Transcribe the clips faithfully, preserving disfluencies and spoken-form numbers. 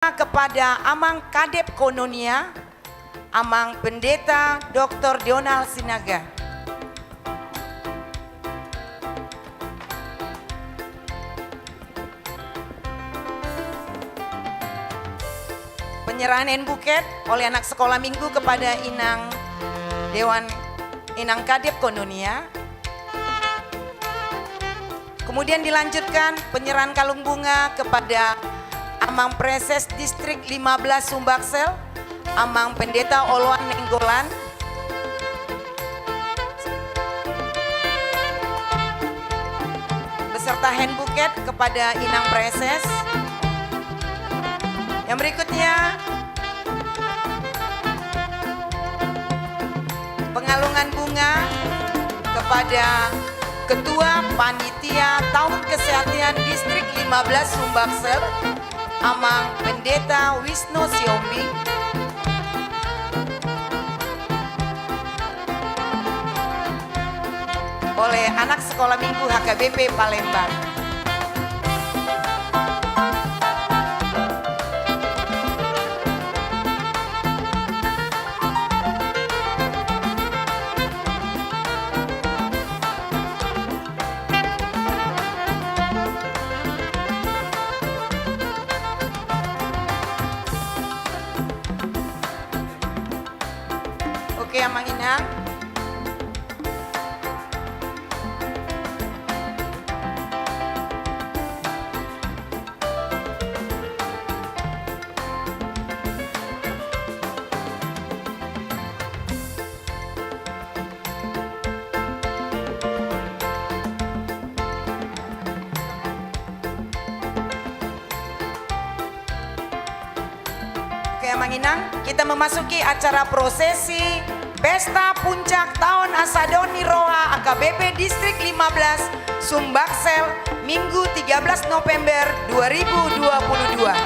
kepada Amang Kadep Kononia, Amang Pendeta doktor Donald Sinaga. Penyerahan handbuket oleh anak sekolah minggu kepada Inang Dewan, Inang Kadep Kononia. Kemudian dilanjutkan penyerahan kalung bunga kepada Amang Praeses Distrik lima belas Sumbaksel, Amang Pendeta Oloan Nainggolan, beserta handbuket kepada Inang Praeses. Yang berikutnya, pengalungan bunga kepada Ketua Panitia Tahun Kesehatan Distrik lima belas Sumbaksel, Amang Pendeta Wisnu Sihombing, oleh anak sekolah minggu H K B P Palembang. Oke, Amang Inang. Oke, Amang Inang, kita memasuki acara prosesi Pesta Puncak Taon Asa Dao ni Roha A K B P Distrik lima belas Sumbaksel, Minggu tiga belas November dua ribu dua puluh dua.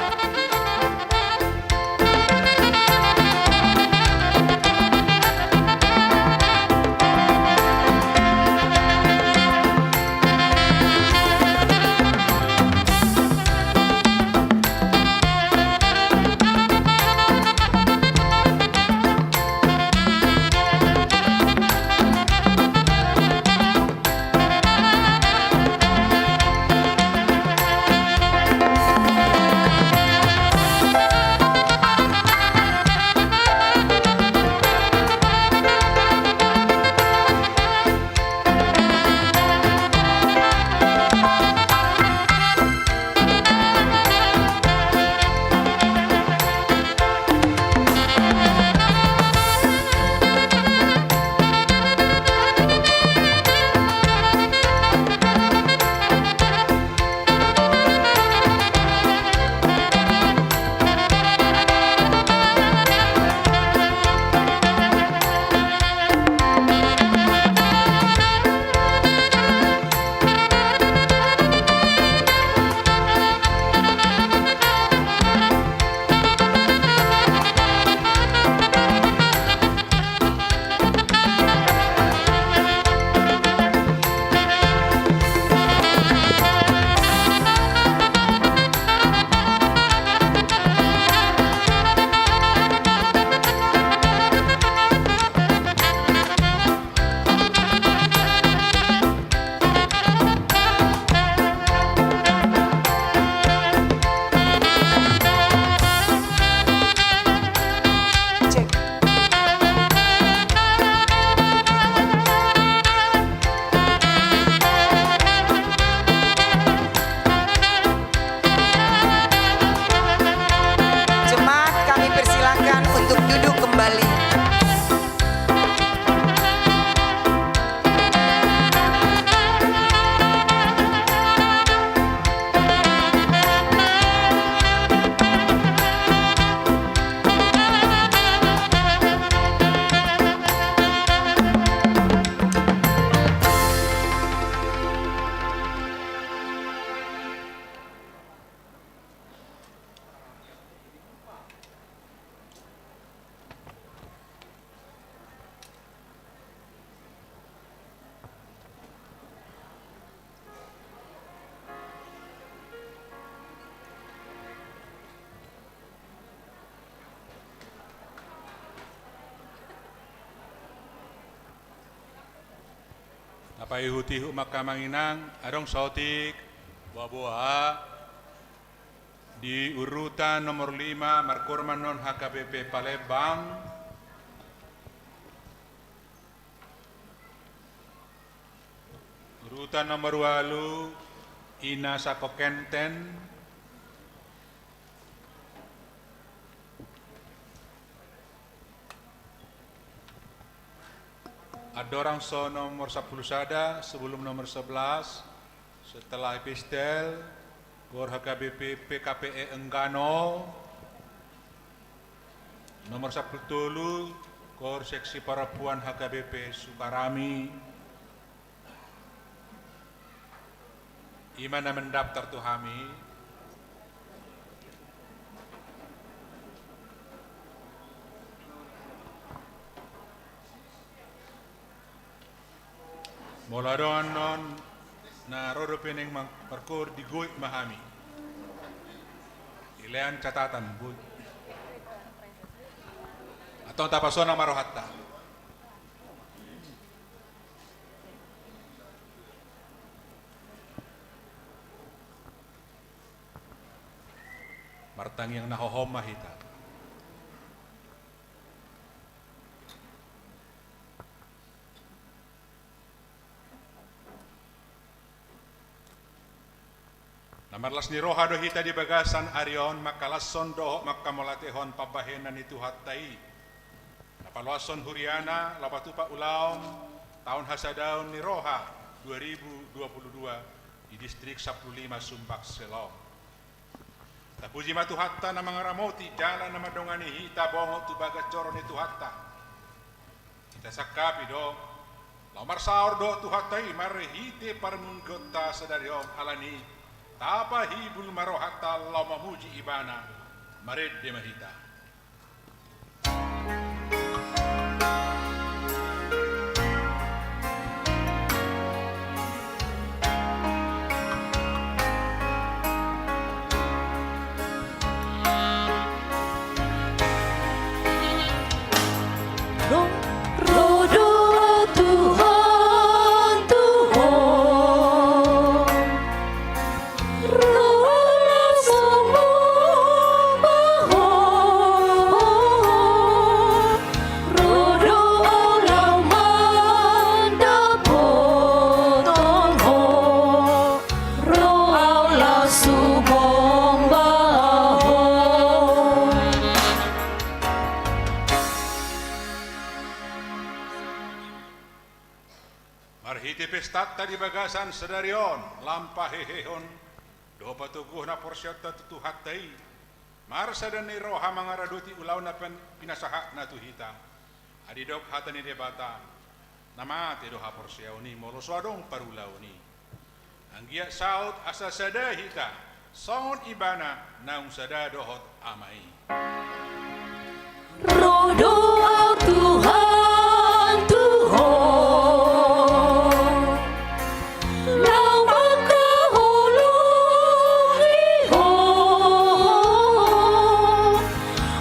Jemaat, kami persilakan untuk duduk kembali. Paihut-ihut ma angka amang inang, adong saotik, boa-boa. Di urutan nomor lima, markoor ma annon H K B P Palembang. Urutan nomor ualu, Ina Sako Kenten. Andorang so nomor sampulu sada, sebelum nomor sebelas, setelah epistel, koor H K B P P K P E Enggano, nomor sampulu tolu, koor seksi perempuan H K B P Sukarami, i ma na mendaftar tu hami. Molo adong annon na ro dope naeng markoor, digoit ma hami. Dilean catatan, boi. Antong tapasonang ma rohanta. Martangiang na hohom ma hita. Na marlas ni roha do hita di bagasan ari on, mangkalashon dohot mangkamauliatehon pambahenan ni Tuhanta i, na paloashon huriana laho patupa ulaon taon hasadaon ni roha dua ribu dua puluh dua di distrik sampulu lima Sumbaksel on. Tapuji ma Tuhanta na mangaramoti jala na mandongani hita bongot tu bagas joro ni Tuhanta. Hita sangkapi do, laho marsaor do Tuhanta i marhite parmingguonta sadari on, alani i tapahibul ma rohanta laho mamuji Ibana. Marende ma hita. Ro, ro do Au Tuhan, Tuhan. Ro laho sumomba Ho. Ro do Au laho mandapothon Ho. Ro Au laho sumomba Ho. Marhite pestanta di bagasan sadari on, lam pahehehon dohot patoguhon haporseaonta tu Tuhanta i, marsada ni roha mangaradoti ulaon na pin-, pinasahatna tu hita. Asa didok hata ni Debata, na mate do haporseaon i molo so adong parulaon i. Anggiat saut asa sada hita songon Ibana naung sada dohot Ama i. Ro do Au Tuhan, Tuhan. Laho mangkaholongi Ho.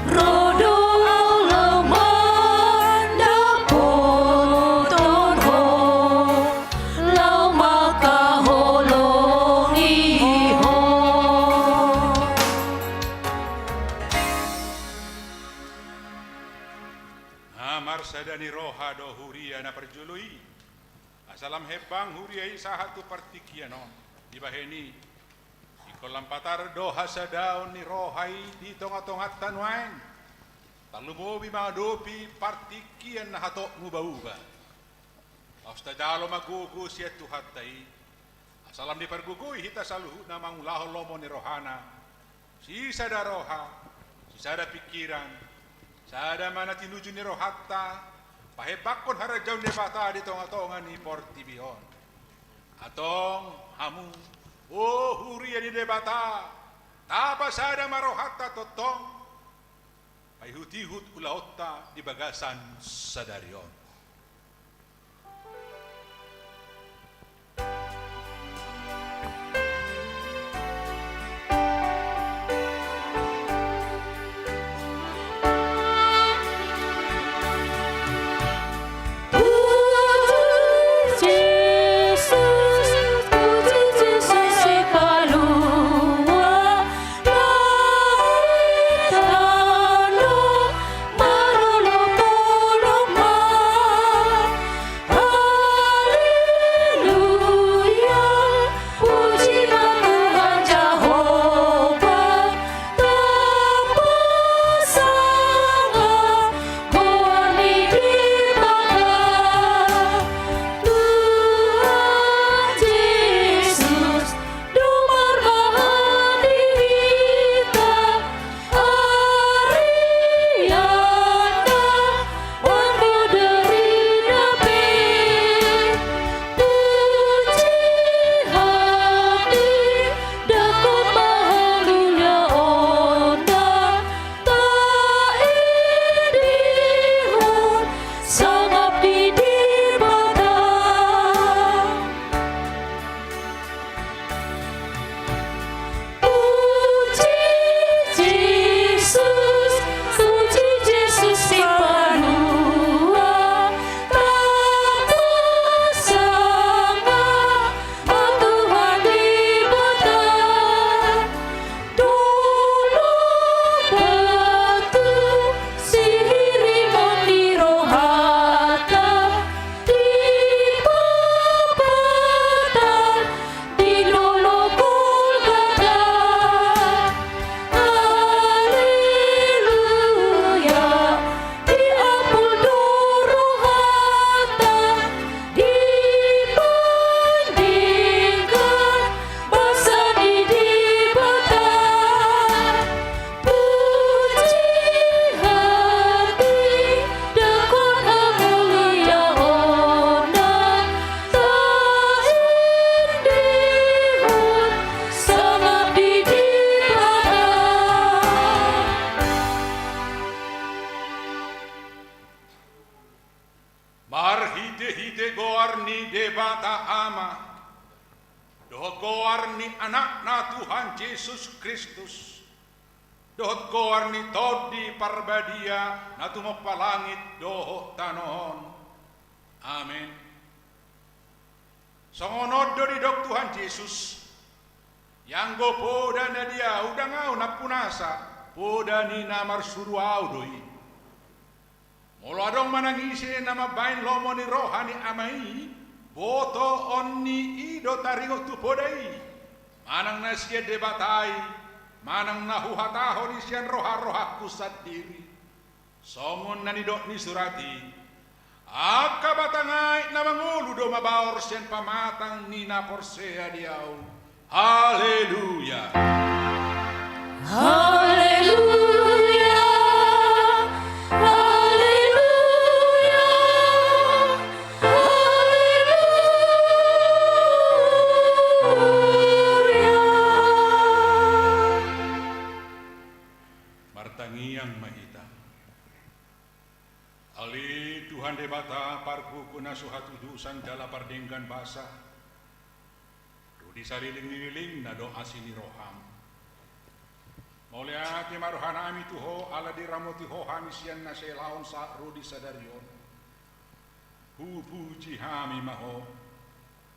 Ro do Au laho mandapothon Ho. Laho mangkaholongi Ho. Na marsada ni roha do huria na parjolo i. Asa lam hembang huria i sahat tu partingkian on. Dibahen i, ingkon lam patar do hasadaon ni roha i di tongatonganta nuaeng. Tarlumobi mangadopi partingkian na hatop mubaubah. Laos tajalo ma gogo sian Tuhanta i, asa lam dipargogoi hita saluhutna mangulahon lomo ni rohana. Sisada roha, sisada pingkiran, sada ma na tinuju ni rohanta, pahembangkon harajaon ni Debata di tongatonga ni portibi on. Antong hamu, o huria ni Debata, tapasada ma rohanta tongtong, paihutihut ulaonta di bagasan sadari on. Debata Ama, dohot goar ni Anakna Tuhan Jesus Kristus, dohot goar ni Tondi Parbadia na tumompa langit dohot tano on. Amen. Songon on do didok Tuhan Jesus: Ianggo poda na di Ahu ndang Ahu nampunasa, poda ni na marsuru Ahu do i. Molo adong manang ise na mambahen lomo ni roha ni Ama i, botoon ni i do taringot tu poda i, manang na sian Debata i, manang na huhatahon i sian roharohangku sandiri. Songon na nidok ni surat i: Angka batang aek na mangolu do mabaor sian pamatang ni na porsea di Ahu. Haleluya. Haleluya. Haleluya. Haleluya. Martangiang ma hita. Ale Tuhan Debata, pargogo na so hatudosan jala pardenggan basa, ro di saleleng ni lelengna do asi ni roham. Mauliate ma rohanami tu Ho ala diramoti Ho hami sian na sai laon sahat ro di sadari on. Hupuji hami ma Ho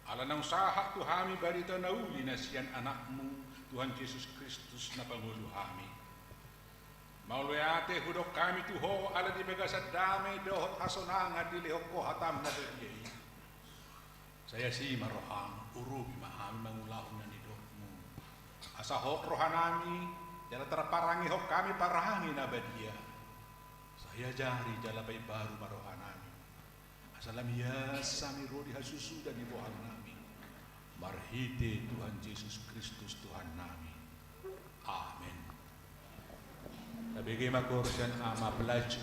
ala naung sahat tu hami barita na uli na sian Anakmu, Tuhan Jesus Kristus, na pangolu hami. Mauliate hudok hami tu Ho ala di bagasan dame dohot hasonangan dilehon Ho hatam na badia i. Sai asi ma roham, urupi ma hami mangulahon na nidokmu. Asa hot rohanami, jala tarparangehon hami parange na badia. Sai ajari jala paimbaru ma rohanami. Asa lam ias hami ro di hasusuda ni rohanami. Marhite Tuhan Jesus Kristus Tuhannami. Amen. Tabege ma goar sian Ama Pelacu.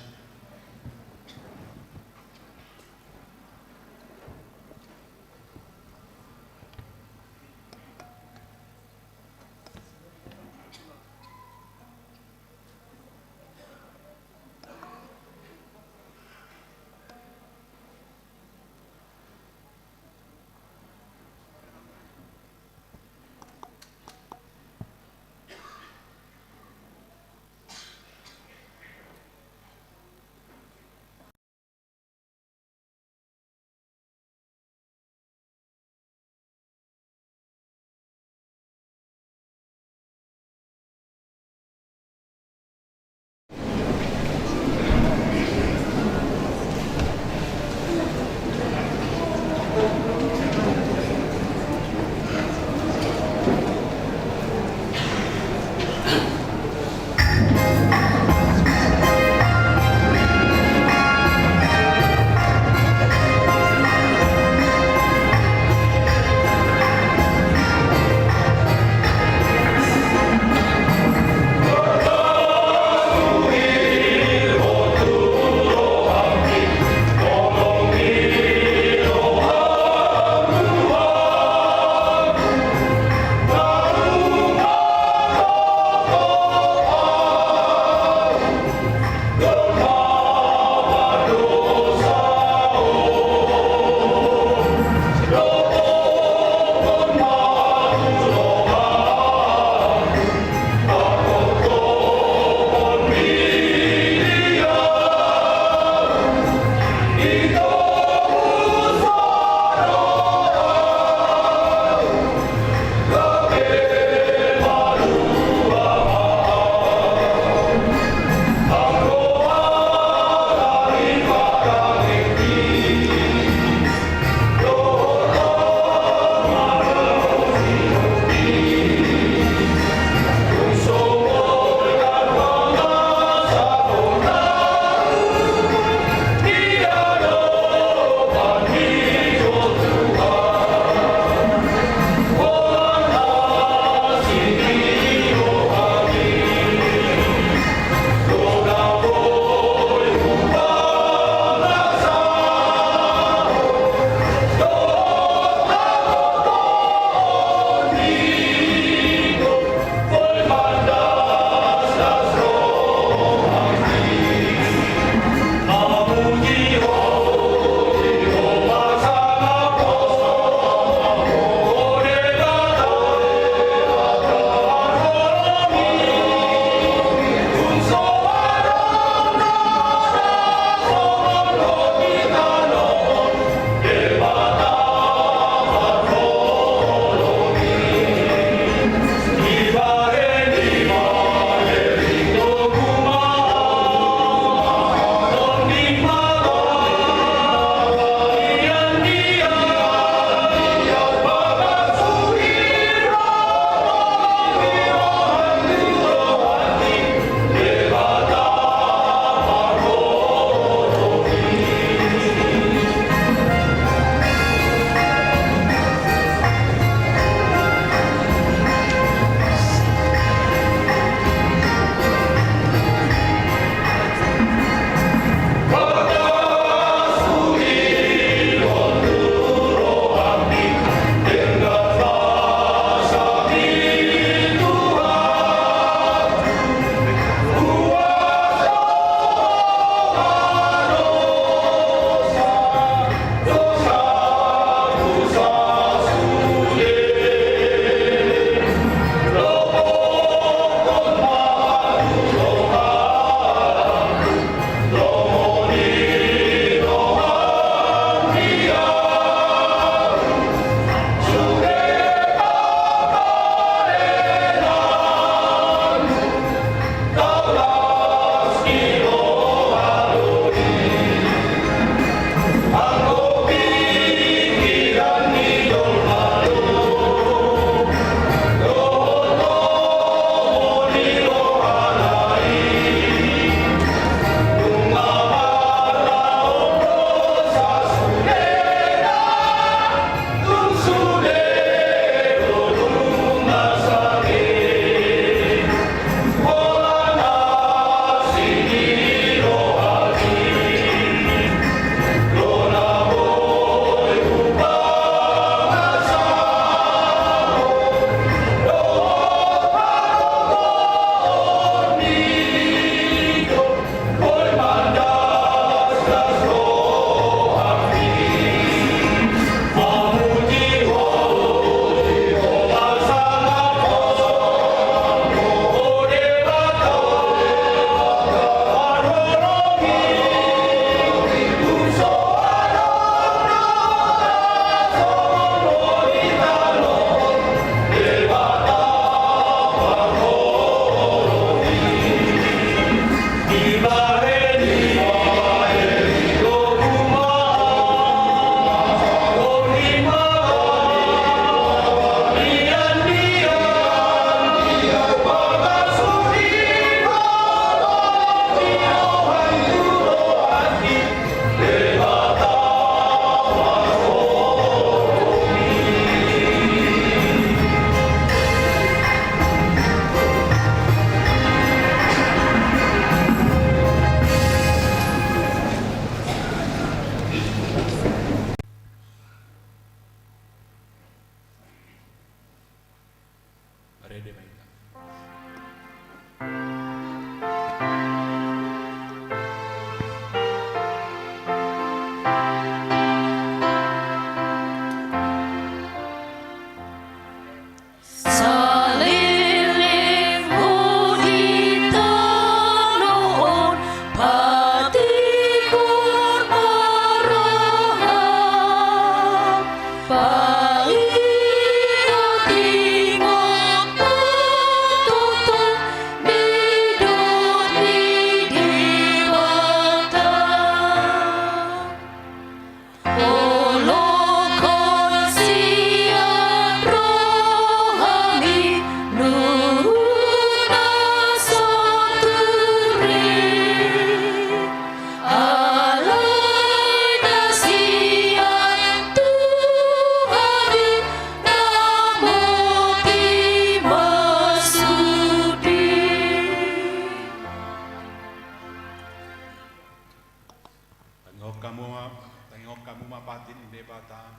Debata,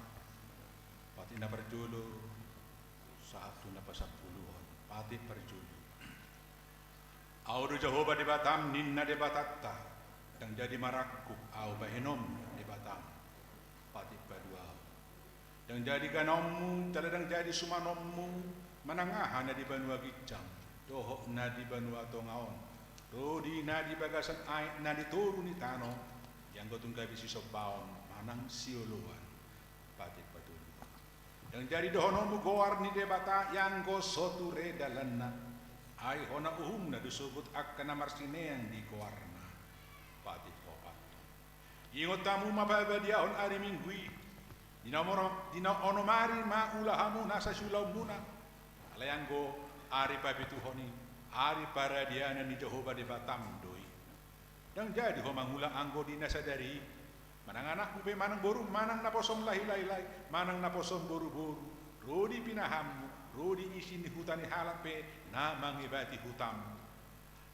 patik na parjolo, sahat tu na pasampuluhon, patik parjolo. Ahu do Jahowa Debatam, ninna Debatanta, ndang jadi marangkup ahu bahenonmu Debatam, patik paduahon. Ndang jadi ganonmu, jala ndang jadi sumanonmu, manang aha na di banua ginjang, dohot na di banua tonga on, ro di na di bagasan aek na di toru ni tano, ianggo tung gabe sisombaon manang sioloan, patik patoluhon. Ndang jadi dohononmu goar ni Debata ianggo so ture dalanna, ai hona uhumna do sogot angka na marsineang di goarna, patik paopathon. Ingot hamu ma parbadiahon ari Minggu i, di na onom ari ma ula hamu nasa siulaonmuna. Alai anggo ari papituhon i, ari paradianan ni Jahowa Debatam do i. Ndang jadi ho mangula anggo di na sadari i, manang anakmu pe manang borum manang naposom lahilahi manang naposom boruboru, ro di pinahanmu, ro di isi ni huta ni halak pe na mangibati hutam.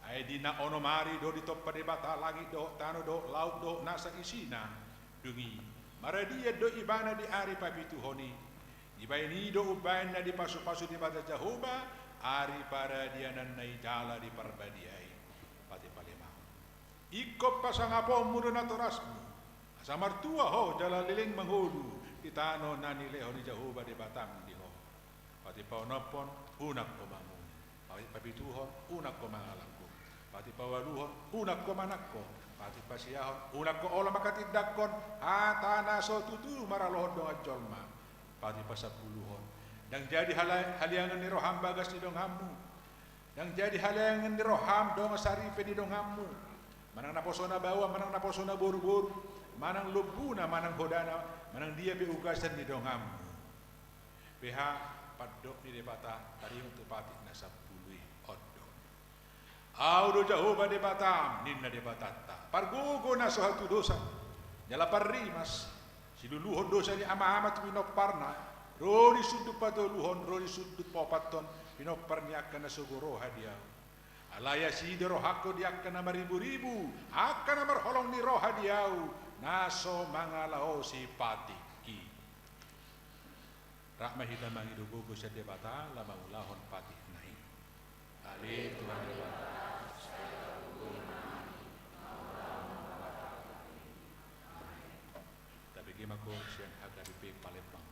Ai di na onom ari do ditompa Debata langit dohot tano dohot laut dohot nasa isina. Dung i maradian do ibana di ari papituhon i. Dibaen i do umbaen na dipasupasu Debata Jahowa ari paradiananna i jala diparbadiai. Patik palimahon. Ingkon pasangaponmu do natorasmu, asa martua ho jala leleng mangolu di tano na nilehon ni Jahowa Debatam di ho. Patik paonomhon, unang ho mangolu. Patik papituhon, unang ho mangalangkup. Patik paualuhon, unang ho manangko. Patik pasiahon, unang ho olo manghatindanghon hata na so tutu maralohon dongan jolma. Patik pasampuluhon. Ndang jadi hala-, haliangan ni roham bagas ni donganmu. Ndang jadi haliangan ni roham dongan saripe ni donganmu, manang naposona baoa manang naposona boruboru, manang lombuna manang hodana, manang dia pe ugasan ni donganmu. Beha pandok ni Debata taringot tu patik na sampulu i, on do. Ahu do Jahowa Debatam, ninna Debatanta, pargogo na so hatudosan jala parrimas, siluluhon dosa ni amaama tu pinomparna, ro di sundut patoluhon ro di sundut paopathon pinompar ni angka na sogo roha di ahu. Alai asi do rohangku di angka na mariburibu, angka na marholong ni roha di ahu, na so mangalaosi patik i. Rap ma hita mangido gogo sian Debata laho mangulahon patik na i. Ale Tuhan Debata, sai tarlumobi ma hami mangulahon patik i. Amen. Tabege ma goar sian H K B P Palembang.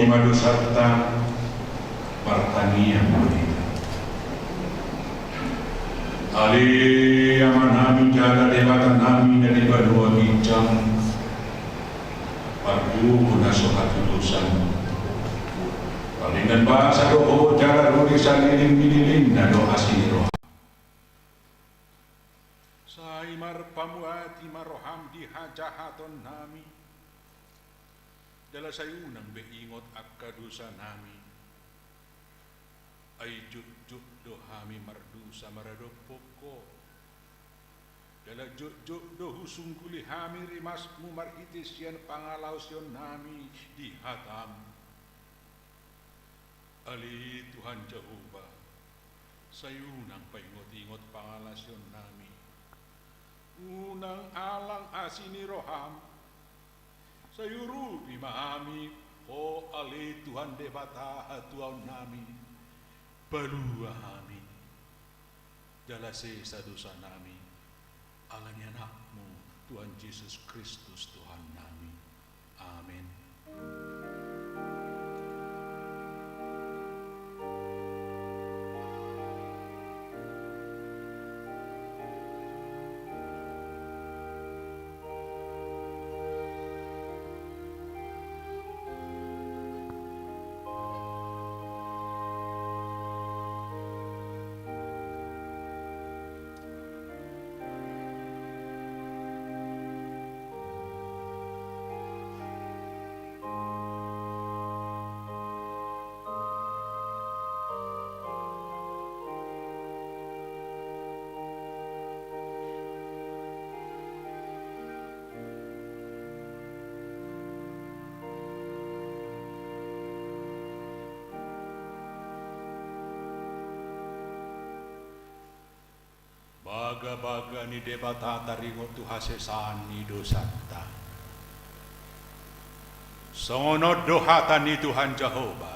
ma dosanta, martangiang ma hita. Ale Amanami jala Debatanami na di banua ginjang, pardomu na so hatudosan. Pardenggan basa do Ho jala ro di saleleng ni lelengna do asi ni roham. Sai marpamuati ma roham di hajahatonnami, jala sai unang be ingot angka dosanami. Ai jotjot do hami mardosa maradophon Ho, jala jotjot do husungguli hami rimasmu marhite sian pangalaosionnami di hatam. Ale Tuhan Jahowa, sai unang paingotingot pangalaosionnami. Unang alang asi ni roham. Sai urupi ma hami Ho ale Tuhan Debata hatuaonnami. Palua hami jala sesa dosanami, ala ni Anakmu Tuhan Jesus Kristus Tuhannami. Amen. Bagabaga ni Debata taringot tu hasesaan ni dosanta. Songon on do hata ni Tuhan Jahowa: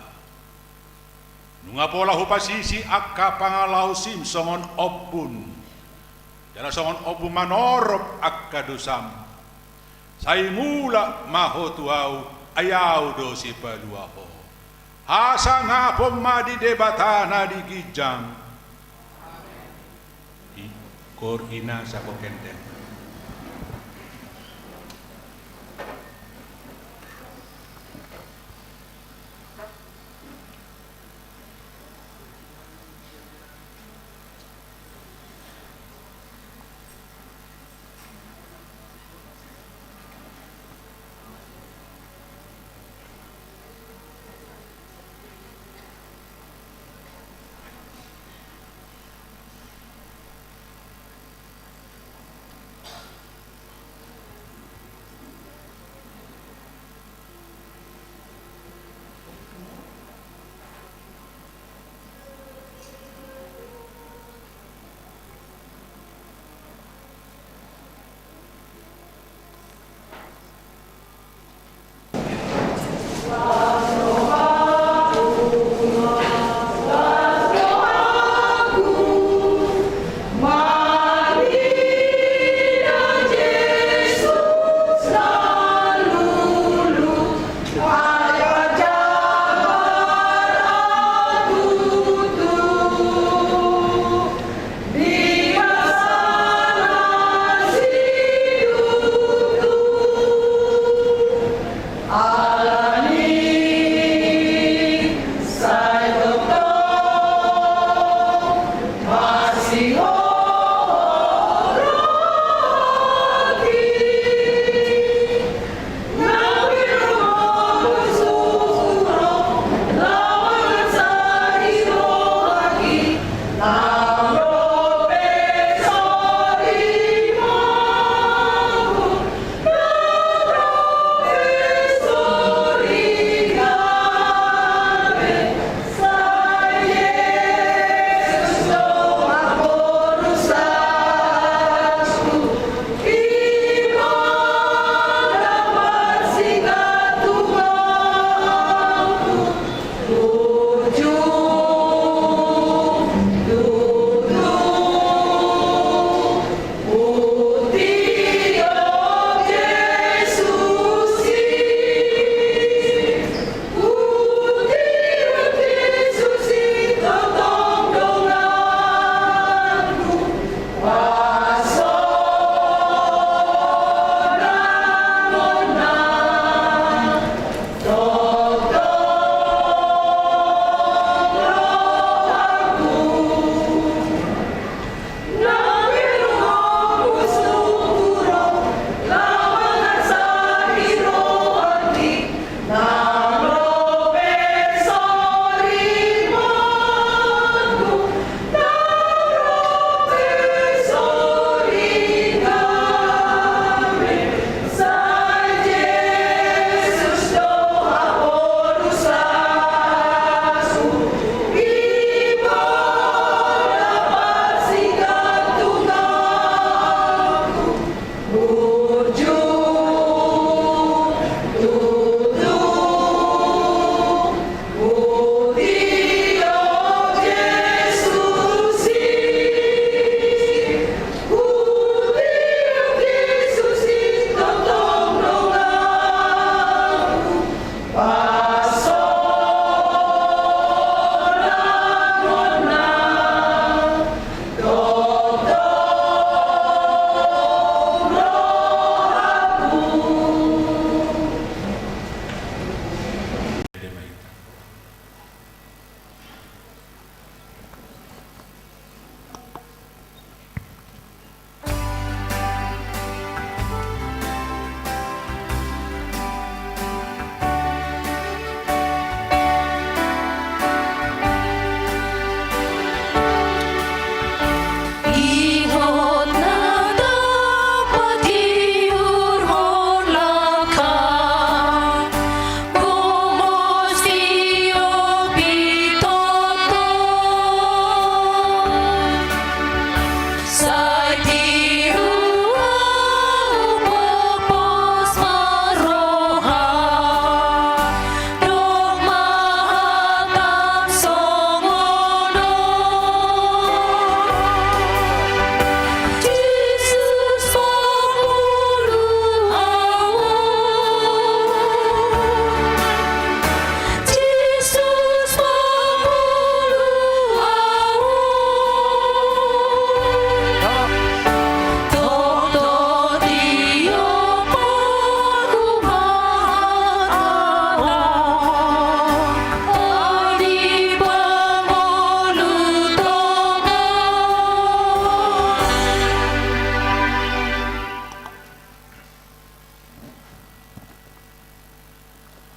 Nunga pola hupasisi angka pangalaosim songon ombun, jala songon ombun manorop angka dosam. Sai mulak ma ho tu Ahu, ai Ahu do sipalua ho. Hasangapon ma di Debata na di ginjang. Ingkon inasa ho kendeng.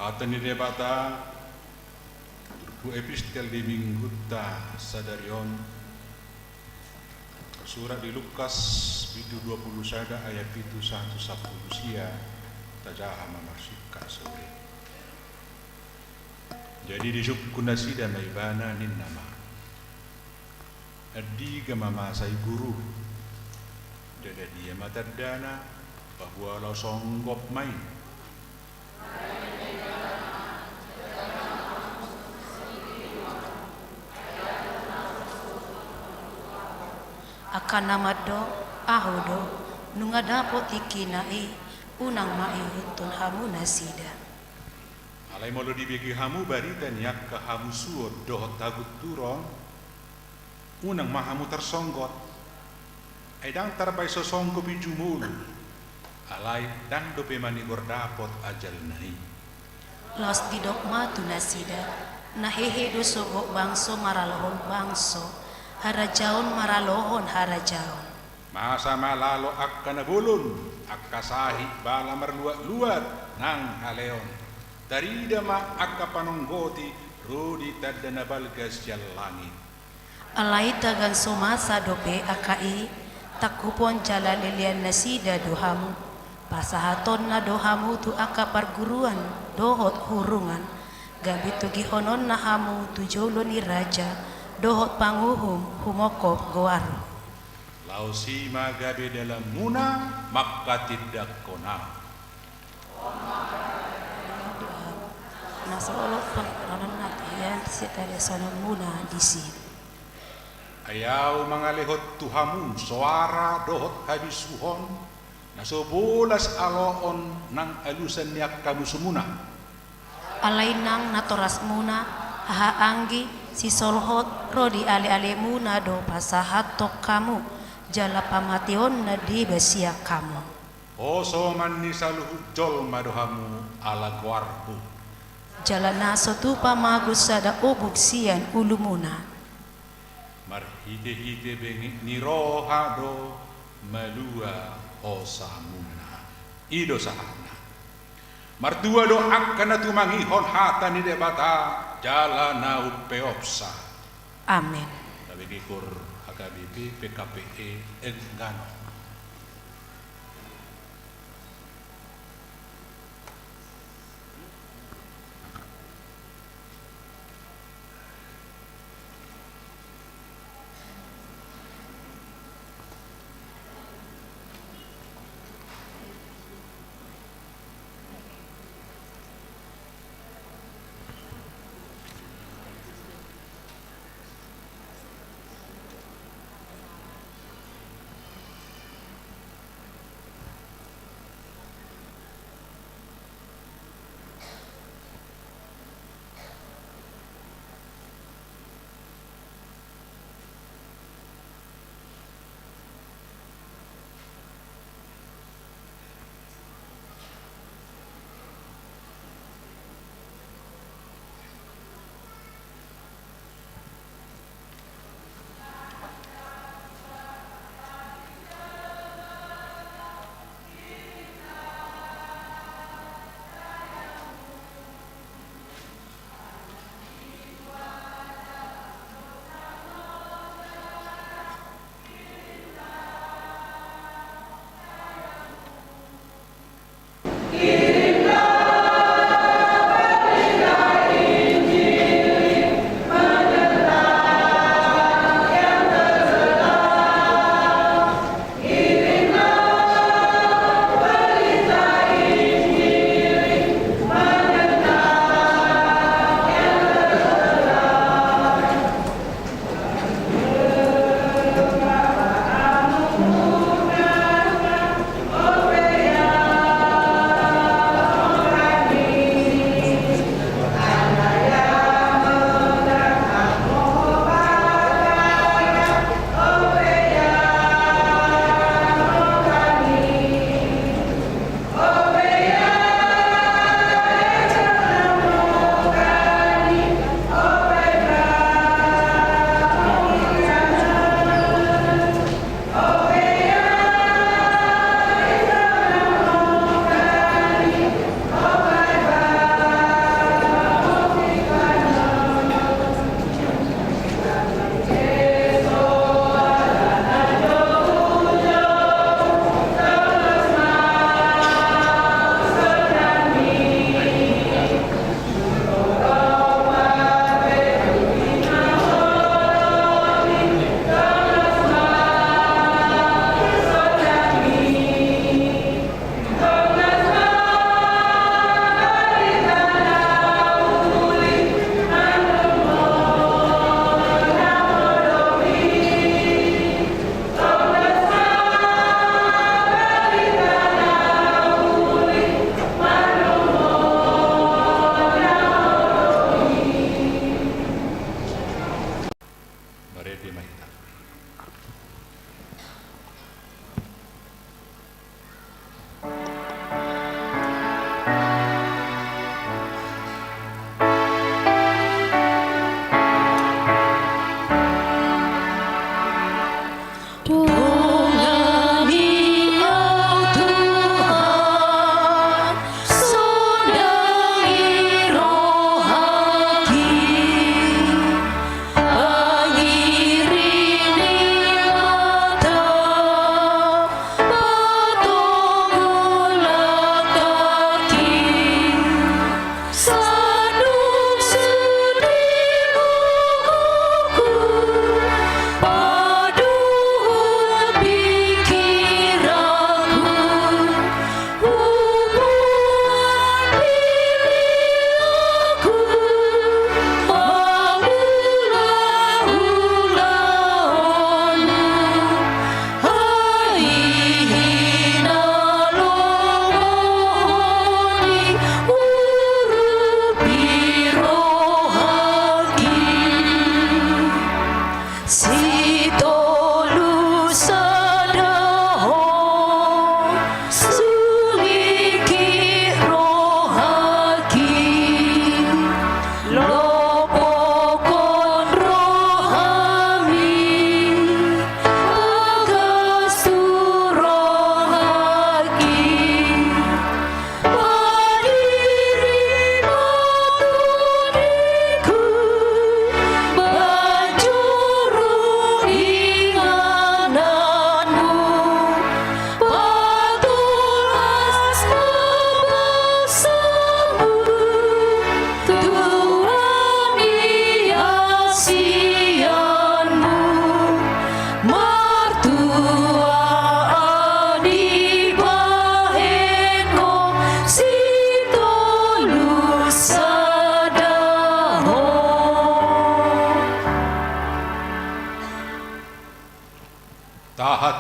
Hata ni Debata, turpuk epistel di minggunta sadari on, surat di Lukas, bindu dua pulu sada ayat pitu sahat tu sampulu sia, tajaha ma marsingkat saur i. Jadi disungkun nasida ma ibana ninna ma: Andigan ma masa i Guru? Jala dia ma tandana, paboa laho songgop ma i? Angka na mandok, Ahu do, nunga dapot tingkina i, unang ma ihuthon hamu nasida. Alai molo dibege hamu barita ni angka hamusuon dohot hagunturon, unang ma hamu tarsonggot. Ai ndang tarbaen so songgop i jumolo, alai ndang dope manigor dapot ajalna i. Laos didok ma tu nasida: Na hehe do sogot bangso maralohon bangso, harajaon maralohon harajaon. Masa ma lalo angka na bolon, angka sahit bala marluat-luat nang haleon. Tarida ma angka panonggot i ro di tanda na balga sian langit. Alai tagan so masa dope angka i, tangkuphon jala lelean nasida do hamu. Pasahatonna do hamu tu angka parguruan dohot hurungan, gabe togihononna hamu tu jolo ni raja dohot panguhum humongkop goarhu. Laos i ma gabe dalanmuna manghatindanghon ahu. Na so olo pangkiranonna tu ia sitadasononmuna disi. Ai ahu mangalehon tu hamu soara dohot habisuhon, na so bolas aloon nang alusan ni angka musumuna. Alai nang natorasmuna, haha anggi, sisolhot ro di alealemuna do pasahathon hamu, jala pamateonna deba sian hamu. Hosoman ni saluhut jolma do hamu ala goarhu. Jala na so tupa mago sada obuk sian ulumuna. Marhitehite benget ni roha do malua hosamuna. I do sahatna. Martua do angka na tumangihon hata ni Debata jala na umpeopsa. Amen. Tabege hor H K B P, P K P E, enggan.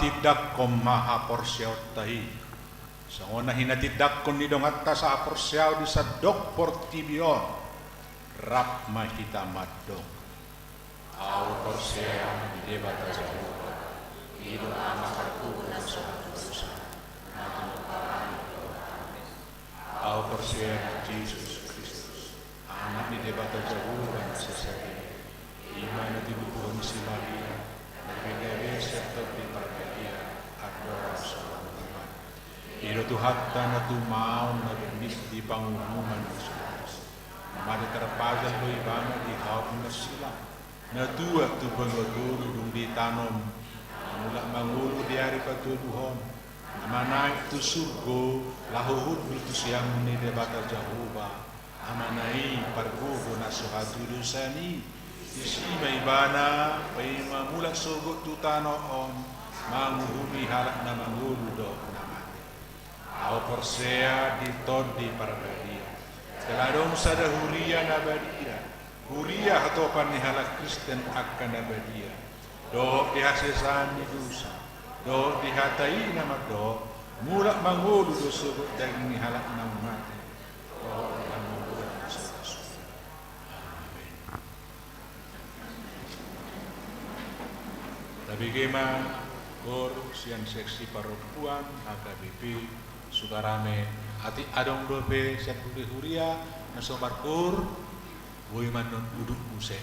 Tindanghon ma haporseaonta i, songon na hinatindangkon ni donganta sahaporseaon di sandok portibi on. Rap ma hita mandok. Ahu porsea di Debata Jahowa, i do Ama pargogo na so hatutusan, na tumompa langit dohot tano. Ahu porsea di Jesus Kristus, Anak ni Debata Jahowa na sasada i, i ma na tinubuhon si Maria, na gabe sian Tondi Parbadia, andorang so lam tu mate. I do Tuhanta na tumaon na bernit di panguhuman ni surat. Mate tarpajal do ibana di haut ni silang. Na tuat tu banua toru dung ditanom. Na mulak mangolu di ari patoluhon. Na manaek tu surgo, laho hundul tu siamun ni Debata Jahowa, Amana i pargogo na so hatutusan i. Disi ma ibana, paima mulak sogot tu tano on, manguhumi halak na mangolu dohot na mate. Ahu porsea di Tondi Parbadia. Jala adong sada huria na badia, huria hatopan ni halak Kristen angka na badia, dohot di hasesaan ni dosa, dohot di hata i na mandok, mulak mangolu do sogot daging ni halak naung mate. Amen. Tabege ma koor sian seksi parompuan H K B P Sukarame, atik adong dope sian huria-huria na so markoor, boi ma annon udut muse.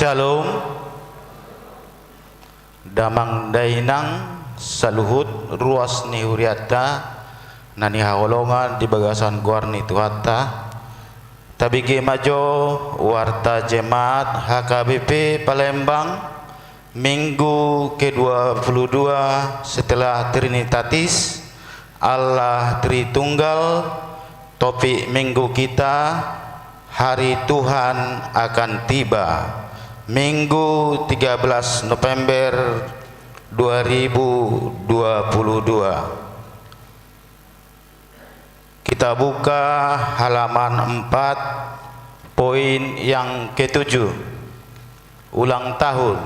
Shalom. Damang dainang saluhut, ruas ni hurianta na hinaholongan di bagasan goar ni Tuhanta. Tabege ma jo warta Jemaat H K B P Palembang, Minggu kedua puluh dua setelah Trinitatis, Allah Tritunggal. Topik Minggu kita, Hari Tuhan akan tiba, Minggu tiga belas November dua ribu dua puluh dua. Kita buka halaman empat, poin yang ketujuh, ulang tahun.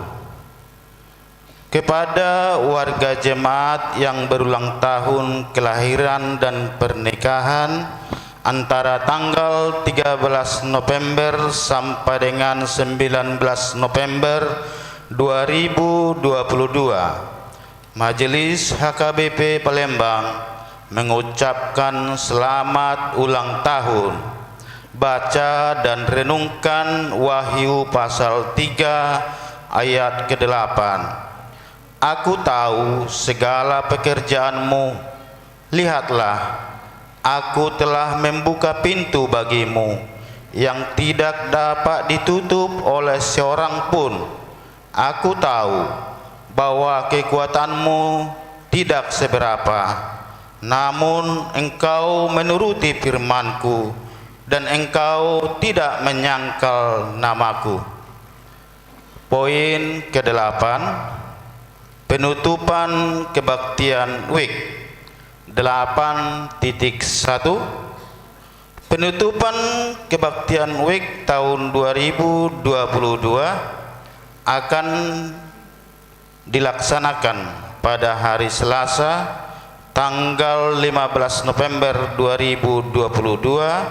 Kepada warga jemaat yang berulang tahun kelahiran dan pernikahan antara tanggal tiga belas November sampai dengan sembilan belas November dua ribu dua puluh dua, Majelis H K B P Palembang mengucapkan selamat ulang tahun. Baca dan renungkan Wahyu pasal tiga ayat kedelapan. Aku tahu segala pekerjaanmu. Lihatlah, Aku telah membuka pintu bagimu yang tidak dapat ditutup oleh seorang pun. Aku tahu bahwa kekuatanmu tidak seberapa, namun engkau menuruti firman-Ku dan engkau tidak menyangkal nama-Ku. Poin kedelapan, penutupan kebaktian week. Delapan titik satu, penutupan kebaktian week tahun dua ribu dua puluh dua akan dilaksanakan pada hari Selasa, tanggal lima belas November dua ribu dua puluh dua,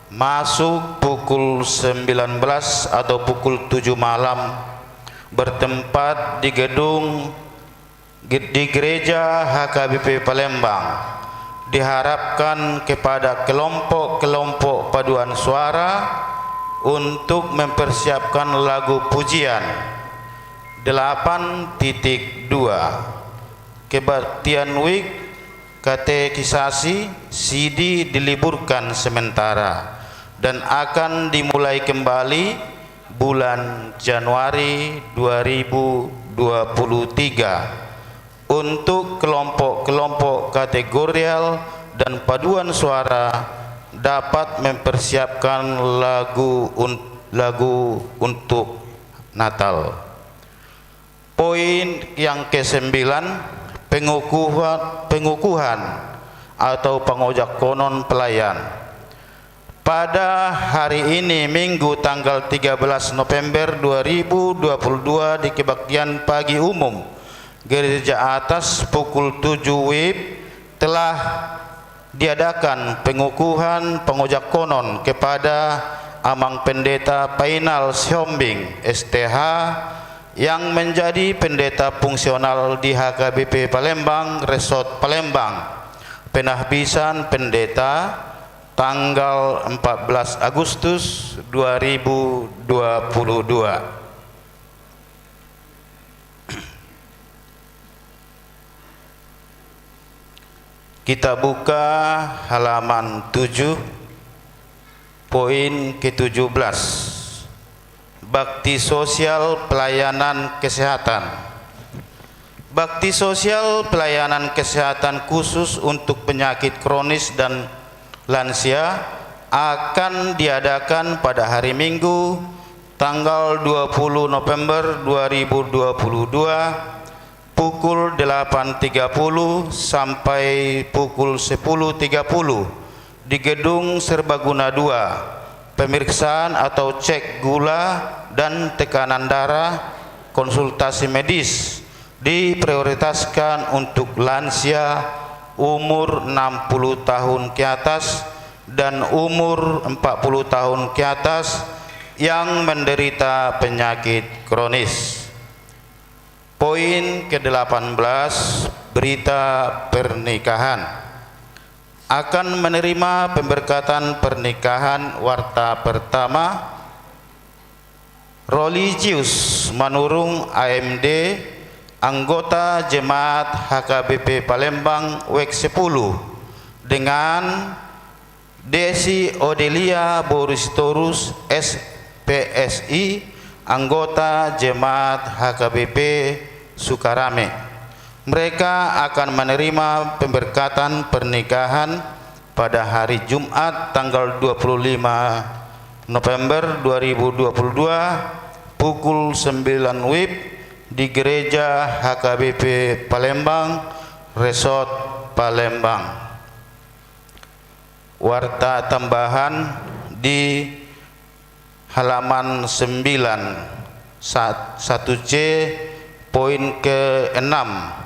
masuk pukul sembilan belas atau pukul tujuh malam, bertempat di gedung ge-, di Gereja H K B P Palembang. Diharapkan kepada kelompok-kelompok paduan suara untuk mempersiapkan lagu pujian. Delapan titik dua, kebaktian week, katekisasi, sidi diliburkan sementara dan akan dimulai kembali bulan Januari dua ribu dua puluh tiga. Untuk kelompok-kelompok kategorial dan paduan suara dapat mempersiapkan lagu un-, lagu untuk Natal. Poin yang kesembilan, pengukuhan, pengukuhan atau pangojakkonon pelayan. Pada hari ini, Minggu tanggal tiga belas November dua ribu dua puluh dua, di kebaktian pagi umum Gereja Atas pukul tujuh W I B, telah diadakan pengukuhan pangojakkonon kepada Amang Pendeta Painal Sihombing, S T H, yang menjadi pendeta fungsional di H K B P Palembang, Resort Palembang. Penahbisan pendeta tanggal empat belas Agustus dua ribu dua puluh dua. Kita buka halaman tujuh, poin ketujuh belas. Bakti sosial pelayanan kesehatan. Bakti sosial pelayanan kesehatan khusus untuk penyakit kronis dan lansia akan diadakan pada hari Minggu, tanggal dua puluh November dua ribu dua puluh dua, pukul delapan tiga puluh sampai pukul sepuluh tiga puluh di Gedung Serbaguna dua. Pemeriksaan atau cek gula dan tekanan darah, konsultasi medis diprioritaskan untuk lansia umur enam puluh tahun ke atas dan umur empat puluh tahun ke atas yang menderita penyakit kronis. Poin kedelapan belas, berita pernikahan. Akan menerima pemberkatan pernikahan warta pertama Roligius Manurung, A M D, anggota Jemaat H K B P Palembang, wijk sepuluh, dengan Desi Odelia boru Sitorus, S P S I, anggota Jemaat H K B P Sukarame. Mereka akan menerima pemberkatan pernikahan pada hari Jumat, tanggal dua puluh lima November dua ribu dua puluh dua, pukul sembilan wib, di Gereja H K B P Palembang, Resort Palembang. Warta tambahan di halaman sembilan, sa-, satu C, poin keenam.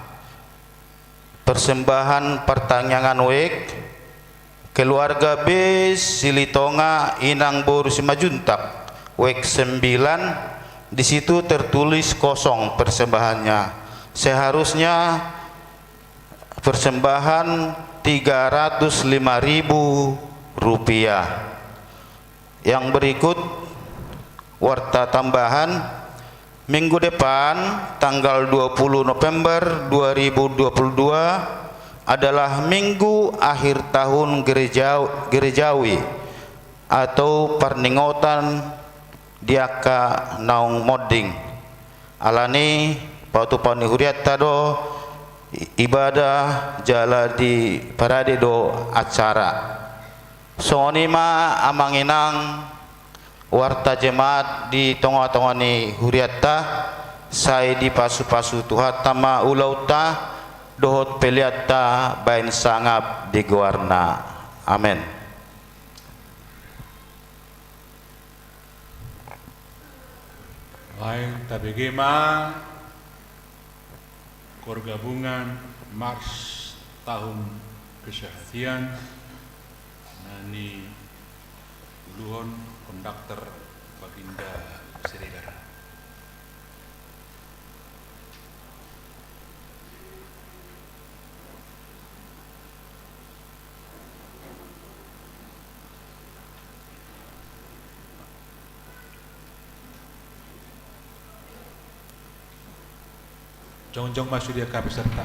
Persembahan partangiangan wijk, keluarga B Silitonga, Inang boru Simanjuntak, wijk sembilan, di situ tertulis kosong persembahannya. Seharusnya persembahan tiga ratus lima ribu rupiah. Yang berikut warta tambahan, minggu depan, tanggal dua puluh November dua ribu dua puluh dua, adalah minggu akhir tahun gereja-, gerejawi atau parningotan di angka naung monding. Alani patupa ni hurianta do i-, ibadah jala diparade do acara. Songon i ma amang inang warta jemaat di tonga-tonga ni hurianta, sai dipasupasu Tuhanta ma ulaonta dohot peleanta baen sangap di goarna. Amen. Baik, tabege ma kor gabungan Mars tahun kesehatian na niuluhon konduktor Baginda Siregar. Jongjong ma sude angka peserta.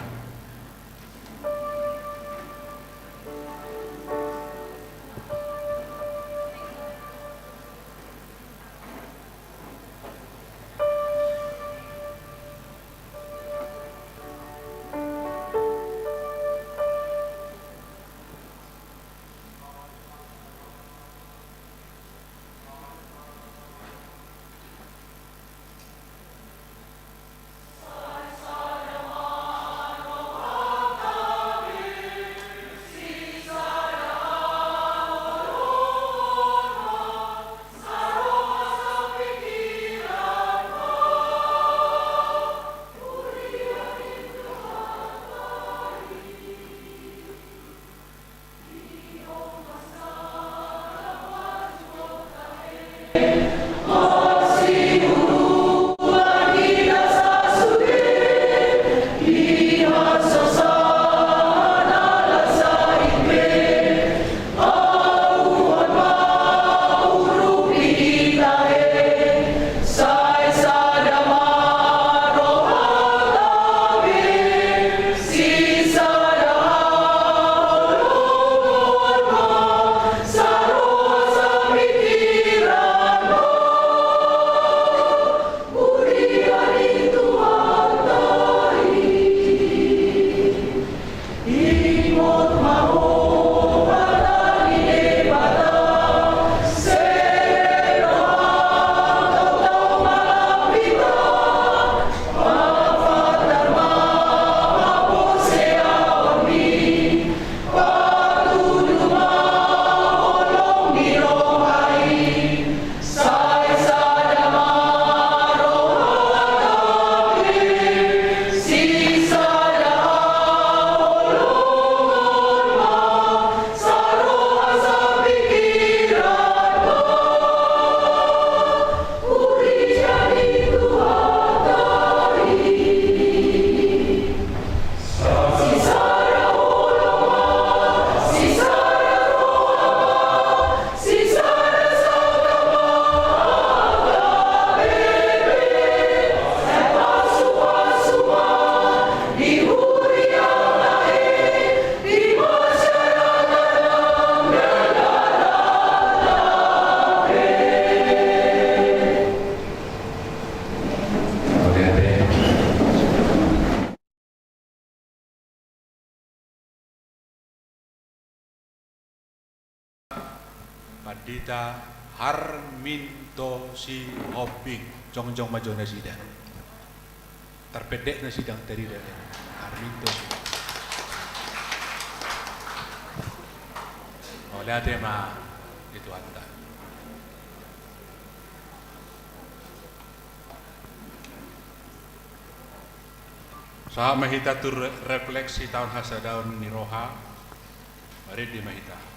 Pandita Harminto Sihombing, jongjong ma jo nasida. Tarpendek nasida tarida, Harminto Sihombing. Mauliate ma di Tuhanta. Sahat ma hita tu re-, refleksi taon hasadaon ni roha. Marende ma hita.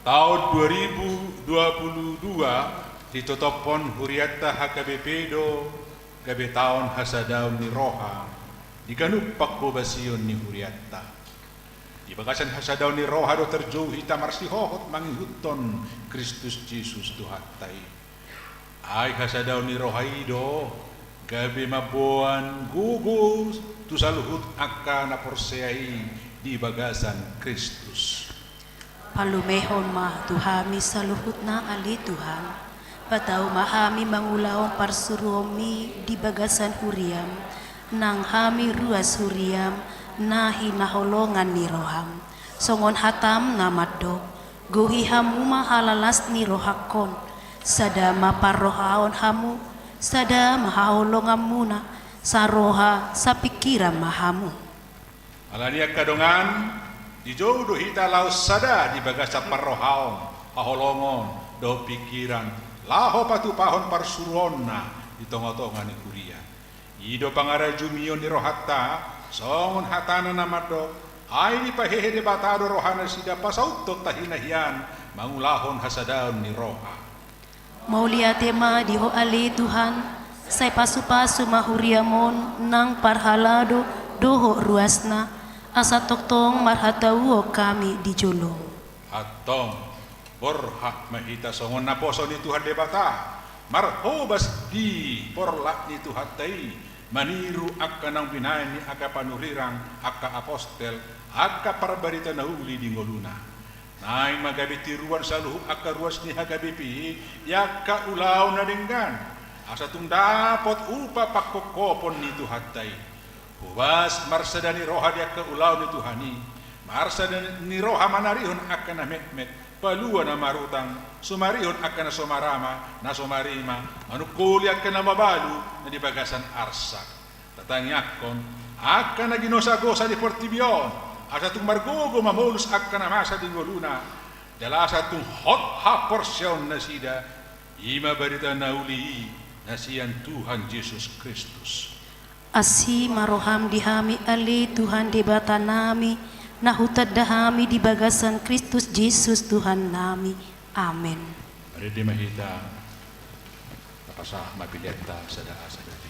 Taon dua ribu dua puluh dua, ditotophon hurianta H K B P do gabe taon hasadaon ni roha di ganup panghobasion ni hurianta. Di bagasan hasadaon ni roha do tarjou hita marsihohot mangihuthon Kristus Jesus Tuhanta i. Ai hasadaon ni roha i do gabe mamboan gogo tu saluhut angka na porsea i di bagasan Kristus. Palumehon ma tu hami saluhutna, ale Tuhan. Patau ma hami mangulahon parsuruonmi di bagasan huriam, nang hami ruas huriam na hinaholongan ni roham. Songon hatam na mandok, gohi hamu ma halalas ni rohangkon, sada ma parrohaon hamu, sada ma haholonganmuna, saroha sapingkiran ma hamu. Alani i angka dongan, dijou do hita laos sada di bagasan parrohaon, haholongon, dohot pingkiran, laho patupahon parsuruonna di tongatonga ni huria. I do pangarajumion ni rohanta, songon hatana na mandok, ai dipahehe Debata do rohanasida pasauthon tahi na hian mangulahon hasadaon ni roha. Mauliate ma di Ho ale Tuhan, sai pasupasu ma huriam on nang parhalado dohot ruasna, asa tongtong marhatauon hami di jolom. Antong, borhat ma hita songon naposo ni Tuhan Debata, marhobas di porlak ni Tuhanta i, Maniru angka naung binahen ni angka panurirang, angka apostel, angka parbarita na uli di ngoluna. Naeng ma gabe tiruan saluhut angka ruas ni hagabepi i di angka ulaon na denggan, asa tung dapot upa pangkophopon ni Tuhanta i. Hobas marsada ni roha di angka ulaon ni Tuhan i, marsada ni roha manarihon angka na metmet, palua na marutang, sumarihon angka na so marama, na so marima, manungkoli angka na mabalu na di bagasan arsak. Tatangiangkon angka na ginosagosa di portibi on, asa tung margogo mamolus angka na masa di ngoluna, jala asa tung hot haporseaon nasida. I ma barita na uli i na sian Tuhan Jesus Kristus. Asi ma roham di hami ale Tuhan Debata nami, na hutanda hami di bagasan Kristus Jesus Tuhan nami. Amen. Marende ma hita, tapasahat ma pilenta sada-sada.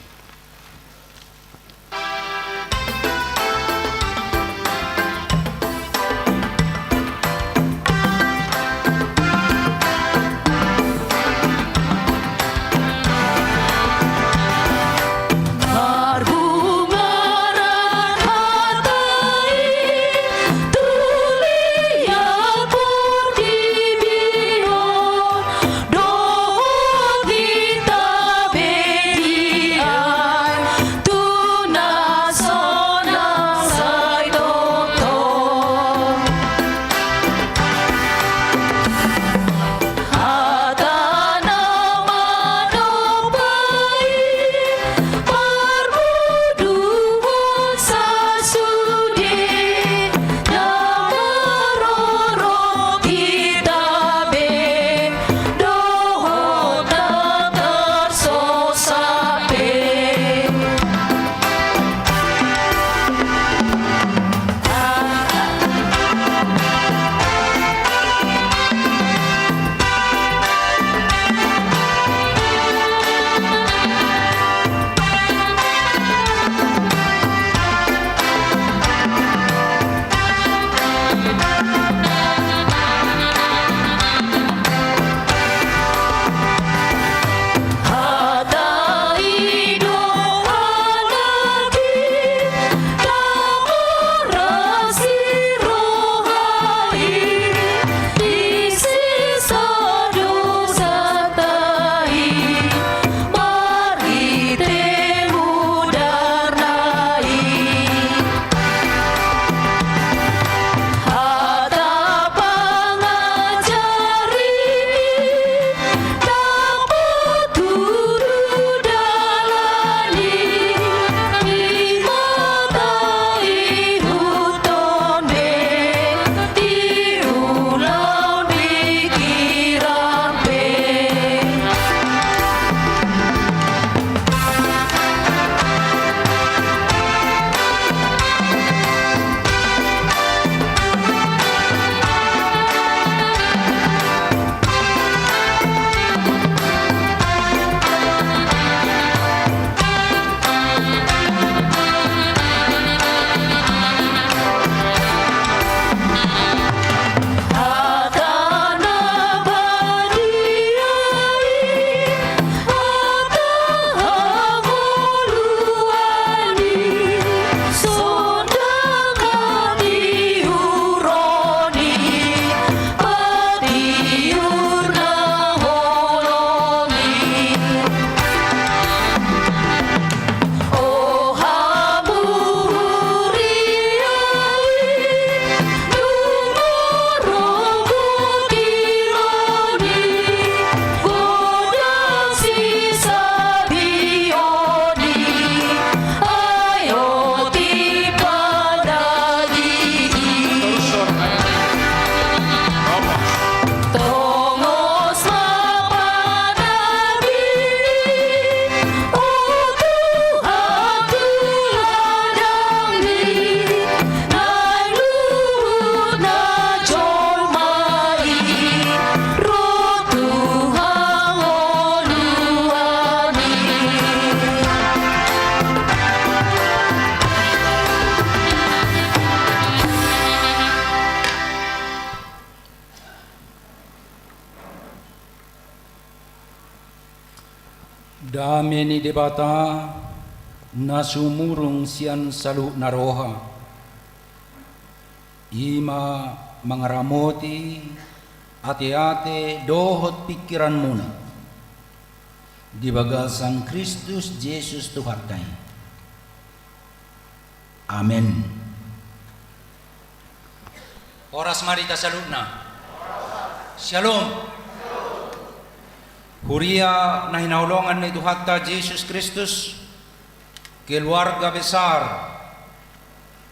Dame ni Debata, Na sumurung sian saluhut na roha, i ma mangaramoti ateate dohot pingkiranmuna di bagasan Kristus Jesus Tuhanta i. Amen. Horas ma di hita saluhutna. Syalom. Huria na hinaholongan ni Tuhanta Jesus Kristus, keluarga besar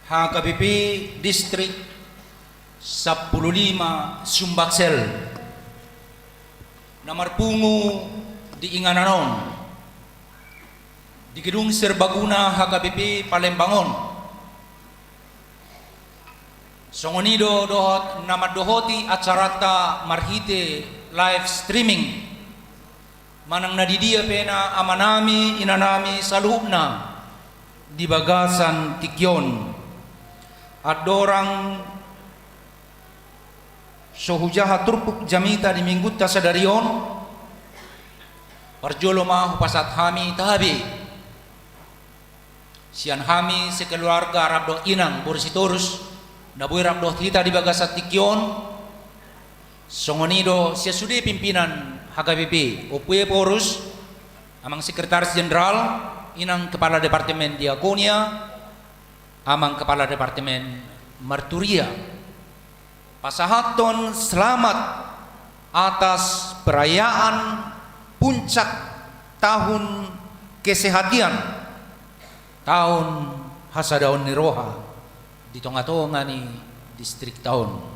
H K B P Distrik Sampulu Lima Sumbaksel, na marpungu di inganan on, di Gedung Serbaguna H K B P Palembang on. Songon i do dohot na mandohoti acaranta marhite live streaming, manang na di dia pe na amanami, inanami saluhutna di bagasan tingki on. Andorang so hujaha turpuk jamita di minggunta sadari on, parjolo ma hupasahat hami tabe sian hami sekeluarga rap dohot inang boru Sitorus, na boi rap dohot hita di bagasan tingki on. Songon i do sian sude pimpinan H K B P, Ompu Ephorus, Amang Sekretaris Jenderal, Inang Kepala Departemen Diakonia, Amang Kepala Departemen Marturia. Pasahathon selamat atas perayaan puncak tahun kesehatian, tahun hasadaon ni roha di tonga-tonga ni distrikta on.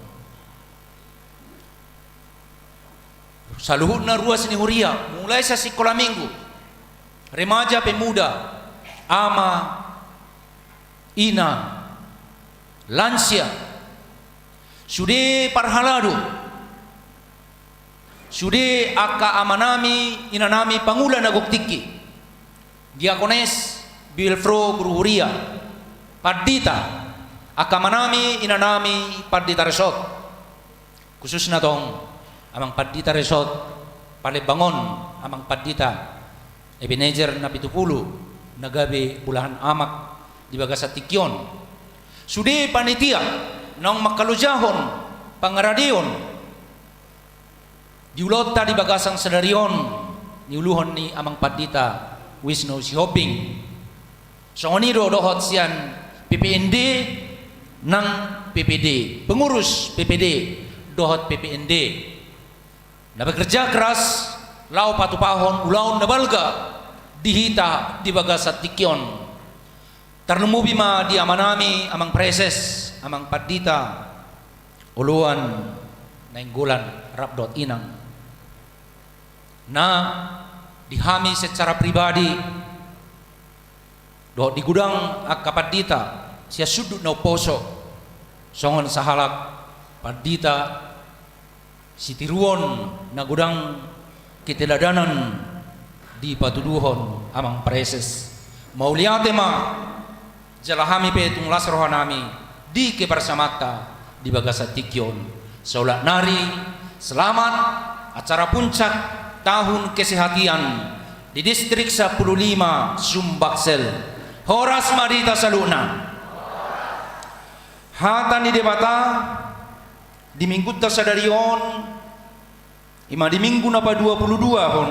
Saluhutna ruas ni huria, mulai sian sikola minggu, remaja, pemuda, ama, ina, lansia, sude parhalado, sude angka amanami, inanami pangula na gok tingki, diakones, bibil fro, guru huria, pandita, angka amanami, inanami pandita resort, khususna tong Amang Pandita Resort Palembang on, Amang Pandita Ebenezer Napitupulu, na gabe bulahan amak di bagasan tingki on. Sude panitia naung mangkalojahon pangaradeon di ulaonta di bagasan sadari on, niuluhon ni Amang Pandita Wisnu Sihombing. Songon i do dohot sian P P N D nang P P D, pengurus P P D dohot P P N D, na bekerja keras laho patupahon ulaon na balga di hita di bagasan tingki on. Tarlumobi ma di amanami, Amang Praeses, Amang Pandita Oloan Nainggolan rap dohot inang, na di hami secara pribadi dohot di godang angka pandita sian sundut na umposo, songon sahalak pandita sitiruon na godang keteladanan dipatuduhon Amang Praeses. Mauliate ma, jala hami pe tung las rohanami di kebersamaanta di bagasan tingki on. Saulak nari, selamat acara puncak tahun kesehatian di Distrik Sampulu Lima Sumbaksel. Horas ma di hita saluhutna. Hata ni Debata di minggunta sadari on, i ma di minggu na paduapuludua on,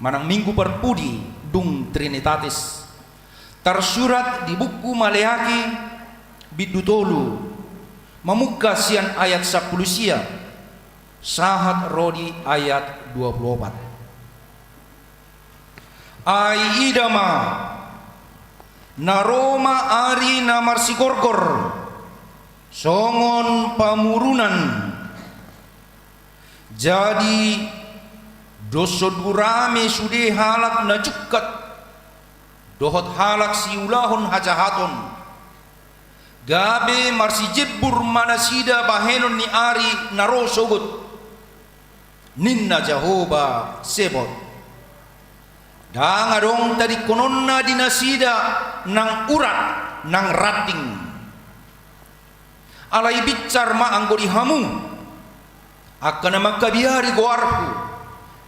manang minggu parpudi dung Trinitatis, tarsurat di buku Maleaki bindu tolu, mamungka sian ayat sampulu sia sahat ro di ayat dua pulu opat. Ai ida ma, na ro ma ari na marsigorgor songon pamurunan. Jadi, dos so du rame sude halak na jungkat dohot halak siulahon hajahaton, gabe marsijembur ma nasida bahenon ni ari na ro sogot, ninna Jahowa Sebot. Ndang adong tadingkononna di nasida nang urat nang ranting. Alai binsar ma anggo di hamu, angka na mangkabiari goarhu,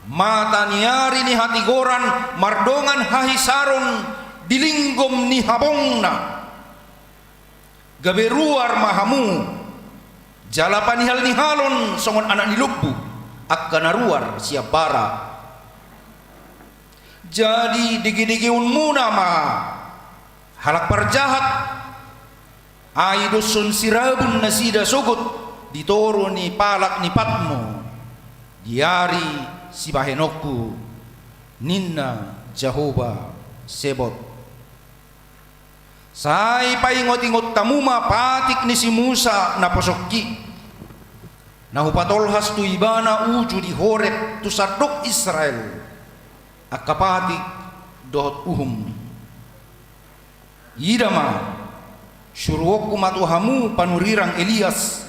mata ni ari ni hatigoran mardongan hahisaron di linggom ni habongna. Gabe ruar ma hamu, jala panihal-nihalon songon anak ni lombu angka na ruar sian bara. Jadi dege-degeonmuna ma halak parjahat, ai doshon sirabun nasida sogot di toru ni palak ni Patmo di ari sibahenonku, ninna Jahowa Sebot. Sai paingot-ingot hamu ma patik ni si Musa na posongki, na hupatolhas tu ibana uju di Horeb tu sandok Israel, angka patik dohot uhum. Ida ma, suruonku ma tu hamu panurirang Elias,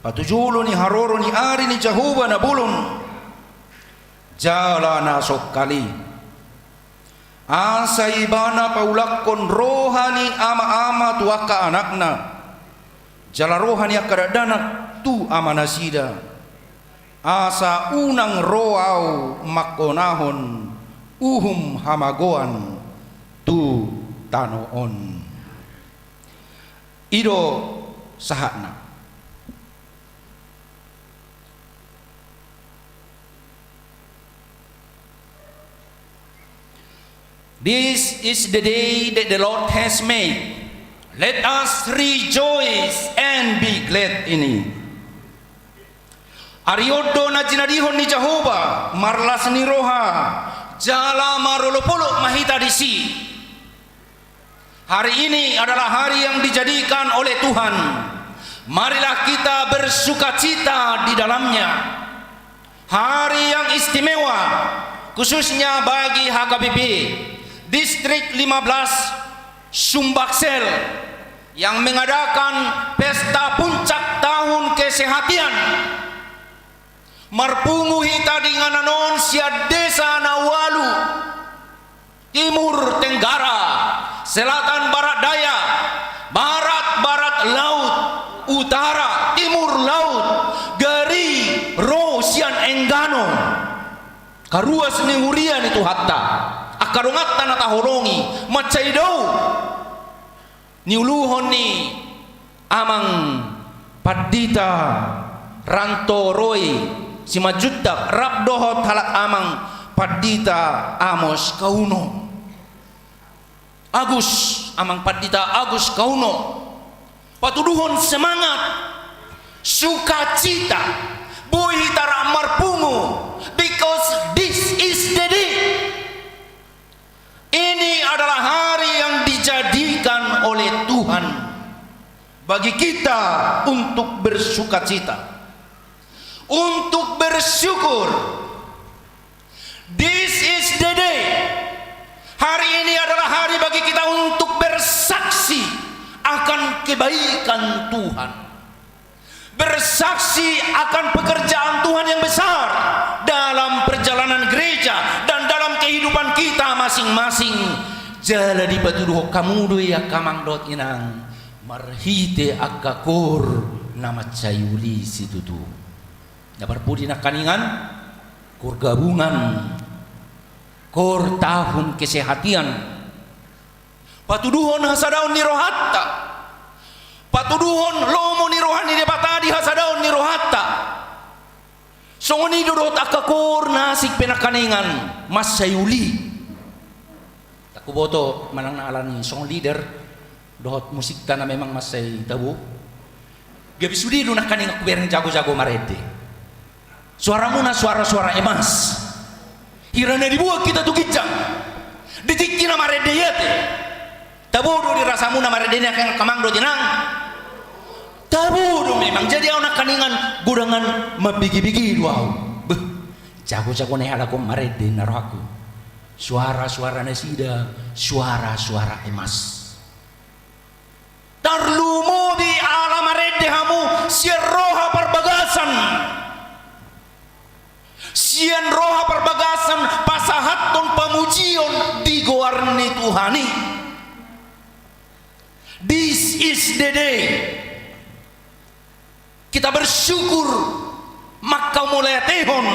patujolo ni haroro ni ari ni Jahowa na bolon jala na songkali. Asa ibana paulakkon roha ni ama-ama tu angka anakna, jala roha ni angka dakdanak tu amanasida, asa unang ro ahu mangkonahon uhum hamagoan tu tano on. I do sahatna. This is the day that the Lord has made. Let us rejoice and be glad in it. Ari on do na jinadihon ni Jahowa, marlas ni roha, jala marolopolop ma hita disi. Hari ini adalah hari yang dijadikan oleh Tuhan. Marilah kita bersukacita di dalamnya. Hari yang istimewa, khususnya bagi H K B P Distrik lima belas Sumbaksel, yang mengadakan pesta puncak tahun kesehatan. Marpungu hita di inganan on sian desa na ualu, Timur Tenggara, Selatan Barat Daya, Barat Barat Laut, Utara Timur Laut, gari ro sian Enggano, karuas ni huria ni Tuhanta, angka donganta na taholongi, mansai dao niuluhon ni Amang Pandita Ranto Roy Simanjuntak rap dohot halak Amang Pandita Amos Kauno. Agus, Amang Pandita Agus Kauno, patuduhon semangat, sukacita, boi hita rap marpungu, because this is the day. Ini adalah hari yang dijadikan oleh Tuhan bagi kita untuk bersukacita, untuk bersyukur. This is the day. Hari ini adalah hari bagi kita untuk bersaksi akan kebaikan Tuhan. Bersaksi akan pekerjaan Tuhan yang besar dalam perjalanan gereja dan dalam kehidupan kita masing-masing. Jala dipatuduhon hamu do i angka amang dohot inang, marhite angka kor na mansai uli situtu. Na parpudi nangkaningan, kor gabungan, kor tahun kesehatan. Patuduhon hasadaon ni rohanta. Patuduhon lomo ni roha ni Debata di hasadaon ni rohanta. Songon i do dohot angka kor na asing pe nangkaningan mansai uli. Ndang huboto manang na ala ni song leader dohot musikta na memang mansai tabo. Gabe sude do nangkaningan hubereng jago-jago marende. Suaramuna suara-suara emas. Hira na dibuat hita tu ginjang di tingki na marende i ate. Tabo do di rasamuna marende ni angka amang dohot inang? Tabo do memang. Jadi ahu nangkaningan godang mambege-bege do ahu. Beh, jago-jago na i halak on marende ninna rohangku. Suara-suara nasida suara-suara emas. Tarlumobi ala marende hamu sian roha parbagasan, sian roha parbagasan pasahathon pamujion di goar ni Tuhan i. This is the day. Kita bersyukur mangkamauliatehon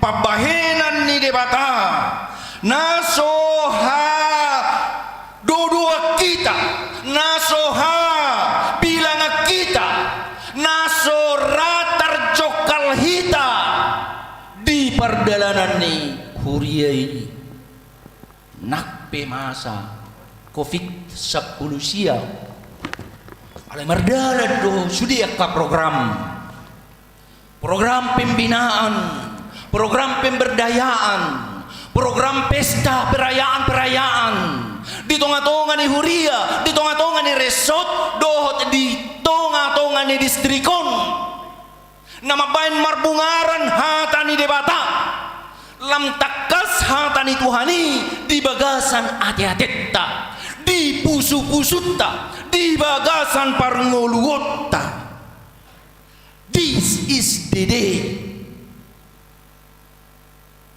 pambahenan ni Debata na so ha, huria i nang pe masa covid sampulu sia. Alai mardalan do sude angka program. Program pembinaan, program pemberdayaan, program pesta perayaan-perayaan di tonga-tonga ni huria, di tonga-tonga ni resort, dohot di tonga-tonga ni distrik on. Na mambahen marbungaran hata ni Debata, lam tangkas hata ni Tuhan i di bagasan ate-atenta, di pusu-pusunta, di bagasan parngoluonta. This is the day.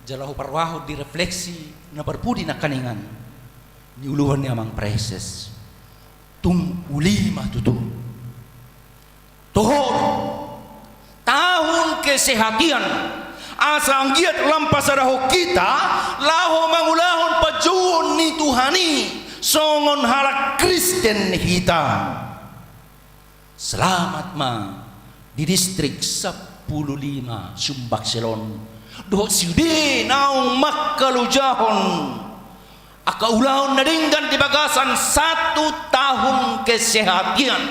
Jala huparrohahon di refleksi na parpudi nangkaningan, niuluhon ni amang praeses. Tung uli ma tutu. Toho, tahun kesehatian, asa anggiat lam pasadahon hita laho mangulahon panjouon ni Tuhan i songon halak Kristen hita. Selamat ma di distrik sampulu lima Sumbaksel on dohot sude naung mangkalojahon angka ulaon na denggan di bagasan satu tahun kesehatian.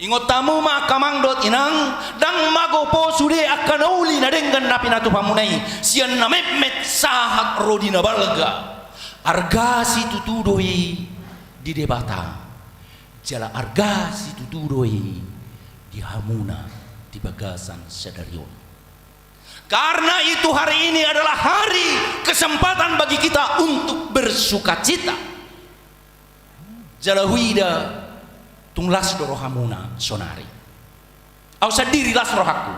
Ingot hamu ma angka amang dohot inang, ndang magopo sude angka na uli na denggan na pinatupa muna i sian na metmet sahat ro di na balga. Arga situtu do i di Debata. Jala arga situtu do i di hamuna di bagasan sadari on. Karena itu hari ini adalah hari kesempatan bagi kita untuk bersukacita. Jala huida tung las do rohamuna sonari. Au sandiri las rohangku.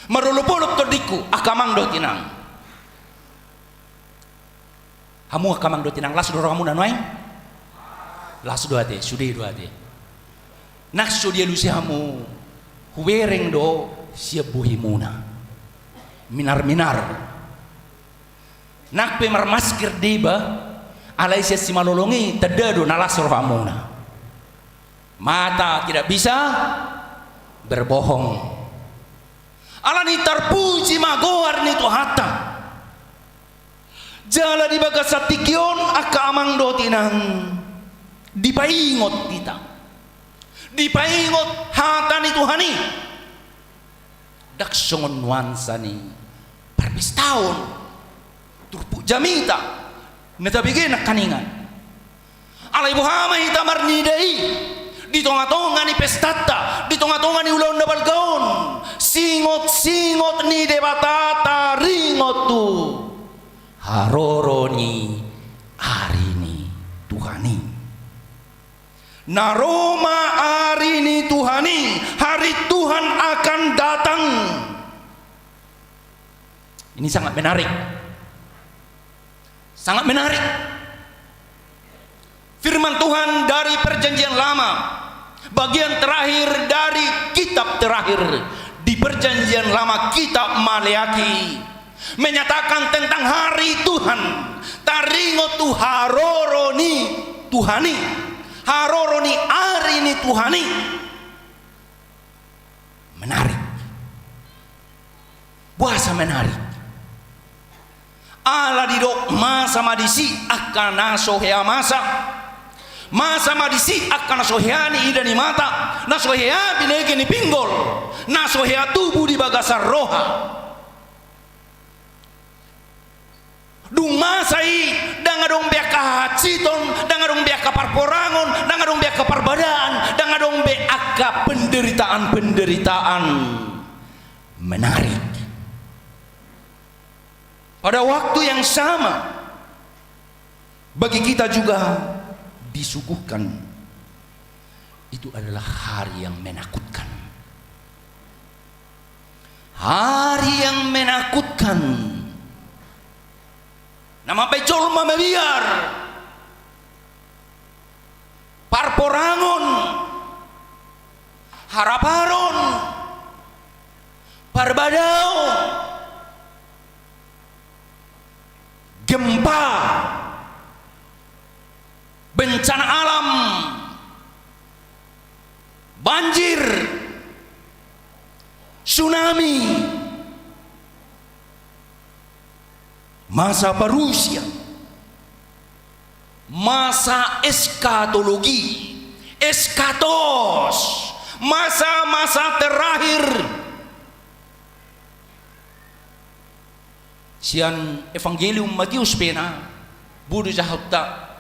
Marolop-olop tondingku, angka amang dohot inang. Hamu angka amang dohot inang, las do rohamuna nuaeng? Las do ate, sude do ate. Nang so dialusi hamu, hubereng do sian bohimuna. Minar-minar. Nang pe marmasker deba, alai sian simalolong i tanda do na las rohamuna. Mata tidak bisa berbohong. Alani tarpuji ma goar ni Tuhanta. Jala di bagasan tingki on angka amang dohot inang, dipaingot hita. Dipaingot hata ni Tuhan i. Ndang songon nuansa ni parpestaon, turpuk jamita na tabege nangkaningan. Alai boha ma hita marnida i di tonga-tonga ni pestanta, di tonga-tonga ni ulaon na balga on, singot-singot ni Debata taringot tu haroro ni ari ni Tuhan i. Na ro ma ari ni Tuhan i, hari Tuhan akan datang. Ini sangat menarik. Sangat menarik. Firman Tuhan dari Perjanjian Lama, bagian terakhir dari kitab terakhir di Perjanjian Lama, kitab Maleaki, menyatakan tentang hari Tuhan. Taringot tu haroro ni Tuhan i, haroro ni ari ni Tuhan i. Menarik. Boasa menarik? Ala didok masa ma disi angka na so hea masa. Masa ma disi angka na so hea niida ni mata, na so hea binege ni pinggol, na so hea tubu di bagasan roha. Dung masa i, ndang adong be angka hahansiton, ndang adong be angka parporangon, ndang adong be angka parbadaan, ndang adong be angka penderitaan-penderitaan. Menarik. Pada waktu yang sama, bagi kita juga disuguhkan, itu adalah hari yang menakutkan. Hari yang menakutkan. Na mambahen jolma mabiar. Parporangon, haraparon, parbadaon, gempa, bencana alam, banjir, tsunami, Masa parousia, masa eskatologi, eskatos, masa-masa terakhir. Sian Evangelium Matius pe na, bodo jahonta,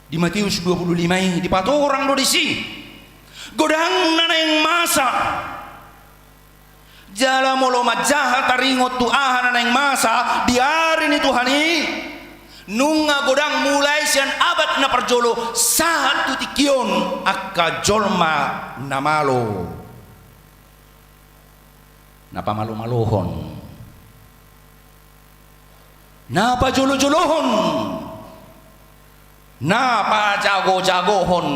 di Matius dua puluh lima i dipatorang do disi godang na naeng masa. Jala molo manjaha taringot tu aha na naeng masa di ari ni Tuhan i, nunga godang mulai sian abad na parjolo sahat tu tingki on angka jolma na malo, na pamalo-malohon, na pajolo-jolohon, na pajago-jagohon,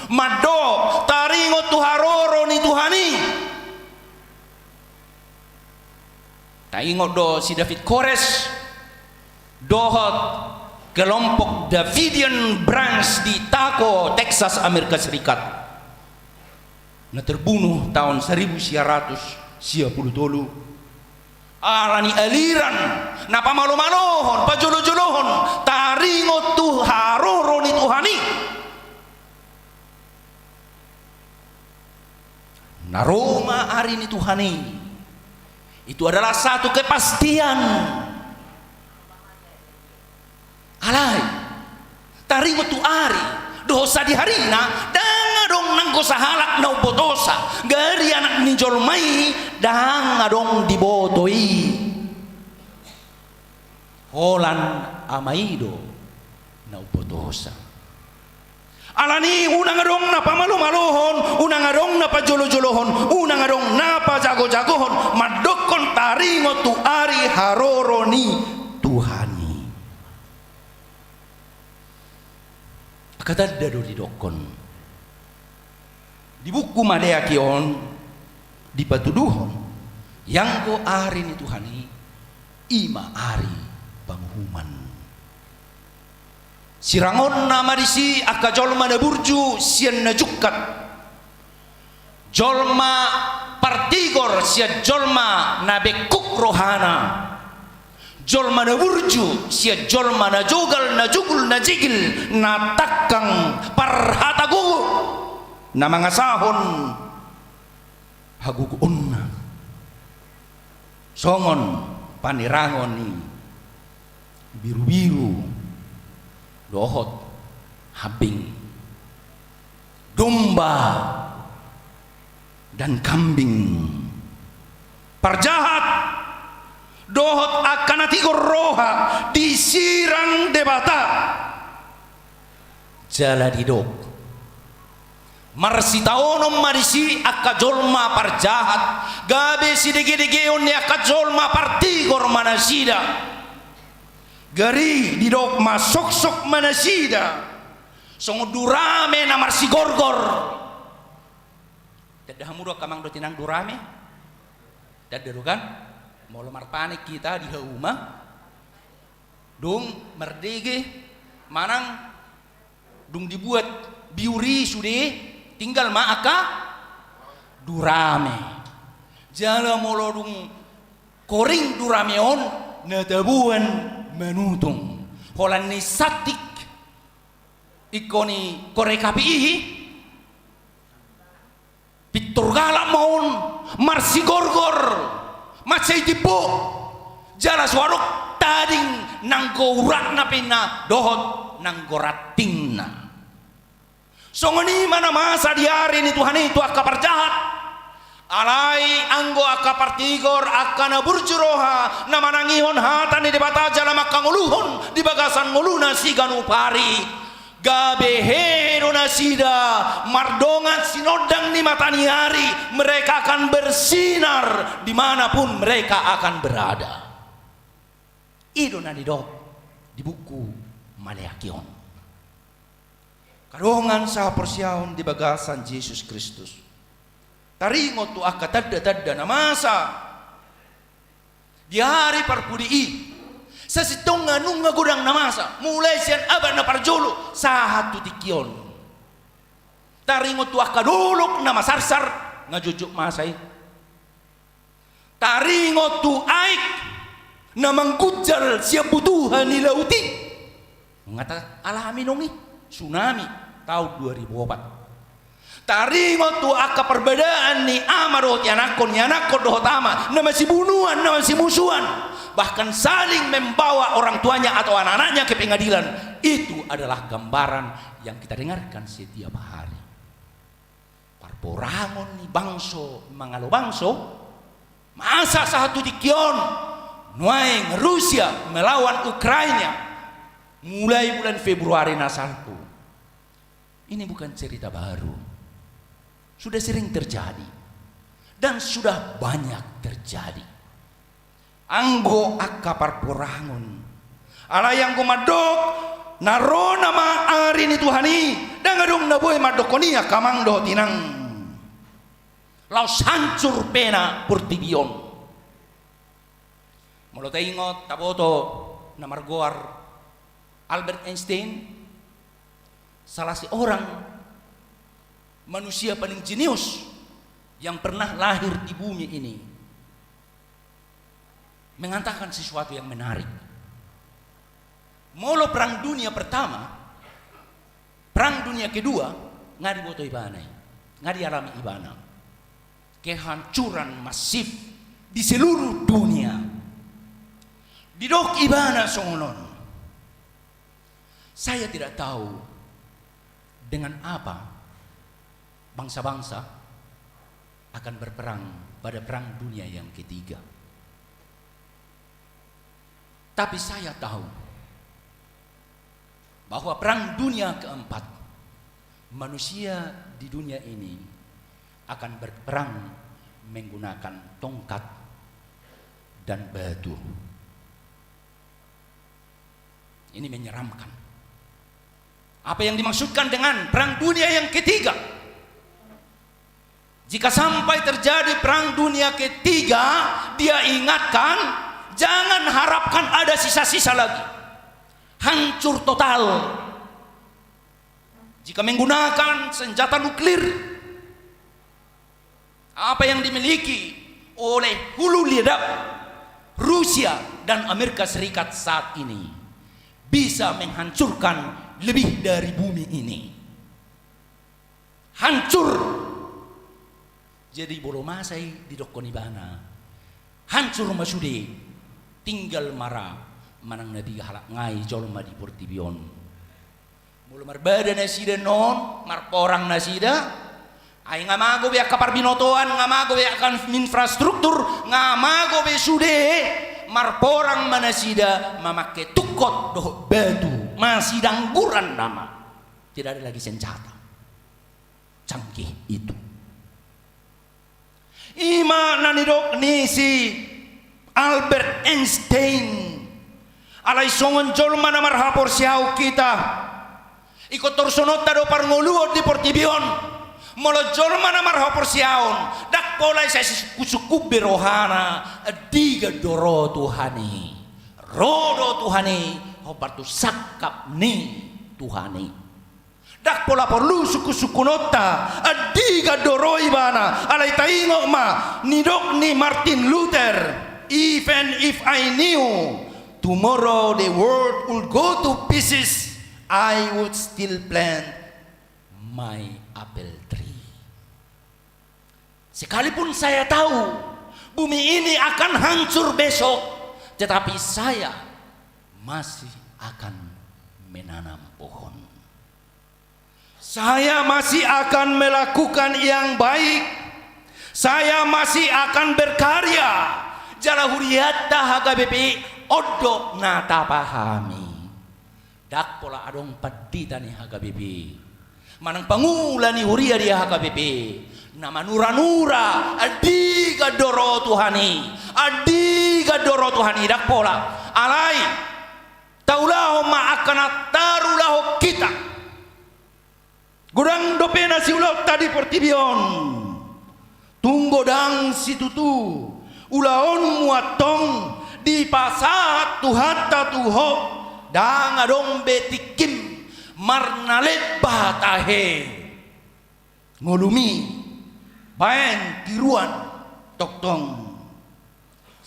mandok taringot tu haroro ni Tuhan i. Taingot do si David Koresh dohot kelompok Davidian Branch di Taco, Texas, Amerika Serikat, na terbunuh taon saribu sia ratus sia pulu tolu. Alani aliran na pamalo-malohon, pajolo-jolohon taringot tu haroro ni Tuhan i. Na ro ma ari ni Tuhan i. Itu adalah satu kepastian. Alai taringot tu ari dohot sadihari na, ndang adong nanggo sahalak na umbotosa. Gari Anak ni Jolma i ndang adong diboto i. Holan Ama i do na umbotosa. Alani unang adong na pamalo-malohon, unang adong na pajolo-jolohon, unang adong na pajago-jagohon mandokkon taringot tu ari haroro ni Tuhan i. Angka tanda do didokkon. Di buku Maleaki on dipatuduhon, ianggo ari ni Tuhan i, i ma ari panguhuman. Sirangonna ma disi angka jolma na burju sian na jungkat. Jolma partigor sian jolma na bengkuk rohana. Jolma na burju sian jolma na jogal, na jugul, na jigil, na tangkang parhata gogo, na mangasahon hagogoonna. Songon panerangon ni birubiru dohot hambing, domba dan kambing. Parjahat dohot angka na tigor roha disirang Debata. Jala didok, marsitaonon ma disi angka jolma parjahat, gabe sidegedegeon ni angka jolma partigor ma nasida. Gari didok, masoksok ma nasida songon durame na marsigorgor. Tanda hamu do angka amang dohot inang durame? Tanda do kan? Molo marpanen hita di hauma, dung mardege manang dung dibuat biur i sude, tinggal ma angka durame. Jala molo dung koring durame on, na taboan manutung. Holan ni santik ingkon i korek api i, pintor galak ma on, marsigorgor, mansai timbo, jala so adong tading nanggo uratna pe ninna dohot nanggo rantingna. Songon i ma na masa di ari ni Tuhan i tu angka parjahat. Alai anggo angka partigor, angka na burju roha, na manangihon hata ni Debata jala manghangoluhon di bagasan ngoluna siganup ari, gabe hehe do nasida mardongan sinondang ni mataniari, mereka akan bersinar di mana pun mereka akan berada. I do na nidok di buku Maleaki on. Angka dongan sahaporseaon di bagasan Jesus Kristus, taringot tu angka tanda-tanda na masa di ari parpudi i, sasintongna nunga godang na masa, mulai sian abad na parjolo sahat tu tingki on. Taringot tu angka dolok na masarsar, nga jotjot masa i. Taringot tu aek Na manggunjal sian butuha ni laut i. Nga ta alami nunga i, tsunami taon dua ribu opat. Taringot tu angka parbadaan ni ama dohot ianakhon, ianakhon dohot ama, na masibunuan, na masimusuan, bahkan saling membawa orang tuanya atau anak-anaknya ke pengadilan. Itu adalah gambaran yang kita dengarkan setiap hari. Parporangon ni bangso mangalo bangso, masa sahat tu tingki on, nuaeng Rusia melawan Ukraina, mulai bulan Februari na salpu. Ini bukan cerita baru. Sudah sering terjadi. Dan sudah banyak terjadi. Anggo angka parporangon. Alai anggo mandok, na ro nama ari ni Tuhan i, ndang adong na boi mandokkon i angka amang dohot inang. Laos hancur pe na portibi on. Molo taingot, taboto na margoar Albert Einstein, salah seorang manusia paling jenius yang pernah lahir di bumi ini, mengatakan sesuatu yang menarik. Molo Perang Dunia Pertama, Perang Dunia Kedua, nga diboto ibana i, nga dialami ibana. Kehancuran masif di seluruh dunia. Didok ibana songon on. Saya tidak tahu dengan apa bangsa-bangsa akan berperang pada Perang Dunia yang Ketiga. Tapi saya tahu bahwa Perang Dunia Keempat, manusia di dunia ini akan berperang menggunakan tongkat dan batu. Ini menyeramkan. Apa yang dimaksudkan dengan Perang Dunia yang Ketiga? Jika sampai terjadi Perang Dunia Ketiga, dia ingatkan, jangan harapkan ada sisa-sisa lagi. Hancur total. Jika menggunakan senjata nuklir, apa yang dimiliki oleh hulu ledak Rusia dan Amerika Serikat saat ini bisa menghancurkan lebih dari bumi ini. Hancur. Jadi molo masa i didokkon ibana, hancur ma sude, tinggal ma ra manang na piga halak ngai jolma di portibi on. Molo marbada nasida non, marporang nasida, ai nga mago be angka parbinotoan, nga mago be angka infrastruktur, nga mago be sude, marporang ma nasida mamangke tungkot dohot batu, masidangguran nama. Tidak ada lagi senjata canggih itu. I ma na nidok ni si Albert Einstein. Alai songon jolma na marhaporseaon hita, ingkon torsononta do parngoluon di portibi on. Molo jolma na marhaporseaon, ndang pola sai sisungkun-sungkun be rohana, andigan do ro Tuhan i. Ro do Tuhan i, hombar tu sangkap ni Tuhan i. Ndang pola porlu sungkun-sungkunonta, andigan do ro ibana, alai taingot ma, nidok ni Martin Luther, "Even if I knew tomorrow the world would go to pieces, I would still plant my apple tree." Sekalipun saya tahu bumi ini akan hancur besok, tetapi saya masih akan menanam pohon. Saya masih akan melakukan yang baik. Saya masih akan berkarya. Jala hurianta H K B P on do na tapahami. Ndang pola adong pandita ni H K B P manang pangula ni huria di H K B P na manura-nura, andigan do ro Tuhan i, andigan do ro Tuhan i, ndang pola. Alai taulahon ma angka na tarulahon hita. Godang dope na siulaonta di portibi on. Tung godang situtu ulaonmu antong dipasahat Tuhanta tu ho, ndang adong be tingkim marnalemba tahe. Ngolumi baen tiruan tongtong.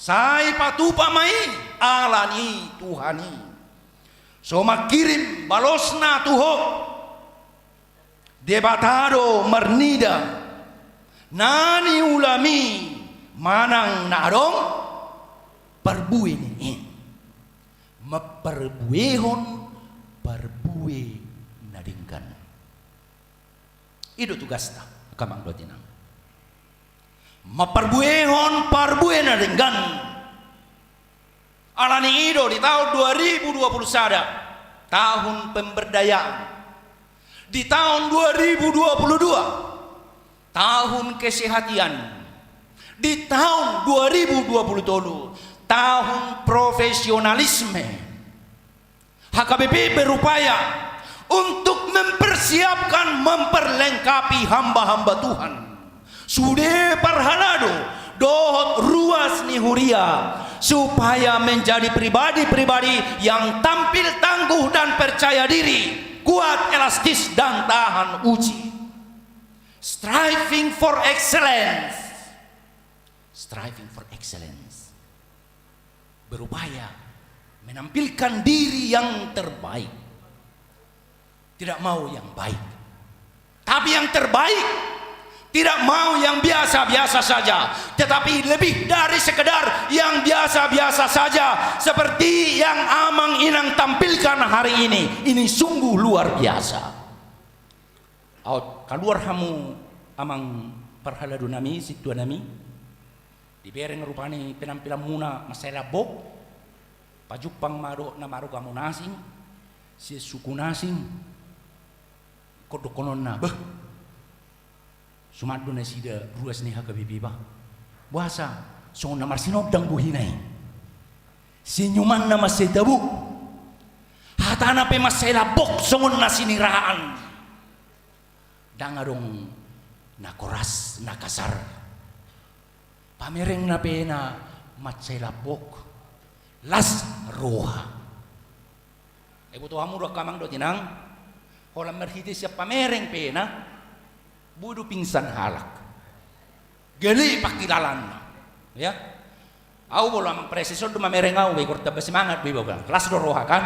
Sai patupa ma i, ala ni Tuhan i so mangkirim balosna tu ho. Debata do marnida, na niulam i manang na adong parbue ni i. Mamparbuehon parbue na denggan. I do tugasta, angka amang dohot inang. Mamparbuehon parbue na denggan. Ala ni i do di tahun dua ribu dua puluh sada, tahun pemberdayaan. Di tahun dua ribu dua puluh dua, tahun kesehatan. Di tahun dua ribu dua puluh tolu, tahun profesionalisme. H K B P berupaya untuk mempersiapkan, memperlengkapi hamba-hamba Tuhan, sude parhalado dohot ruas ni huria, supaya menjadi pribadi-pribadi yang tampil tangguh dan percaya diri, kuat, elastis, dan tahan uji. Striving for excellence. Striving for excellence. Berupaya menampilkan diri yang terbaik. Tidak mau yang baik, tapi yang terbaik. Tidak mau yang biasa-biasa saja, tetapi lebih dari sekedar yang biasa-biasa saja, seperti yang amang inang tampilkan hari ini. Ini sungguh luar biasa. Aut, kaluar hamu amang parhalado nami, sintua nami. Dibereng rupani penampilanmuna mansai lambok. Pajumpang ma dohot na marugamo na asing, sian suku na asing. Ingkon dohononna, bah, suman do nasida ruas ni H K B P, bah. Boasa songon na marsinondang bohina i. Senyumanna mansai tabo. Hatana pe mansai lambok songon na siniraan. Ndang adong na koras, na kasar. Pamerengna pe na mansai lambok, las roha. Ai boto hamu do angka amang dohot inang, holan marhite sian pamereng pe na boi do pingsan halak. Gale pangkilalaanna. Ya. Au molo amang praeses on do mamereng au, ingkon tamba semangat do iba, kan. Las do roha, kan.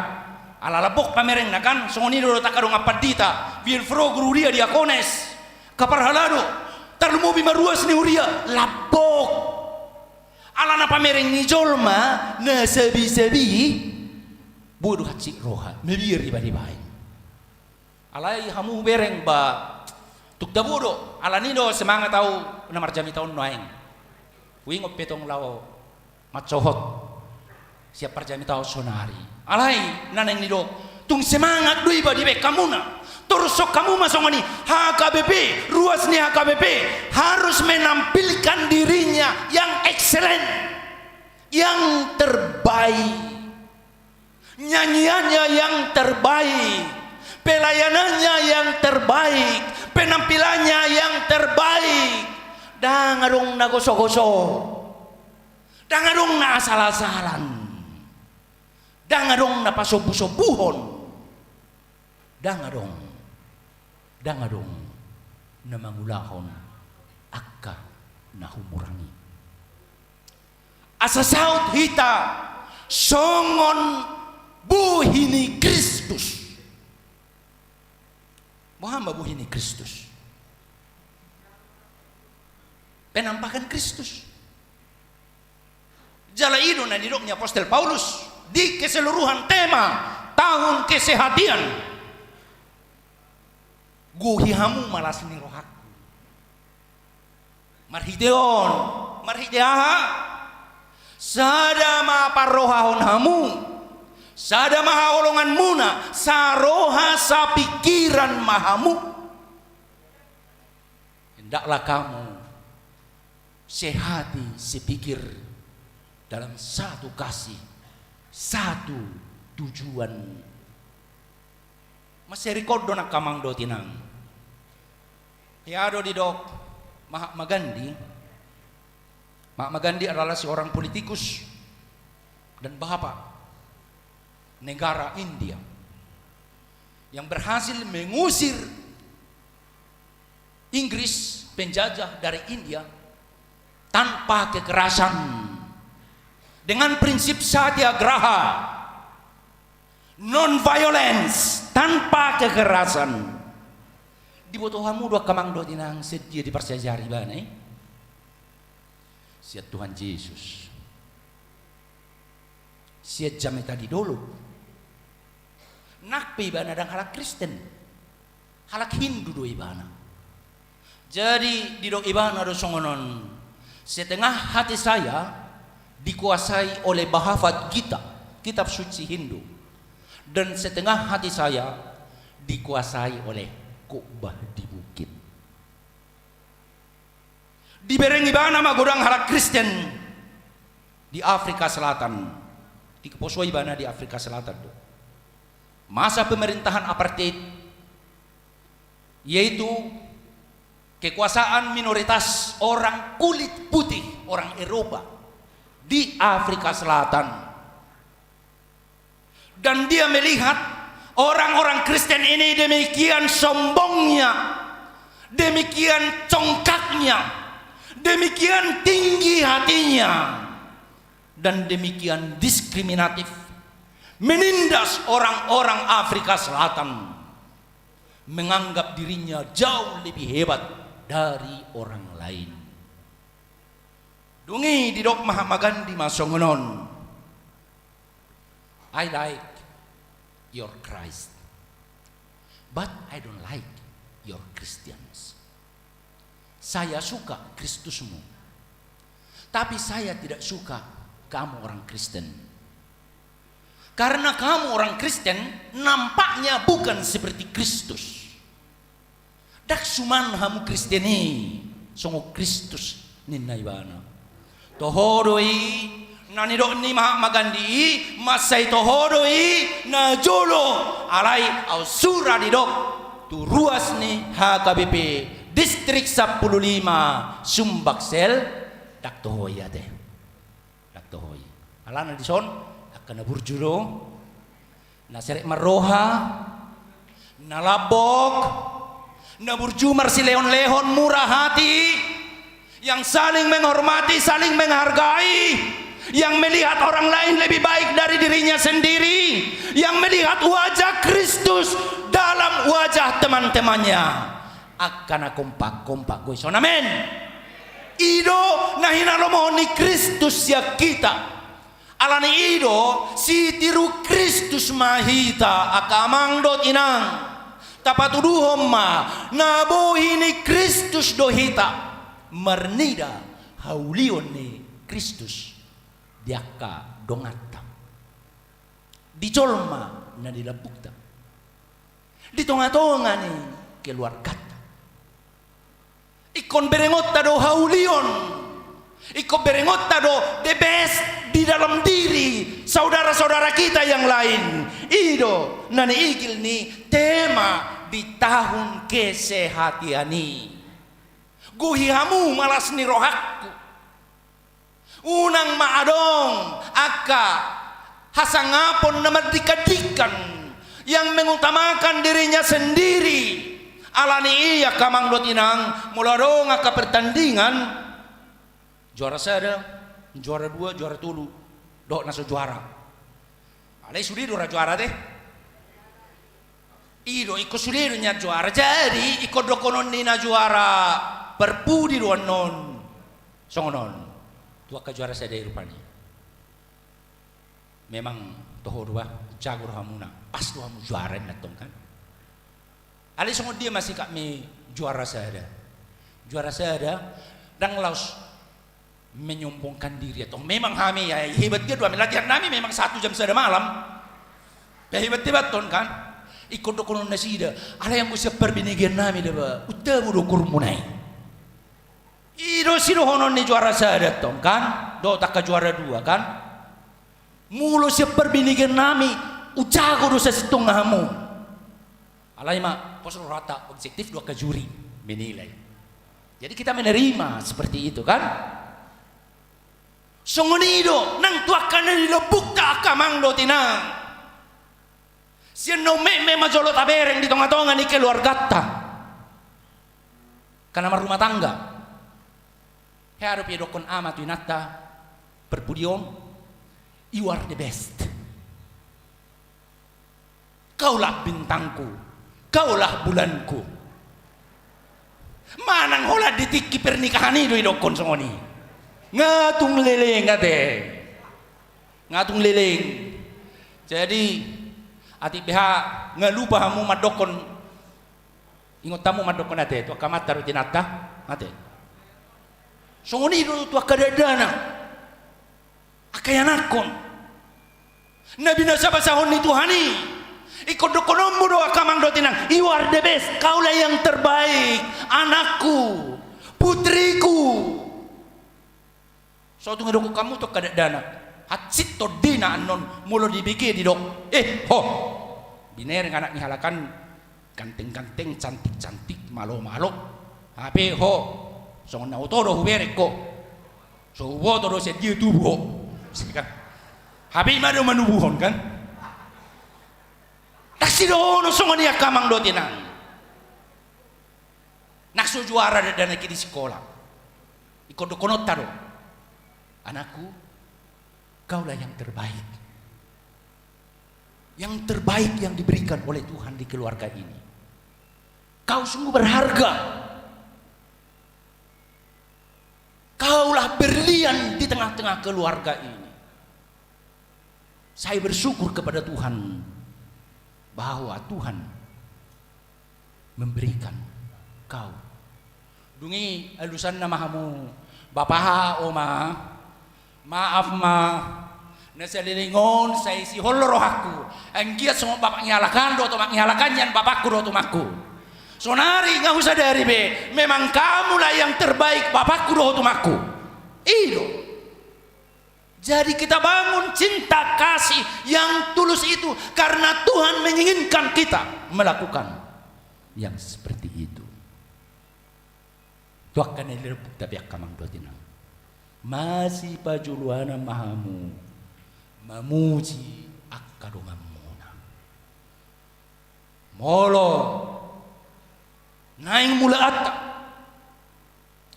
Ala lambok pamerengna, kan. Songon i do dohot angka dongan pandita, fiel, fro, guru huria, diakones, angka parhalado, tarlumobi ma ruas ni huria, lambok. Alana pamereng ni jolma na sabisabi, boi do hansit roha, mabiar iba dibaen. Alai hamu hubereng, ba, tung tabo do, ala ni do semangat au na marjamita on nuaeng. Huingot pe tong laho mansohot sian parjamita on saonari. Alai na naeng nidok, tung semangat do iba dibaen hamuna. Torus hamu ma songon i, H K B P, ruas ni H K B P harus menampilkan dirinya yang excellent, yang terbaik. Nyanyiannya yang terbaik, pelayanannya yang terbaik, penampilannya yang terbaik. Ndang adong na gosogoso, ndang adong na asalasalan, ndang adong na pasombuhsombuhon, ndang adong, ndang adong na mangulahon angka na humurang i. Asa saut hita songon bohi ni Kristus. Boha ma bohi ni Kristus? Penampakan Kristus. Jala i do na nidok ni apostel Paulus di keseluruhan tema tahun kesehatan. Gohi hamu ma las ni rohangku. Marhite on, marhite aha? Sada ma parrohahon hamu, sada ma haholonganmuna, saroha sapingkiran ma hamu. Hendaklah kamu sehati sepikir dalam satu kasih, satu tujuan. Mansai ringkot do nangkin, amang dohot inang. Hea do didok Mahatma Gandhi. Mahatma Gandhi adalah seorang politikus dan bapak negara India yang berhasil mengusir Inggris penjajah dari India tanpa kekerasan. Dengan prinsip satyagraha, non-violence, tanpa kekerasan. Diboto hamu do angka amang dohot inang sian dia diparsiajari ibana i? Sian Tuhan Jesus. Sian jamita di dolok. Nang pe ibana ndang halak Kristen. Halak Hindu do ibana. Jadi, didok ibana do songon on, setengah hati saya dikuasai oleh Bhagavad Gita, kitab suci Hindu, dan setengah hati saya dikuasai oleh khotbah di bukit. Dibereng ibana ma godang halak Kristen di Afrika Selatan. Diposo ibana di Afrika Selatan do. Masa pemerintahan apartheid, yaitu kekuasaan minoritas orang kulit putih, orang Eropa di Afrika Selatan. Dan dia melihat orang-orang Kristen ini demikian sombongnya, demikian congkaknya, demikian tinggi hatinya, dan demikian diskriminatif, menindas orang-orang Afrika Selatan, menganggap dirinya jauh lebih hebat dari orang lain. Dung i didok Mahatma Gandhi ma songon on. I like your Christ, but I don't like your Christians. Saya suka Kristusmu, tapi saya tidak suka kamu orang Kristen. Karena kamu orang Kristen nampaknya bukan seperti Kristus. Ndang suman hamu Kristen i songon Kristus, ninna ibana. Toho do i na nidok ni Mahatma Gandhi i, mansai toho do i na jolo, alai aut sura didok tu ruas ni H K B P Distrik sampulu lima Sumbaksel, ndang toho i ate. Ndang toho i. Alana dison angka na burju do, na serep marroha, na lambok, na burju marsilehon-lehon, murah hati, yang saling menghormati, saling menghargai, yang melihat orang lain lebih baik dari dirinya sendiri, yang melihat wajah Kristus dalam wajah teman-temannya. Angka na kompak, kompak do dison, amen. I do na hinalomohon ni Kristus sian hita. Alani i do, sitiru Kristus ma hita, angka amang dohot inang. Tapatuduhon ma, na bohi ni Kristus do hita, marnida haulion ni Kristus di angka donganta, di jolma na di lambungta, di tonga-tonga ni keluarganta. Ingkon berengonta do haulion. Ingkon berengonta do the best di dalam diri saudara-saudara kita yang lain. I do na niigil ni tema di tahun kesehatian i. Gohi hamu ma las ni rohangku. Unang ma adong angka hasangapon na mandingkan-dingkan, yang mengutamakan dirinya sendiri. Alani i angka amang dohot inang, molo adong angka pertandingan, juara sada, juara dua, juara tolu, dohot na so juara. Alai sude do ra juara te. I do, ingkon sude do nian juara. Jadi ingkon dohonon ni na juara parpudi do annon songon on tu angka juara sada i rupani. Memang toho do bah, jago do hamuna, pas do hamu juara, ninna tong kan. Alai songon dia ma sikapmi juara sada? Juara sada ndang laos menyombongkan diri, atau memang hami, ya, hebat dia do hami, latihan nami memang satu jam sada malam. Ya, hebat, hebat tong kan. Ingkon dohonon nasida, alai anggo sian parbenegean nami da bah, untabu do ukurmuna i. I do sidohonon ni juara sada tong kan, dohot angka juara dua kan. Molo sian parbenegean nami, ujago do sasintongna hamu. Alai ma, pos rohanta, objektif do angka juri menilai. Jadi kita menerima seperti itu kan. Songon i do nang tu angka na di lambungta angka amang dohot inang. Sian na ummetmet ma jolo tabereng di tonga-tonga ni keluarganta. Angka na marrumah tangga. Hea dope didokkon ama tu inanta, parpudi on, You are the best. Kaulah bintangku, kaulah bulanku. Manang holan di tingki pernikahan i do idokkon songon i. Nga tung leleng ate. Nga tung leleng. Jadi, atik beha nga lupa hamu mandokkon, ingot hamu mandokkon ate tu angka amanta dohot inanta, ate. Songon i do tu angka dakdanak. Angka ianakkon na binasabasahon ni Tuhan i. Ingkon dokkononmu do angka amang dohot inang, you are the best, kaulah yang terbaik, anakku, putriku. So tung idokkon hamu tu angka dakdanak, hansit tondina annon molo dibege didok, eh ho, binereng anak ni halak an, ganteng-ganteng, cantik-cantik, malo-malo. Hape ho, songon na oto do hubereng ho. So huboto do sian dia tubu ho. Hape i ma do manubuhon kan. Ndang sidohonon songon i angka amang dohot inang. Nang so juara dakdanak i di sikola, ingkon dokkononta do, anakku, kaulah yang terbaik. Yang terbaik yang diberikan oleh Tuhan di keluarga ini. Kau sungguh berharga. Kaulah berlian di tengah-tengah keluarga ini. Saya bersyukur kepada Tuhan bahwa Tuhan memberikan kau. Dung i alusanna ma hamu, bapa, oma, maaf ma, na saleleng on sai sihol rohangku. Anggiat songon bapak ni halak an dohot omak ni halak an nian bapakku dohot omakku. Sonari nga husadari be, memang kamulah yang terbaik bapakku dohot omakku. I do. Jadi kita bangun cinta kasih yang tulus itu karena Tuhan menginginkan kita melakukan yang seperti itu. Tu angka na niluluan ta be angka amang dohot inang, masipajoloan ma hamu mamuji angka donganmuna. Molo naeng mulaanta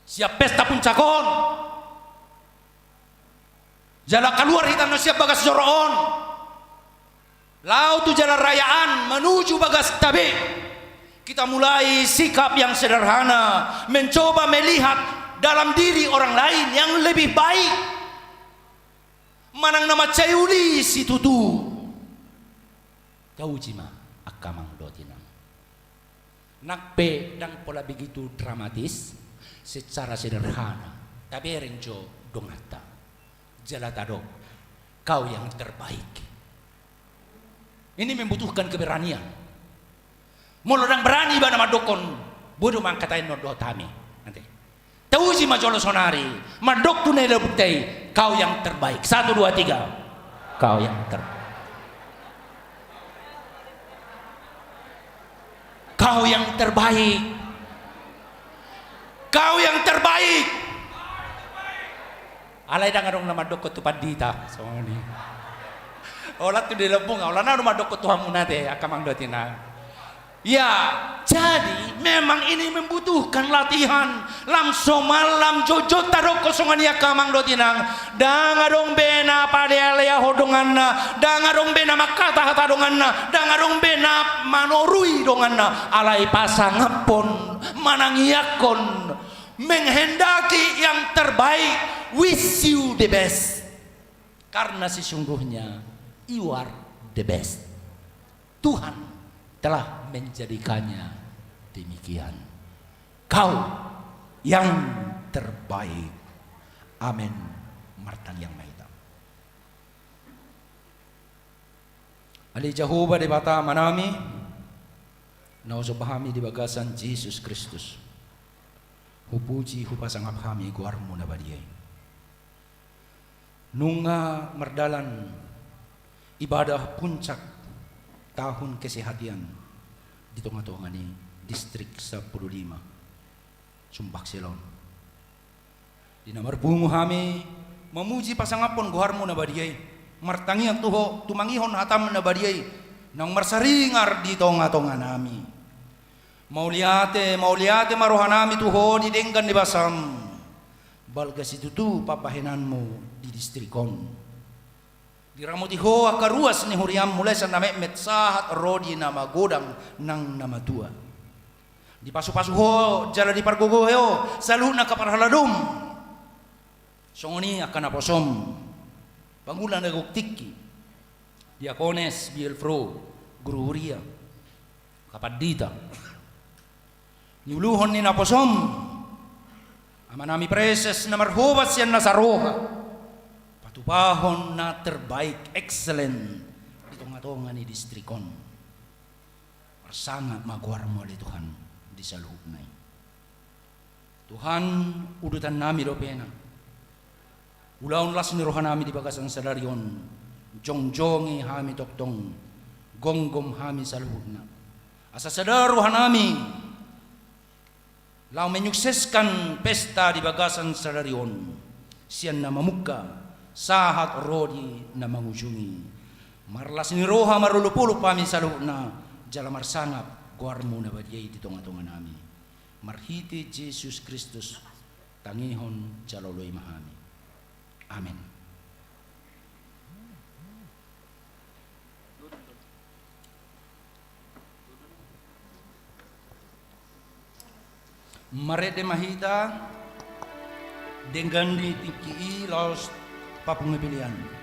sian pesta puncak on, jala kaluar hita annon sian bagas joro on laho tu jalan raya an menuju bagasta be, kita mulai sikap yang sederhana, mencoba melihat dalam diri orang lain yang lebih baik. Manang na mansai uli situtu. Tauji ma angka amang dohot inang. Nang pe ndang pola begitu dramatis, secara sederhana tabereng jo donganta jala tadok, kau yang terbaik. Ini membutuhkan keberanian. Molo ndang berani ibana mandokkon, boi do ma angka taennon dohot hami. Ate. Tauji ma jolo sonari, mandok tu na niluluanta i, kau yang terbaik. Satu, dua, tiga. Kau yang ter-, kau yang terbaik. Kau yang terbaik. Alai ndang adong na mandokkon tu pandita songon i. Holan tu dilambung, holan na adong mandokkon tu hamu ate angka amang dohot inang. Ya, jadi memang ini membutuhkan latihan. Lam somal lam jotjot tadokkon songon i angka amang dohot inang. Ndang adong be na palealeahon donganna, ndang adong be na manghatahata donganna, ndang adong be na manorui donganna. Alai pasangaphon, manangiangkon, menghendaki yang terbaik, wish you the best. Karena sesungguhnya you are the best. Tuhan telah menjadikannya demikian. Kau yang terbaik. Amen. Martangiang ma hita. Ale Jahowa Debata Amanami, na husomba hami di bagasan Jesus Kristus, hupuji hupasangap hami goarmu na badia i. Nunga mardalan ibadah puncak tahun kesehatan di tongatonga ni Distrik Sampulu Lima Sumbaksel on. Di na marpungu hami mamuji pasangaphon goarmu na badia i, martangiang tu Ho tumangihon hatam na badia i naung marsaringar di tongatonganami. Mauliate, mauliate ma rohanami tu Ho di denggan ni basam. Balga situtu pambahenanmu di distrik on. Diramoti Ho angka ruas ni huriaM mulai sian na metmet sahat ro di na magodang nang na matua. Dipasupasu Ho jala dipargogohi Ho saluhutna angka parhaladoM. Songon i angka naposoM, pangula na gok tingki, diakones, bielvrouw, guru huria, angka pandita. Niuluhon ni naposoM, Amanami Praeses na marhobat sian nasa roha, patupahon na terbaik, excellent, di tongatonga ni distrik on. Marsangap ma goarMu ale Tuhan di saluhutna i. Tuhan, udutannami dope na ulaon las ni rohanami di bagasan sadari on, jongjongi hami tongtong, gomgom hami saluhutna, asa sada rohanami laho menyukseskan pesta di bagasan sadari on, sian na mamungka sahat ro di na mangujungi. Marlas ni roha, marolopolop hami saluhutna, jala marsangap goarMu na badia i di tongatonganami. Marhite Jesus Kristus tangihon jala oloi ma hami. Amen. Marende ma hita denggan ni tingki i laos papungu pelean.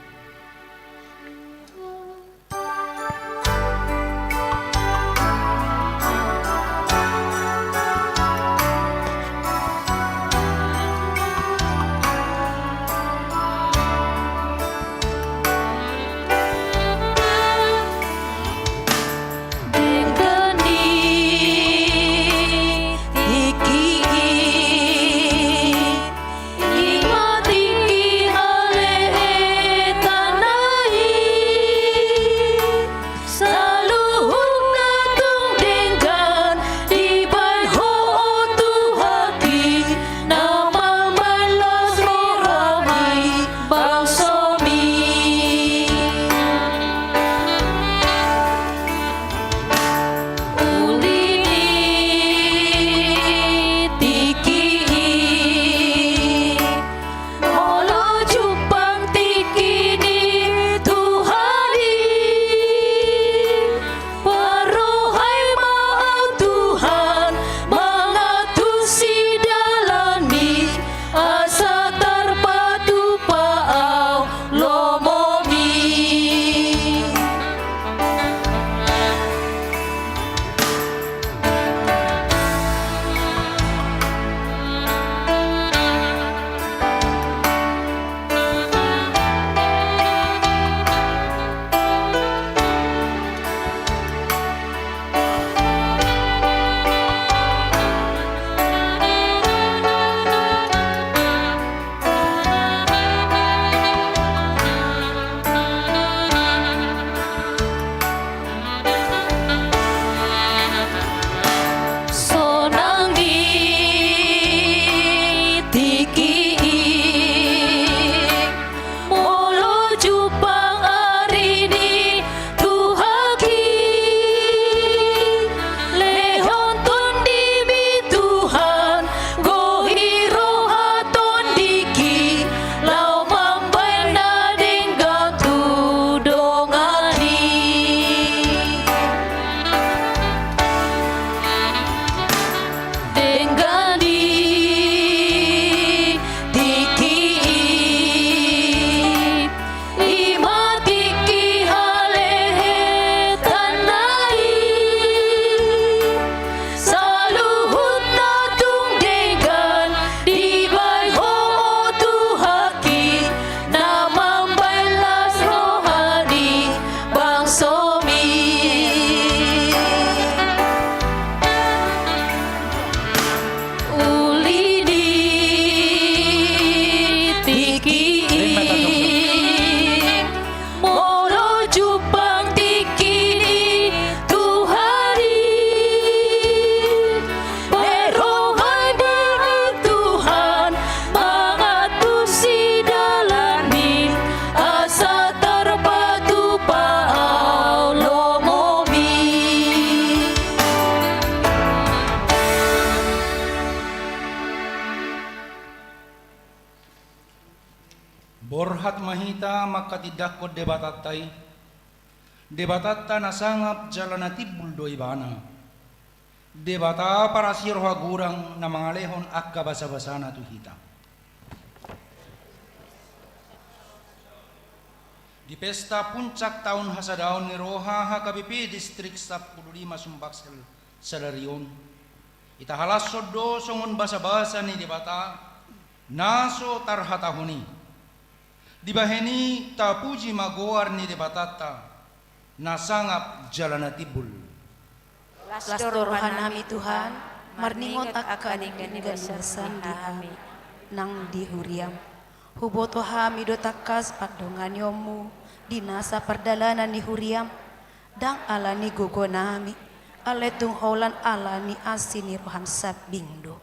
Borhat ma hita manghatindanghon Debatanta i. Debatanta na sangap jala na timbul do Ibana. Debata parasi roha gurang na mangalehon angka basabasana tu hita. Di pesta puncak taon hasadaon ni roha H K B P Distrik sampulu lima Sumbaksel sadari on, hita halashon do songon basabasa ni Debata na so tarhatahon i. Dibahen i tapuji ma goar ni Debatanta na sangap jala na timbul. Las do rohanami Tuhan, marningot angka na denggan ni bagasan di hami nang di huriam. Huboto hami do tangkas pandonganionmu di nasa pardalanan ni huriam. Ndang ala ni gogonami, alai tung holan ala ni asi ni roham sambing do.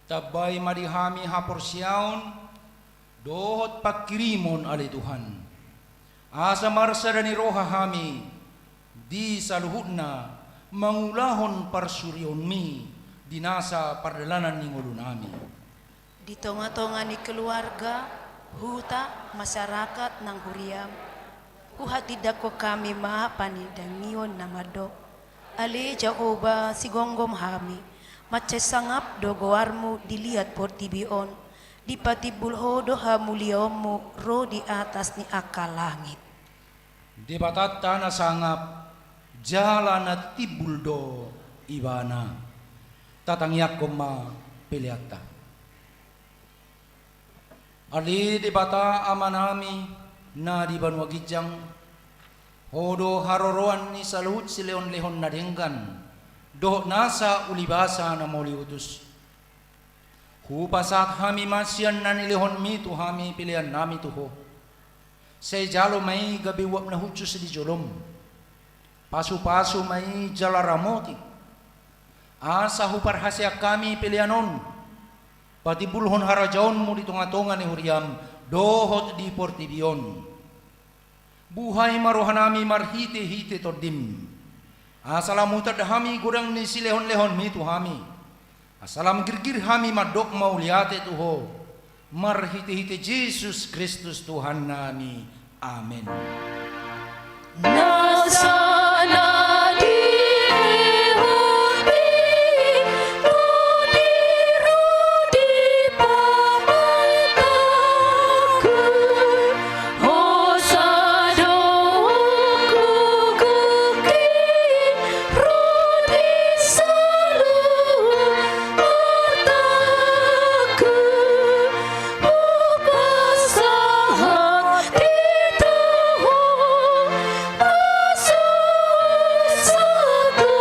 Tambai ma di hami haporseaon dohot pangkirimon, ale Tuhan, asa marsada ni roha hami di saluhutna mangulahon parsurionmi di nasa pardalanan ni ngolunami. Di tongatonga ni keluarga, huta, masyarakat nang huriam, huhatindangkon hami ma panindangion na mandok: Ale Jahowa, sigomgom hami, mansai sangap do goarmu di liat portibi on. Dipatimbul ho do hamuliaonmu ro di atas ni angka langit. Debatanta na sangap jala na timbul do Ibana. Tatangiangkon ma peleanta. Ale Debata Amanami na di banua ginjang, Ho do haroroan ni saluhut silehonlehon na denggan dohot nasa ulibasa na mauliutus. Hupasahat hami ma sian na nilehonmi tu hami peleannami tu Ho. Sai jalo ma i gabe uap na hushus di jolom. Pasupasu ma i jala ramoti, asa huparhaseang hami pelean on patimbulhon harajaonmu di tongatonga ni huriam dohot di portibi on. Buhai ma rohanami marhitehite Tondim, asa lam hutanda hami godang ni silehonlehonmi tu hami, asa lam girgir hami mandok mauliate tu Ho, marhitehite Jesus Kristus Tuhannami. Amen. Nasa na dilehonmi tuli ro di pamatangku, hosa do huguguk i ro di saluhut artangku. Hupasahat i tu Ho, pasu-pasu tu Ho.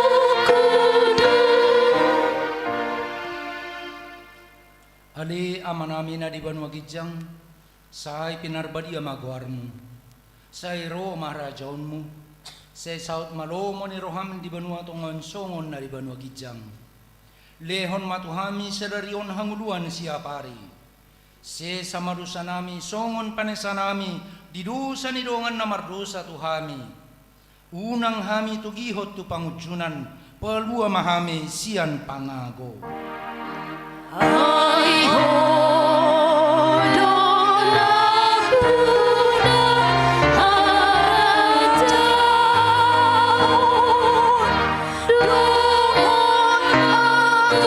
Ale Amanami na di banua ginjang, sai pinarbadia ma goarmu. Sai ro ma harajaonmu. Sai saut ma lomo ni roham di banua tonga on songon na di banua ginjang. Lehon ma tu hami sadari on hangoluan siapari. Sesa ma dosanami songon panesanami di dosa ni dongan na mardosa tu hami. Unang hami togihon tu pangunjunan, palua ma hami sian pangago. Ai Ho do nampuna harajaon dohot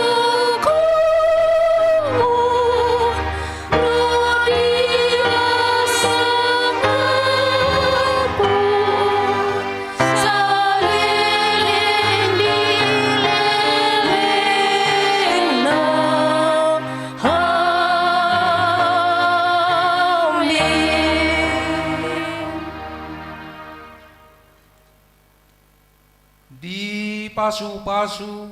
agogoon ro di hasangapon saleleng ni lelengna. Amen. Dipasupasu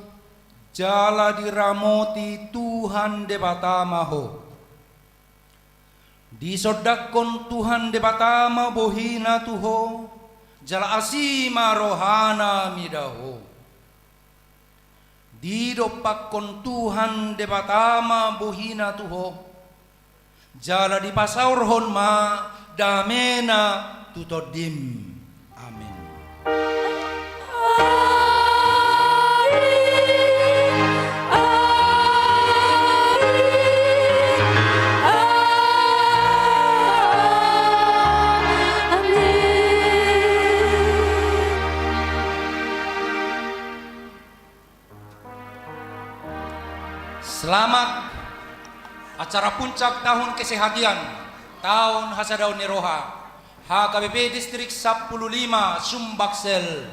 jala diramoti Tuhan Debata ma ho. Disondangkon Tuhan Debata ma bohina tu ho, jala asi ma rohana mida ho. Didompakkon Tuhan Debata ma bohina tu ho, jala dipasaorhon ma damena tu tondim. Amen. Selamat acara puncak tahun kesehatan, tahun hasadaon ni roha, H K B P Distrik Sampulu Lima Sumbaksel.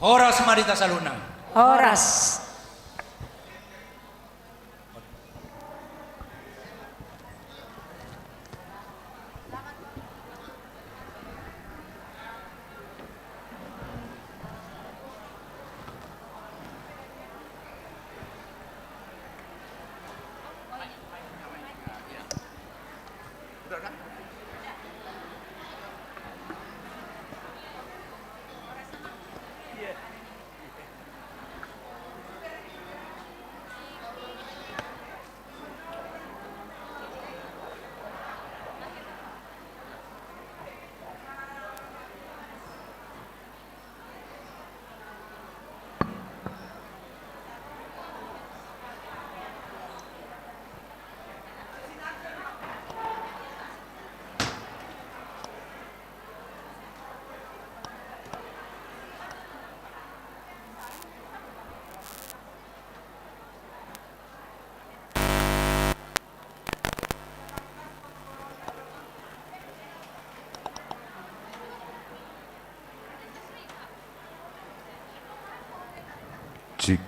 Horas ma di hita saluhutna. Horas. Cik.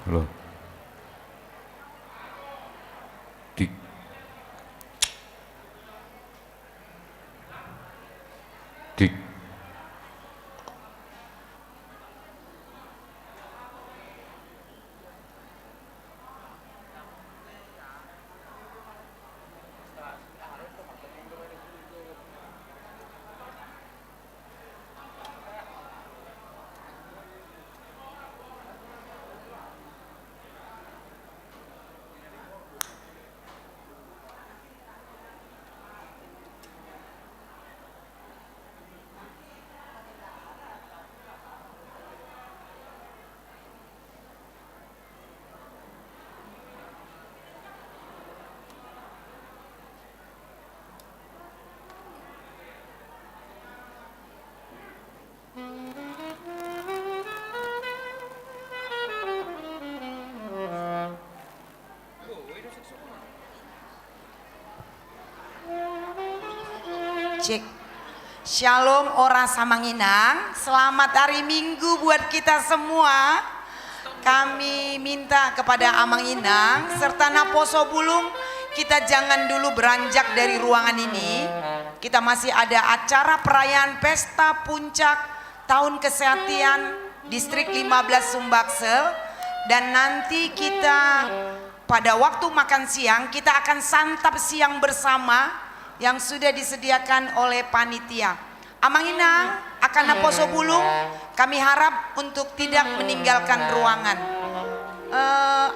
Halo. Tik. Tik. Cek. Shalom, horas Amang Inang. Selamat hari Minggu buat kita semua. Kami minta kepada Amang Inang serta naposo bulung, kita jangan dulu beranjak dari ruangan ini. Kita masih ada acara perayaan pesta puncak tahun kesehatan Distrik lima belas Sumbaksel, dan nanti kita, pada waktu makan siang, kita akan santap siang bersama yang sudah disediakan oleh panitia. Amang Inang, angka naposo bulung, kami harap untuk tidak meninggalkan ruangan. Eh,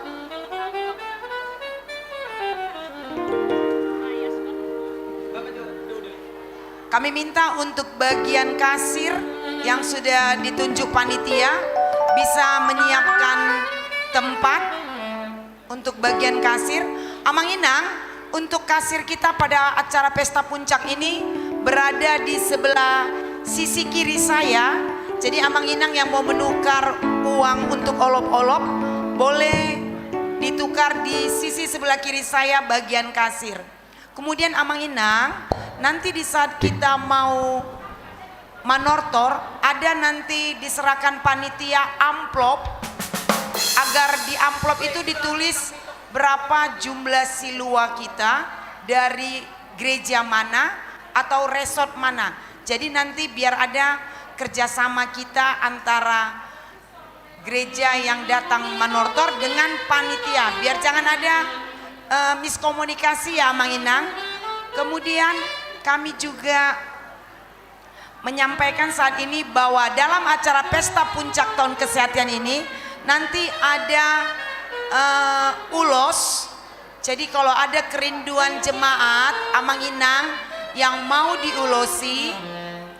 Kami minta untuk bagian kasir yang sudah ditunjuk panitia bisa menyiapkan tempat untuk bagian kasir. Amang Inang, untuk kasir kita pada acara pesta puncak ini berada di sebelah sisi kiri saya. Jadi Amang Inang yang mau menukar uang untuk olop-olop boleh ditukar di sisi sebelah kiri saya bagian kasir. Kemudian Amang Inang, nanti di saat kita mau manortor, ada nanti diserahkan panitia amplop, agar di amplop itu ditulis berapa jumlah silua kita, dari gereja mana atau resort mana. Jadi nanti biar ada kerjasama kita antara gereja yang datang manortor dengan panitia, biar jangan ada, eh, miskomunikasi ya, Amang Inang. Kemudian kami juga menyampaikan saat ini bahwa dalam acara pesta puncak tahun kesehatan ini nanti ada, eh, ulos. Jadi kalau ada kerinduan jemaat, Amang Inang yang mau diulosi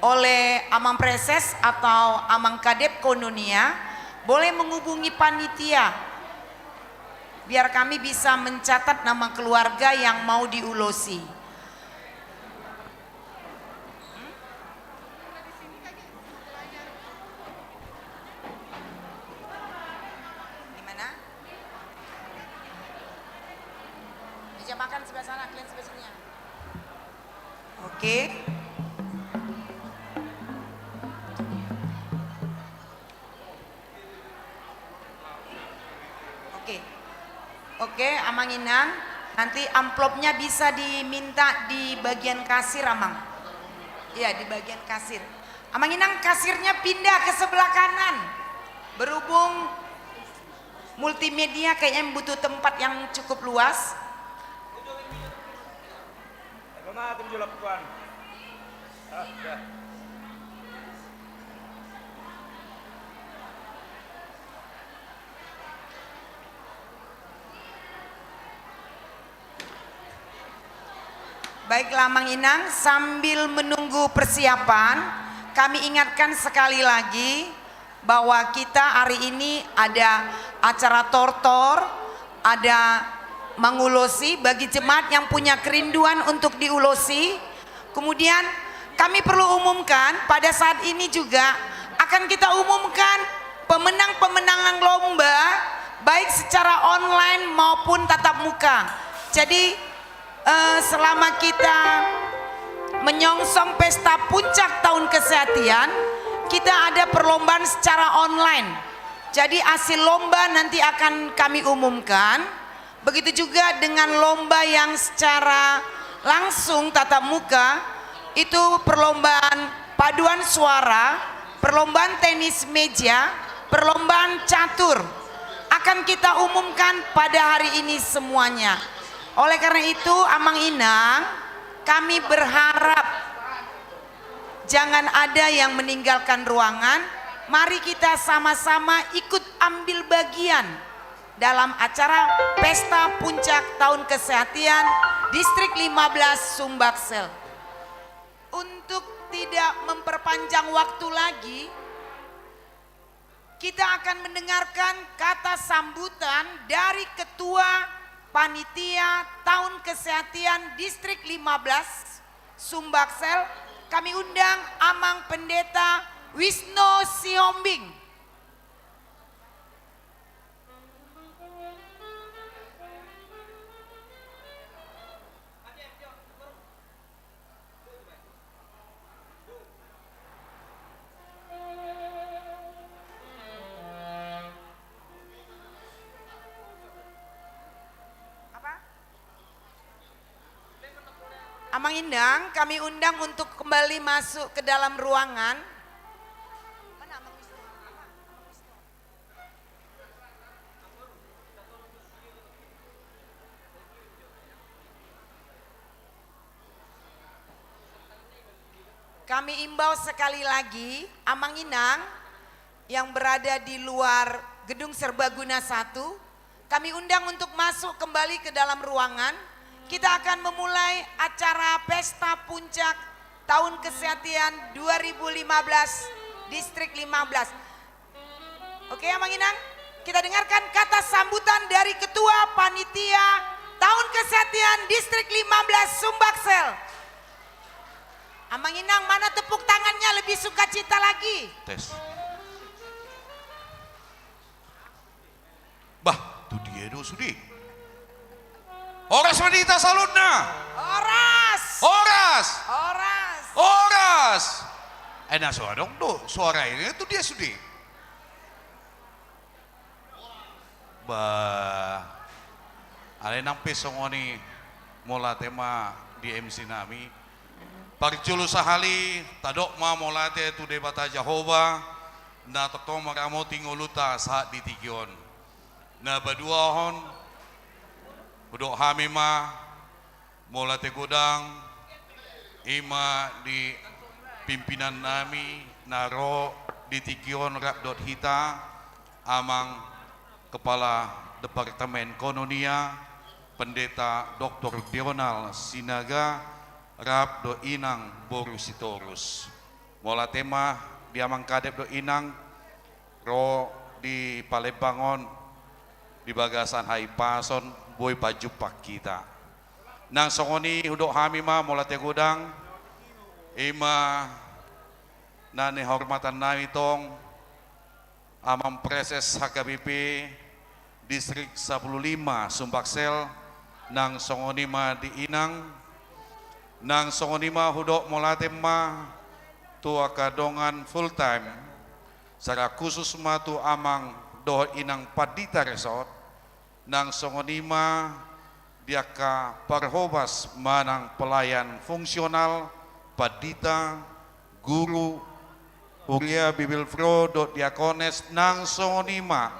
oleh Amang Preses atau Amang Kadep Koinonia, boleh menghubungi panitia, biar kami bisa mencatat nama keluarga yang mau diulosi. Di mana? Makan sebelah sana, kalian sebelah sini ya. Oke. Oke. Oke, Amang Inang. Nanti amplopnya bisa diminta di bagian kasir, Amang. Iya, di bagian kasir. Amang Inang, kasirnya pindah ke sebelah kanan. Berhubung multimedia kayaknya butuh tempat yang cukup luas. Baiklah, Amang Inang, sambil menunggu persiapan, kami ingatkan sekali lagi bahwa kita hari ini ada acara tortor, ada mangulosi bagi jemaat yang punya kerinduan untuk diulosi. Kemudian kami perlu umumkan, pada saat ini juga akan kita umumkan pemenang-pemenang lomba, baik secara online maupun tatap muka. Jadi, eh, selama kita menyongsong pesta puncak tahun kesehatian, kita ada perlombaan secara online. Jadi, hasil lomba nanti akan kami umumkan. Begitu juga dengan lomba yang secara langsung tatap muka, itu perlombaan paduan suara, perlombaan tenis meja, perlombaan catur. Akan kita umumkan pada hari ini semuanya. Oleh karena itu, Amang Inang, kami berharap jangan ada yang meninggalkan ruangan. Mari kita sama-sama ikut ambil bagian dalam acara Pesta Puncak Tahun Kesehatian Distrik lima belas Sumbaksel. Untuk tidak memperpanjang waktu lagi, kita akan mendengarkan kata sambutan dari Ketua Panitia Tahun Kesehatian Distrik lima belas Sumbaksel. Kami undang Amang Pendeta Wisnu Sihombing. Amang Inang, kami undang untuk kembali masuk ke dalam ruangan. Kami imbau sekali lagi, Amang Inang yang berada di luar Gedung Serbaguna satu, kami undang untuk masuk kembali ke dalam ruangan. Kita akan memulai acara Pesta Puncak Tahun Kesehatian dua ribu lima belas, Distrik lima belas. Oke, Amang Inang, kita dengarkan kata sambutan dari Ketua Panitia Tahun Kesehatian Distrik lima belas Sumbaksel. Amang Inang, mana tepuk tangannya, lebih sukacita lagi? Tes. Bah, tu dia do sude? Horas ma di hita saluhutna. Horas. Horas. Horas. Horas. Eh, na so adong do suara i, tu dia sude? Bah, alai nang pe songon i, mauliate ma di M C nami. Parjolo sahali, tadok ma mauliate tu Debata Jahowa, na tongtong maramoti ngolunta sahat di tingki on. Na paduahon, hudok hami ma mauliate godang, i ma di pimpinan nami na ro di tingki on rap dohot hita, Amang Kepala Departemen Koinonia, Pendeta Doktor Deonal Sinaga, rap dohot Inang boru Sitorus. Mauliate ma di Amang Kadep dohot Inang, ro di Palembang on, di bagasan hahipason, boi pajumpang hita. Nang songon i hudok hami ma mauliate godang, i ma na nihormatan nami tong, Amang Praeses H K B P Distrik sapuluh lima Sumbaksel, Nang songon i ma di inang, nang songon i ma hudok mauliate ma tu angka dongan full time, secara khusus ma tu amang dohot inang pandita resort, nang songon i ma di angka parhobas manang pelayan fungsional, pandita, guru, huria, bibelvrouw dohot diakones, nang songon i ma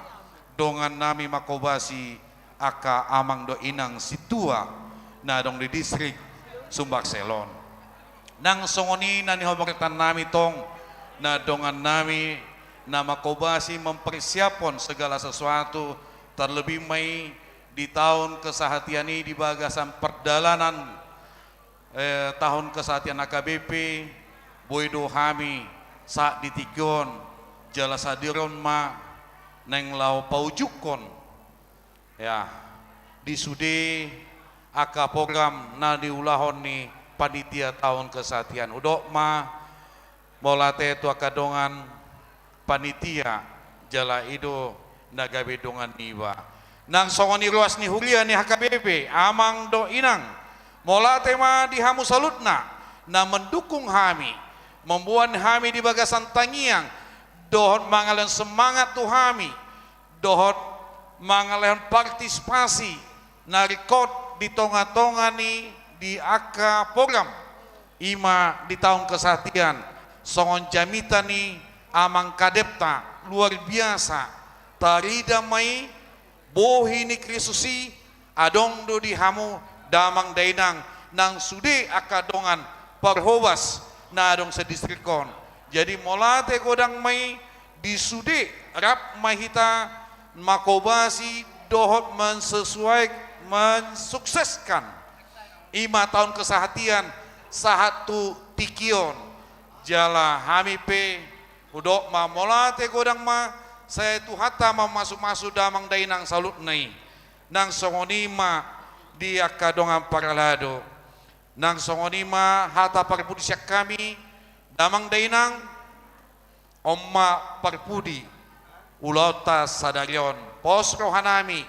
dongan nami manghobasi angka amang dohot inang sintua na adong di distrik Sumbaksel on. Nang songon i na nihomortan nami tong, na dongan nami na manghobasi mempersiaphon segala sesuatu, terlebih ma i di taon kesehatian i di bagasan pardalanan, eh, taon kesehatian H K B P, boi do hami sahat di tingki on, jala sadari on ma naeng laho paujunghon, ya, di sude angka program na niulahon ni panitia taon kesehatian. Hudok ma mauliate tu angka dongan panitia, jala i do na gabe dongan niba. Nang songon i ruas ni huria ni H K B P, amang dohot inang, mauliate ma di hamu saluhutna na mendukung hami, mamboan hami di bagasan tangiang, dohot mangalehon semangat tu hami, dohot mangalehon partisipasi na ringkot di tonga-tonga ni di angka program, i ma di taon kesehatian, songon jamita ni amang kadepta, luar biasa, tarida ma i, bohi ni Kristus i adong do di hamu damang dainang nang sude angka dongan parhobas na adong sadistrik on. Jadi mauliate godang ma i di sude, rap ma hita manghobasi dohot mensesuai, mensukseskan i ma taon kesehatian sahat tu tingki on. Jala hami pe hudok ma mauliate godang ma, sai Tuhanta ma mamasumasu damang dainang saluhutna i. Nang songon i ma di angka dongan parhalado. Nang songon i ma hata parpudi sian hami, damang dainang, on ma parpudi ulaonta sadari on. Pos rohanami,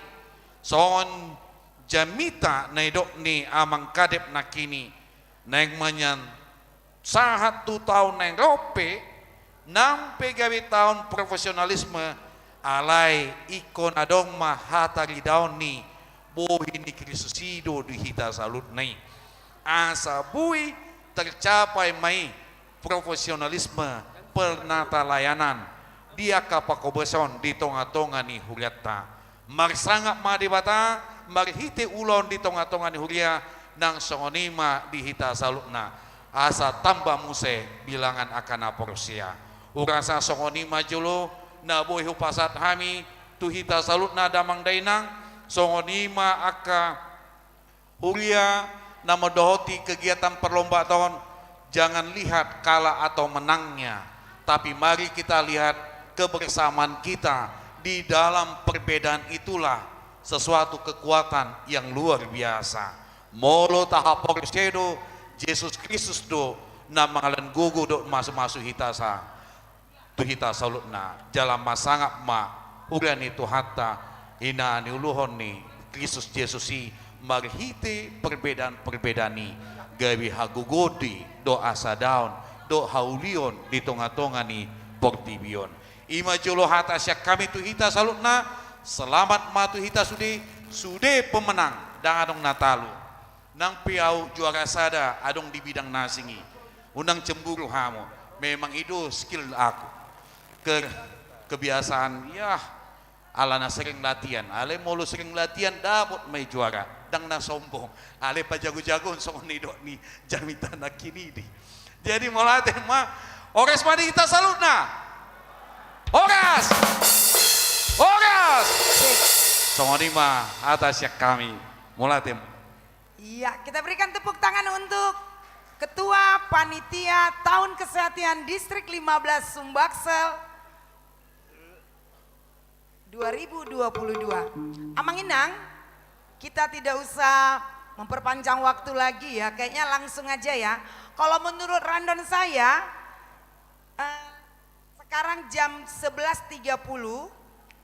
songon jamita na nidok ni amang kadep nangkin i, naeng ma nian sahat tu taon naeng ro pe, nang pe gabe taon profesionalisme, alai ingkon adong ma hataridaon ni bohi ni Kristus i do di hita saluhutna i. Asa boi tercapai ma i profesionalisme pernatalayanan di angka panghobason di tonga-tonga ni hurianta. Marsangap ma Debata marhite ulaon di tonga-tonga ni huria, nang songon i ma di hita saluhutna, asa tamba muse bilangan angka na porsea. Hurasa songon i ma jolo na boi hupasahat hami tu hita saluhutna damang dainang, songon i ma angka huria na mandohoti kegiatan perlombaan on, jangan lihat kalah atau menangnya, tapi mari kita lihat kebersamaan kita. Di dalam perbedaan itulah sesuatu kekuatan yang luar biasa. Molo tahaporsea do, Jesus Kristus do na mangalehon gogo dohot masumasu hita sa tu hita saluhutna, jala marsangap ma huria ni Tuhanta, i na niuluhon ni Kristus Jesus i, marhite perbedaan-perbedaan i gabe hagogoon dohot hasadaon dohot haulion di tonga-tonga ni portibi on. I ma jolo hata sian hami tu hita saluhutna, selamat ma tu hita sude, sude pemenang, ndang adong na talu. Nang pe ahu juara sada adong di bidang na asing i, unang cemburu hamu. Memang i do skill aku. Ke-, kebiasaan, ya, ala na sering latihan. Alai molo sering latihan, dapot ma i juara. Ndang na sombong. Alai pajago-jagoon songon nidok ni jamita nangkin i di. Jadi mauliate ma, horas ma di hita saluhutna. Horas. Horas. Songon i ma hata sian hami. Mauliate ma. Iya, kita berikan tepuk tangan untuk Ketua Panitia Tahun Kesehatan Distrik lima belas Sumbaksel dua ribu dua puluh dua. Amang Inang, kita tidak usah memperpanjang waktu lagi ya, kayaknya langsung aja ya. Kalau menurut rundown saya, eh, sekarang jam sebelas tiga puluh,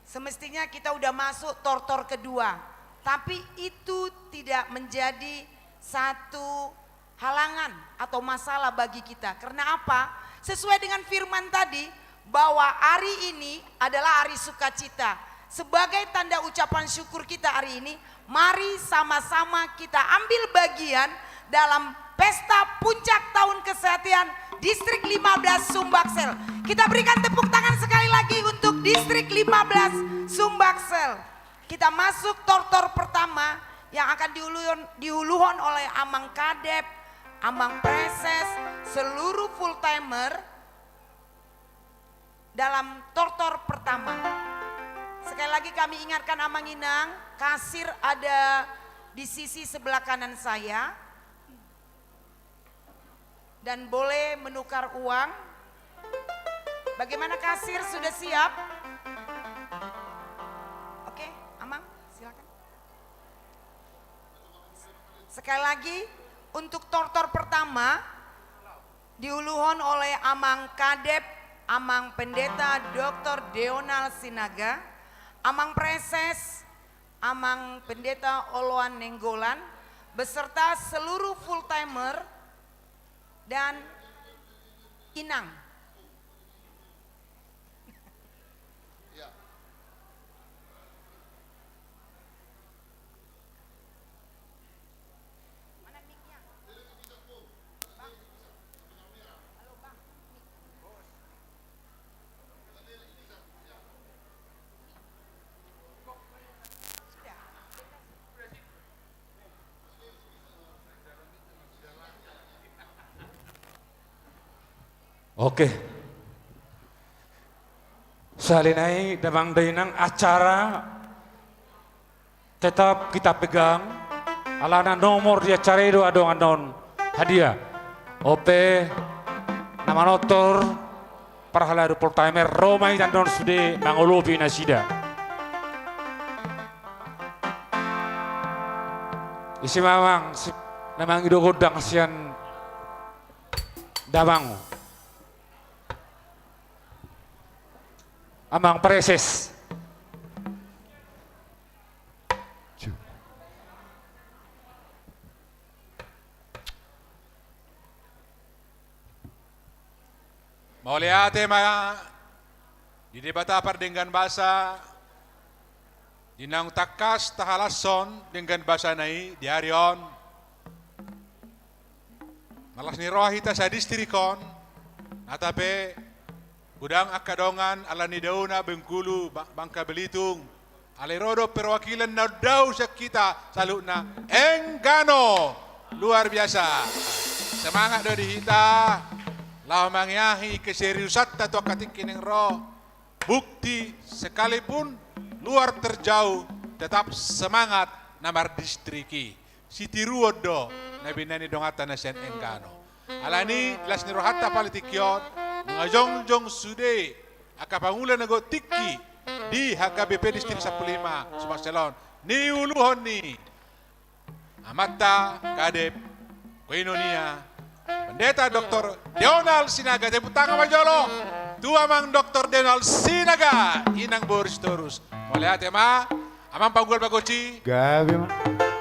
semestinya kita udah masuk tor-tor kedua. Tapi itu tidak menjadi satu halangan atau masalah bagi kita. Karena apa? Sesuai dengan firman tadi, bahwa hari ini adalah hari sukacita. Sebagai tanda ucapan syukur kita hari ini, mari sama-sama kita ambil bagian dalam pesta puncak tahun kesehatan Distrik lima belas Sumbaksel. Kita berikan tepuk tangan sekali lagi untuk Distrik lima belas Sumbaksel. Kita masuk tortor pertama yang akan diuluhon, diuluhon oleh Amang Kadep, Amang Preses, seluruh full timer dalam tortor pertama. Sekali lagi kami ingatkan Amang Inang, kasir ada di sisi sebelah kanan saya. Dan boleh menukar uang. Bagaimana kasir, sudah siap? Oke, Amang, silakan. Sekali lagi, untuk tortor pertama diuluhon oleh Amang Kadep, Amang Pendeta Doktor Deonal Sinaga, Amang Preses, Amang Pendeta Oloan Nenggolan, beserta seluruh full timer dan Inang. Oke. Sahali nai damang dainang, acara tetap kita pegang, alana nomor di acara i do adong annon hadiah. Ope na manortor parhalado full timer, ro ma i annon sude mangolopi nasida. Ise ma amang na mangido gondang sian damang, Amang Preses. Mauliate ma di Debata pardenggan basa, di naung tangkas tahalashon denggan basana i di ari on. Marlas ni roha hita sadistrik on, nata pe godang angka dongan ala ni daona Bengkulu, Ba-, Bangka Belitung, alai ro do perwakilan na undau sian hita saluhutna, enggano, luar biasa. Semangat do di hita laho mangeahi keseriusanta tu angka tingki naeng ro. Bukti sekalipun luar terjauh, tetap semangat na mardistrik i. Sitiruon do na binahen ni donganta na sian enggano. Alani las ni rohanta pala tingki on, nunga jongjong sude angka pangula na godang tingki di H K B P Distrik Sampulu Lima Sumbaksel on, niuluhon ni amanta Kadep Koinonia Pendeta Doktor Deonal Sinaga. Tepuk tangan ma jolo tu Amang Doktor Deonal Sinaga, Inang Boru Sitorus. Mauliate ma, Amang Panggual Bagoci. Gabe ma.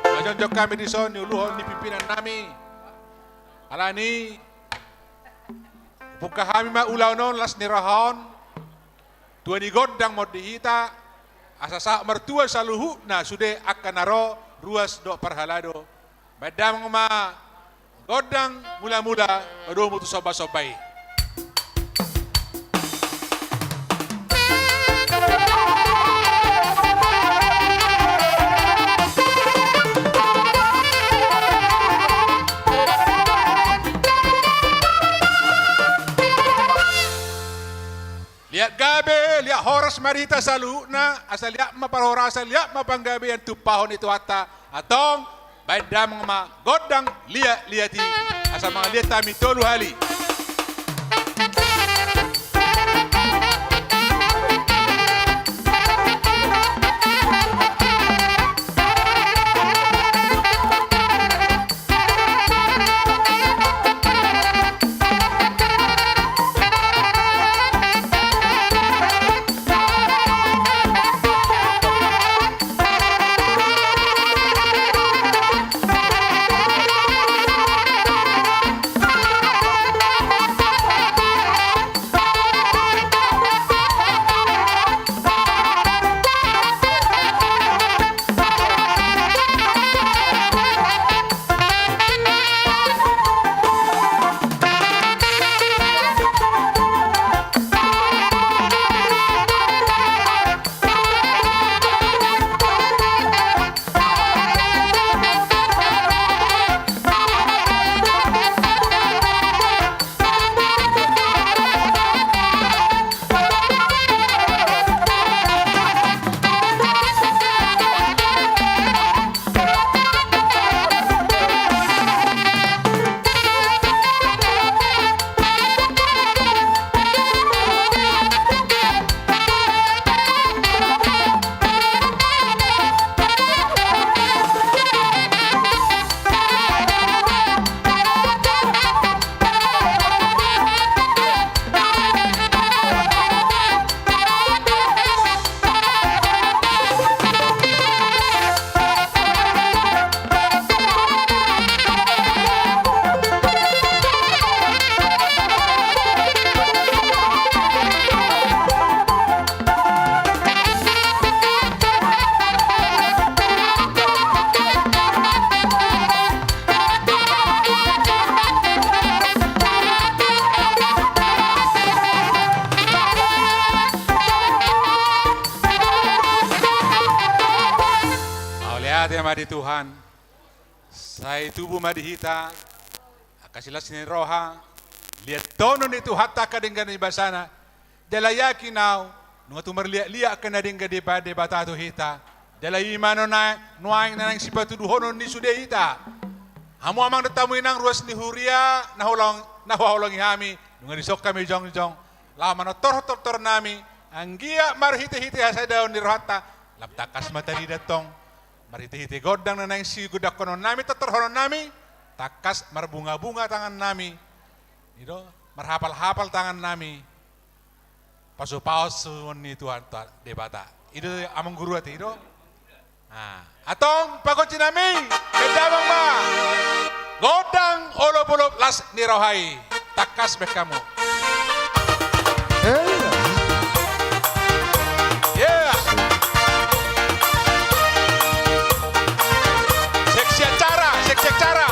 Nunga jongjong hami dison niuluhon ni pimpinan nami. Alani, pungka hami ma ulaon on, las ni roha on, tua ni gondang ma on di hita, asa sahat martua saluhutna sude angka na ro, ruas dohot parhalado. Baen damang ma gondang mula-mula, padomu tu somba-somba i. Liat gabe, liat horas ma di hita saluhutna, asa liat ma parhorasan, liat ma panggabean tumpahon ni Tuhanta. Antong, baen damang ma gondang liat-liat i, asa mangaliat hami tolu hali. Ate ma di Tuhan, sai tubu ma di hita angka silas ni roha, liathonon ni Tuhanta angka denggan ni basana, jala yakin ahu, nunga tung marliat-liat angka na denggan ni Debata tu hita, jala i ma nuaeng na naeng sipatuduhonon ni sude hita. Hamu amang dohot hamu inang ruas ni huria na huhaholongi hami, nunga dison hami jongjong, laho manortor tortor nami, anggiat marhite-hite hasadaon ni rohanta, lam tangkas ma tarida tong, marhite-hite gondang na naeng sigondanghonon nami, tortorhonon nami, tangkas marbunga-bunga tangan nami, i do, marhapal-hapal tangan nami, pasupasu ni Tuhanta Debata. I do amang guru ate, i do. Nah, antong pagonsi nami, bahen damang ma gondang olop-olop las ni roha i. Tangkas bahen hamu. Seksi acara, seksi acara.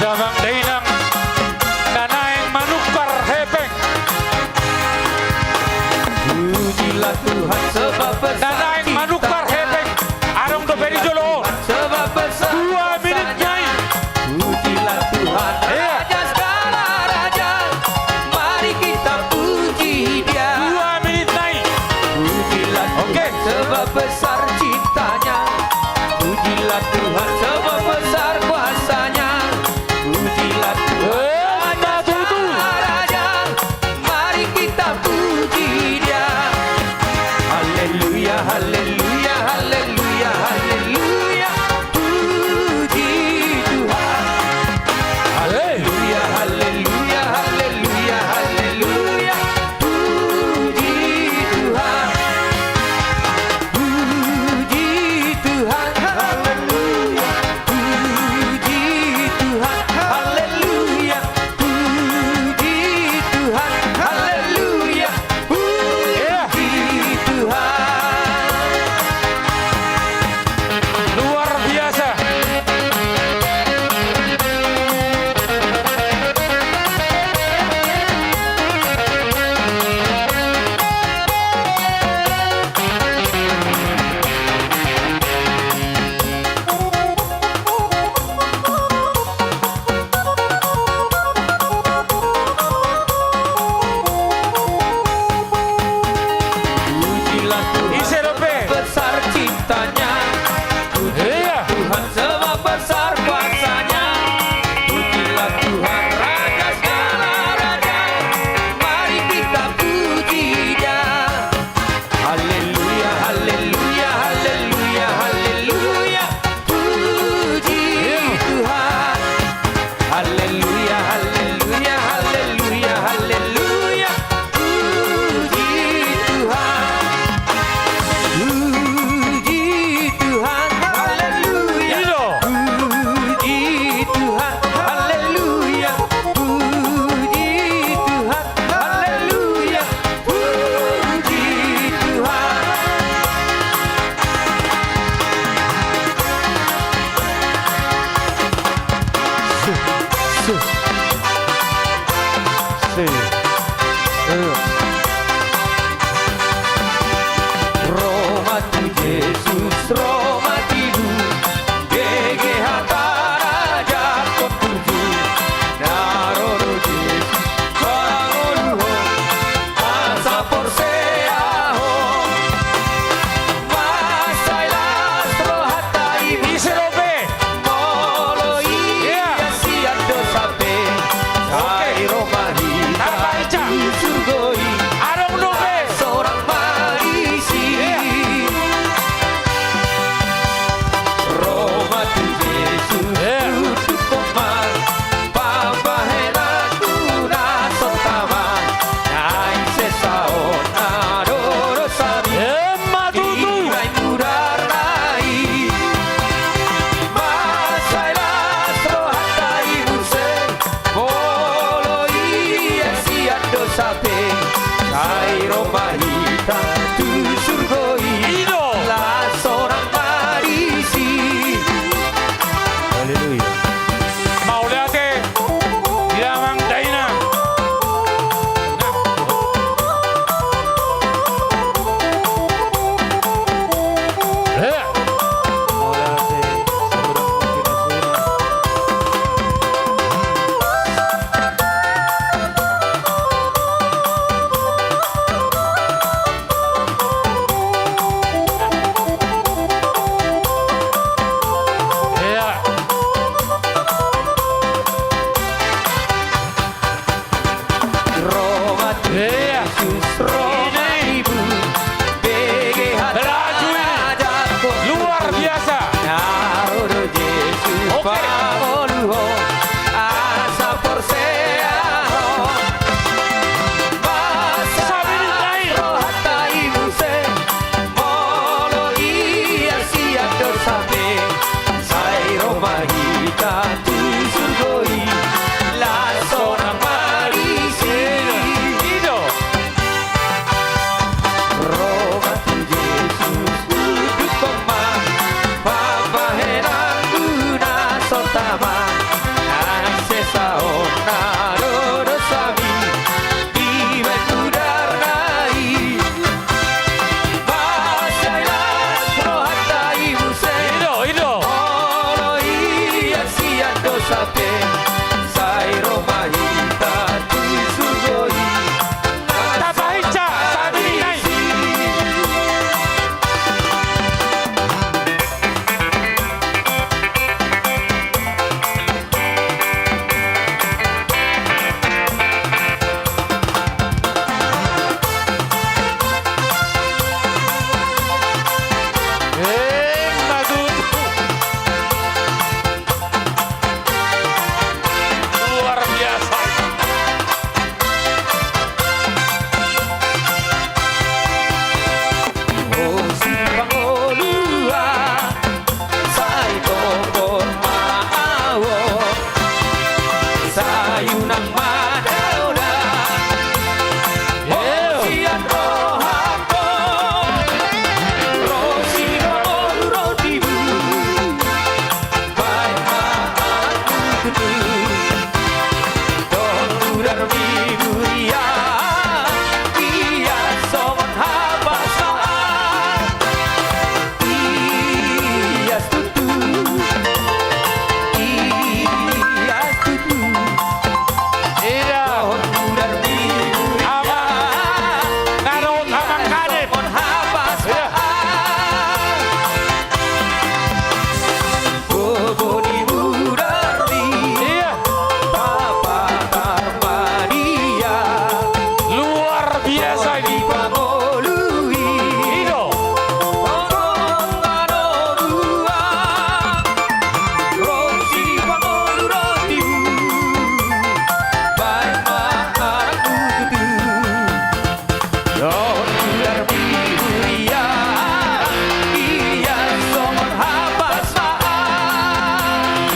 Damang dainang, na naeng manukar hepeng. Pujilah Tuhan sebab besar. Na naeng manukar hepeng. Adong dope di jolo. Sebab besar. Dua menit nai. Pujilah Tuhan, iya, Raja segala raja. Mari kita puji Dia. Dua menit nai. Pujilah Tuhan, oke, sebab besar cintanya. Pujilah Tuhan sebab besar kuasanya. Pujilah Tuhan, eh, Raja segala raja. Mari kita puji Dia. Haleluya, haleluya, haleluya, haleluya. Puji Tuhan. Haleluya, haleluya, haleluya, haleluya. Puji Tuhan. Puji Tuhan, haleluya. Puji Tuhan, haleluya. Puji Tuhan, haleluya. Puji Tuhan. Luar biasa. Pujilah Tuhan, ise dope? Besar cintanya. Pujilah, iya, Tuhan sebab besar kuasanya. Pujilah Tuhan Raja segala raja. Mari kita puji Dia. Haleluya, haleluya, haleluya, haleluya. Puji Tuhan. Haleluya, haleluya, haleluya, haleluya. Puji Tuhan. Puji Tuhan. Haleluya. Puji Tuhan. Haleluya. Puji Tuhan. Haleluya. Puji Tuhan. Ro ma tu Jesus, ro ma tu ibu. Gege hata raja ko tuju. Na ro do Jesus mangoluhon asa porseahon. Mansai las rohanta i muse. Ise dope? Molo ia sian dosa pe. Oke. Sai ro ma hita tu surgo i. Adong dope. Las roha marisi. Iya. Ro ma tu Jesus, iya, tutup ma pambahenan tu na so tama, naeng sesa on na do dosami. Emma tutu. Di Tuhan mudarna i. Mansai las rohanta i muse. Molo ia sian dosa pe, sai ro ma hita tu surgo i. I do. Las roha marisi. Haleluya. Mauliate, damang dainang. Eh. Ayu nang madaola. Eo. Sian rohangku. Ro sipangolu ro tibu. Baen ma ahu tutu. Dohot udarmi muria. Ia songon hapas ma ahu. Ia tutu. Ia tutu. Ida. Dohot udarmi. Amang. Nga dohot amang Kadep. Ia. Bobo ni udarmi. Ia. Bapa Armania. Luar biasa ini. Pangolui. Ido. Tolong ano dua. Ro sipangolu ro tibu. Baen ma ahu tutu. Dohot udarmi muria, ia songon hapas ma ahu.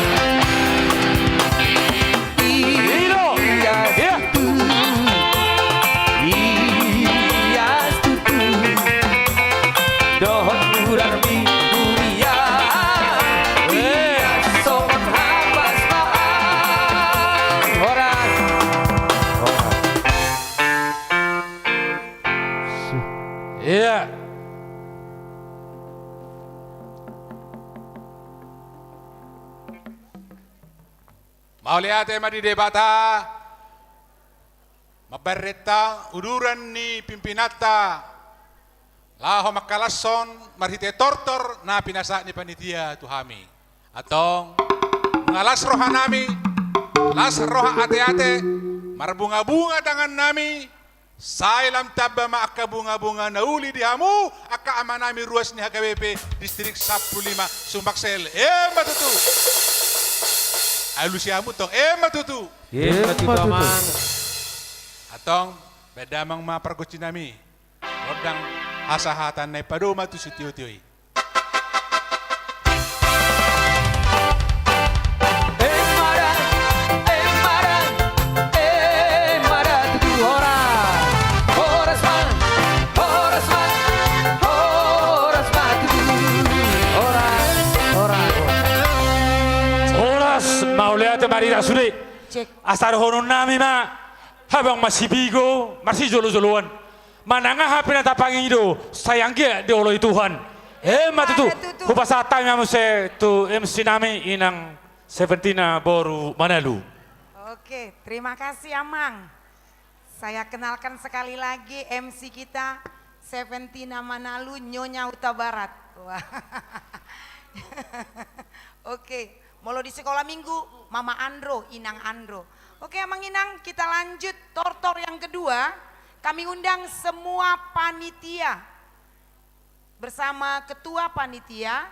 Ia, ia. Ia tutu. Dohot udarmi muria, ia songon hapas ma ahu. Horas. Horas. Ia. Mauliate ma di Debata, mambahen hita uduran ni pimpinanta, laho mangkalashon marhite tortor na pinasahat ni panitia tu hami. Antong, nunga las rohanami, las roha ateate, marbungabunga tangannami, sai lam tamba ma angka bungabunga na uli di hamu, angka amanami ruas ni H K B P Distrik Sampulu Lima Sumbaksel. Emma tutu. Alusi hamu tong, emma tutu. Emma tutu, Amang. Antong, baen damang ma pargonsinami. Gondang hasahatan na i, padomu ma tu sitiotio i. Emma da, emma da, emma da tutu, horas. Horas ma, horas ma, horas ma tutu. Horas, horas. Horas, mauliate ma di hita sude. Cek. Asa dohononnami ma, habang masipigo, marsijolojoloan. Manang aha pe na tapangido, sai anggiat dioloi Tuhan. Emma tutu. Emma tutu. Hupasahat hami ma muse tu M C nami, Inang Seventina boru Manalu. Oke, terima kasih, Amang. Saya kenalkan sekali lagi M C kita, Seventina Manalu, Nyonya Hutabarat. Wah. Oke, molo di sekolah minggu, Mama Andro, Inang Andro. Oke, Amang Inang, kita lanjut tortor yang kedua. Kami undang semua panitia bersama ketua panitia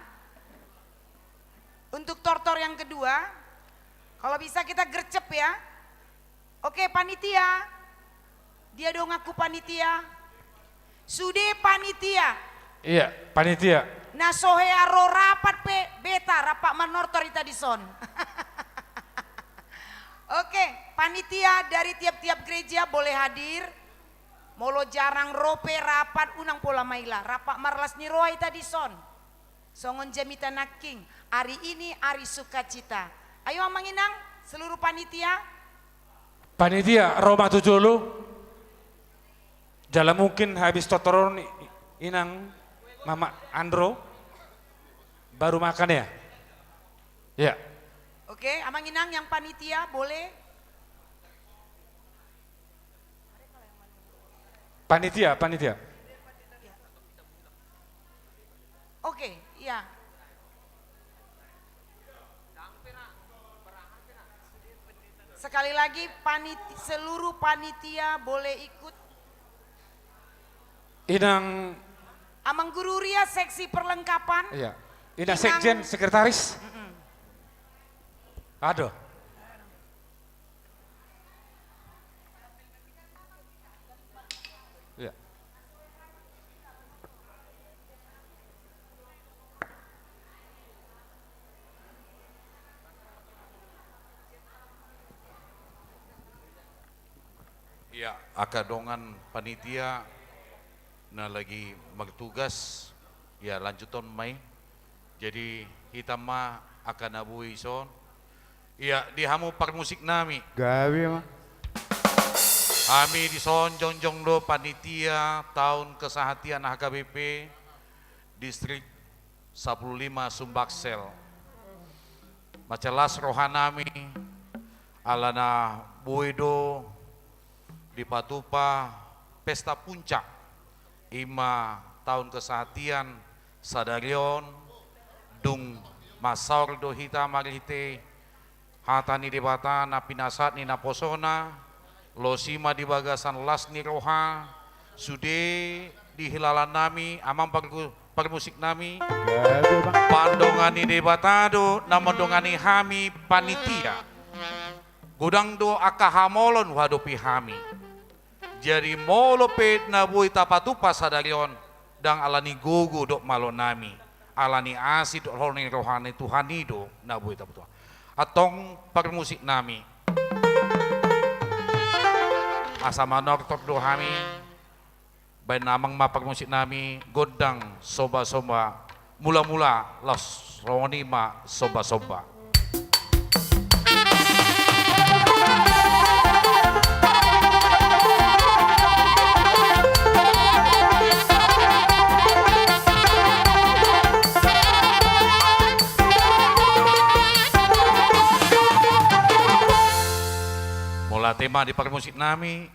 untuk tortor yang kedua. Kalau bisa kita gercep ya. Oke, panitia. Dia dong aku panitia. Sude panitia. Iya, panitia. Na so hea ro rapat pe, beta rap manortor hita dison. Oke, panitia dari tiap-tiap gereja boleh hadir. Molo jarang ro pe rapat, unang pola maila, rap marlas ni roha hita dison. Songon jamita nangkin, ari ini ari sukacita. Ayo, Amang Inang, seluruh panitia. Panitia, ro ma tu jolo. Jala mungkin habis tortor on, Inang, Mama Andro, baru makan ya? Ya. Oke, Amang Inang yang panitia, boleh. Panitia, panitia. Oke, iya. Sekali lagi, panit-, seluruh panitia boleh ikut. Inang. Amang Guru Ria, seksi perlengkapan. Iya. Inang. Inang sekjen, sekretaris. Mm-mm. Aduh. Iya. Ya, angka dongan panitia na lagi martugas, ya, lanjuthon ma i. Jadi, hita ma angka na boi dison. Ya, di hamu parmusik nami. Gabe ma. Hami dison jongjong do panitia taon kesehatian H K B P distrik sampulu lima Sumbaksel. Mansai las roha nami, ala na boi do dipatupa pesta puncak, i ma taon kesehatian sadari on, dung mansaor do hita marhite hata ni Debata na pinasahat ni naposona, losi ma di bagasan las ni roha, sude dihilala nami, amang pargu-, parmusik nami. Gabe, Bang. Pandongan ni Debata do na mandongani hami panitia. Godang do angka hamolon huadopi hami. Jadi molo pe na boi tapatupa sadari on, ndang ala ni gogo dohot malo nami, ala ni asi dohot holong ni roha ni Tuhan i do na boi tapatupa. Antong parmusik nami. Asa manortor do hami, baen amang ma parmusik nami, gondang somba-somba, mula-mula laos songon i ma somba-somba. Mauliate ma di parmusik nami.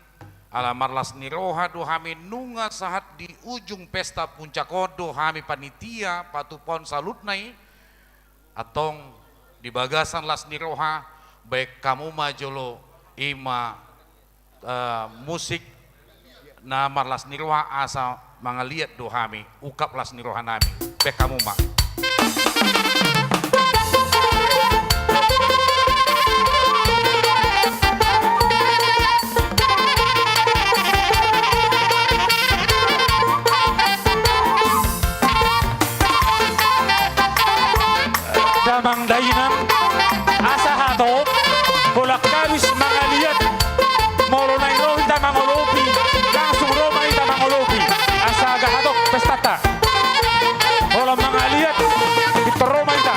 Ala marlas ni roha do hami nunga sahat di ujung pesta puncak on do hami panitia patupaon saluhutna i. Antong di bagasan las ni roha, baen hamu ma jolo i ma, eh, musik na marlas ni roha asa mangaliat do hami, ungkap las ni roha nami. Baen hamu ma. Damang dainang, asa hatop, holan habis mangaliat. Molo naeng ro hita mangolopi, langsung ro ma hita mangolopi. Asa gabe hatop pestanta. Holan mangaliat, pintor ro ma hita.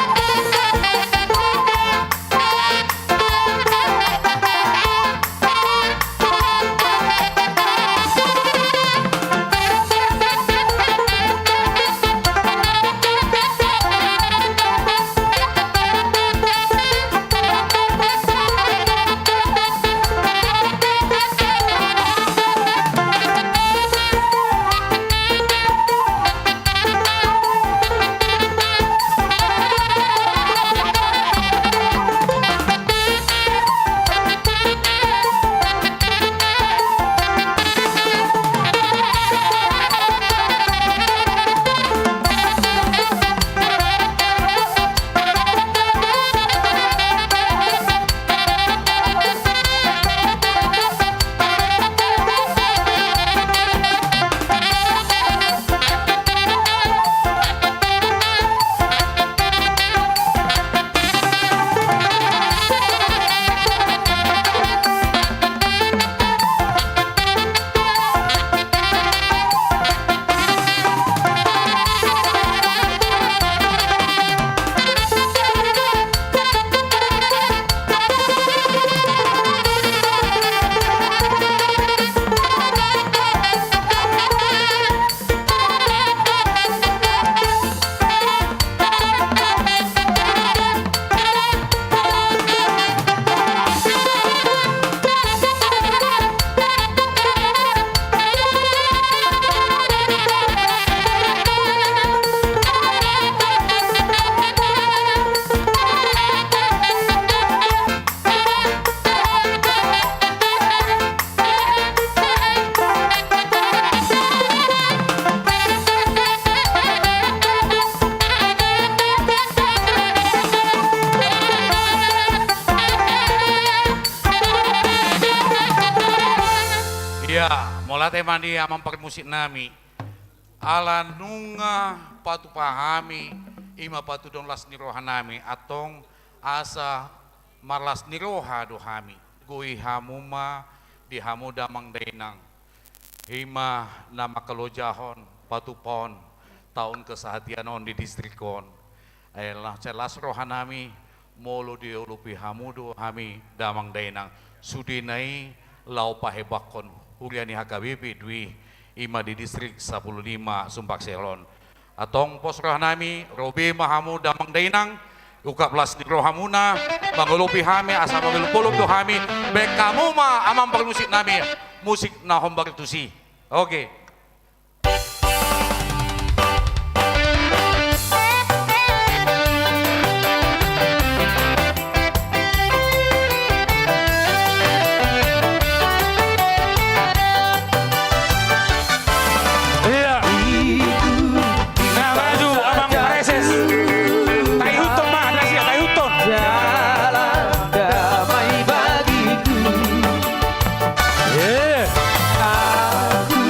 Ia, mauliate ma di amang parmusik nami. Ala nunga patupa hami, i ma patudahon las ni roha nami, antong asa marlas ni roha do hami. Goi hamu ma di hamu damang dainang, i ma na mangkalojahon patupaon taon kesehatian on di distrik on. Ai las rohanami, molo diolopi hamu do hami damang dainang, sudena i laho pahebakkon huria ni H K B P do i, i ma di distrik sampulu lima Sumbaksel on. Antong pos rohanami, ro be ma hamu damang dainang, ungkap las ni rohamuna, mangolopi hami asa mangolop-olop do hami, baen hamu ma amang parmusik nami, musik na hombar tusi. Oke. Iya. Nah, maju, Amang Praeses. Taihuthon ma, Adras ya, taihuthon. Jalan damai bagiku. Iya. Aku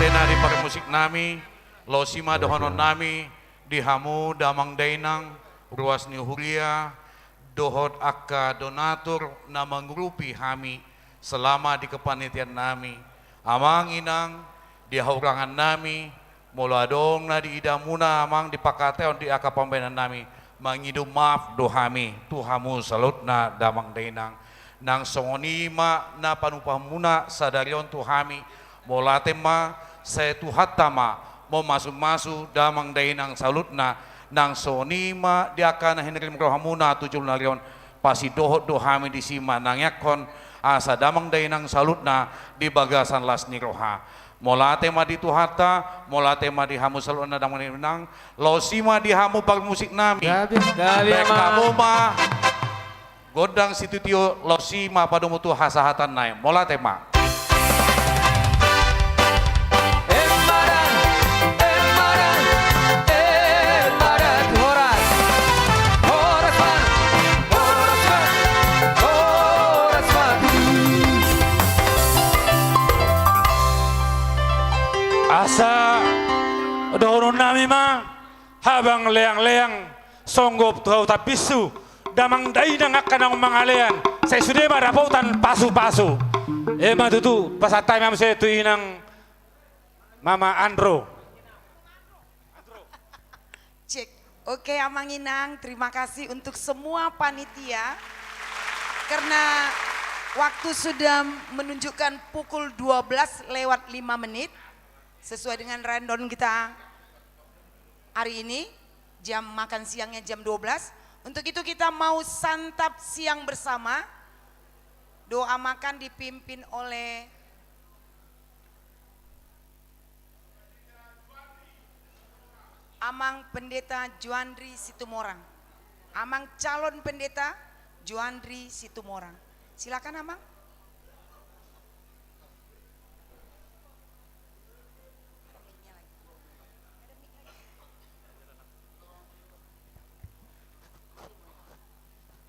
Na di parmusik nami, losi ma dohonon nami di hamu damang dainang, ruas ni huria, dohot angka donatur na mangurupi hami selama di kepanitiaan nami. Amang inang, di hahurangan nami, molo adong na diida muna amang di pangkataion di angka pambahenan nami, mangido maaf do hami tu hamu saluhutna damang dainang. Nang songon i ma na panumpahan muna sadari on tu hami. Mauliate ma, sai Tuhanta ma mamasumasu damang dainang saluhutna. Nang songon i ma di angka na hinarihon rohamuna tu joloan ni ari on, pasidohot do hami disi manangiangkon asa damang dainang saluhutna di bagasan las ni roha. Mauliate ma di Tuhanta, mauliate ma di hamu saluhutna damang dainang, losi ma di hamu parmusik nami. Gabe. Gabe, baen hamu ma gondang situtu, losi ma padomu tu hasahatan nai. Mauliate ma. Embaran, embaran, embaran, horas. Horas ma, horas ma, horas ma. Asa dohonon nami ma, habang leangleang, songgop tu hau tapisu, damang dainang angka naung mangalean, sai sude ma dapotan pasupasu. Emma tutu, pasahat hami ma muse tu inang Mama Andro. Cek. Oke, Amang Inang, terima kasih untuk semua panitia. Karena waktu sudah menunjukkan pukul dua belas lewat lima menit, sesuai dengan rundown kita hari ini, jam makan siangnya jam dua belas. Untuk itu, kita mau santap siang bersama. Doa makan dipimpin oleh Amang Pendeta Juandri Situmorang. Amang calon Pendeta Juandri Situmorang. Silakan, Amang.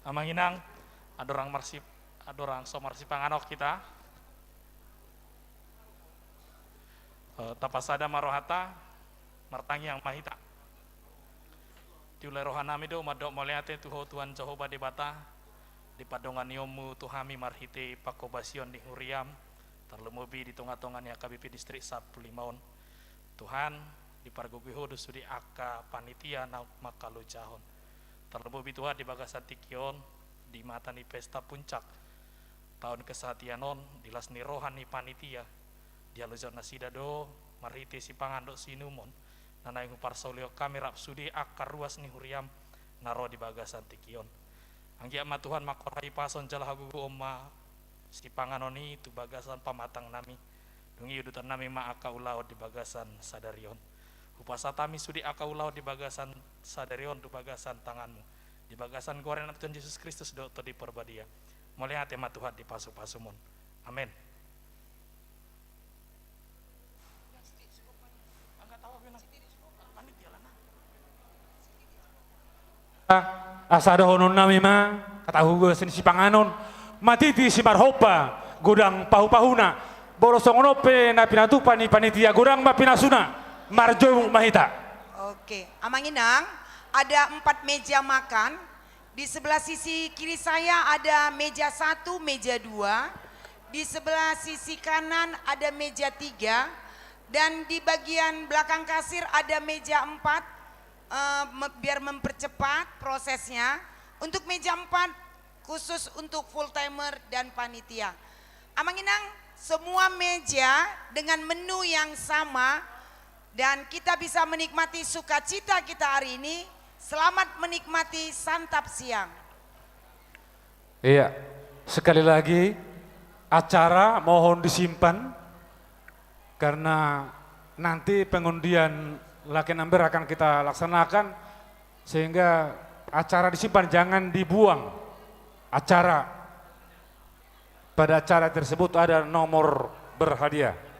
Amang Inang, andorang marsip-, andorang so marsipanganon hita. Eh, tapasada ma rohanta, martangiang ma hita. Diulai rohanami do mandok mauliate tu Ho Tuhan Jahowa Debata, di pandonganionmu tu hami marhite panghobasion ni huriam, tarlumobi di tongatonga ni H K B P Distrik Sampulu Lima on. Tuhan, dipargogoi Ho do sude angka panitia naung mangkalojahon. Tarlumobi Tuhan di bagasan tingki on, di mata ni pesta puncak taon kesehatian on, di las ni roha ni panitia, dialojahon nasida do marhite sipangan dohot siinumon, na naeng huparsaulihon hami rap sude angka ruas ni huriam na ro di bagasan tingki on. Anggiat ma Tuhan mangkorhon hahipason jala hagogoon ma sipanganon i tu bagasan pamatangnami. Dung i udutonnami ma angka ulaon di bagasan sadari on. Hupasahat hami sude angka ulaon di bagasan sadari on tu bagasan tanganmu. Di bagasan goar ni Anakmu Tuhan Jesus Kristus dohot Tondi Parbadia. Mauliate ma Tuhan di pasupasumon. Amen. Asa dohononnami ma, angka tahu gue sini sipanganon, matiti simarhompa, godang pahupahuna, molo songon on pe na pinatupa ni panitia, godang ma pinasuna, marjomuk ma hita. Oke, Amang Inang, ada empat meja makan. Di sebelah sisi kiri saya ada meja satu, meja dua. Di sebelah sisi kanan ada meja tiga. Dan di bagian belakang kasir ada meja empat, eh, me-, biar mempercepat prosesnya. Untuk meja empat khusus untuk full timer dan panitia. Amang Inang, semua meja dengan menu yang sama dan kita bisa menikmati sukacita kita hari ini. Selamat menikmati santap siang. Iya, sekali lagi, acara mohon disimpan, karena nanti pengundian lucky number akan kita laksanakan, sehingga acara disimpan, jangan dibuang acara. Pada acara tersebut ada nomor berhadiah.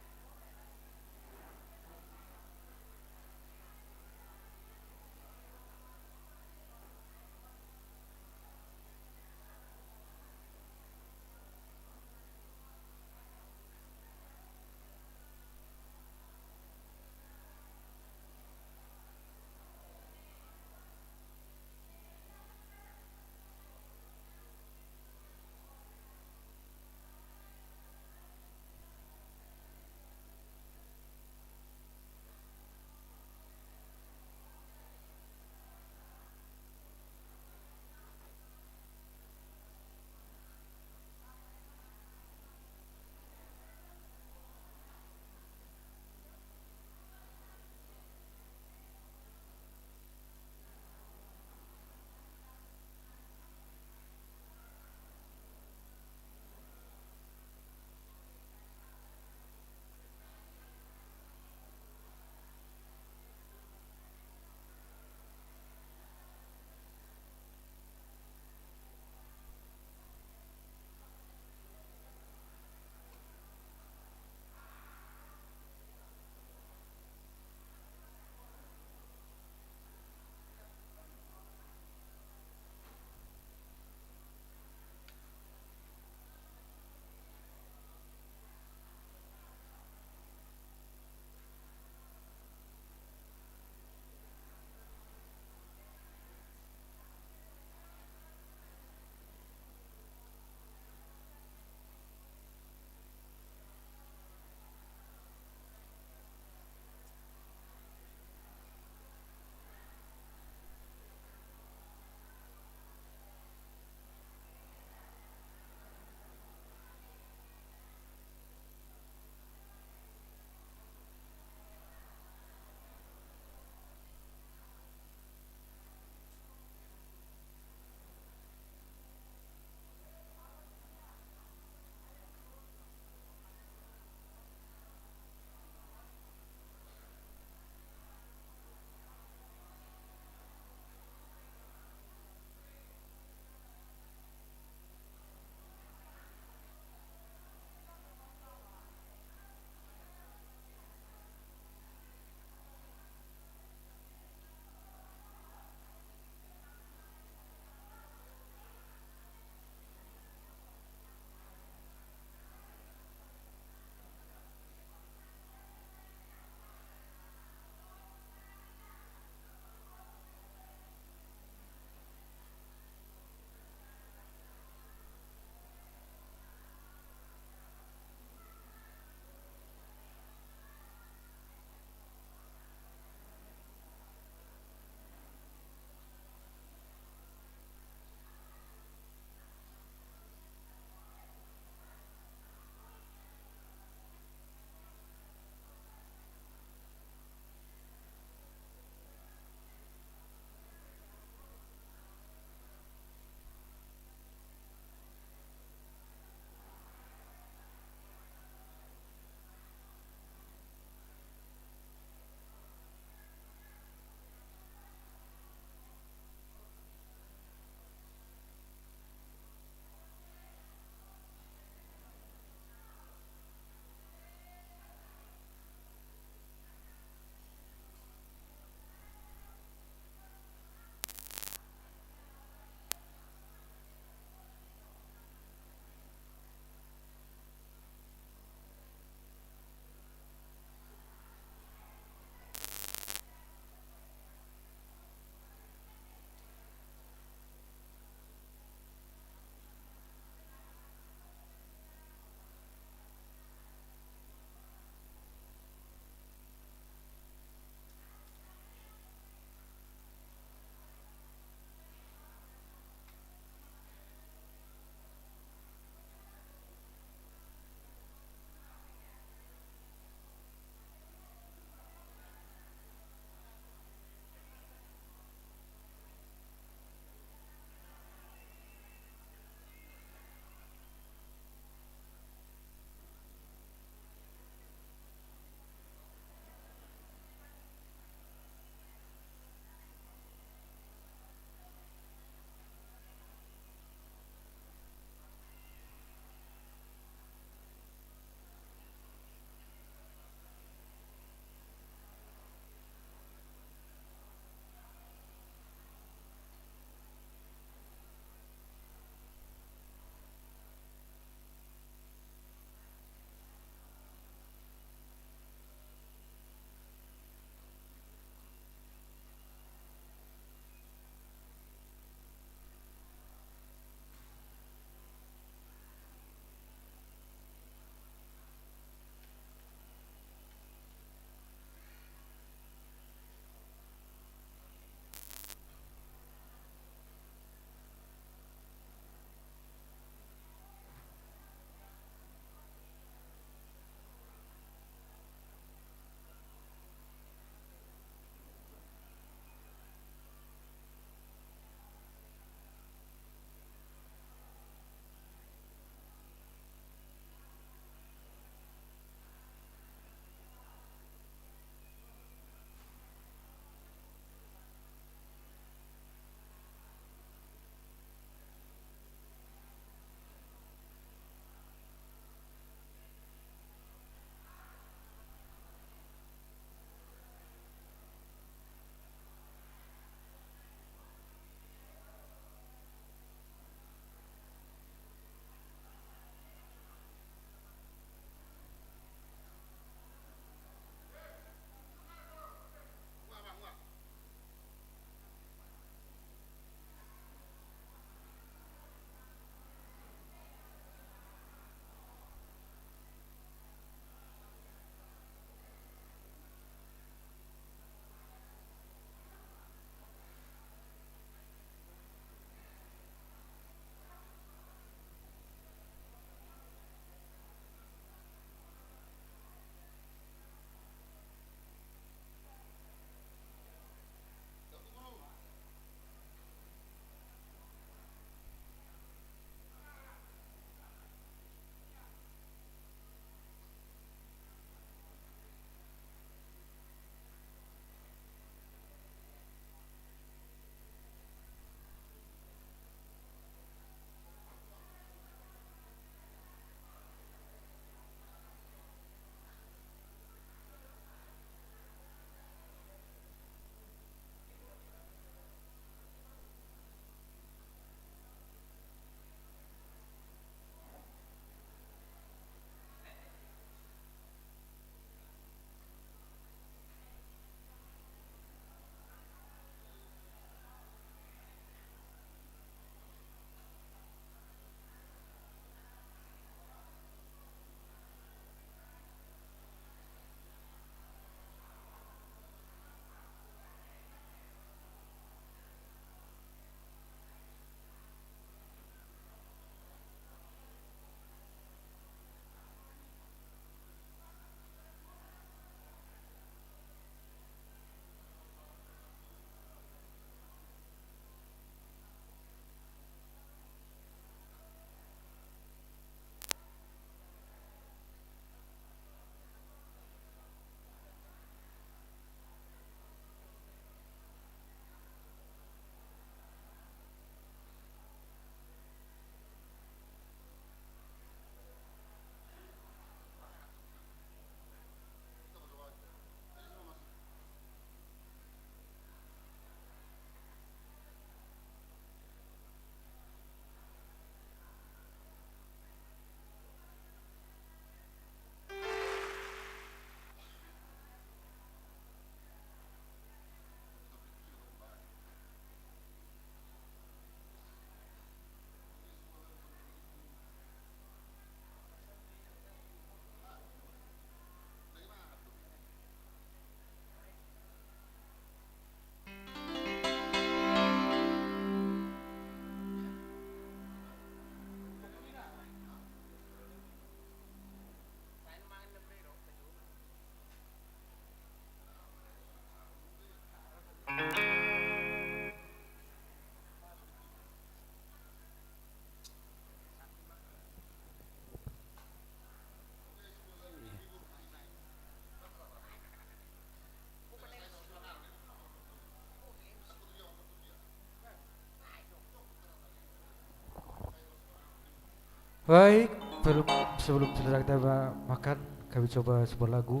Baik, sebelum, sebelum selesai kita ma-, makan, kami coba sebuah lagu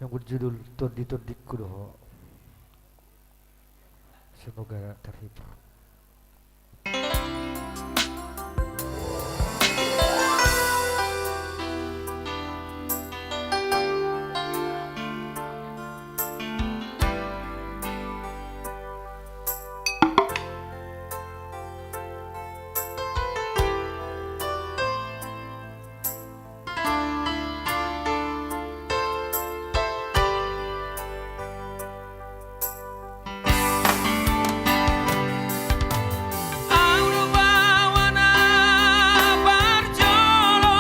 yang berjudul Tondi-tondingku do ho. Semoga terhibur. Au do baoa na parjolo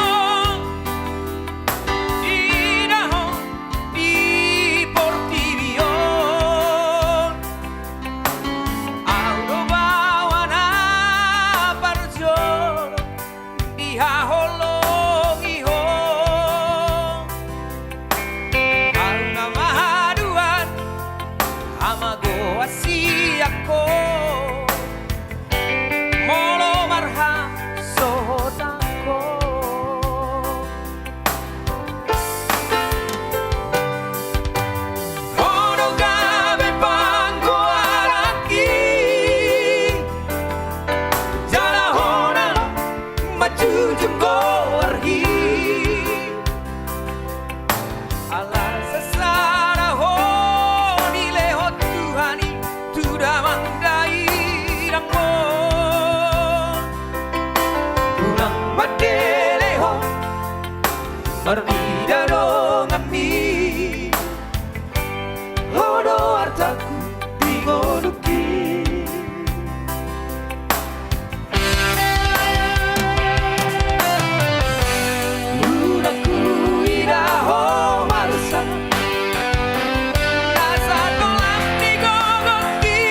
diida ho di portibi on. Au do baoa na parjolo dihaholongi ho. Au na mahaduan hamagoan sian ho, molo marhasohotan ho. Ho do gabe panggoaranki, jala ho na manjunjung goarhi. Ala sasada ho nilehon Tuhan i tu damang dainang on. Unang mandele ho marnida donganmi, ho do artangku di ngolungki. Unang huida ho marsak, na satolam ni gogoki,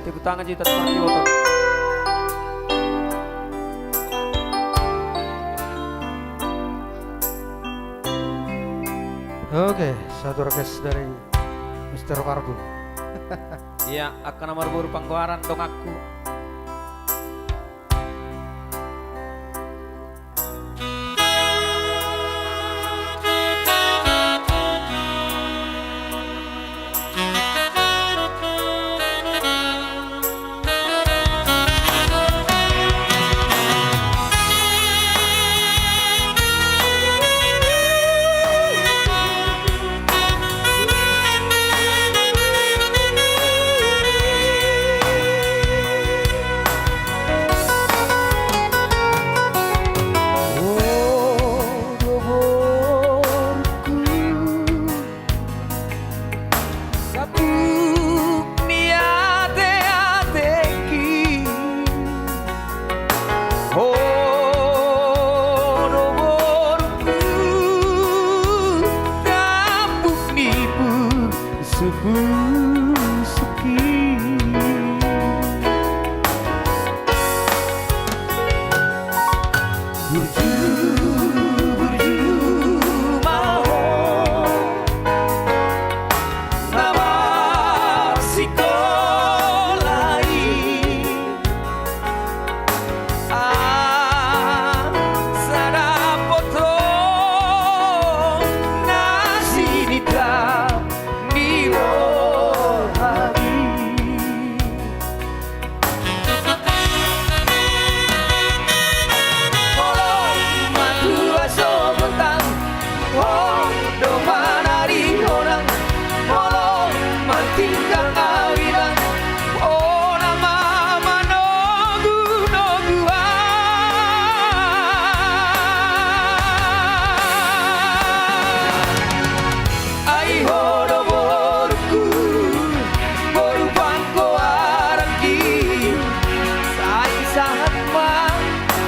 Tepuk tangan, Jitan, martiboton. Oke, satu request dari Mister Marbu. Iya, angka na marboru panggoaran donganku. Gabuk ni ateatengki, ho do borungku, tambuk ni pusukpusukki. Burju, burju ma ho na marsikola i. Asa dapothon na sinita ni rohami. Molo matua so gondang, ho do manari honang. Molo martinggang awinang, ho nama manogunogu an. Ai ho do borungku, boru panggoaranki, sai sahat ma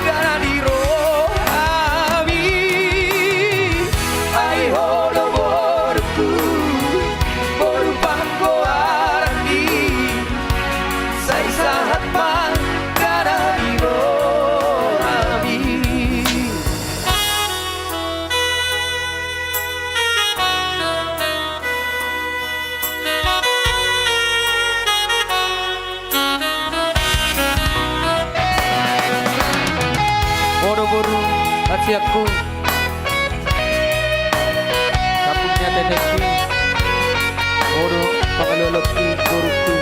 dana ni rohami. Ai ho do borungku, boru panggoaranki, sai sahat ma dana ni rohami. Ho do boru hasianku, tambuk ni ateatengki, ho do pangalualungki, borungku.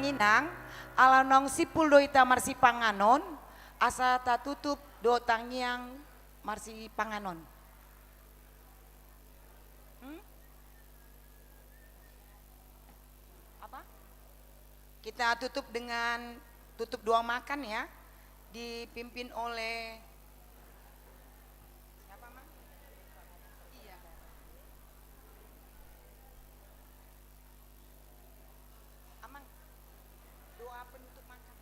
Inang, ala naung simpul do hita marsipanganon, asa tatutup dohot tangiang marsipanganon. Hmm? Apa? Kita tutup dengan tutup doa makan ya, dipimpin oleh siapa, Mang? Iya. Amang, doa penutup makan.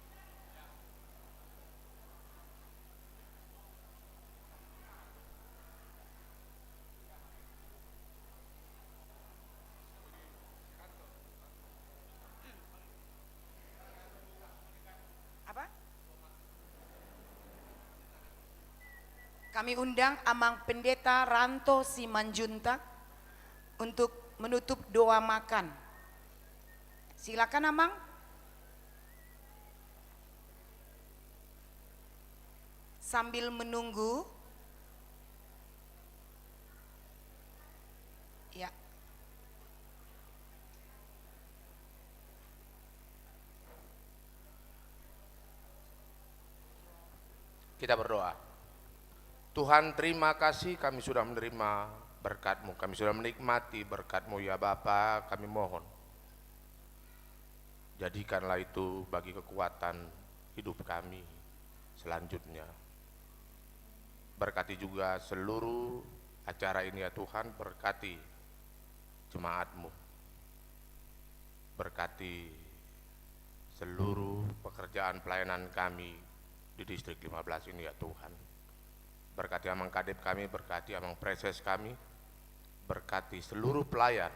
Apa? Kami undang Amang Pendeta Ranto Simanjuntak untuk menutup doa makan. Silakan, Amang. Sambil menunggu. Ya. Kita berdoa. Tuhan, terima kasih kami sudah menerima berkat-Mu, kami sudah menikmati berkat-Mu, ya Bapa, kami mohon, jadikanlah itu bagi kekuatan hidup kami selanjutnya. Berkati juga seluruh acara ini, ya Tuhan, berkati jemaat-Mu. Berkati seluruh pekerjaan pelayanan kami di Distrik lima belas ini, ya Tuhan. Berkati Amang Kadep kami, berkati Amang Praeses kami, berkati seluruh pelayan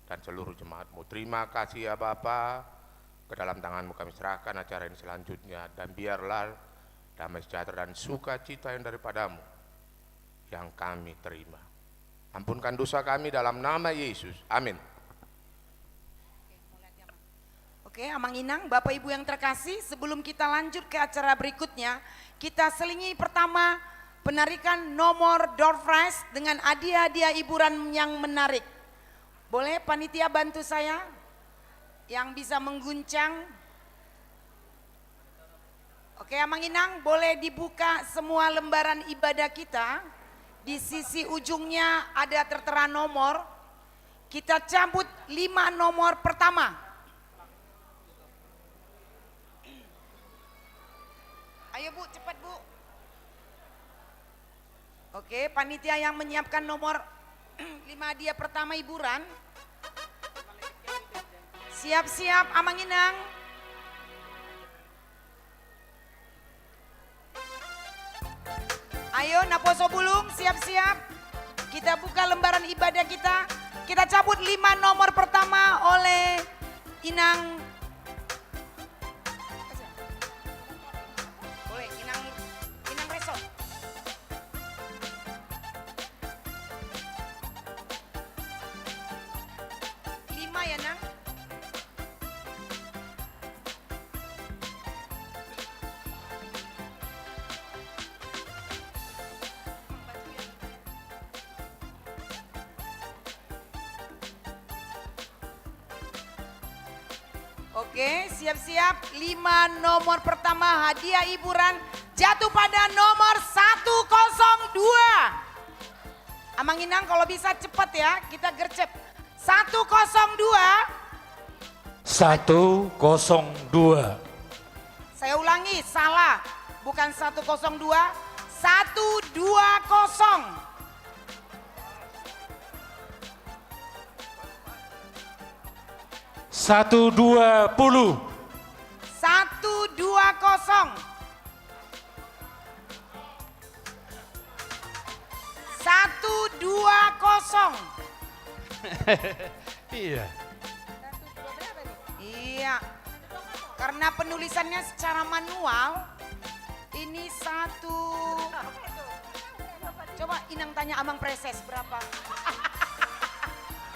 dan seluruh jemaat-Mu. Terima kasih, ya Bapa, ke dalam tangan-Mu kami serahkan acara ini selanjutnya, dan biarlah damai sejahtera dan sukacita yang daripada-Mu yang kami terima. Ampunkan dosa kami dalam nama Yesus. Amin. Oke, Amang Inang, Bapak Ibu yang terkasih, sebelum kita lanjut ke acara berikutnya, kita selingi pertama penarikan nomor door prize dengan hadiah-hadiah hiburan yang menarik. Boleh panitia bantu saya yang bisa mengguncang? Oke, Amang Inang, boleh dibuka semua lembaran ibadah kita. Di sisi ujungnya ada tertera nomor. Kita cabut lima nomor pertama. Ayo, Bu, cepat, Bu. Oke, panitia yang menyiapkan nomor lima hadiah pertama hiburan. Siap-siap, Amang Inang. Ayo, naposo bulung, siap-siap. Kita buka lembaran ibadah kita. Kita cabut lima nomor pertama oleh Inang. Boleh, Inang, Inang Reso. Lima ya, Nang? Oke, siap-siap. Lima nomor pertama hadiah hiburan jatuh pada nomor satu kosong dua. Amang Inang, kalau bisa cepat ya, kita gercep. Satu kosong dua. Satu kosong dua. Saya ulangi, salah. Bukan satu kosong dua, satu dua kosong. Satu dua puluh. Satu dua kosong. Satu dua kosong. Iya. Iya. Karena penulisannya secara manual, ini satu. Coba Inang tanya Amang Preses berapa.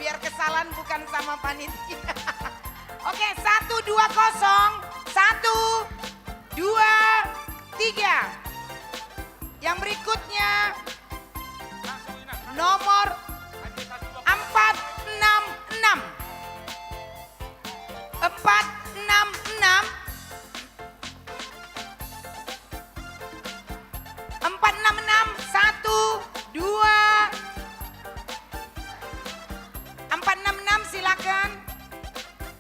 Biar kesalahan bukan sama panitia. Oke, satu dua kosong. Satu, dua, tiga. Yang berikutnya nomor empat enam enam. Empat enam dua, empat enam enam, silakan.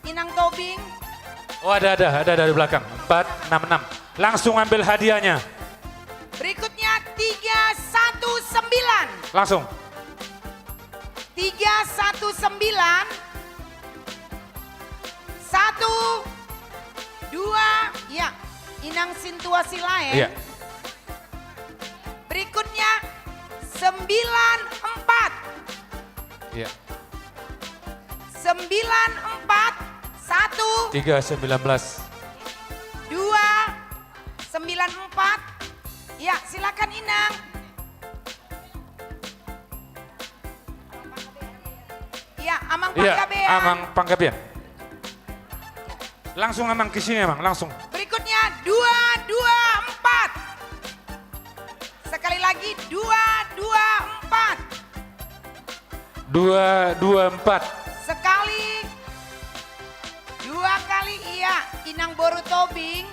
Inang Tobing. Oh, ada, ada, ada, ada di belakang. Empat enam enam. Langsung ambil hadiahnya. Berikutnya tiga satu sembilan. Langsung. Tiga satu sembilan. Satu, dua, ya. Inang sintua silaen. Iya. Berikutnya sembilan empat. Iya. Sembilan empat, satu. Tiga sembilan belas. Dua, sembilan empat. Ya, silakan, Inang. Ya, Amang Panggabean. Amang Panggabean. Langsung, Amang, ke sini, Amang, langsung. Berikutnya dua dua empat. Sekali lagi, dua dua empat. Dua dua empat. Sekali. Dua kali, iya, Inang boru Tobing.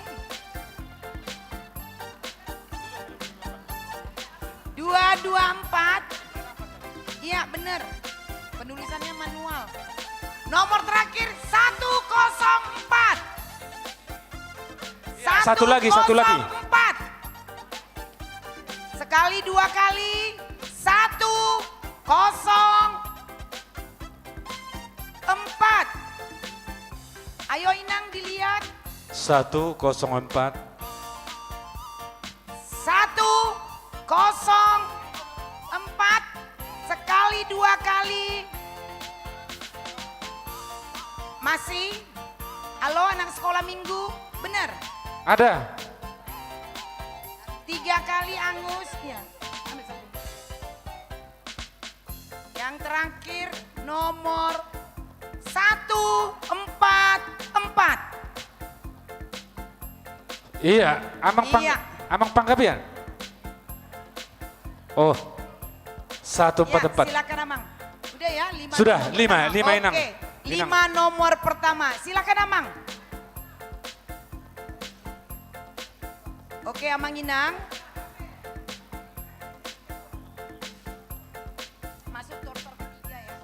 Dua dua empat. Iya, bener. Penulisannya manual. Nomor terakhir, satu kosong empat. Satu lagi, satu lagi. Satu kosong empat. Sekali, dua kali. Satu kosong empat. Ayo, Inang, dilihat. Satu kosong empat. Satu kosong empat. Sekali, dua kali. Masih? Halo, anak sekolah minggu. Benar? Ada. Tiga kali, Angus. Ya. Ambil satu. Yang terakhir, nomor satu empat empat. Iya, Amang Pang-, iya. Amang Panggabean. Oh, satu empat empat. Ya, silakan, Amang. Udah ya, lima. Sudah, lima, lima, Inang. Oke, lima nomor pertama. Silakan, Amang. Oke, Amang Inang. Masuk kloter ketiga ya.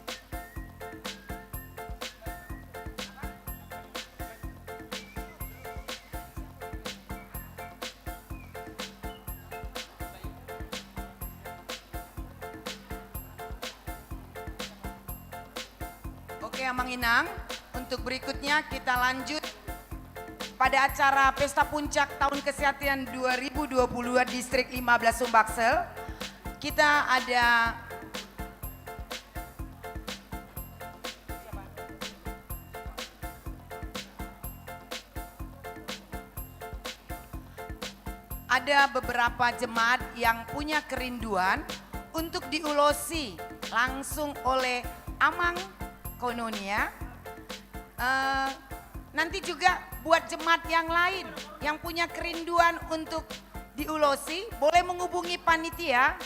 Oke, Amang Inang, untuk berikutnya kita lanjut pada acara Pesta Puncak Tahun Kesatria dua ribu dua puluh dua Distrik lima belas Sumbaksel. Kita ada Ada beberapa jemaat yang punya kerinduan untuk diulosi langsung oleh Amang Koinonia. Eh, nanti juga buat jemaat yang lain yang punya kerinduan untuk diulosi, boleh menghubungi panitia.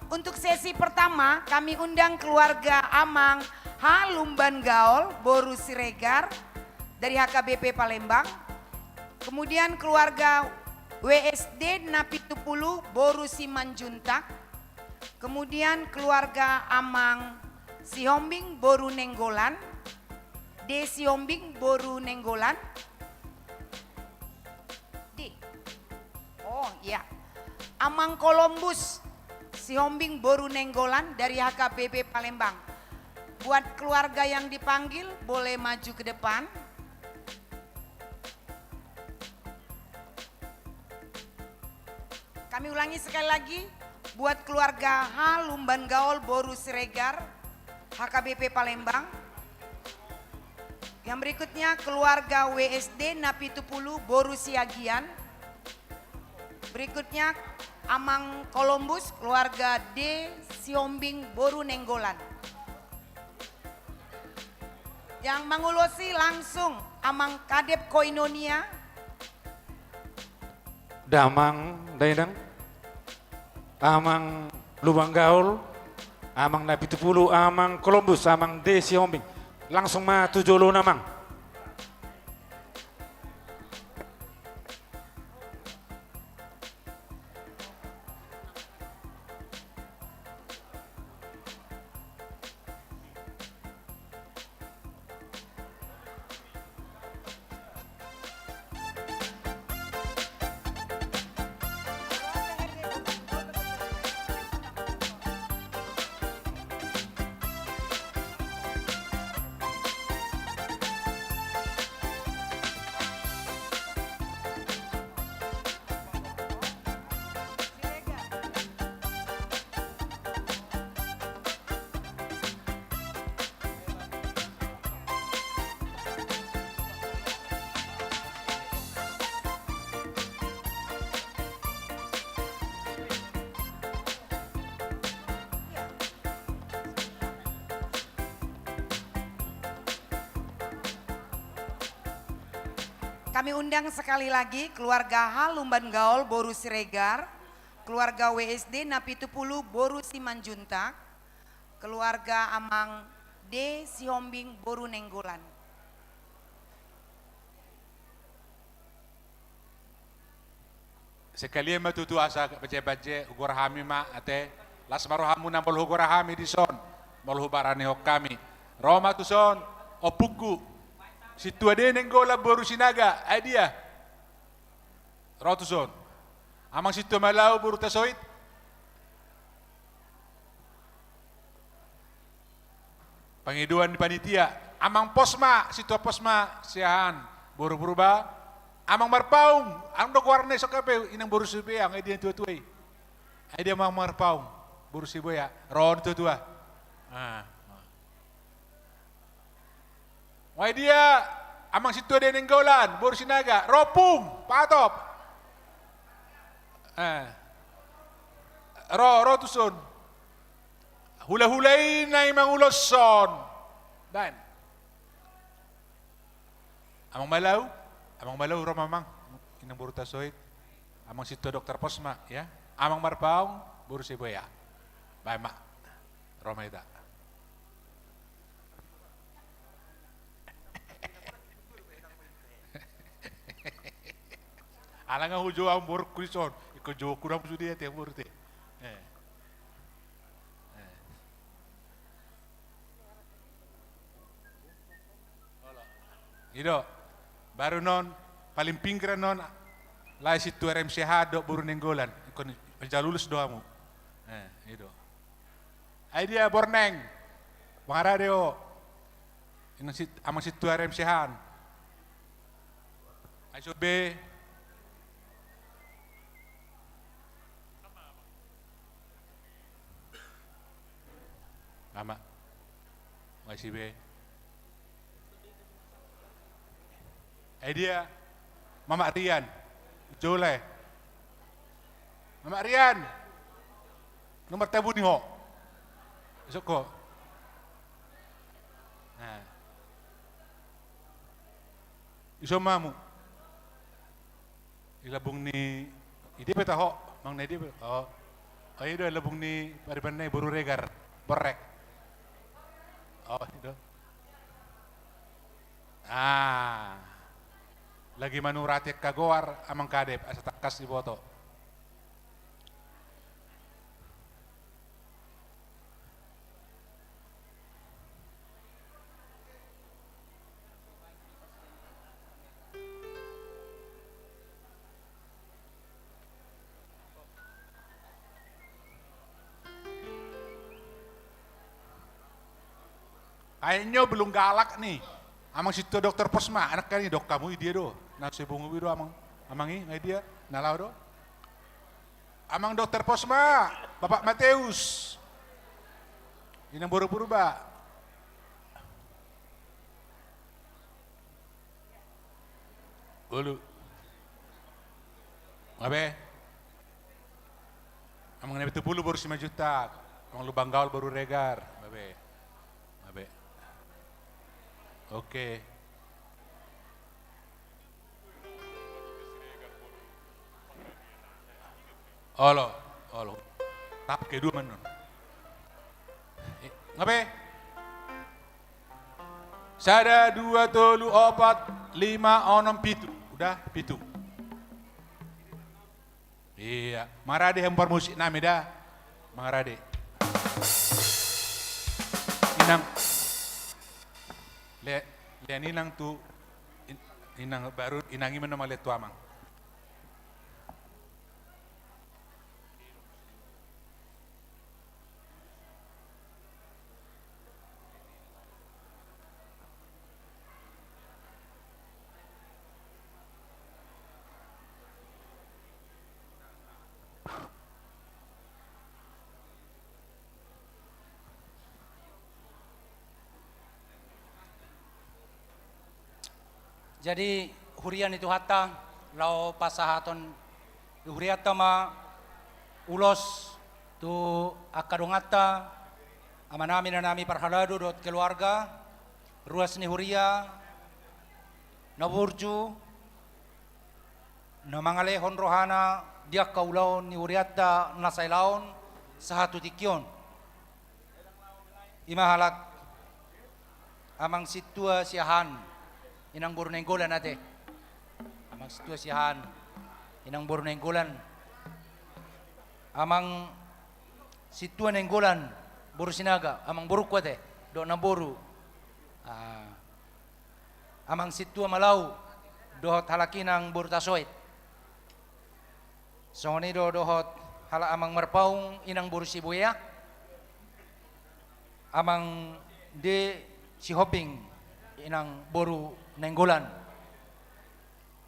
Untuk sesi pertama, kami undang keluarga Amang H. Lumban Gaol, Boru Siregar, dari H K B P Palembang. Kemudian keluarga W S D Napitupulu, Boru Simanjuntak. Kemudian keluarga Amang Sihombing, Boru Nainggolan. D. Sihombing, Boru Nainggolan. D. Oh, iya. Amang Kolombus Sihombing, Boru Nainggolan, dari H K B P Palembang. Buat keluarga yang dipanggil, boleh maju ke depan. Kami ulangi sekali lagi, buat keluarga H. Lumban Gaol, Boru Siregar, H K B P Palembang. Yang berikutnya, keluarga W S D Napitupulu, Boru Siagian. Berikutnya, Amang Kolombus, keluarga D. Sihombing, Boru Nainggolan. Yang mengulosi langsung Amang Kadep Koinonia. Damang, Dainang. Amang Lumban Gaol, Amang Napitupulu, Amang Kolombus, Amang D. Sihombing. Langsung ma tu jolo, Amang. Kami undang sekali lagi keluarga H Lumban Gaol boru Siregar, keluarga W S D na pitu pulu boru Simanjuntak, keluarga Amang D Sihombing boru Nainggolan. Sekalian ma tutu asa banje-banje, hugora hami ma ate, las ma rohamuna molo hugora hami dison, molo hubaranehon hami. Ro ma tuson, ompungku, Sintua D Nainggolan boru Sinaga, ai dia? Ro tuson. Amang Sintua Malau boru Tasoit. Pangidoan ni panitia, Amang Posma, Sintua Posma Siahaan boru Purba, Amang Marpaung, adong do goarna i so hape, inang boru Sibuea, ai dia tua-tua i? Ai dia Amang Marpaung boru Sibuea, ro ni tua-tua. Ah. Ai dia Amang Sintua D Nainggolan boru Sinaga, ro ompung, paatop. Eh. Ro, ro tuson. Hula-hula i na i mangulashon. Baen. Amang Malau, Amang Malau ro ma Amang, inang boru Tasoit. Amang Sintua Dokter Posma, ya. Amang Marpaung boru Sibuea. Baen ma. Ro ma hita. Ala nga hujou au borungku dison, ingkon jouonku do au sude ate borungku ate. Eh. Eh. I do, baru non, paling pingkiran non, lae Sintua R M Siahaan dohot boru Nainggolan, ingkon manjalo ulos do hamu. Eh, i do. Ai dia Borneng, mangarade ho. Inang Sit-, Amang Sintua R M Siahaan. Ai so be. Mama. Ai si be. Ai dia, Mamak Rian, jole. Mamak Rian, nomor tabuni ho. Isok ho. Nah. Ison ma hamu. Di lambung ni, i dia pe taho, mang na i dia pe. Oh. Oh, i do lambung ni pariban na i boru Regar, Borrek. Oh, i do. Ah. Lagi manurati angka goar, Amang Kadep, asa tangkas diboto. Ai nyo belum galak ni. Amang Sintua Dokter Posma, anak kami dok kamu i dia do. Na so i bongomi do amang, amang i, ai dia, na laho do. Amang Dokter Posma, Bapak Mateus. Inang boru Purba. Ulu. Mabe. Amang na pitu pulu boru Simanjuntak. Amang Lumban Gaol boru Regar. Mabe. Mabe. Oke. Olo, olo. Tahap kedua ma non. Eh, ngape? Sada, dua, tolu, opat, lima, onom, pitu. Udah, pitu. Iya, mangarade hamu parmusik nami da. Mangarade. Inang. Le-, lean inang tu in-, inang baru, inang i ma na mangalean tu amang. Jadi, huria ni Tuhanta, laho pasahathon di hurianta ma ulos tu angka donganta, amanami, inanami parhalado dohot keluarga, ruas ni huria, na burju, Na mangalehon rohana di angka ulaon ni hurianta na sailaon sahat tu tingki on. I ma halak Amang Sintua Siahaan, Inang boru Nainggolan ate. Amang Sintua Siahaan, Inang boru Nainggolan. Amang Sintua Nainggolan, boru Sinaga, amang borungku ate, dohot namboru. Ah, Amang Sintua Malau, dohot halak Inang boru Tasoit. Songon i do dohot halak Amang Marpaung, Inang boru Sibuea. Amang de Sihombing, Inang boru Nainggolan.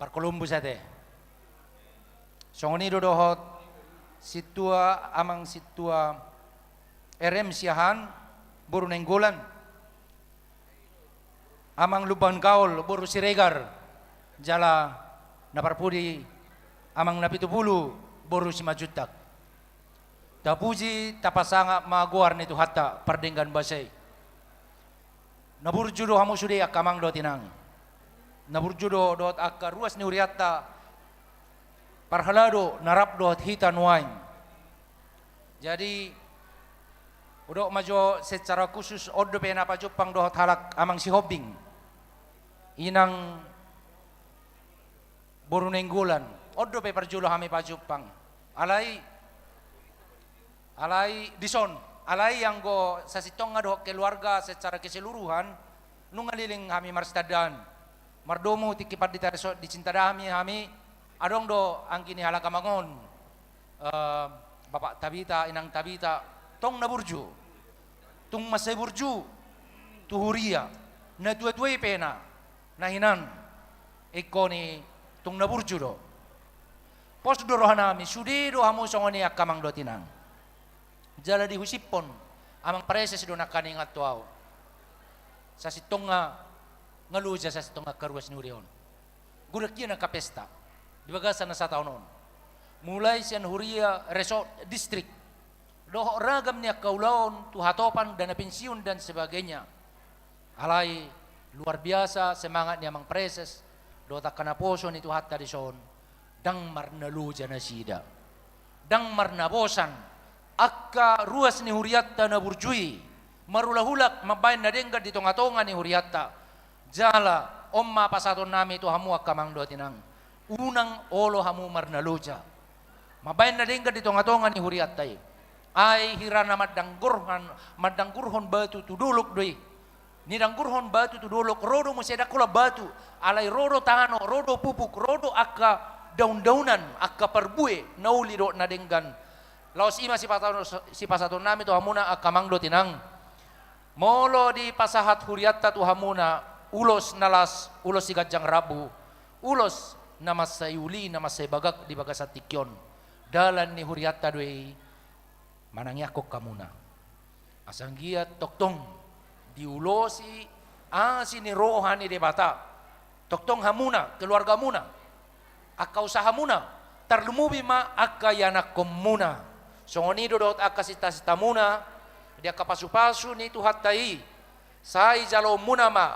Parkolombus ate. Songon i do dohot Sintua, Amang Sintua R M Siahaan, boru Nainggolan. Amang Lumban Gaol, boru Siregar, jala na parpudi Amang Napitupulu, boru Simanjuntak. Tapuji, tapasangap ma goar ni Tuhanta pardenggan basa i. Na burju do hamu sude angka amang dohot inang. Na burju do dohot angka ruas ni hurianta parhalado na rap dohot hita nuaeng. Jadi, hudok ma jo secara khusus on dope na pajumpang dohot halak Amang Sihombing, Inang boru Nainggolan, on dope parjolo hami pajumpang. Alai, alai dison, alai anggo sasintongna dohot keluarga secara keseluruhan, nunga leleng hami marsitandaan. Mardomu tingki pandita dison, di Cinta Damai hami, adong do anggi ni halak amang on. Eh, Bapak Tabita, Inang Tabita, tong na burju. Tung mansai burju tu huria, na tua-tua i pe na, na hinan, ingkon i tung na burju do. Pos do rohanami, sude do hamu songon i angka amang dohot inang. Jala dihusipon Amang Praeses do nangkaningan tu ahu. Sasintongna nga loja sasintongna angka ruas ni huria on. Godang hian angka pesta di bagasan na sataon on. Mulai sian huria, resort, distrik, dohot ragam ni angka ulaon tu hatopan dana pensiun dan sebagainya. Alai luar biasa semangat ni Amang Praeses dohot angka naposo ni Tuhanta dison. Ndang marnaloja nasida. Ndang marnabosan angka ruas ni hurianta na burju i, marulak-ulak mambaen na denggan di tonga-tonga ni hurianta. Jala on ma pasahatonnami tu hamu angka amang dohot inang, unang olo hamu marnaloja mambaen na denggan di tonga-tonga ni hurianta i. Ai hira na mandanggurhon, mandanggurhon batu tu dolok do i. Nidanggurhon batu tu dolok, ro do muse, ndang holan batu, alai ro do tano, ro do pupuk, ro do angka daun-daunan, angka parbue na uli dohot na denggan. Laos i ma sipasa-, sipasahatonnami tu hamuna angka amang dohot inang. Molo dipasahat hurianta tu hamuna ulos na las, ulos siganjang rambu, ulos na mansai uli, na mansai bagak di bagasan tingki on, dalan ni hurianta do i manangiangkon hamuna. Asa anggiat tongtong diulosi asi ni roha ni Debata tongtong hamuna, keluargamuna, angka usahamuna, tarlumobi ma angka ianakkonmuna. Songon i do dohot angka sita-sitamuna di angka pasu-pasu ni Tuhanta i, sai jaloonmuna ma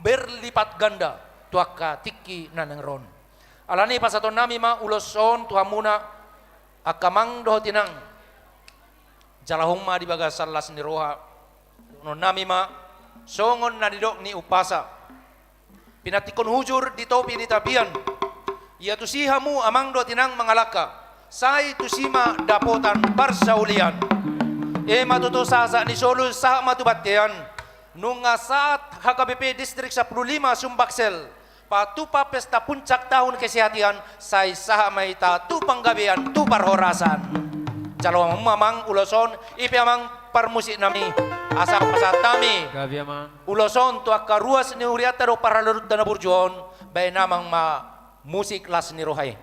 berlipat ganda tu angka tingki na naeng ro on. Alani i pasahatonnami ma ulos on tu hamuna angka amang dohot inang. Jalahon ma di bagasan las ni roha. Dohononnami ma songon na nidok ni umpasa: Pinantikkon hujur di topi ni tapian. Ia tusi hamu amang dohot inang mangalangka, sai tusi ma dapotan parsaulian. Eme tutu sahat-sahat ni solu sahat ma tu bontean. Nunga sahat H K B P Distrik Sampulu Lima Sumbaksel patupa pesta puncak tahun kesehatan, sai sahat ma hita tu panggabean, tu parhorasan. Jalo ma amang ulos on, i pe amang parmusiknami, asa pasahat hami. Gabe, amang. Ulos on tu angka ruas ni hurianta dohot parhaladonta na burju on, baen amang ma musik las ni roha i.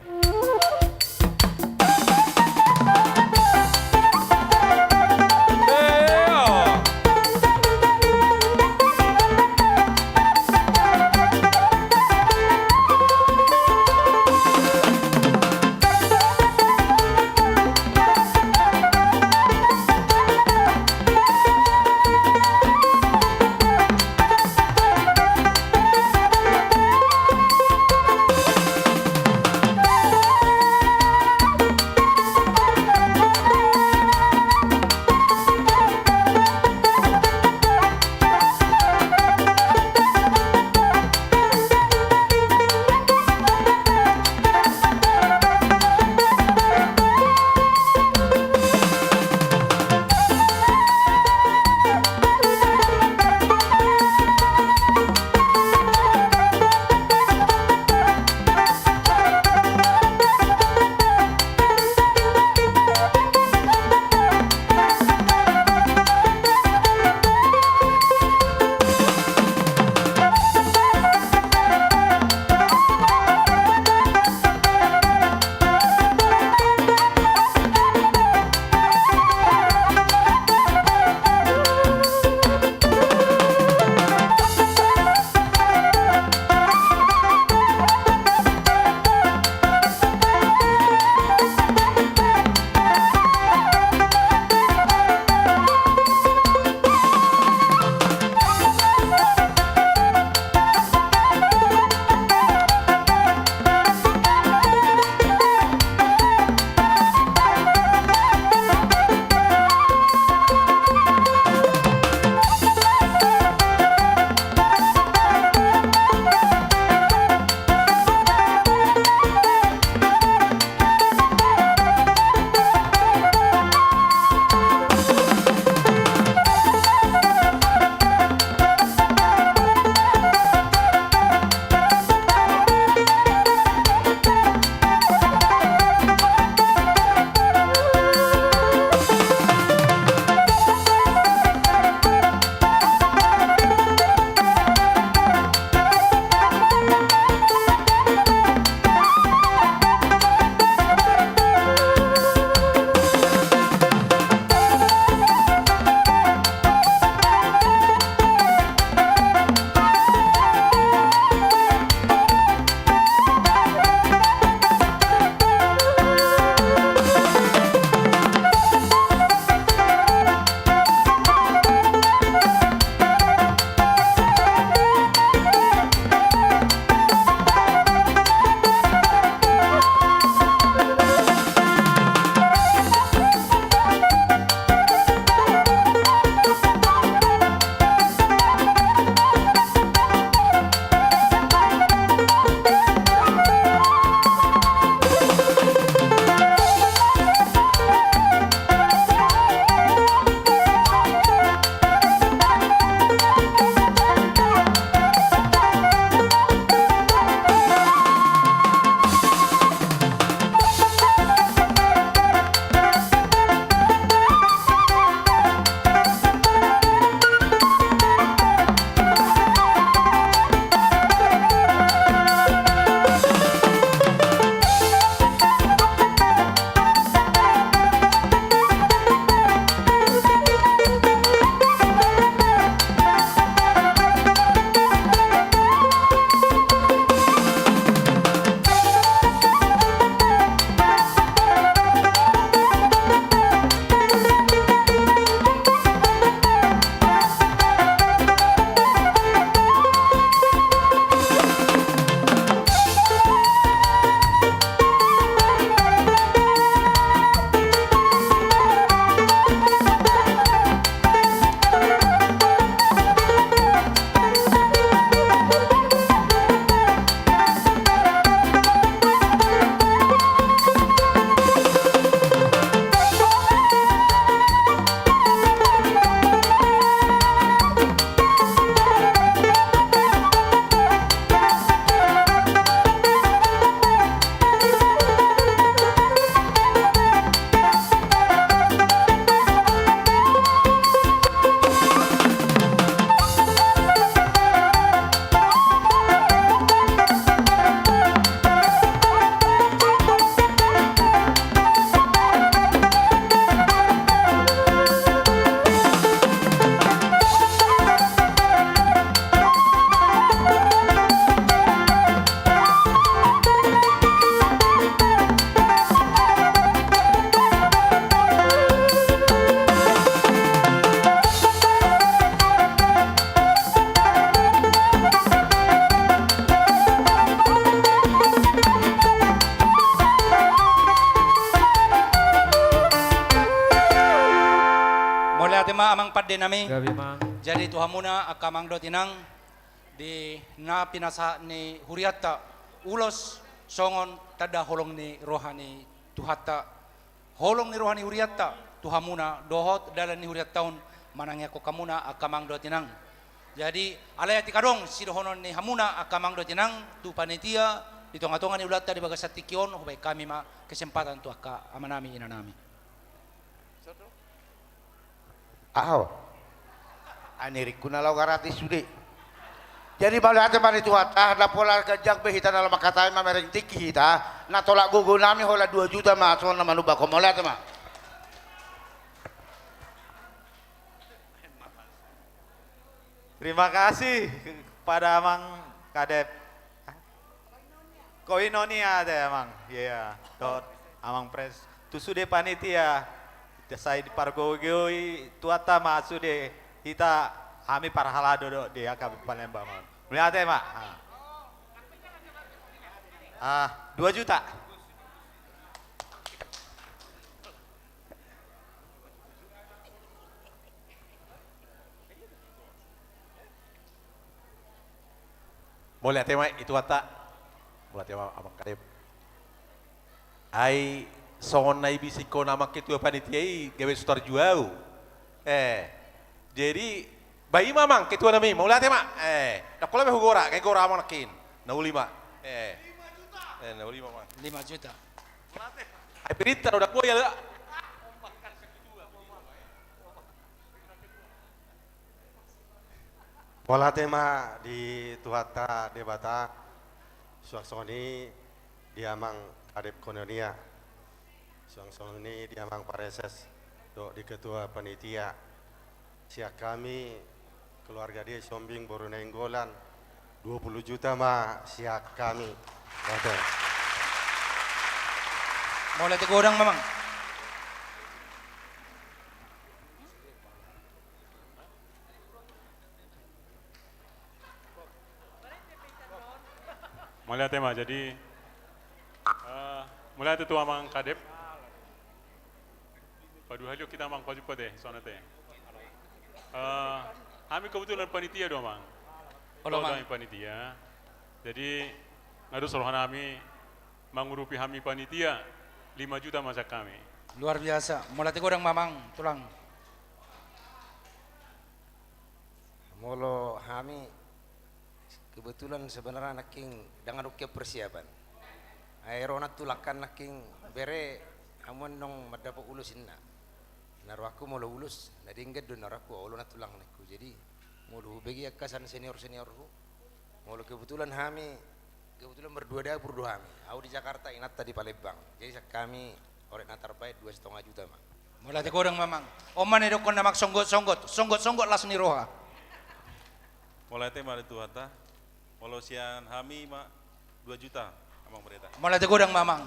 Amang pande nami. Gabe, Mang. Jadi tu hamuna angka amang dohot inang, di na pinasahat ni hurianta, ulos songon tanda holong ni roha ni Tuhanta, holong ni roha ni hurianta tu hamuna dohot dalan ni hurianta on manangiangkon hamuna angka amang dohot inang. Jadi alai atik adong sidohonon ni hamuna angka amang dohot inang tu panitia di tongatonga ni ulaonta di bagasan tingki on, hubaen hami ma kesempatan tu angka amanami inanami. Aho. Ai niringku na laho gratis sude. Jadi mauliate ma di Tuhanta, na pola ganjang be hita na laho mangkatai, mamereng tingki hita, na tolap gogo nami holan dua juta ma songon na manumbangkon. Mauliate ma. Terima kasih pada Amang Kadep. Koinonia ate, Amang. Iya, dohot Amang Pres. Tu sude panitia, sai dipargogoigogo Tuhanta ma sude hita, hami parhalado do di angka panembang on. Mauliate ma. Ah, dua juta. Mauliate ma di Tuhanta. Mauliate ma Amang Kadep. Ai songon na ibisik ho Amang Ketua Panitia i, gabe so tarjua au. Eh, jadi baen ma Amang Ketua nami, mauliate ma. Eh, ndang pola be hugora, gabe gora Amang nangkin. Na uli ma. Eh. Eh, na uli ma Amang. Lima juta. Ai berita udah gua ya. Mauliate ma di Tuhanta Debata, suang songon i di Amang Kadep Koinonia, suang songon i di Amang Pareses dohot di Ketua Panitia. Sian hami keluarga Dia Sihombing Boru Nainggolan, dua puluh juta ma sian hami. Mauliate. Mauliate godang, Amang. Mauliate ma, jadi, eh, mauliate tu Amang Kadep. Paduahalihon hita Amang pajumpang ate, songon ate. Eh, hami kebetulan panitia do, Amang. Olo, Amang. Ketua hami panitia. Jadi, nga dos roha nami mangurupi hami panitia, lima juta ma sian hami. Luar biasa. Mauliate godang ma Amang, Tulang. Molo hami kebetulan sebenarna nangkin ndang adong hian persiapan. Ai ro na tulangkan nangkin bere, hamu annon mandapot ulos inna. Na rohangku molo ulos na denggan do na rohangku, olo na tulang ningku. Jadi molo hubege angka sian senior-seniorhu, molo kebetulan hami, kebetulan berdua dapur do hami. Au di Jakarta, inanta di Palembang. Jadi sian hami orekna tarbaen dua setengah juta ma. Mauliate godang ma Amang. On ma na nidokkon na marsonggot-songgot, songgot-songgot las ni roha. Mauliate ma di Tuhanta. Molo sian hami ma dua juta, Amang Pendeta. Mauliate godang ma Amang.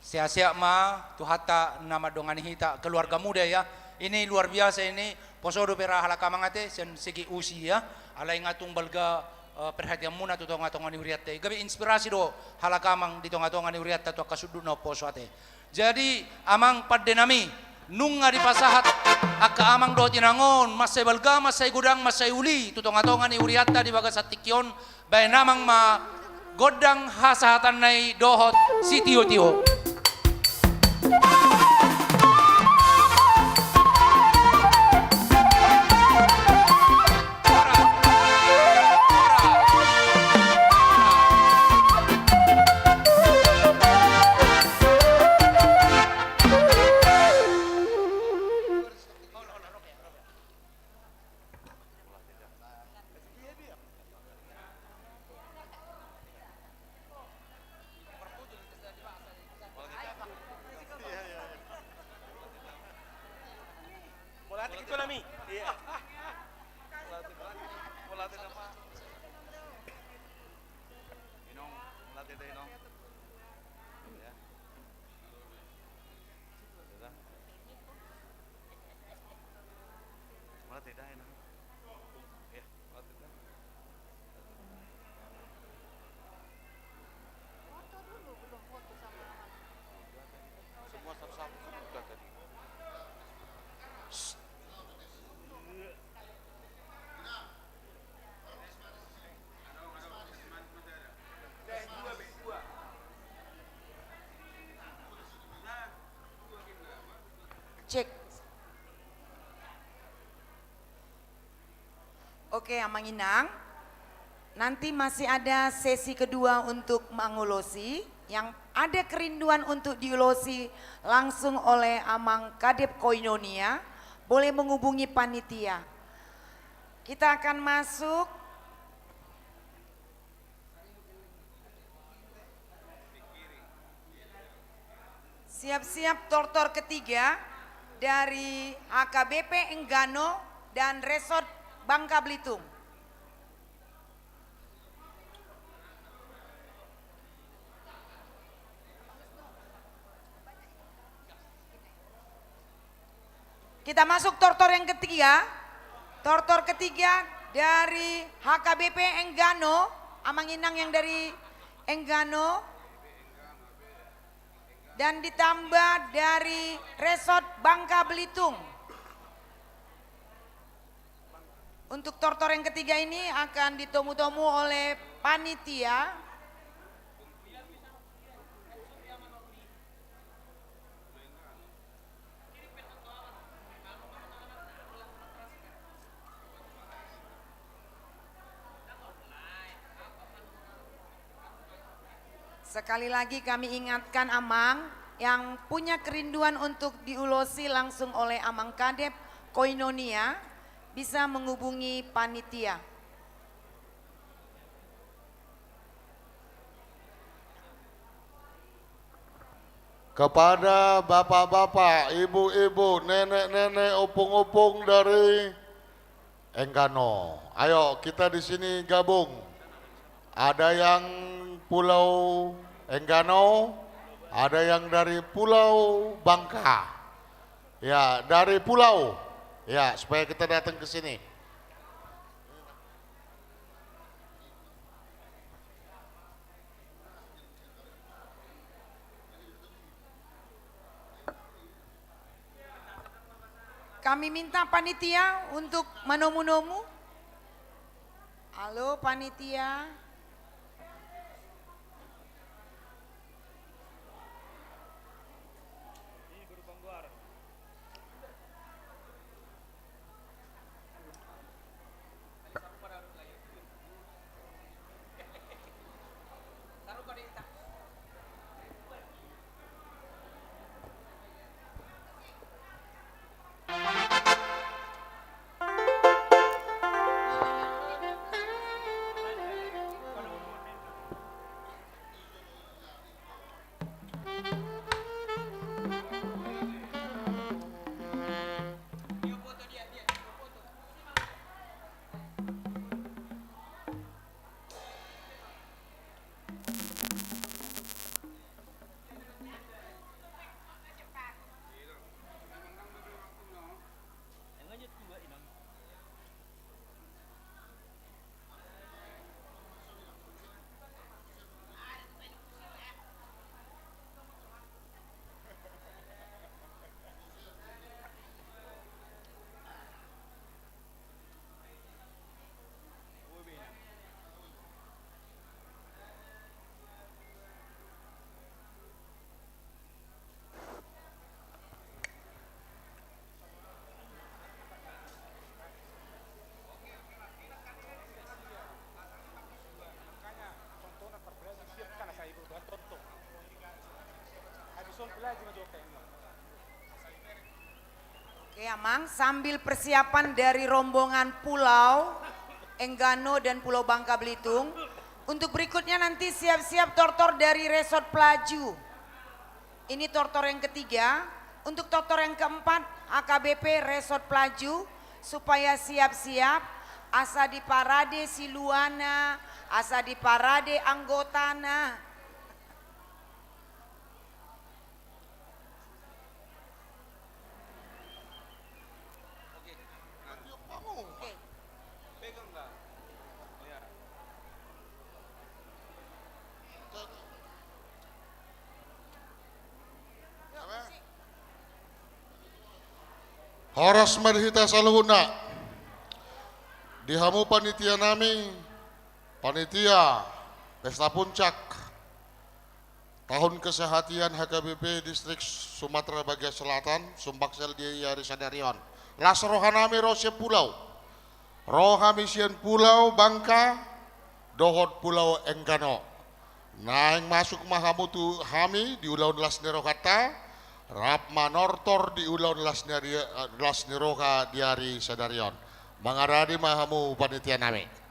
Sehat-sehat ma, Tuhanta na mandongani hita, keluarga muda ya. Ini luar biasa ini, poso dope ra halak Amang ate, sian segi usia ya. Alai nga tung balga, eh, perhatianmuna tu tongatonga ni hurianta i. Gabe inspirasi do halak Amang di tongatonga ni hurianta tu angka sundut na umposo ate. Jadi, Amang pande nami, nunga dipasahat angka amang dohot inang on, mansai balga, mansai godang, mansai uli, tu tongatonga ni hurianta di bagasan tingki on, baen Amang ma gondang hasahatanna i dohot sitiotio. Cek. Oke, Amang Inang. Nanti masih ada sesi kedua untuk mengulosi. Yang ada kerinduan untuk diulosi langsung oleh Amang Kadep Koinonia, boleh menghubungi panitia. Kita akan masuk. Siap-siap tortor ketiga dari H K B P Enggano dan Resort Bangka Belitung. Kita masuk tortor yang ketiga. Tortor ketiga dari H K B P Enggano, Amang Inang yang dari Enggano, dan ditambah dari Resort Bangka Belitung. Untuk tortor yang ketiga ini akan ditomu-tomu oleh panitia. Sekali lagi kami ingatkan, Amang, yang punya kerinduan untuk diulosi langsung oleh Amang Kadep Koinonia, bisa menghubungi panitia. Kepada bapak-bapak, ibu-ibu, nenek-nenek, opung-opung dari Enggano. Ayo, kita di sini gabung. Ada yang Pulau Enggano, ada yang dari Pulau Bangka. Ya, dari pulau. Ya, supaya kita datang ke sini. Kami minta panitia untuk manomu-nomu. Halo, panitia. Oke, Amang, sambil persiapan dari rombongan Pulau Enggano dan Pulau Bangka Belitung. Untuk berikutnya nanti siap-siap tortor dari Resort Pelaju. Ini tortor yang ketiga. Untuk tortor yang keempat, H K B P Resort Pelaju, supaya siap-siap, asa diparade siluana, asa diparade anggotana. Horas ma di hita saluhutna. Di hamu panitia nami, panitia Pesta Puncak. Tahun kesehatan H K B P Distrik Sumatera Bagian Selatan, sumbangsal di ari sadari on. Las rohanami ro sian pulau. Ro hami sian Pulau Bangka dohot Pulau Enggano. Naeng masuk ma hamu tu hami di ulaon las ni rohanta, rap manortor di ulaon las ni ari, las ni roha di ari sadari on. Mangaradi ma hamu panitianami.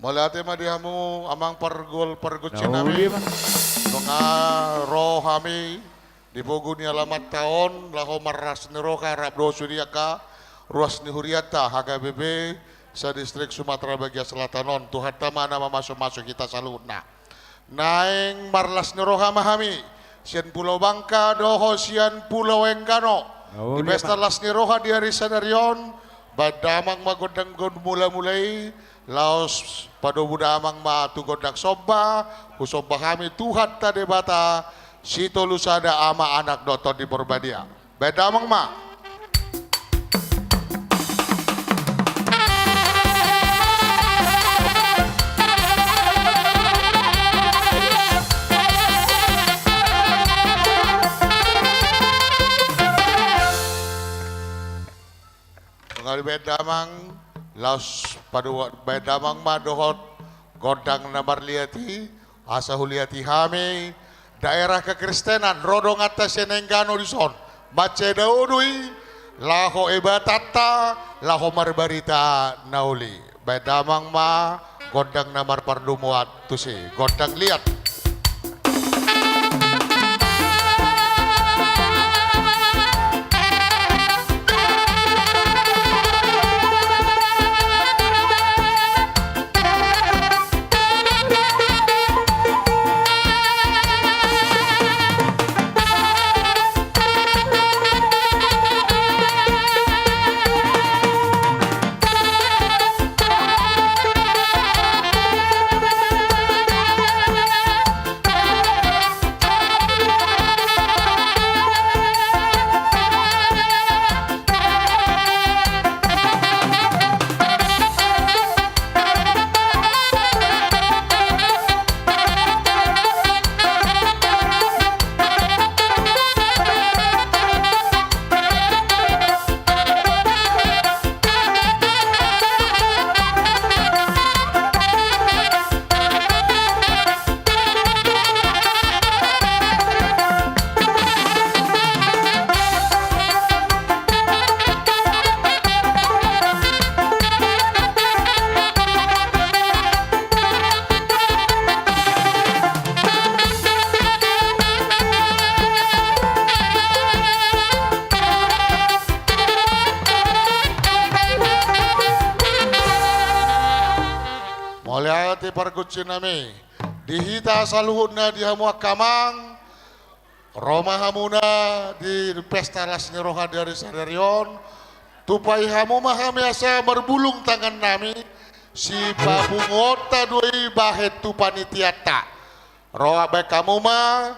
Mauliate ma di hamu amang pargol pargonsi nami. Nunga ro hami di pogu ni alamanta on laho marlas ni roha rap dohot sude angka ruas ni hurianta H K B P sa-Distrik Sumatera Bagian Selatan on. Tuhanta ma na mamasumasu hita saluhutna. Naeng marlas ni roha ma hami sian Pulau Bangka dohot sian Pulau Enggano. Di pesta las ni roha di ari sadari on, baen damang ma gondang mulamula i, laos padomu damang ma tu gondang somba. Husomba hami Tuhanta Debata Sitolusada, Ama, Anak dohot Tondi Porbadia. Baen damang ma. Nunga dibaen damang, laos padomu baen damang ma dohot gondang na marliat i, asa huliati hami daerah kekristenan, ro donganta sian Enggano dison, mansai daodo i, laho ebatanta, laho marbarita na uli. Baen damang ma gondang na marpardomuan tusi, gondang liat. Mauliate pargonsi nami. Di hita saluhutna, di hamu angka amang, ro ma hamuna di pesta las ni roha di ari sadari on. Tupai hamu ma hami asa marbulung tangan nami, sipapunguonta do i bahen tu panitianta. Ro, bahen hamu ma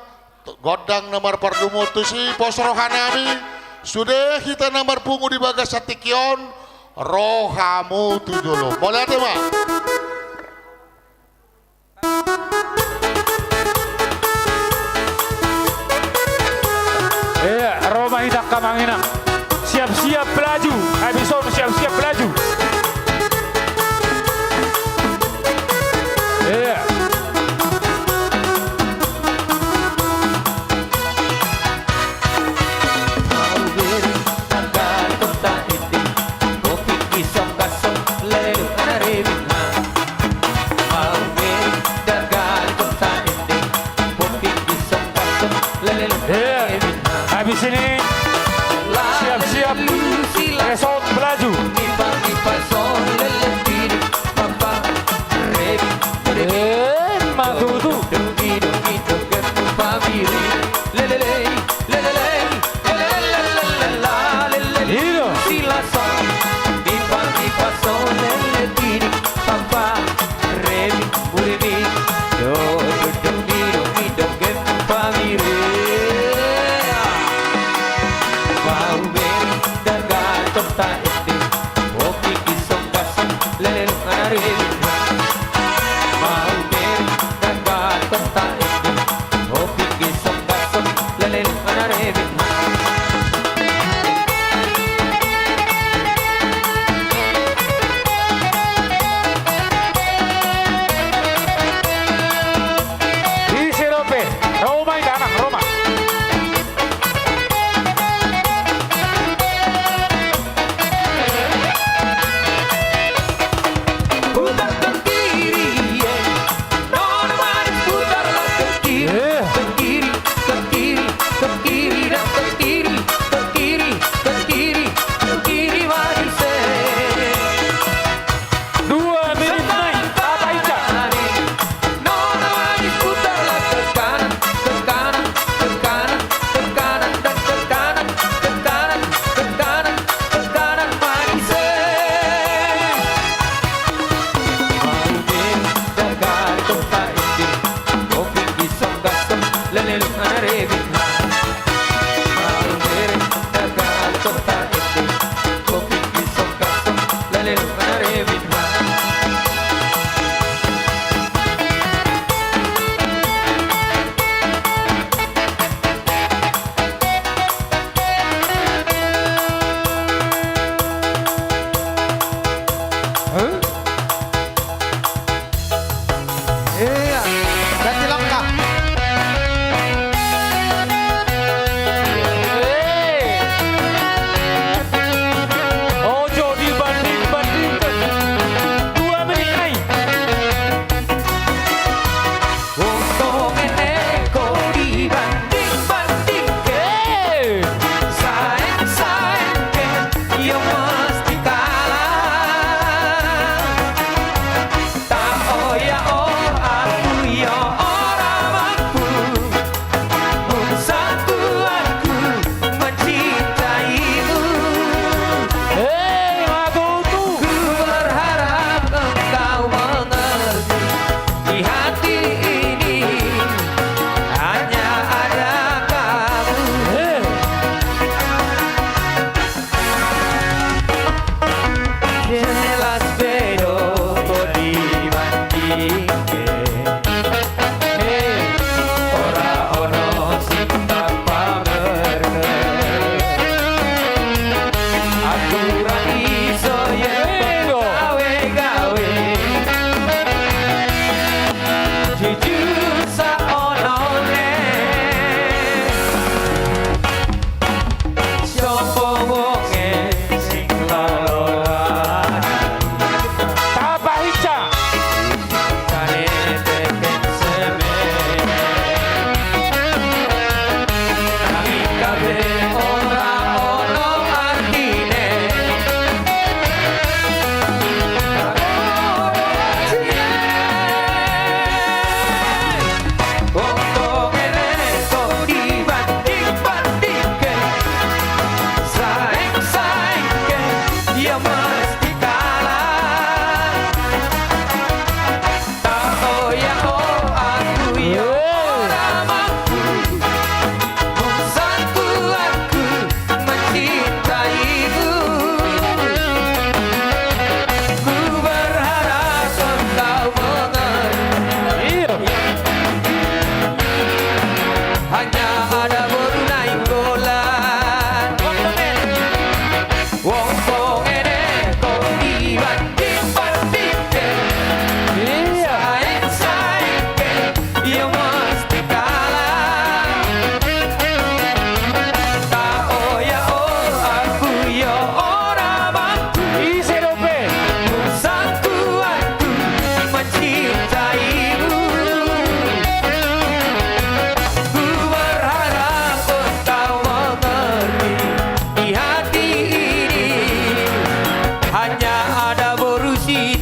gondang na marpardumuon tusi, pos roha nami, sude hita na marpungu di bagasan tingki on, ro hamu tu jolo. Mauliate ma. Iya, ro ma hita angka amang inang. Siap-siap laju, habis on siap-siap laju. Iya. Iya. Habis ini.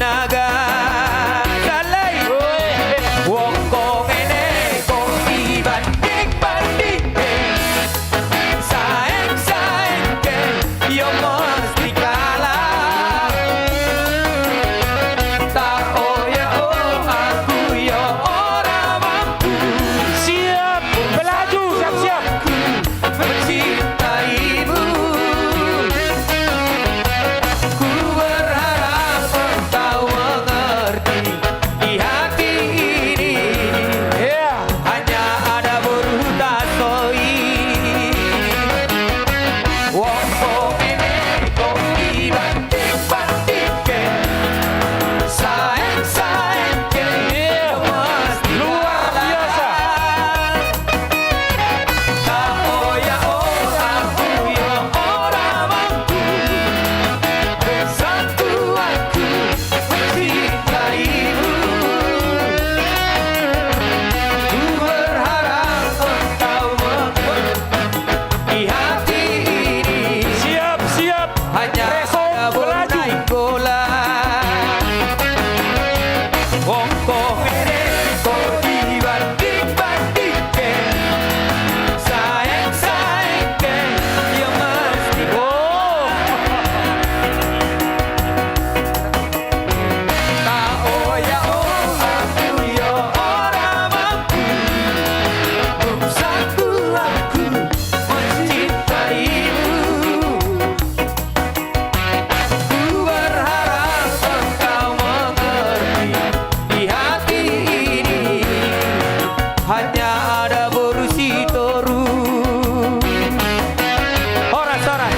Aga salai. Wong kong ene kong dibanding-bandingke, saeng-saengke, yo mesti kalah. Taoya o aku yo ora mampu. Siap, pelaju, siap-siap. Mencintaimu. Ku berharap engkau mengerti di hati ini. Iya. Hanya ada boru tasoi. Wong kong ene kong dibanding-bandingke, saeng-saengke. Iya. Luar biasa. Taoya o aku yo ora mampu, bersatu aku mencintaimu. Ku berharap engkau mengerti di hati ini. Siap, siap. Hanya ada boru Nainggolan. Wong kong ene kong dibanding-bandingke, saeng-saengke, yo mesti. Oh. Taoya o aku yo ora mampu, bersatu aku mencintaimu. Ku berharap engkau mengerti di hati ini. Hanya ada boru Sitorus. Horas, horas.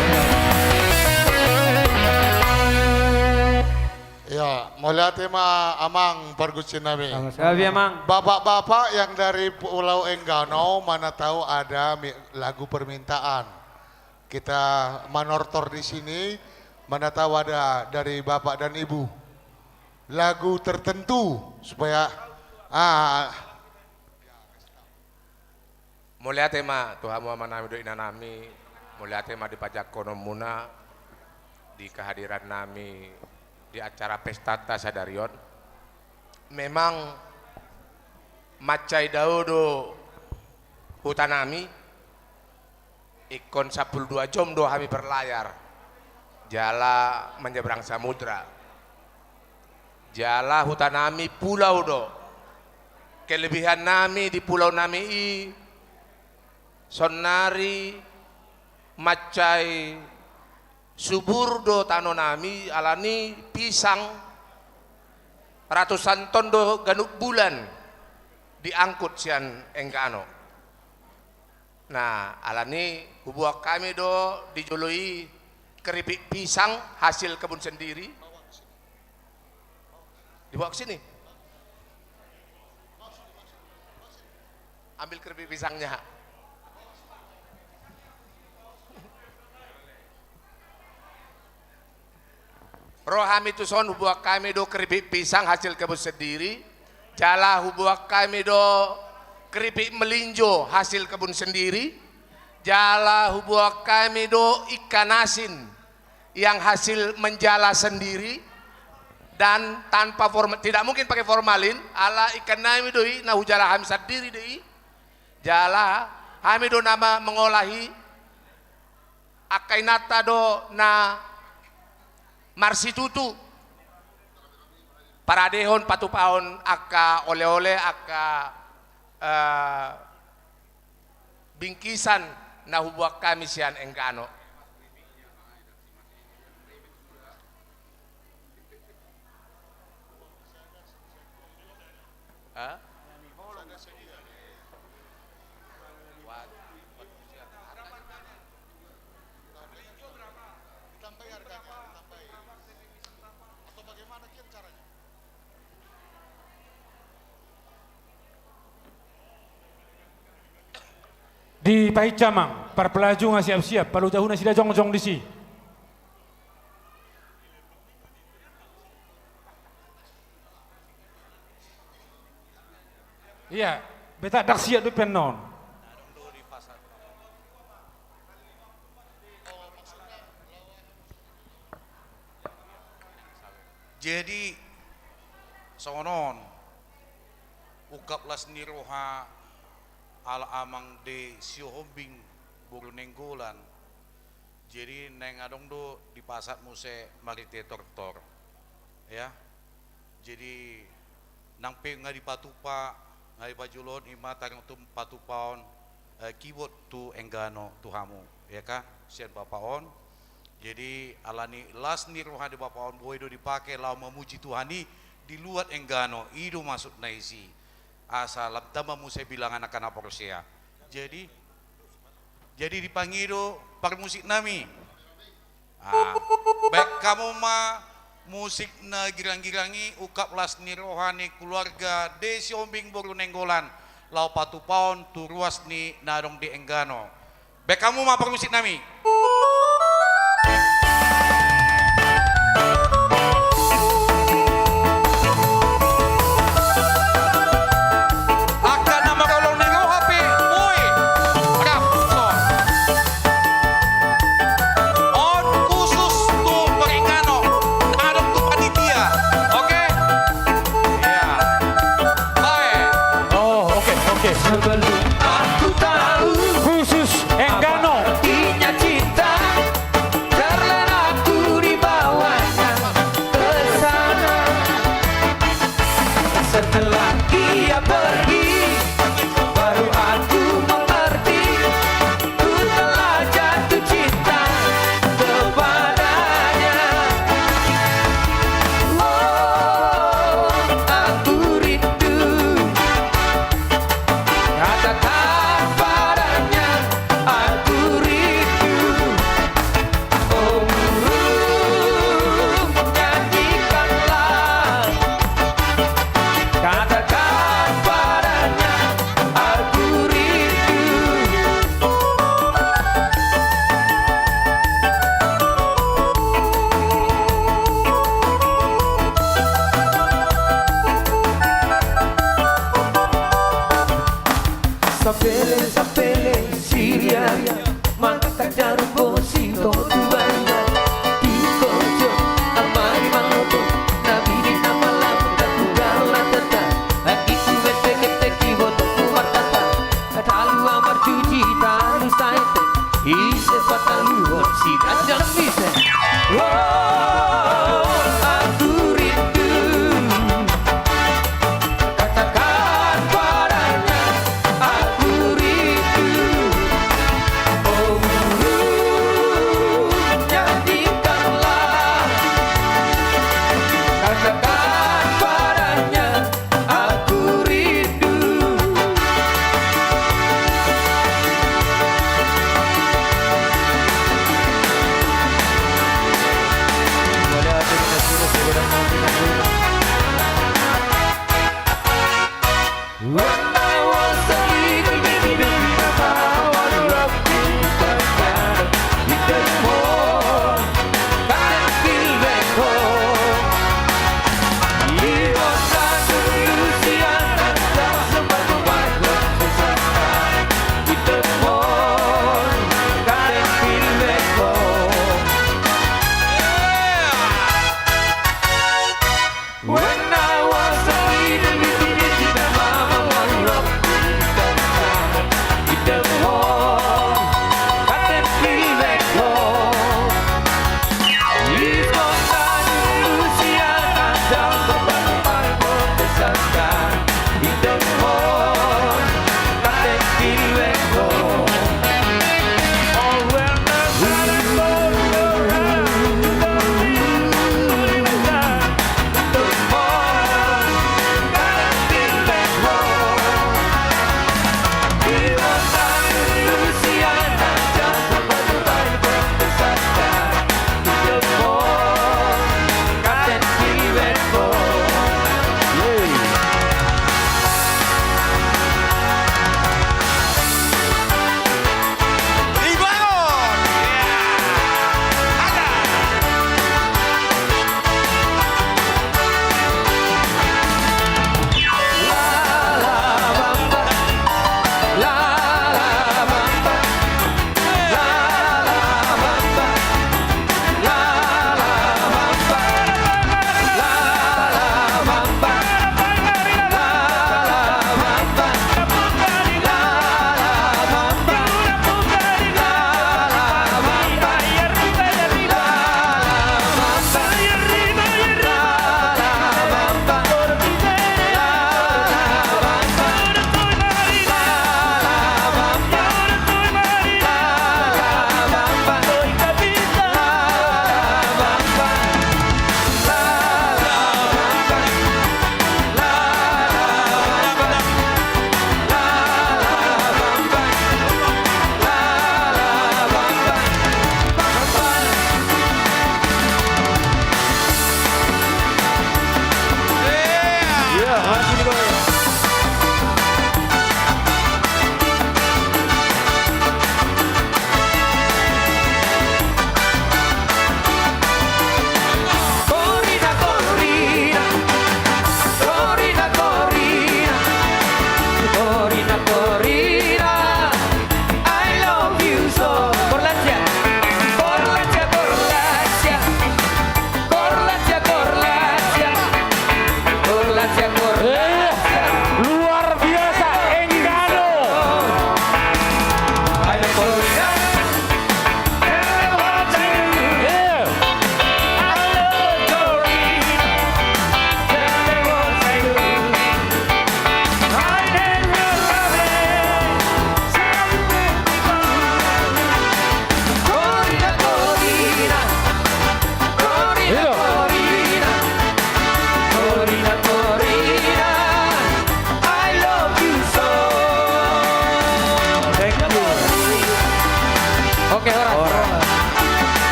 Ya, mauliate ma amang pargonsi nami. Sama-sama. Gabe, amang. Bapak-bapak yang dari Pulau Enggano, mana tahu ada mi-, lagu permintaan. Kita manortor di sini, mana tahu ada dari bapak dan ibu lagu tertentu supaya, ah. Mauliate ma tu hamu amanami dohot inanami, mauliate ma di pajangkononmuna di kehadiran nami di acara pestanta sadari on. Memang mansai dao do hutanami, ingkon sampulu dua jom do hami berlayar jala menyeberang samudra. Jala hutanami pulau do. Kelebihan nami di pulau nami i, saonnari mansai subur do tano nami, alani pisang ratusan ton do ganup bulan diangkut sian Enggano. Nah, alani huboan hami do di jolo i keripik pisang hasil kebun sendiri. Dibawa ke sini. Ambil keripik pisangnya. Ro hami tuson, huboan hami do keripik pisang hasil kebun sendiri, jala huboan hami do keripik melinjo hasil kebun sendiri, jala huboan hami do ikan asin yang hasil menjala sendiri dan tanpa forma-, tidak mungkin pakai formalin, ala ikan nami do i na hujala hami sandiri do i, jala hami do na ma-, mengolah i. Angka inanta do na marsitutu paradehon, patupahon angka ole-ole, angka, eh, bingkisan na huboan hami sian Enggano. Ha? Dipahinsa amang, parpelaju nunga siap-siap, palu tahu nasida jongjong disi. Ia, beta dang siap dope annon. Jadi, Songon on, ungkap las ni roha ala Amang De Sihombing boru Nainggolan. Jadi naeng adong do dipasahat muse marhite tortor. Ya. Jadi nang pe nga dipatupa, nga dipajolo on, ima taringot tu patupaon, eh, kibot tu enggano tu hamu, ya kan, sian bapa on. Jadi alani las ni roha ni bapa on boi do dipake laho mamuji Tuhan i di luat enggano, i do maksudna disi. Asa lam tamba muse bilangan angka na porsea. Jadi, jadi dipangido parmusik nami. Ah, baen hamu ma musik na girang-girang i, ungkap las ni roha ni keluarga De Sihombing boru Nainggolan, laho patupaon tu ruas ni na adong di enggano. Baen hamu ma parmusik nami. Angka na marolong ni roha pe boi rap son. On khusus tu parenggano, na adong tu panitia. Oke? Iya. Bae. Oh, oke, oke. Khusus enggano.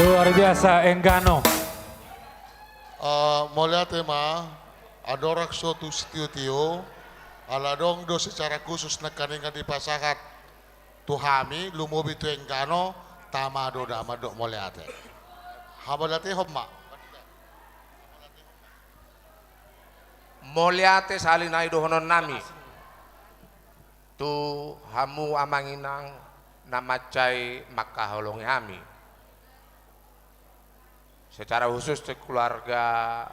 Luar biasa, Enggano. Eh, mauliate ma, andorang so tu sitiotio, ala adong do secara khusus nangkaningan dipasahat tu hami, lumobi tu Enggano, tama do da mandok mauliate. Hamauliatehon ma. Mauliate sahali nai dohonon nami tu hamu amang inang na mansai mangkaholongi hami. Secara khusus tu keluarga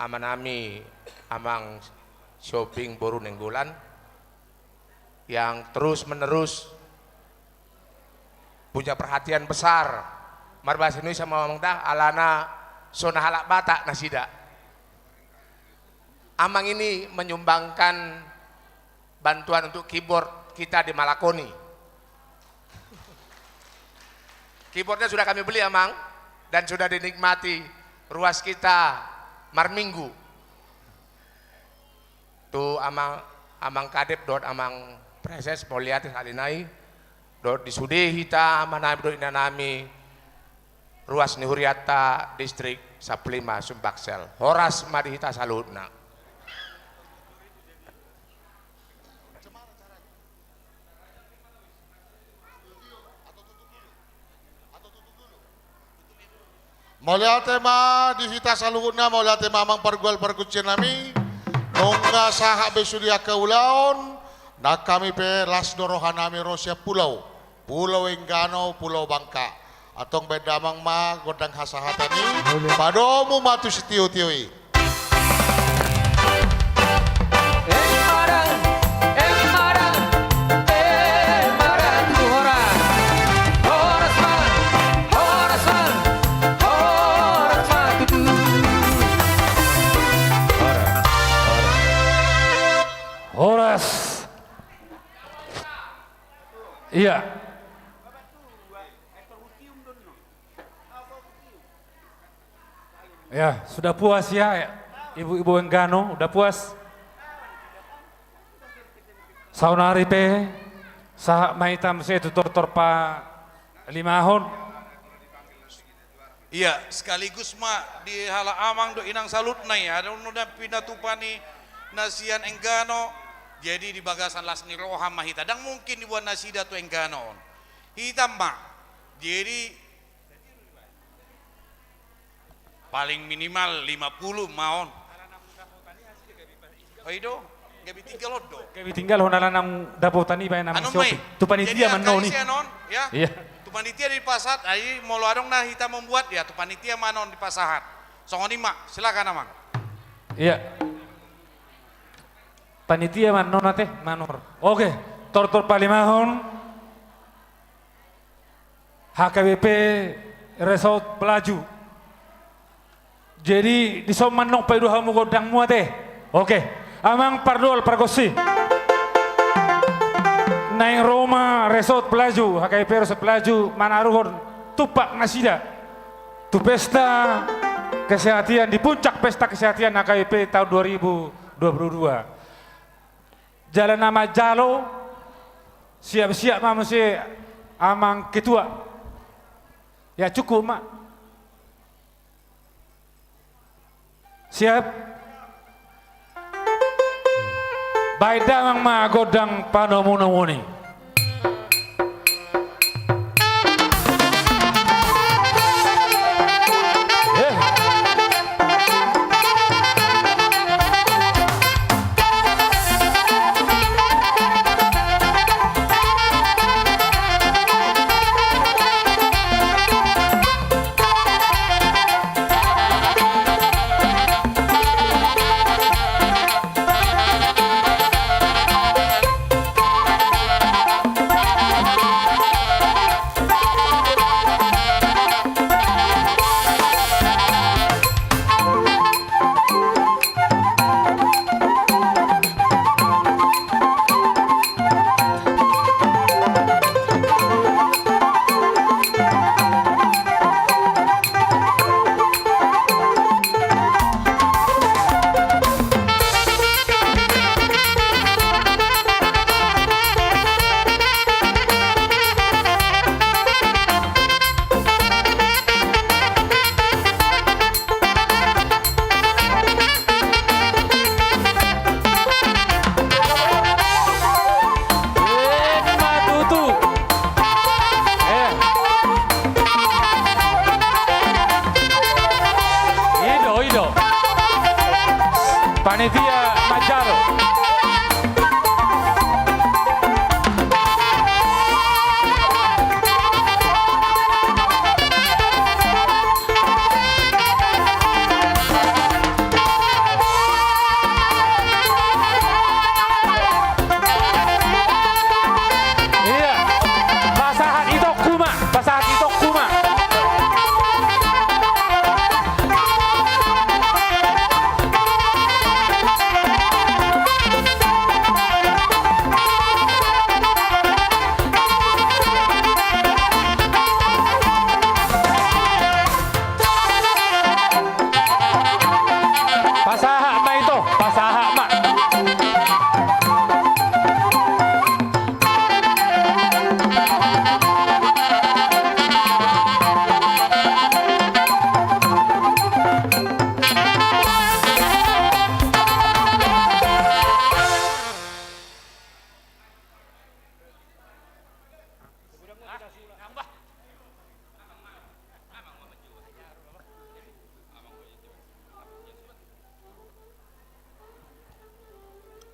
amanami, Amang Sihombing boru Nainggolan, yang terus-menerus punya perhatian besar. Marbahasa Indonesia ma amang da, alana so na halak Batak nasida. Amang ini menyumbangkan bantuan untuk keyboard kita di Malakoni. Keyboardnya sudah kami beli, Amang, dan sudah dinikmati ruas kita marminggu. Tu Amang, Amang Kadep dohot Amang Praeses, mauliate sahali nai, dohot di sude hita amanami dohot inanami ruas ni hurianta distrik Sampulu Lima Sumbaksel. Horas ma di hita saluhutna. Mauliate ma di hita saluhutna, mauliate ma amang pargual pargonsi nami. Nunga sahat be sude angka ulaon, nang hami pe las do roha nami ro sian pulau, Pulau Enggano, Pulau Bangka. Antong baen damang ma gondang hasahatan i, padomu ma tu sitiotio i. Horas. Iya. Ya, sudah puas ya, ibu-ibu Enggano, udah puas? Saonari pe, sahat ma hita muse tu tortor palimahon. Iya, sekaligus ma di halak amang dohot inang saluhutna i, adong do na pinatupa ni na sian Enggano, jadi di bagasan las ni roha ma hita, ndang mungkin diboan nasida tu Enggano on. Hita ma, jadi paling minimal lima puluh ma on. Oi do, gabe tinggal on do. Gabe tinggal on ala naung dapotan i baen amang Sihombing. Tu panitia ma annon i. Iya. Tu panitia dipasahat, ai molo adong na hita membuat ya, tu panitia ma annon dipasahat. Songon i ma, silakan amang. Iya. Panitia ma annon ate, manor. Oke, tortor palimahon. H K B P Resort Pelaju. Jadi, dison ma annon paidua hamu gondangmu ate. Oke. Amang pardoal pargonsi. Naeng ro ma Resort Pelaju, H K B P Resort Pelaju, manaruhon tumpak nasida tu pesta kesehatan, di puncak pesta kesehatan H K B P tahun dua ribu dua puluh dua. Jala na manjalo, siap-siap ma muse amang ketua. Ya, cukup ma. Siap. Baen damang ma gondang panomunomuon i.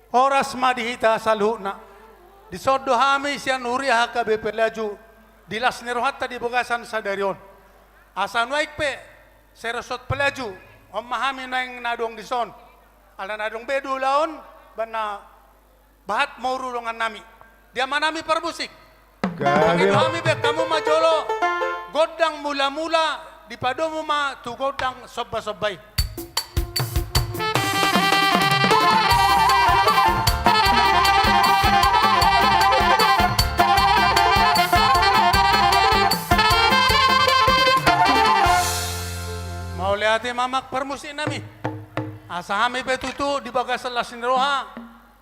Horas ma di hita saluhutna. Dison do hami sian huria H K B Pelaju di las ni rohanta di bagasan sadari on. Asa nuaeng pe serosot Pelaju, on ma hami nuaeng na adong dison. Ala na adong be do ulaon, ba na bahat moru dongannami. Di amanami parmusik. Gabe. Bahen hami bahen hamu ma jolo gondang mula-mula, dipadomu ma tu gondang somba-somba i. Mauliate ma amang parmusiknami. Asa hami pe tutu di bagasan las ni roha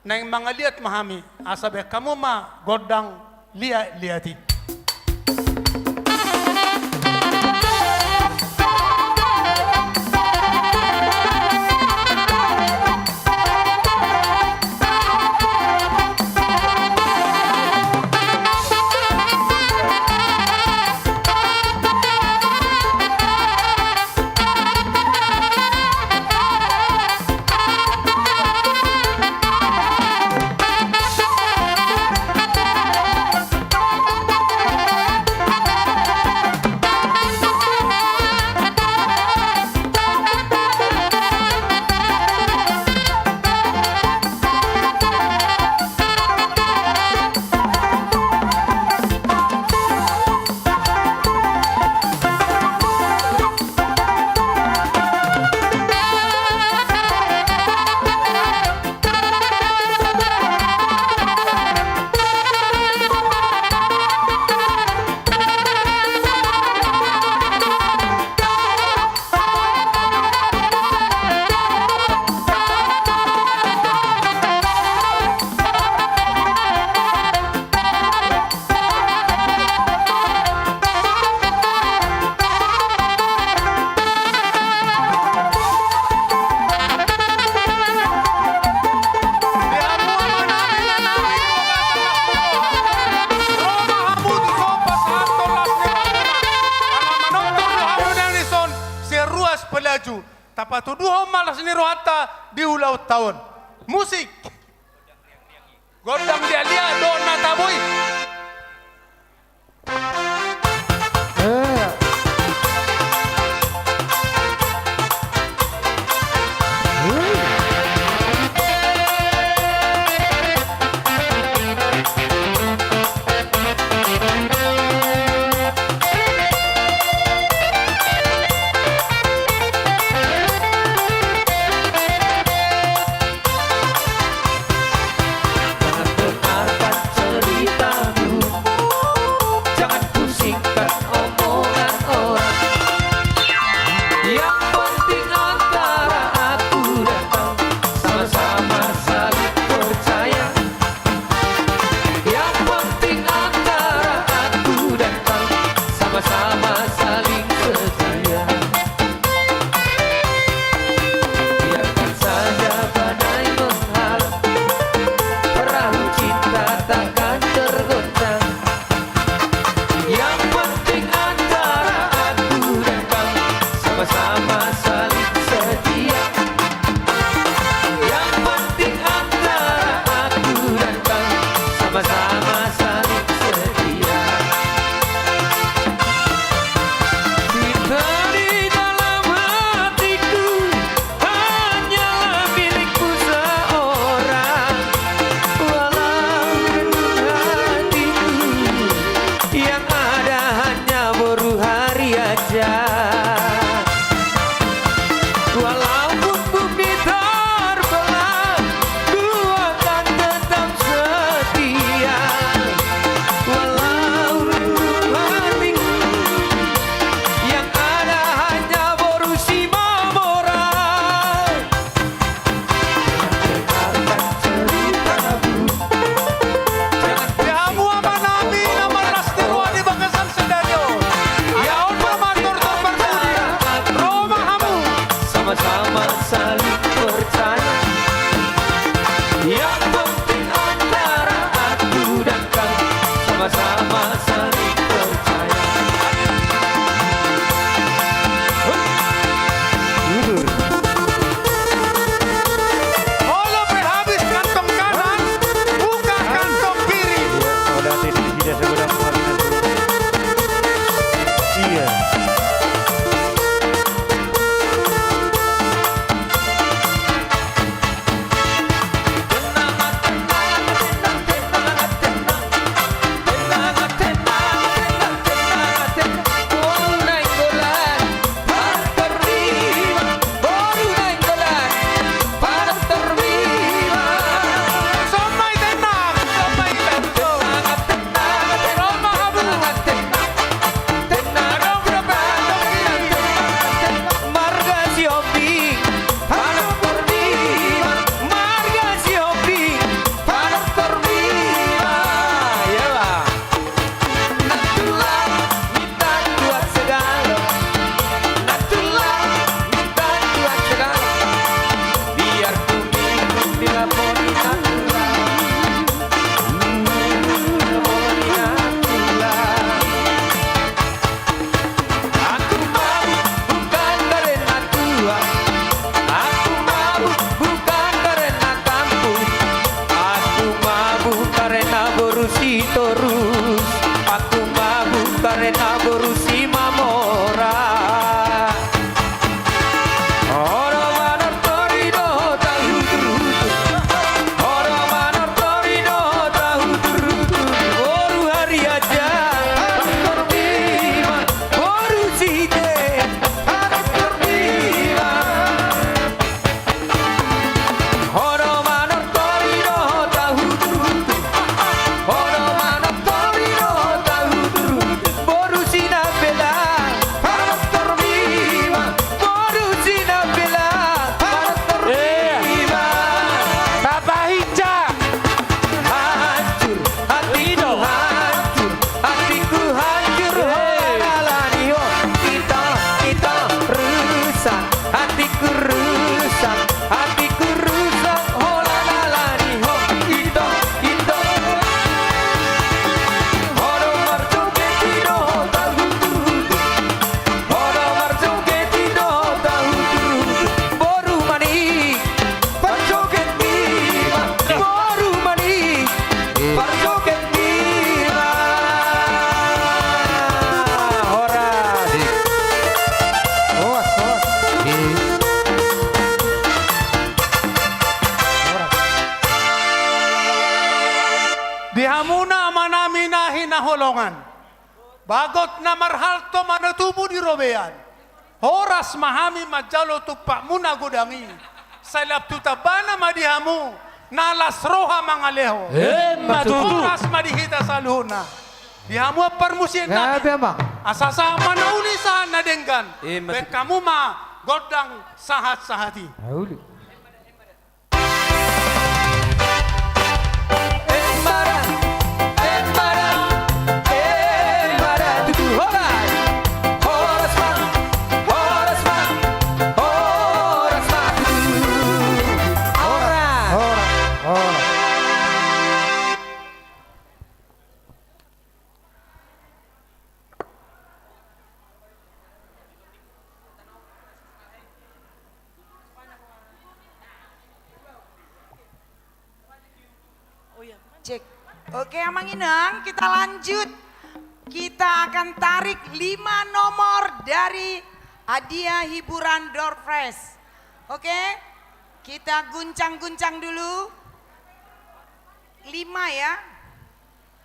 naeng mangaliat ma hami, asa bahen hamu ma gondang liat-liat i. Tapatuduhon ma las ni rohanta di ulaonta on. Musik. Gondang liat-liat dohot na tabo i. Boru Sitorus, aku mabuk karena boru Simamora. Ora manortori do tahuturhutur. Ora manortori do tahuturhutur. Boru Hariaja, Torbiman, boru Site, Torbiman. Hodo manortori do tahuturhutur. Hodo manortori do tahuturhutur. Boru Sinambela, manortor bima. Boru Sinambela, manortor bima. Tapahinsa. Hancur, hatiku hancur. Hatiku hancur, ho, eh, lalani, ho. Ito, ito, rusak. Hatiku rusak, hatiku rusak, ho, lalani, ho. Ito, ito. Hodo marjoget i do tahuturhutur. Hodo marjoget i do tahuturhutur. Boru Manik. Parjoget bima, boru Manik. Parjoget bima. Horas. Horas, horas. Horas. Di hamuna amanami na hinaholongan. Bagot na marhalto ma na tubu di robean. Horas ma hami manjalo tumpakmuna godang i. Sai lam tu tambana ma di hamu na las roha mangaleho. Emma tutu. Horas ma di hita saluhutna. Di hamu parmusik nami. Gabe, Amang. Asa sahat ma na uli sahat na denggan. Emma tutu. Baen hamu ma gondang sahat-sahat i. Uli. Cek. Oke, Amang Inang, kita lanjut. Kita akan tarik lima nomor dari hadiah hiburan Door Fresh. Oke, kita guncang-guncang dulu. Lima ya.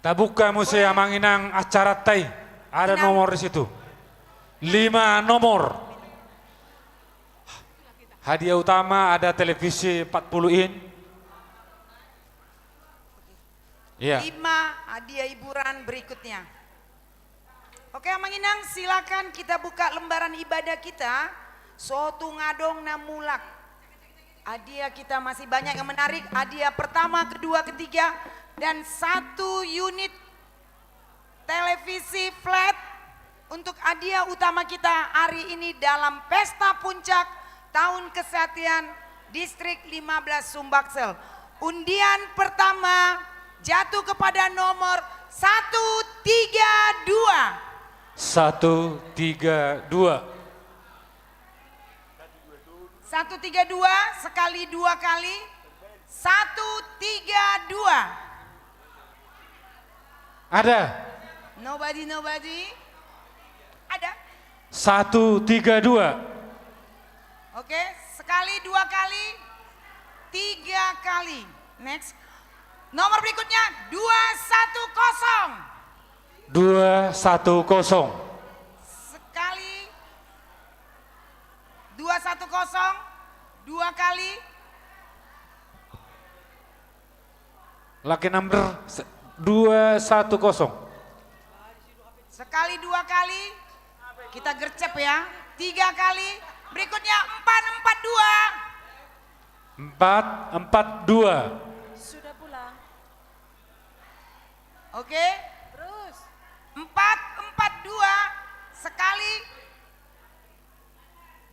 Tabuka muse, Amang Inang, acaranta i. Ada nomor di situ. Lima nomor. Hadiah utama ada televisi empat puluh in. Iya. Lima hadiah hiburan berikutnya. Oke, Amang Inang, silakan kita buka lembaran ibadah kita. So tung adong na mulak. Hadiah kita masih banyak yang menarik. Hadiah pertama, kedua, ketiga, dan satu unit televisi flat untuk hadiah utama kita hari ini dalam Pesta Puncak Tahun Kesatian Distrik lima belas Sumbaksel. Undian pertama jatuh kepada nomor satu tiga dua. Satu tiga dua. Satu tiga dua, sekali dua kali. Satu tiga dua. Ada. Nobody, nobody. Ada. Satu tiga dua. Oke, sekali dua kali, tiga kali. Next. Nomor berikutnya, dua satu kosong. Dua satu kosong. Sekali. Dua satu kosong, dua kali. Lucky number se-, dua satu kosong. Sekali dua kali, kita gercep ya. Tiga kali. Berikutnya empat empat dua. Empat empat dua. Sudah pulang. Oke. Terus. Empat empat dua. Sekali.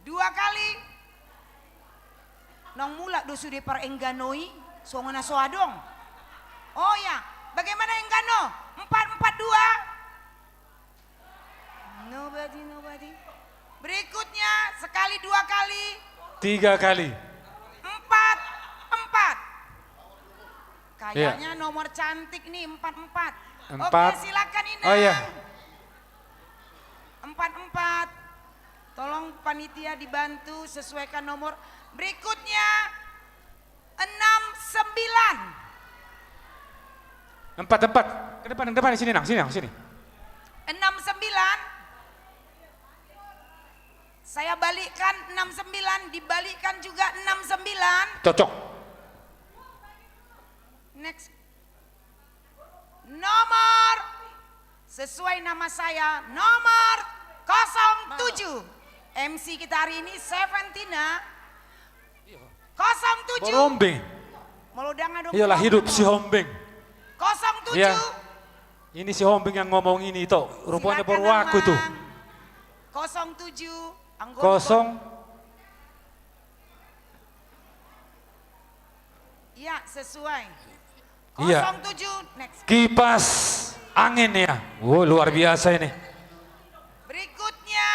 Dua kali. Naung mulak do sude par enggano i, songon na so adong. Oh ya, bagaimana enggano? Empat empat dua. Nobody, nobody. Berikutnya, sekali dua kali. Tiga kali. Empat empat. Iya. Kayaknya nomor cantik nih, empat empat. Empat. Oke, silakan, Inang. Oh, iya. Empat empat. Tolong panitia dibantu sesuaikan nomor. Berikutnya, enam sembilan. Empat empat. Ke depan, ke depan, sini, Nang, sini, Nang, sini. Enam sembilan. Saya balikkan enam sembilan, dibalikkan juga enam sembilan. Cocok. Next. Nomor sesuai nama saya, nomor kosong tujuh. M C kita hari ini, Seventina. Kosong tujuh. Borombing. Molo dang adong. Iyalah, hidup Sihombing. Kosong tujuh. Iya. Ini Sihombing yang ngomong ini, Tok. Rupanya baru aku tuh. Kosong tujuh, anggota. Kosong. Iya, sesuai. Iya. Kosong tujuh, next. Kipas angin ya. Wow, luar biasa ini. Berikutnya,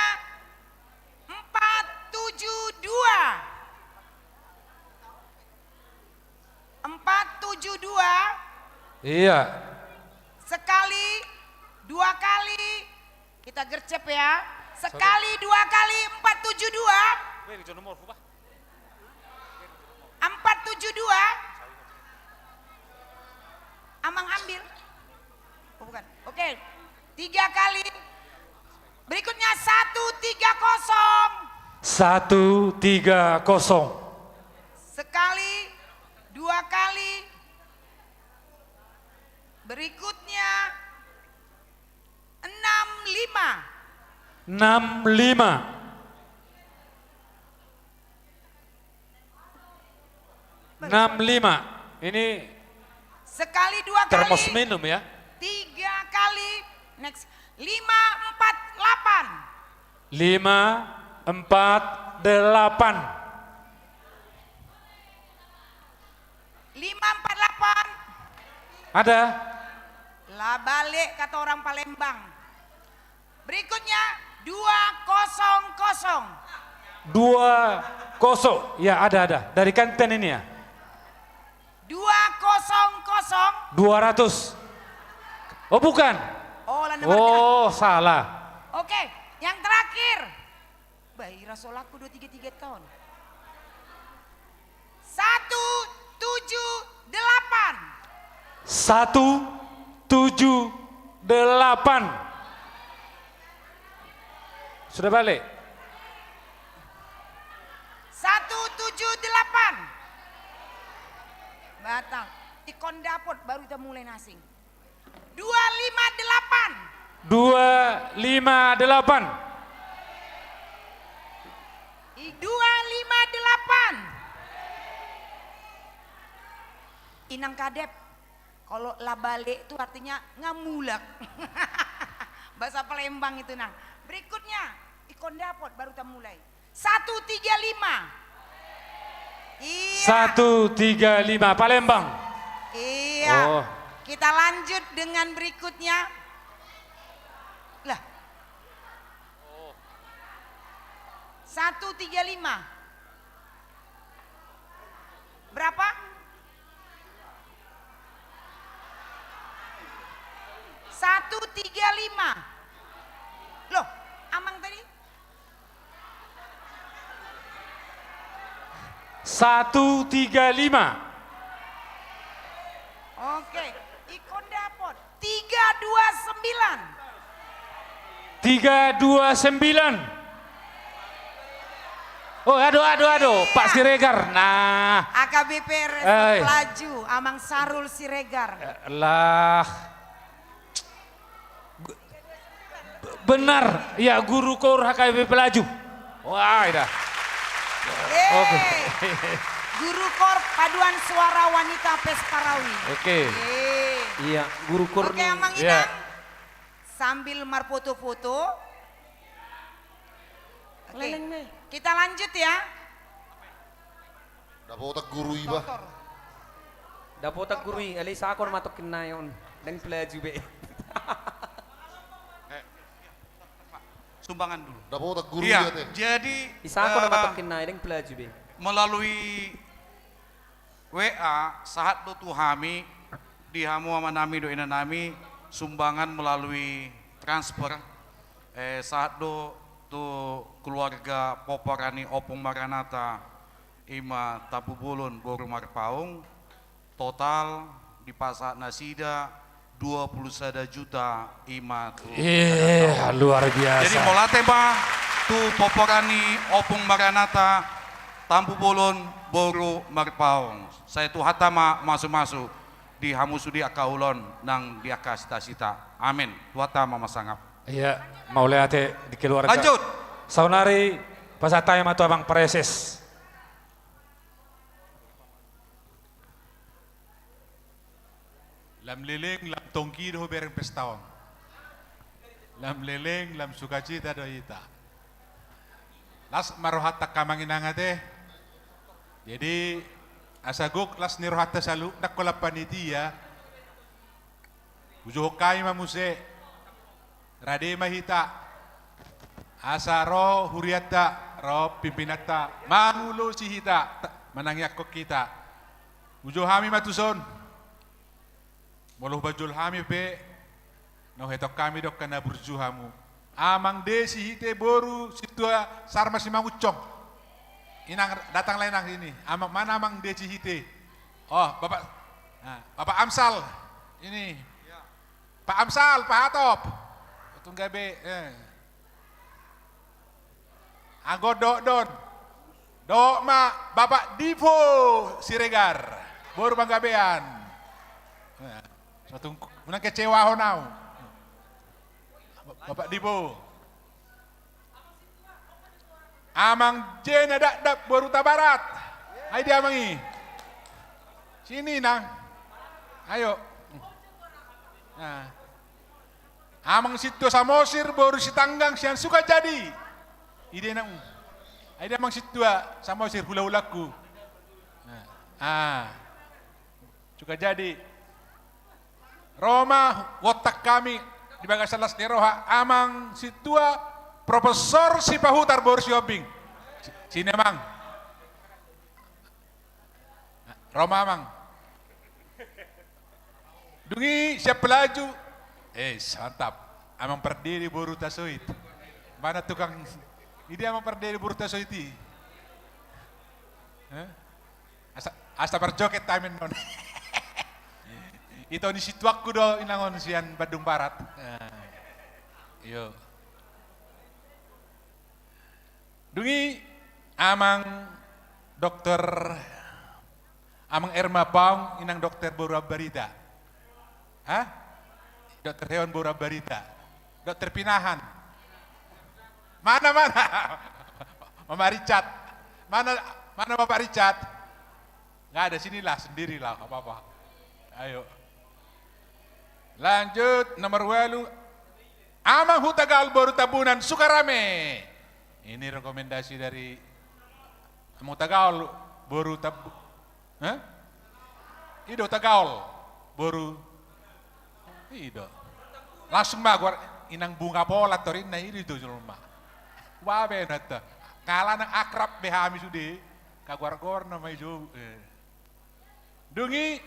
empat tujuh dua. Empat tujuh dua. Iya. Sekali, dua kali. Kita gercep ya. Sekali, dua kali, empat tujuh dua. Empat tujuh dua. Amang ambil. Oh, bukan. Oke. Tiga kali. Berikutnya satu tiga kosong. Satu tiga kosong. Sekali, dua kali. Berikutnya enam lima. Enam lima. Enam lima. Ini sekali, dua kali. Termos minum ya. Tiga kali. Next. Lima empat delapan. Lima empat delapan. Lima empat delapan. Ada. Labale kata orang Palembang. Berikutnya, dua kosong kosong. Dua kosong. Ya, ada, ada. Dari Kanten ini ya. Dua kosong kosong. Dua ratus. Oh, bukan. Oh, salah. Oke, yang terakhir. Bah, ira so laku dua tiga tiga taon. Satu tujuh delapan. Satu tujuh delapan. Sudah balik? Satu tujuh delapan. Batal. Ingkon dapot baru kita mulai na asing. Dua lima delapan. Dua lima delapan. Dua lima delapan. Inang Kadep, kalau labale itu artinya ngamulak. Bahasa Palembang itu, Nang. Berikutnya, ingkon dapot baru kita mulai. Satu tiga lima. Iya. Satu tiga lima, Palembang. Iya. Oh. Kita lanjut dengan berikutnya. Lah. Satu tiga lima. Berapa? Satu tiga lima. Loh, Amang tadi? Satu tiga lima. Oke, ingkon dapot. Tiga dua sembilan. Tiga dua sembilan. Oh, aduh, aduh, aduh. Pak Siregar. Nah. A K B P Resort Pelaju, Amang Sarul Siregar. Lah. Benar, ya, guru kor H K B P Pelaju. Wah, ida. Yeay. Oke. Guru kor Paduan Suara Wanita Pesparawi. Oke. Yeay. Iya, guru kor. Oke, Amang Inang. Sambil marfoto-foto. Oke. Kita lanjut ya. Dapotan guru i bah. Dapotan guru i, alai isahon ma tongkin nai on. Naeng pelaju be. Sumbangan dulu. Dapotan guru i ate. Jadi isahon ma tongkin nai, naeng pelaju be. Melalui W A sahat do tu hami Di hamu amanami dohot inanami, sumbangan melalui transfer, eh, sahat do tu keluarga pomparani Ompung Maranatha, i ma Tampubolon boru Marpaung, total dipasahat nasida dua puluh sada juta i ma tu... Eh, luar biasa. Jadi mauliate ma tu pomparani Ompung Maranatha, Tampubolon boru Marpaung. Sai Tuhanta ma masu-masu di hamu sude angka ulaon nang di angka cita-cita. Amin. Tuhanta ma marsangap. Iya, mauliate di keluarga. Lanjut. Saonari pasahat hami ma tu Amang Praeses. Lam leleng, lam tonggi do hubereng pesta on. Lam leleng, lam sukacita do hita. Las ma rohanta angka amang inang ate. Jadi, asa gok las ni rohanta saluhutna, holan panitia. Hujou hami ma muse. Rade ma hita. Asa ro hurianta, ro pimpinanta, mangulosi hita, ta-, manangiangkon hita. Hujou hami ma tuson. Molo hubajul hami pe, na huetong hami do angka na burju hamu. Amang Desi Hite boru Sintua Sarma Simangunsong. Inang, datanglah inang sini. Amang, mana Amang Desi Hite? Oh, Bapak, nah, Bapak Amsal. Ini. Pak Amsal, Pak Hatop. Tung gabe, eh. Anggo dohot do on. Dohot ma Bapak Divo Siregar. Boru Panggabean. Nah, so tung unang kecewahon au. Bapak Divo. Amang Jena Dakdak boru Hutabarat. Ai dia amang i. Sini nang. Ayo. Nah. Amang Sintua Samosir boru Sitanggang sian Sukajadi. I dia nang. Ai dia Amang Sintua Samosir, hula-hulangku. Nah. Ah. Sukajadi. Ro ma, huontak hami di bagasan las ni roha, Amang Sintua Profesor Sipahutar boru Sihombing. Si-, sini Amang. Ro ma Amang. Dung i siap pelaju. Eh, mantap. Amang Pardede boru Tasoit. Mana tukang, i dia Amang Pardede boru Tasoit i? Hah? Asa, asa parjoget hami annon. Ito ni sintuangku do inang on sian Bandung Barat. Nah. Iyo. Dung i Amang Dokter, Amang Erma Paung, inang Dokter boru Ambarita. Hah? Dokter hewan boru Ambarita. Dokter Pinahan. Mana, mana? Mama Richard. Mana, mana Bapak Richard? Nggak ada, sinilah, sendirilah, nggak apa-apa. Ayo. Lanjut, nomor walu. Amang Hutagaol boru Tambunan Sukarame. Ini rekomendasi dari Amang Hutagaol boru Tambu-, hah? I do Hutagaol boru. I do. Langsung ma goar inang Bunga Polat torinna, i do jolma. Babe nata. Kalana akrab be hami sude. Kagoar-goar nama i jo. Eh. Dung i,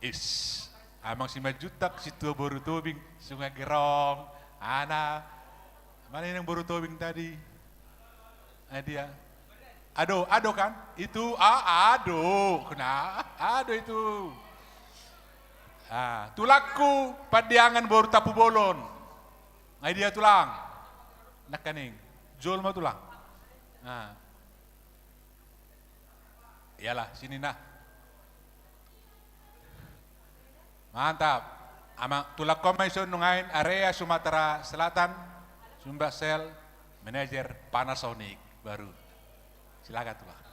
is, Amang Simanjuntak, Sintua boru Tobing, Sungai Gerong, ana, mana inang boru Tobing tadi? Ah, dia. Ado, Ado kan? Itu, ah, Ado. Nah, Ado itu. Ah, tulangku, Pandiangan boru Tampubolon. Ai dia tulang. Nangkaning. Jolma tulang. Nah. Iyalah, sini nah. Mantap. Amang, tulangkon ma i son nuaeng, area Sumatera Selatan, Sumbaksel, manajer Panasonic baru. Silakan, Tulang.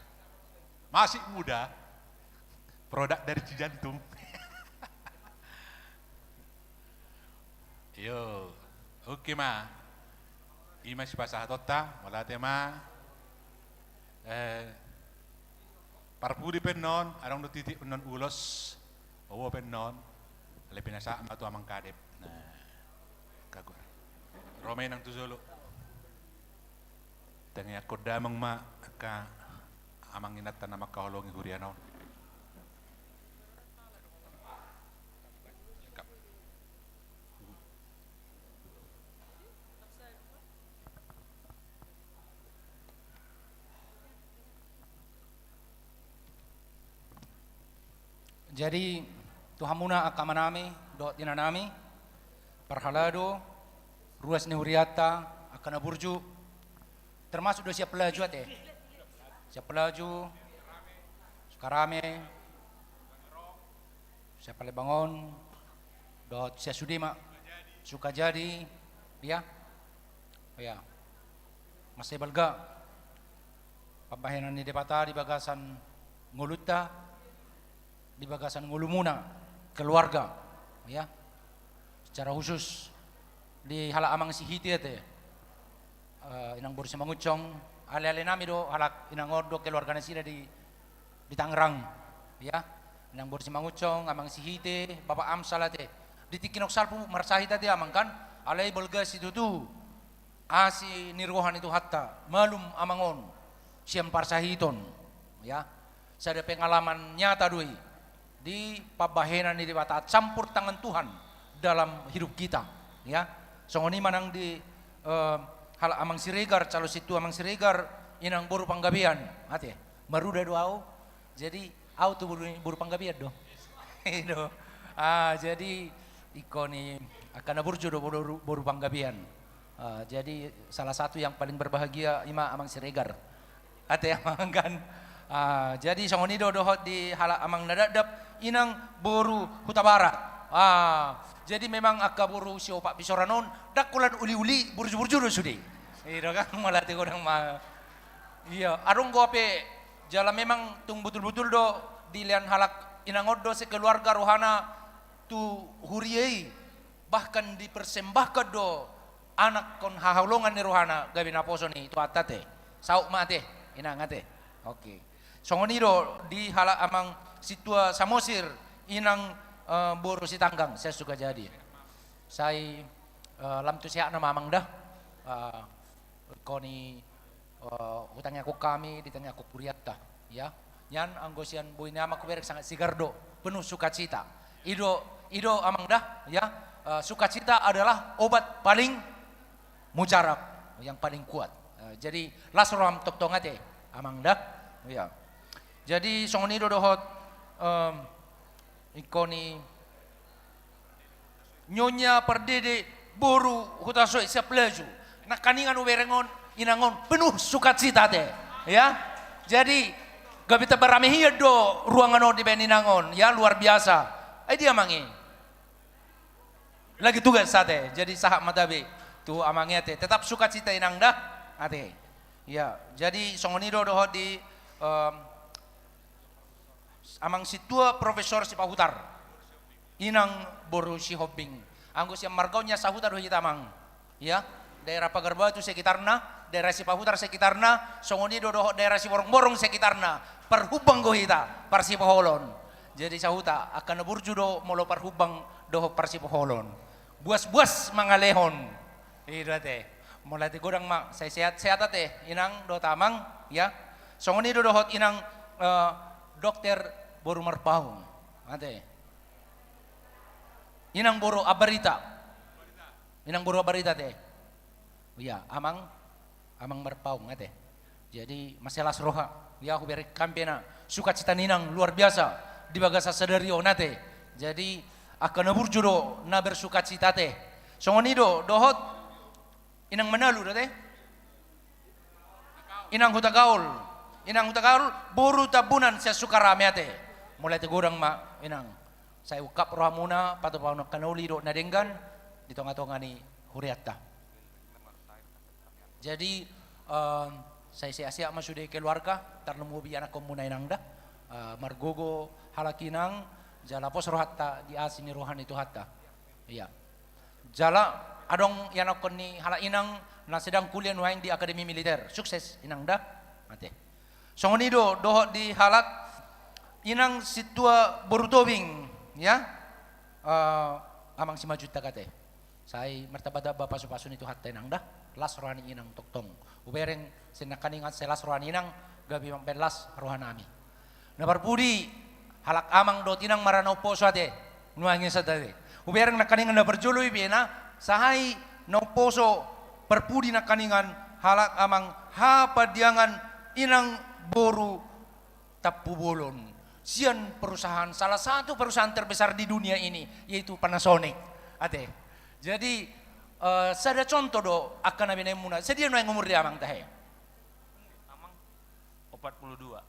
Masih muda, produk dari Cijantung. Iyo, oke ma. I ma sipasahatonta, mauliate ma. Eh, parpudi pe annon, adong do titik annon ulos, obo pe annon, alai pinasahat ma tu amang kadep. Nah, kagoar. Ro ma inang tu jolo. Tangiangkon damang ma angka amang inanta na mangkaholongi huria on. Jadi, tu hamuna angka amanami dohot inanami, parhalado, ruas ni hurianta, angka na burju, termasuk do siap laju ate. Siap laju, Sukarame, siap Palembang on, dohot siap sude ma, Sukajadi, ya. Ya. Mansai balga pambahenan ni Debata di bagasan ngolunta, di bagasan ngolumuna, keluarga, ya. Secara khusus di halak amang Sihite ate, eh, inang boru Simangunsong, ale-ale nami do halak inang on dohot keluarga nasida di, di Tangerang, ya. Inang boru Simangunsong, amang Sihite, Bapak Amsal ate. Di tingki na salpu marsahit ate amang kan, alai balga situtu asi ni roha ni Tuhanta, malum amang on, sian parsahiton, ya. Sada pengalaman nyata do i di pambahenan ni Debata, campur tangan Tuhan dalam hidup kita, ya. Songon i ma nang di, eh, halak amang Siregar, calon sintua amang Siregar, inang boru Panggabean, ate. Maruda do au, jadi au tu boru, boru Panggabean do. I do. Ah, jadi ingkon i angka na burju do boru, boru Panggabean. Ah, jadi salah satu yang paling berbahagia i ma amang Siregar. Ate amang kan. Ah, jadi songon i do dohot di halak amang na dakdap, inang boru Hutabarat. Ah, jadi memang angka boru siopat pisoran on, ndang holan uli-uli, burju-burju do sude. I do kan, mauliate godang ma. Iya, adong do hape, jala memang tung butul-butul do dilehon halak inang on do sekeluarga rohana tu huria i, bahkan dipersembahkan do anakkon haholongan ni rohana gabe naposo ni Tuhanta ate. Saut ma ate, inang ate. Oke. Songon i do di halak amang sintua Samosir, inang, eh, boru Sitanggang, sian Sukajadi. Sai, eh, lam tu sehatna ma amang da. Eh, ingkon i, eh, hutangiangkon hami di tangiangkon hurianta, ya. Nian anggo sian boi ni amang hubereng sangat sigar do, penuh sukacita. I do, i do amang da, ya, eh, sukacita adalah obat paling mujarab, yang paling kuat. Eh, jadi las roham tongtong ate amang da, ya. Jadi songon i do dohot, em, ingkon i Nyonya Pardede boru Hutasoit siap laju. Nangkaningan hubereng on, inang on penuh sukacita ate. Ya. Jadi gabe tamba rame hian do ruangan on dibahen inang on, ya, luar biasa. Ai dia amang i? Lagi tugas ate. Jadi sahat ma tabe tu amang i ate. Tetap sukacita inang da ate. Ya, jadi songon i do dohot di, em, amang sintua Profesor Sipahutar, inang boru Sihombing. Anggo sian marga on nian sahuta do hita amang. Ya, daerah Pagar Batu sekitarna, daerah Sipahutar sekitarna, songon i do dohot daerah Siborongborong sekitarna, parhumbang do hita, parsipaholon. Jadi sahuta, angka na burju do molo parhumbang dohot parsipaholon. Buas-buas mangalehon. I do ate. Mauliate godang ma, sai sehat-sehat ate, inang dohot amang, ya. Songon i do dohot inang, eh, dokter boru Marpaung. Ate. Inang boru Abarita. Inang boru Abarita ate. Iya, amang, amang Marpaung ate. Jadi mansai las roha, ya, hubereng hami pe na sukacita ni inang luar biasa di bagasan sadari on ate. Jadi angka na burju do na bersukacita ate. Songon i do dohot inang Manalu do ate. Inang Hutagaol. Inang Hutagaol boru Tambunan sian Sukarame ate. Mauliate godang ma inang. Sai ungkap rohamuna, patupahon angka na uli dohot na denggan di tonga-tonga ni hurianta. Jadi, em, sai sehat-sehat ma sude keluarga, tarlumobi anakkonmuna inang da. Eh, margogo halak inang, jala pos rohanta di asi ni roha ni Tuhanta. Iya. Jala adong ianakkon ni halak inang na sedang kuliah nuaeng di Akademi Militer. Sukses inang da. Ate. Songon i do dohot di halak inang sintua boru Tobing, ya. Eh, amang Simanjuntak ate. Sai martamba-tamba pasu-pasu ni Tuhanta inang da, las roha ni inang tongtong. Hubereng sian nangkaningan sai las roha ni inang, gabe mambahen las roha nami. Na parpudi, halak amang dohot inang maranaon poso ate, nuaeng i sada ate. Hubereng nangkaningan na parjolo i pe na, sahali naon poso parpudi nangkaningan halak amang Hapandiangan inang boru Tampubolon. sian perusahaan, salah satu perusahaan terbesar di dunia ini, yaitu Panasonic. Ate. Jadi, eh, sada contoh do angka na binaenmuna. Sadia nuaeng umur ni amang tahe? Amang, opat puluh dua.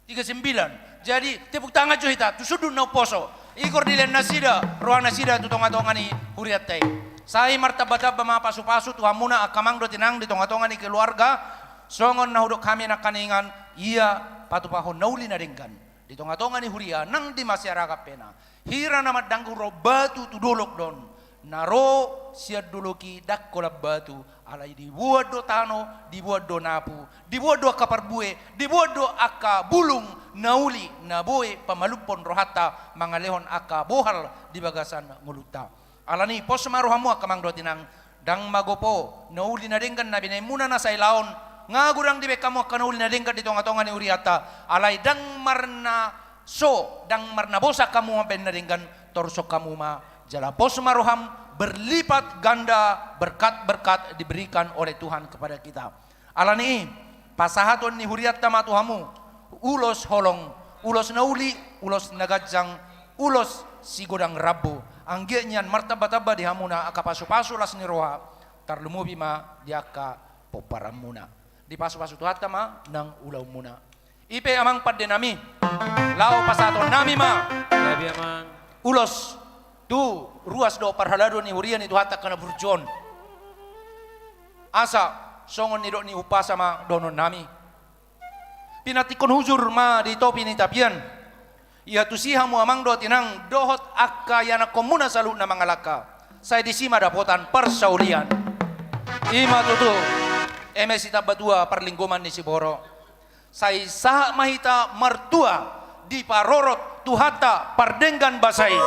Tiga sembilan. Jadi, tepuk tangan jo hita, tu sundut na umposo. Igor dilean nasida, roha nasida tu tonga-tonga ni hurianta i. Sai martamba-tamba ma pasu-pasu tu hamuna angka amang dohot inang di tonga-tonga ni keluarga. Songon na hudok hami nangkaningan, ia patupahon na uli na denggan di tonga-tonga ni huria nang di masyarakat pe na. Hira na mandanggur on batu tu dolok do on, na ro sian dolok i ndang holan batu, alai diboan do tano, diboan do napu, diboan do angka parbue, diboan do angka bulung na uli, na boi pamalumhon rohanta mangalehon angka bohal di bagasan ngolunta. Alani i pos ma rohamu angka amang dohot inang, ndang magopo na uli na denggan na binaenmuna na sailaon, nga godang dibaen hamu angka na uli na denggan di tonga-tonga ni hurianta, alai ndang marna so, ndang marnabosa hamu mambaen na denggan, torushon hamu ma, jala pos ma roham, berlipat ganda berkat-berkat diberikan oleh Tuhan kepada kita. Alani i, pasahaton ni hurianta ma tu hamu, ulos holong, ulos na uli, ulos na ganjang, ulos sigodang rambu, anggiat nian martamba-tamba di hamuna angka pasu-pasu las ni roha, tarlumobi ma di angka pomparanmuna. Dipasu-pasu Tuhanta ma nang ulaonmuna. I pe amang pandenami, laho pasahatonnami ma. Gabe amang. Ulos tu ruas dohot parhalado ni huria ni Tuhanta angka na burju on. Asa songon nidok ni umpasa ma dohononnami. Pinantikhon hujur ma di topi ni tapian. Ia tusi hamu amang dohot inang dohot angka ianakhonmuna saluhutna mangalangka. Sai disi ma dapotan parsaulian. I ma tutu. Eme sitamba tua parlinggoman ni siborok. Sai sahat ma hita martua diparorot Tuhanta pardenggan basa i.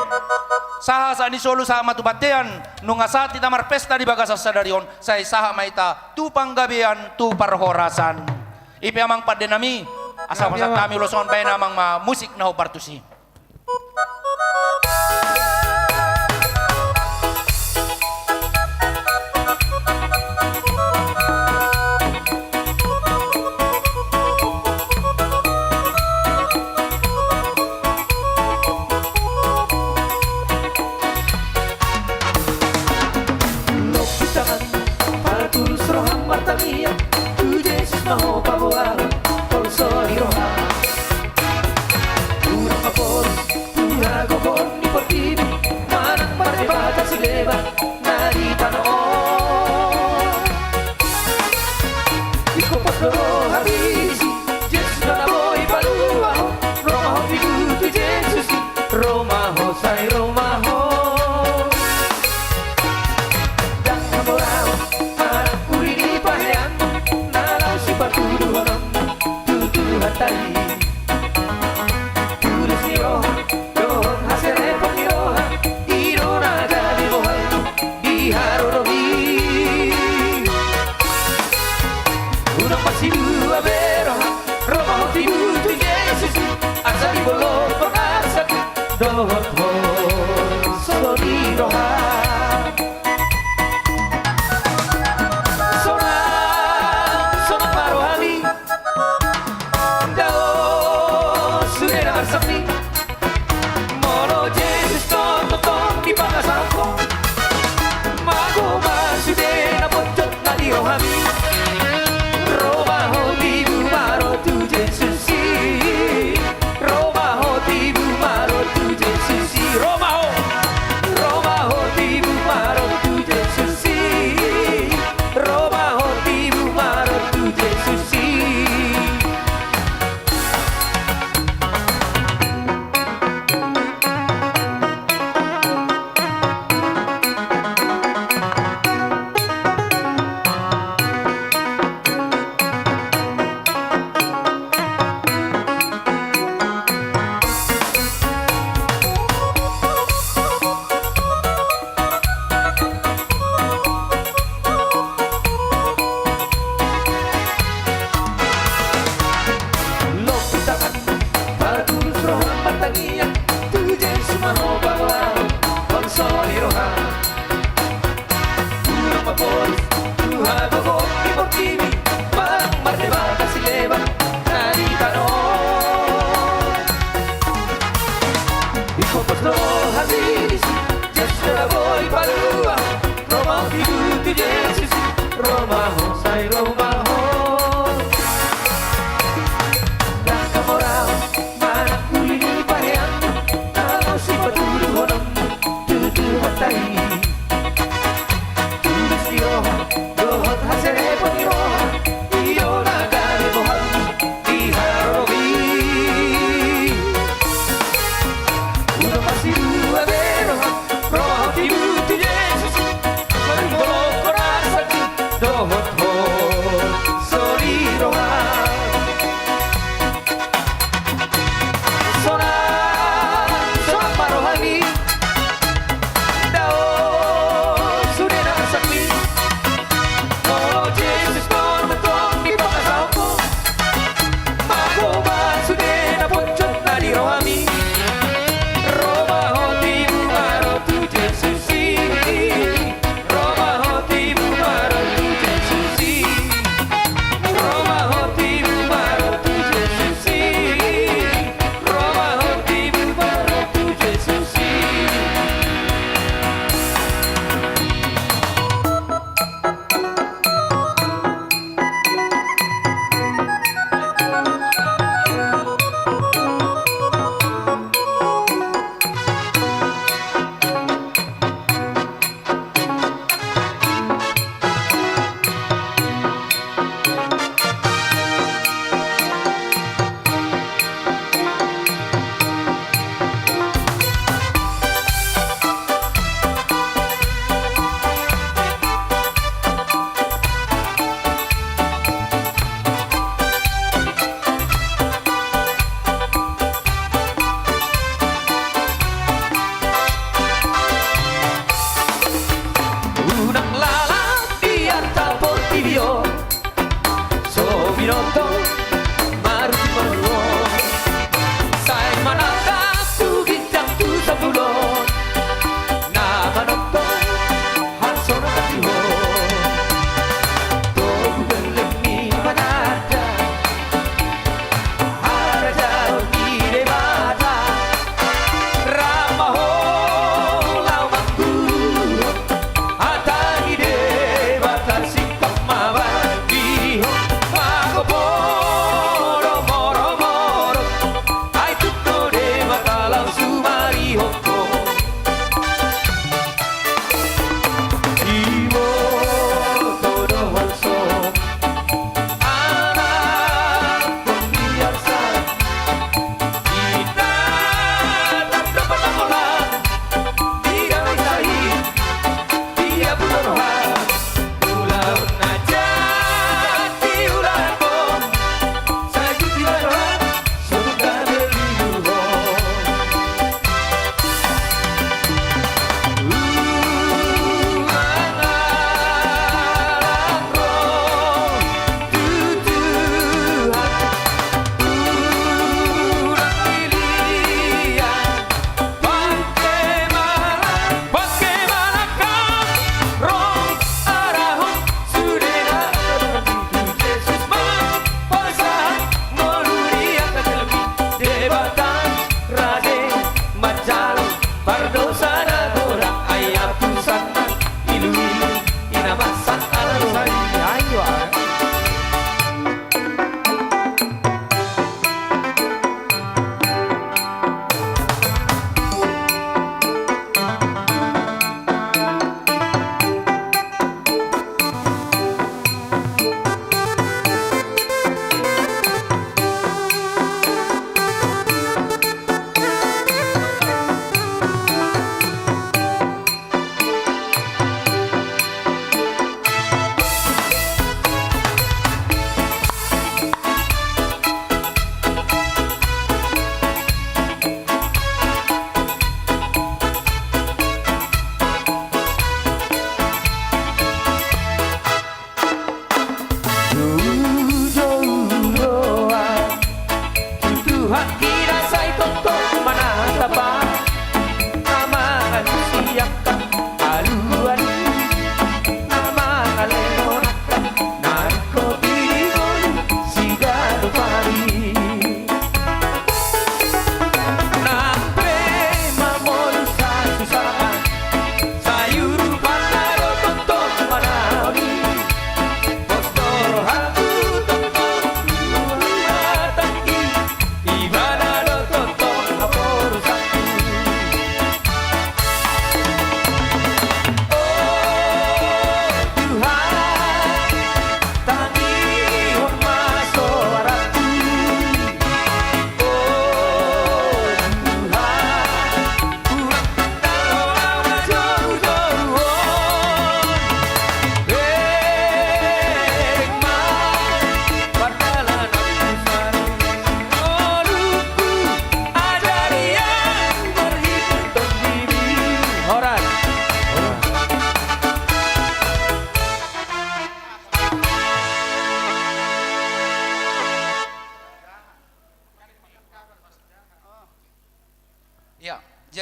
Sahat-sahat ni solu sahat ma tu bontean, nunga sahat hita marpesta di bagasan sadari on, sai sahat ma hita tu panggabean tu parhorasan. I pe amang pandenami, asa pasahat hami ulos on, baen amang ma musik na hombar tusi. Lobi tangan, pala tulus roham martangiang, tu Jesus ma ho paboahon holso ni roha. Unang ma poros tu hagogoon ni portibi, manang pardebata sileba na di tano on. Ingkon pos do roha disi, Jesus do na boi paluahon. Ro ma ho tibu tu Jesus i, ro ma ho, sai ro ma ho. Ndang hamoraon manang uli ni pahean, na laho sipatuduhonon tu Tuhanta i. Tulus ni roha dohot haserepon ni roha, i do na gabe bohal di haroro i. Unang pasidua be roha, ro ma ho tibu tu Jesus i, asa dibolongkon arsak dohot holso ni roha. Sonang, sonang ma rohami. Dao sude na marsangap. Molo Jesus tongtong dipangasahon, mago ma sude na ponjot na di rohami. Ro ma ho tibu ma ro tu Jesus i. Ro ma ho tibu ma ro tu Jesus i. Ro ma ho. Ro ma ho tibu ma ro tu Jesus i. Ro ma ho tibu ma ro tu Jesus i. Lobi tangan, pala tulus roha martangiang, tu Jesus ma ho paboahon holso ni roha. Unang ma poros tu hagogoon ni portibi, manang pardebata sileba na di tano on.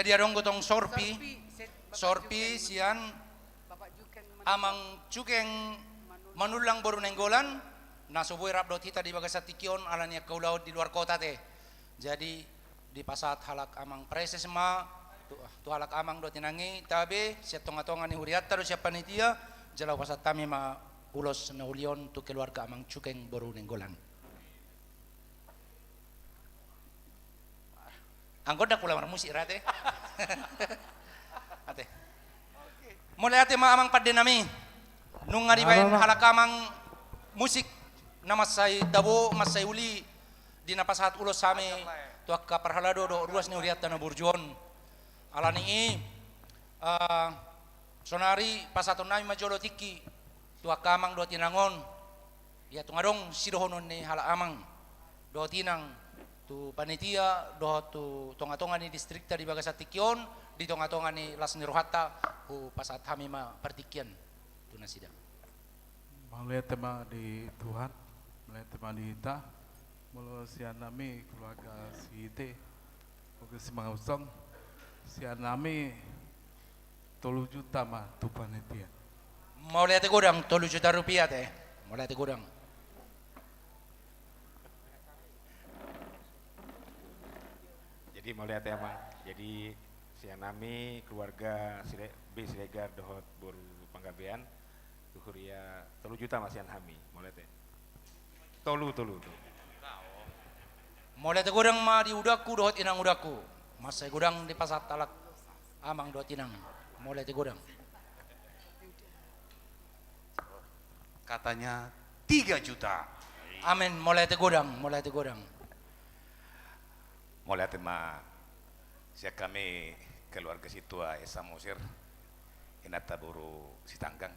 Jadi adong gotong sorpi, sorpi sian Amang Cukeng Manullang boru Nainggolan, na so boi rap dohot hita di bagasan tingki on ala ni angka ulaon di luar kota te. Jadi dipasahat halak amang praeses ma tu, tu halak amang dohot inang i, tabe sian tonga-tonga ni hurianta do sian panitia, jala hupasahat hami ma ulos na uli on tu keluarga Amang Cukeng boru Nainggolan. Anggo ndang pola marmusik ra ate. Ate. Mauliate ma amang pande nami. Nunga dibaen halak amang musik na mansai tabo, mansai uli, di na pasahat ulos hami tu angka parhalado dohot ruas ni hurianta na burju on. Ala ni i, eh, sonari pasahaton nami ma jolo tingki tu angka amang dohot inang on. Ia tung adong sidohonon ni halak amang dohot inang tu panitia dohot tu tonga-tonga ni distrikta di bagasan tingki on, di tonga-tonga ni las ni rohanta, hupasahat hami ma partingkian tu nasida. Mauliate ma di Tuhan, mauliate ma di hita, molo sian nami keluarga Sihite, keluarga Simangunsong, sian nami tolu juta ma tu panitia. Mauliate godang, tolu juta rupiah te. Mauliate godang. Jadi mauliate amang. Jadi sian nami keluarga Sire-, B Siregar dohot boru Panggabean, tu huria tolu juta ma sian hami. Mauliate. Tolu, tolu, tolu. Mauliate godang ma di udangku dohot inang udangku. Mansai godang dipasahat halak amang dohot inang. Mauliate godang. Katanya tiga juta. Amin. Mauliate godang, mauliate godang. Mauliate ma sian hami keluarga Situa S Samosir, inanta boru Sitanggang,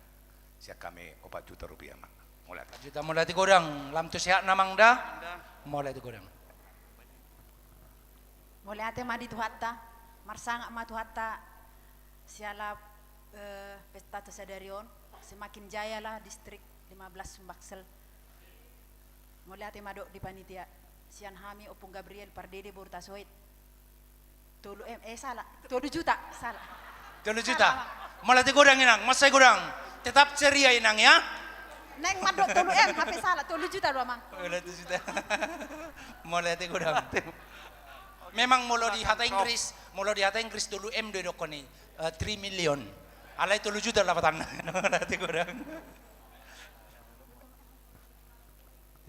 sian hami opat juta rupiah ma. Mauliate. Opat juta, mauliate godang. Lam tu sehat na amang da. Mauliate godang. Mauliate ma di Tuhanta, marsangap ma Tuhanta siala, eh, pestanta sadari on, semakin jayalah distrik lima belas Sumbaksel. Mauliate ma dohot di panitia, sian hami Ompung Gabriel Pardede boru Tasoit. Tolu M, eh, salah. Tolu juta, salah. Tolu juta. Salah, Amang. Mauliate godang inang, mansai godang. Tetap ceria inang ya. Naeng mandok tolu M, hape salah. Tolu juta do amang. Mauliate juta. Mauliate godang. Memang molo di hata Inggris, molo di hata Inggris tolu M do didokkon i, eh, three million. Alai tolu juta lapatanna. Mauliate godang.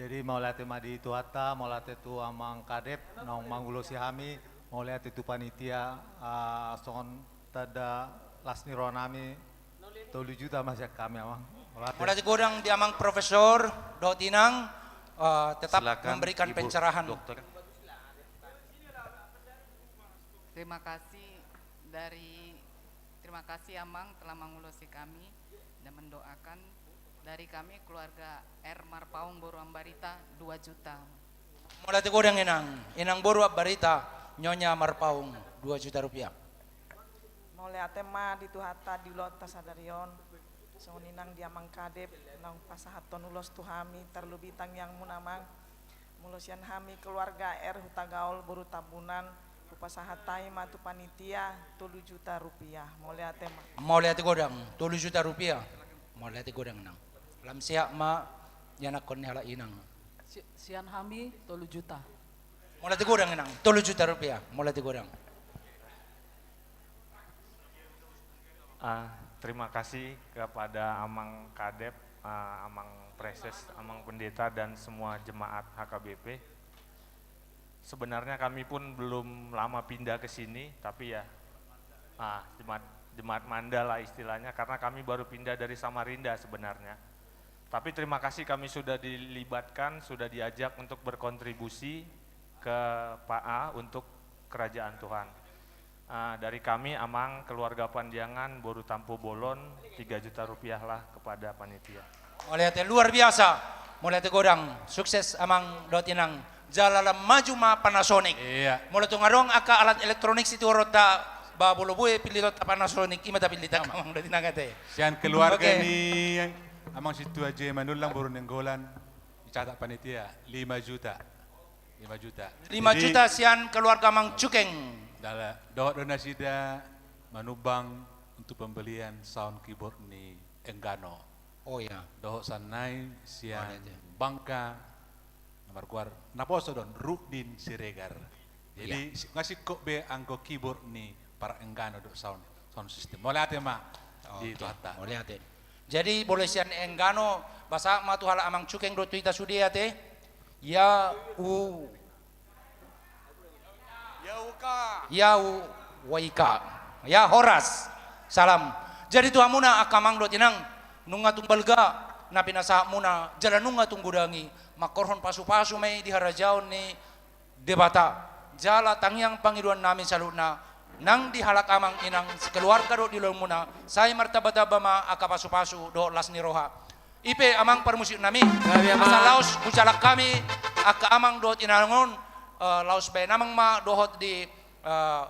Jadi mauliate ma di Tuhanta, mauliate tu amang Kadep naung mangulosi hami, mauliate tu panitia, ah, songon tanda las ni roha nami, tolu juta ma sian hami amang. Mauliate. Mauliate godang di amang profesor dohot inang, eh, tetap memberikan pencerahan. Silakan, Ibu Dokter. Terima kasih dari, terima kasih amang telah mengulosi kami dan mendoakan. Dari kami keluarga R Marpaung boru Ambarita, dua juta. Mauliate godang inang, inang boru Ambarita, Nyonya Marpaung, dua juta rupiah. Mauliate ma di Tuhanta di ulaonta sadari on, songon i nang di amang Kadep naung pasahathon ulos tu hami, tarlumobi tangiangmuna amang. Molo sian hami keluarga R Hutagaol boru Tambunan, hupasahat hami ma tu panitia tolu juta rupiah. Mauliate ma. Mauliate godang, tolu juta rupiah. Mauliate godang inang. Lam sehat ma ianakhon ni halak inang. Si-, sian hami tolu juta. Mauliate godang inang, tolu juta rupiah. Mauliate godang. Ah, terima kasih kepada Amang Kadep, ah, Amang Preses, Amang Pendeta, dan semua jemaat H K B P. Sebenarnya kami pun belum lama pindah ke sini, tapi ya, ah, jemaat, jemaat Manda lah istilahnya, karena kami baru pindah dari Samarinda sebenarnya. Tapi terima kasih kami sudah dilibatkan, sudah diajak untuk berkontribusi ke P A untuk kerajaan Tuhan. Ah, dari kami, Amang, keluarga Pandiangan, Boru Tampubolon, tiga juta rupiah lah kepada panitia. Mauliate luar biasa. Mauliate godang. Sukses Amang dohot Inang. Jala lam maju ma Panasonic. Iya. Molo tung adong angka alat elektronik sitihoronta, ba molo boi pillitonta Panasonic, i ma tapillit, Amang dohot Inang ate. Sian keluarga ni Amang Situa J Manullang boru Nainggolan, dicatat panitia lima juta. Lima juta. Lima juta sian keluarga Amang Cukeng. Jala dohot do nasida manumbang untuk pembelian sound keyboard ni Enggano. Oh ya. Dohot sian nai sian Bangka, na margoar, naposo do on, Rudin Siregar. Jadi, iya, si-, nga singkop be anggo keyboard ni para Enggano dohot sound, sound system. Mauliate ma di Tuhanta. Mauliate. Jadi, molo sian Enggano, pasahat ma tu halak Amang Cukeng dohot tu hita sude ate. Ya u Yau waika. Ya, horas. Salam. Jadi tu hamuna angka amang dohot inang, nunga tung balga na pinasahatmuna jala nunga tung godang i, manghorhon pasupasu ma i di harajaon ni Debata. Jala tangiang pangidoan nami saluhutna, nang di halak amang inang sekeluarga dohot di ulaonmuna, sai martambatamba ma angka pasupasu dohot las ni roha. I pe amang parmusik nami, asa laos hujalang hami angka amang dohot inang on, eh, laos baen amang ma dohot di, eh,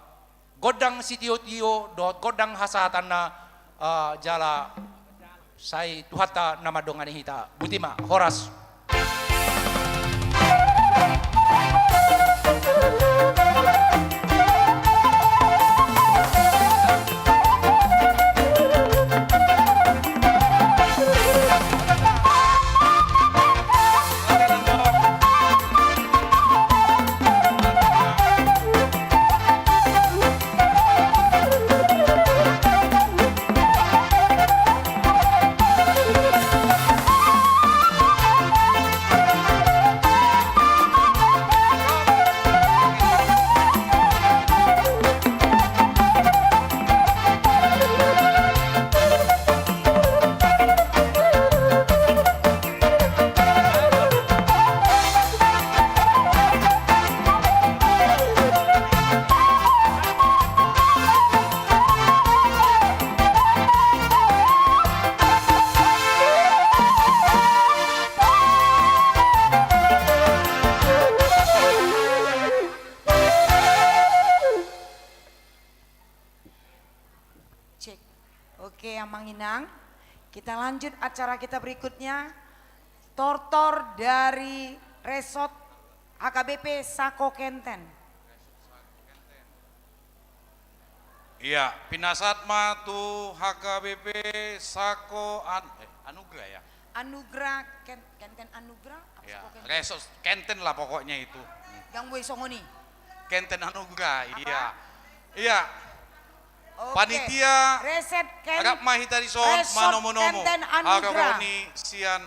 gondang sitiotio dohot gondang hasahatanna, eh, jala sai Tuhanta na mandongani hita. Botima, horas. Cek. Oke, Amang Inang. Kita lanjut acara kita berikutnya. Tortor dari Resort H K B P Sako Kenten. Iya, pinasahat ma tu H K B P Sako An-, eh, Anugrah ya? Anugrah, Ken-, Kenten Anugrah, apa Sako Kenten? Resort Kenten lah pokoknya itu. Yang gue songoni. Kenten Anugrah, iya. Iya. Oke. Panitia, Resort Ken-, rap ma hita dison, Resort manomo-nomo. Kenten Anugrah. Haroro ni sian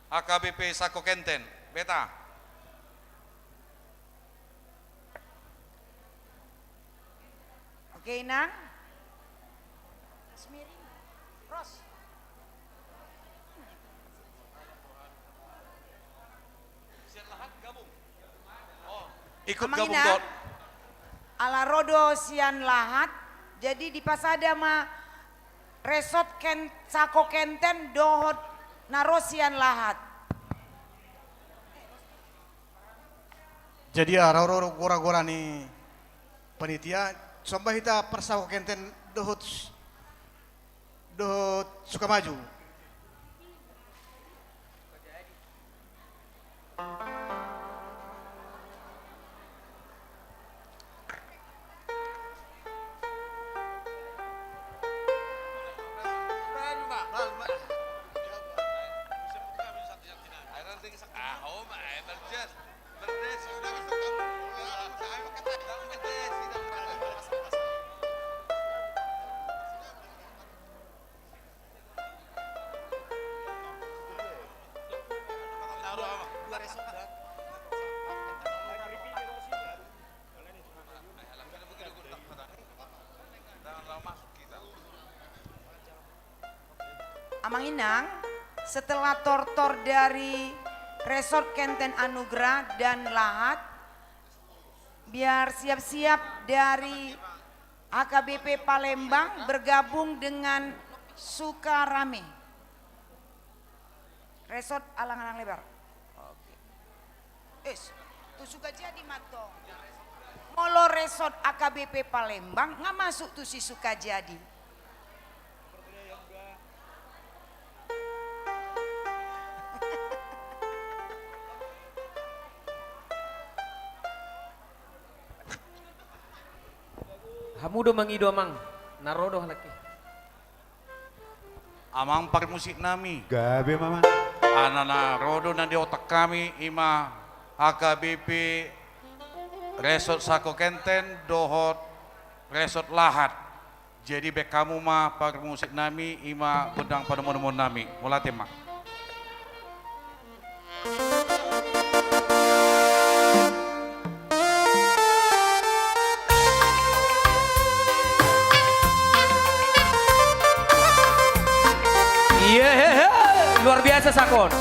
H K B P Sako Kenten. Beta. Oke, Inang. Rosemary. Ros. Ikut gabung, Inang. Ala ro do sian lahat, jadi dipasada ma Resort Ken-, Sako Kenten dohot na ro sian lahat. Jadi, ah, ro, ro, ro, gora, gora ni panitia, somba hita par Sako Kenten dohot, dohot Sukamaju. Amang Inang, setelah tortor dari Resort Kenten Anugrah dan lahat, biar siap-siap dari H K B P Palembang bergabung dengan Sukarame. Resort Alang-alang Lebar. Oke. Es, tu Sukajadi mantong. Molo Resort A K B P Palembang, nga masuk tu si Sukajadi. Hamu do mangido, Amang, na ro do halak i. Amang parmusik nami. Gabe ma, Amang. Ala na ro do na di otak hami, i ma H K B P Resort Sako Kenten dohot Resort Lahat. Jadi baen hamu ma parmusik nami, i ma gondang panomunomuon nami. Mauliate ma. Iya, he, he. Luar biasa, Sakon.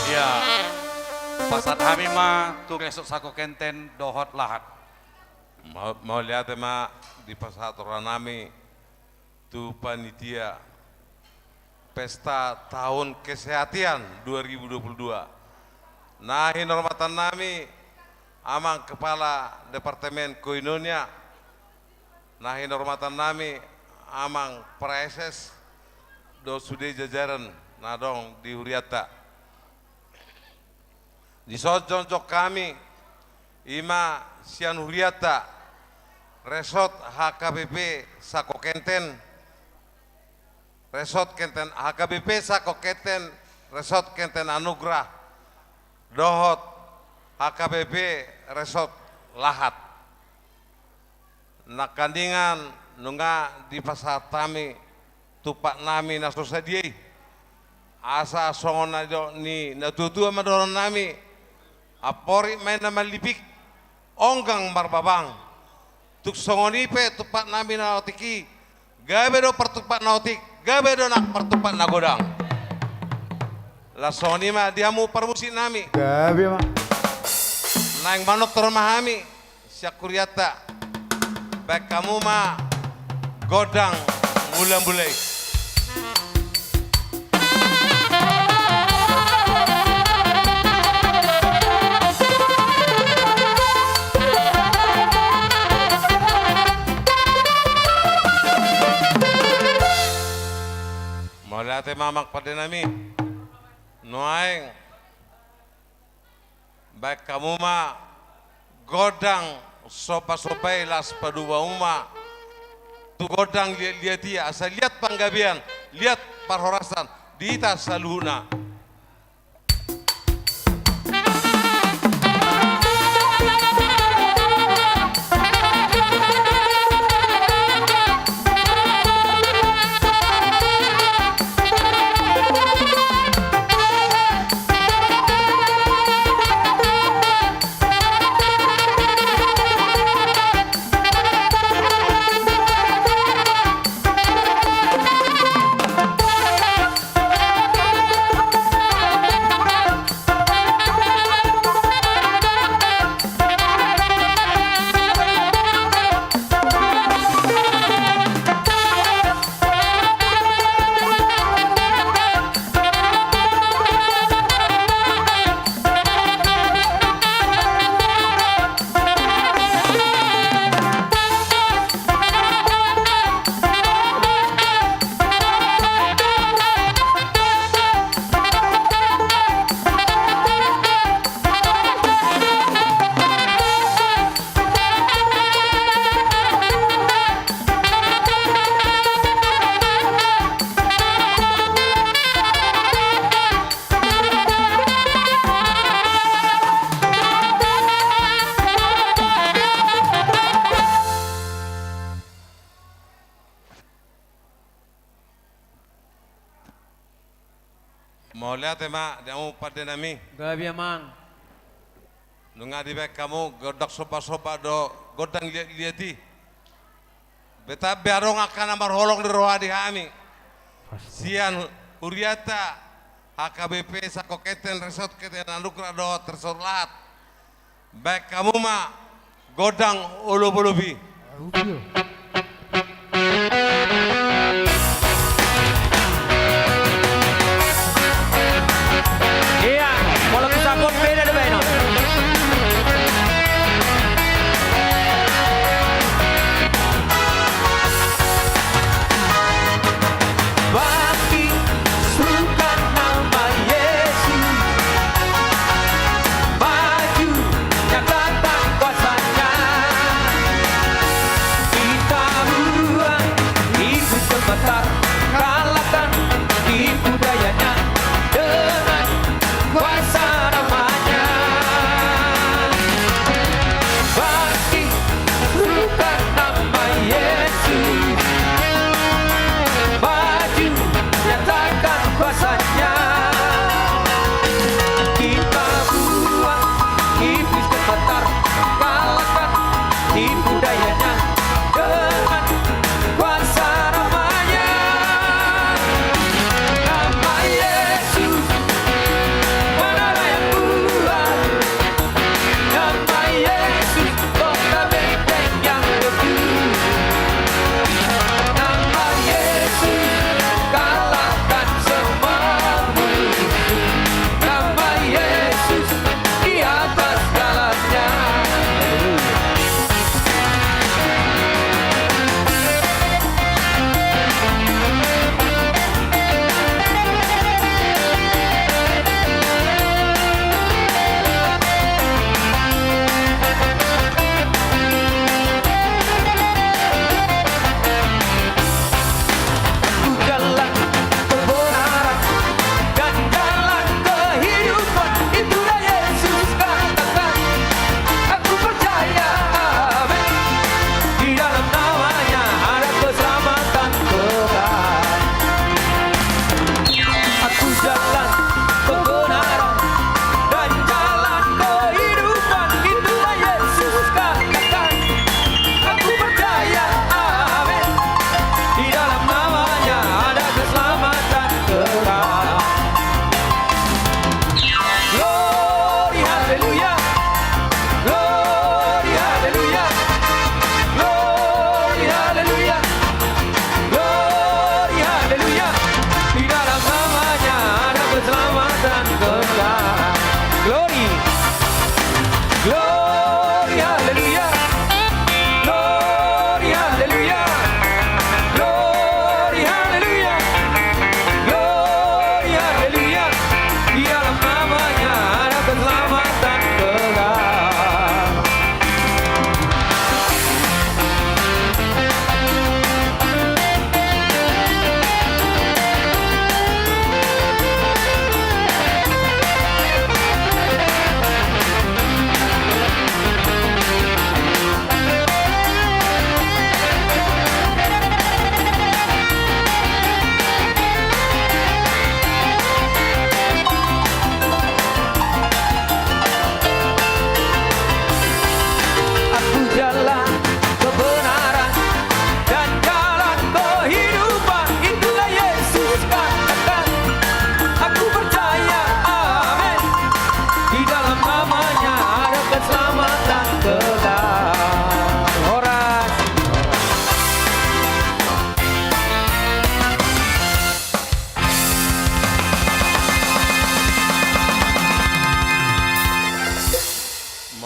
Iya. Pasahat hami ma tu Resort Sako Kenten dohot Lahat. Ma-, mauliate ma dipasahat roha nami tu panitia Pesta Tahun Kesehatan dua ribu dua puluh dua. Na hinormatan nami Amang Kepala Departemen Koinonia, na hinormatan nami Amang Praeses dohot sude jajaran na adong di hurianta. Dison jongjong hami, i ma sian hurianta, Resort H K B P Sako Kenten, Resort Kenten, H K B P Sako Kenten, Resort Kenten Anugrah, dohot H K B P Resort Lahat. Nangkaningan nunga dipasahat hami tumpak nami na so sadia i. Asa songon na nidok ni natuatua ma dohonon nami, amporik ma inna mallipik, onggang marbabang. Tung songon i pe tumpak nami na otik i, gabe do partumpak na otik, gabe do nang partumpak na godang. Laos songon i ma di hamu parmusik nami. Gabe ma. Naeng manortor ma hami sian hurianta. Baen hamu ma gondang mula-mula i. Mauliate ma amang pande nami. Nuaeng baen hamu ma gondang somba-somba i, laos padomu ma tu gondang liat-liat i, asa liat panggabean, liat parhorasan di hita saluhutna. Mauliate ma di hamu pande nami. Gabe, amang. Nunga dibaen hamu gondang somba-somba dohot gondang liat-liat i. Betambe adong angka na marholong ni roha di hami. Pasti. Sian hurianta H K B P Sangko Keten, Resort Keten Anugrah dohot Resort Lahat. Baen hamu ma gondang olop-olop i. Ia, molo tu sangkot beda do baenon. Bangkit, sungkan nama Yesus. Maju, nyatakan kuasa-Nya.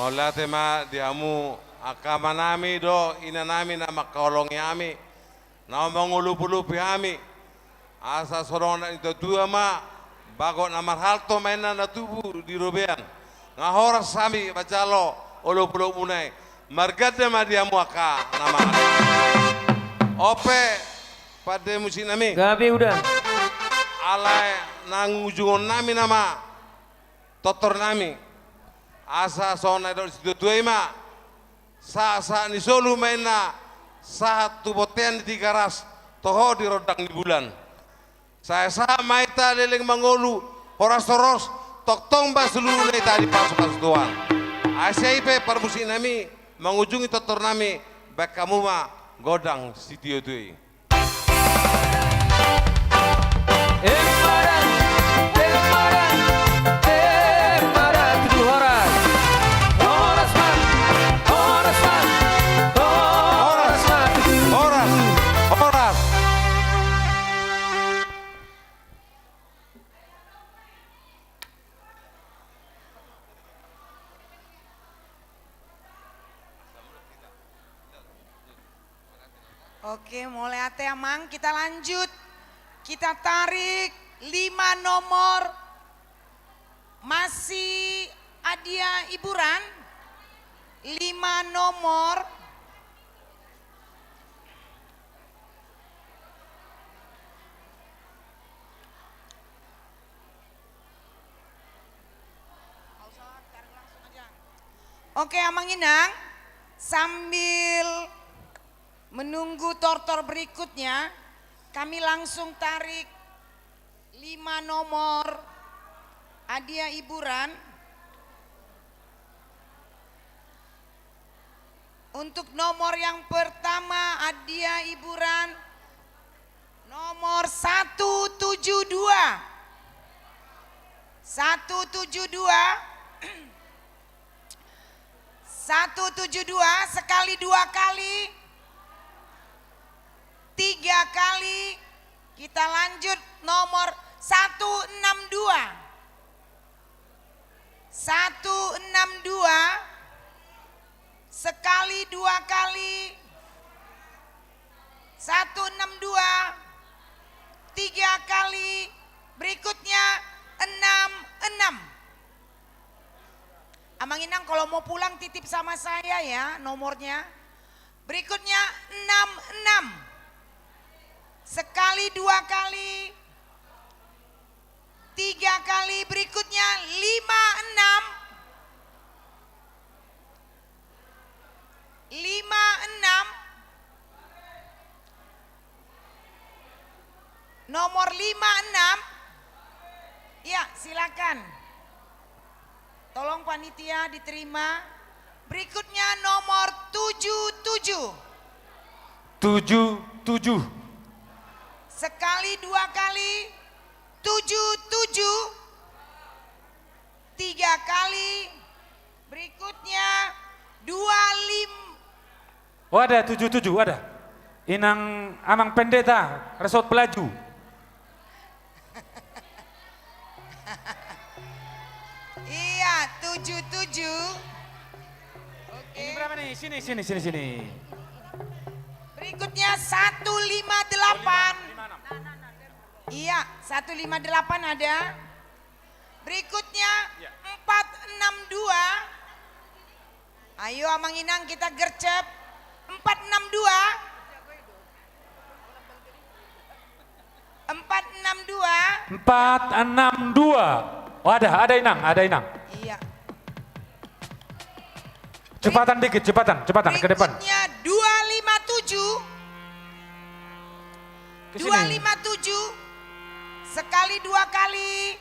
Mauliate ma di hamu angka amanami dohot inanami na mangkaholongi hami, na mangolopolopi hami. Asa songon na nidok ni tuatua ma, bagot na marhalto ma inna na tubu di robean. Nga horas hami manjalo olopolopmuna i. Marganda ma di hamu angka na mangalehon. On pe pande musiknami. Gabe uda. Alai nangujungonnami nama tortornami. Asa songon na nidok ni situatua i ma, sahat-sahat ni solu ma inna, sahat tu bontean ni Tigaras, toho di rondang ni bulan. Sahat-sahat ma hita leleng mangolu, horas-horas, tongtong ma saluhutna hita dipasupasu Tuhan. Ai sian i pe parmusiknami, mangujungi tortornami, bahen hamu ma gondang sitiotio i. Embaran, embaran, embaran tujuh horas. Horas, Mat. Horas, Mat. Horas, Mat. Horas. Horas. Oke, mauliate amang, kita lanjut. Kita tarik lima nomor. Masih hadiah hiburan. Lima nomor. Oke, Amang Inang, sambil menunggu tortor berikutnya, kami langsung tarik lima nomor hadiah hiburan. Untuk nomor yang pertama, hadiah hiburan nomor satu tujuh dua. Satu tujuh dua. Satu tujuh dua, sekali dua kali. Tiga kali. Kita lanjut nomor satu enam dua. Satu enam dua, sekali dua kali, satu enam dua, tiga kali, berikutnya enam enam. Amang Inang, kalau mau pulang titip sama saya ya nomornya. Berikutnya enam enam. Sekali dua kali, tiga kali, berikutnya lima enam. Lima enam. Nomor lima enam. Ya, silakan. Tolong panitia diterima. Berikutnya nomor tujuh tujuh. Tujuh tujuh. Sekali dua kali, tujuh tujuh. Tiga kali. Berikutnya, dua lim- Oh, ada tujuh tujuh, ada. Inang Amang Pendeta, Resort Pelaju. Iya, tujuh tujuh. Oke. Ini berapa nih? Sini, sini, sini, sini. Berikutnya satu lima delapan. Oh, lima, lima enam. Iya, satu lima delapan ada. Berikutnya, ya, empat enam dua. Ayo, Amang Inang, kita gercep. Empat enam dua. Empat enam dua. Empat enam dua. Oh, ada, ada Inang, ada Inang. Iya. Cepatan dikit, cepatan, cepatan, ke depan. Berikutnya dua lima tujuh. Ke sini. Dua lima tujuh. Sekali dua kali.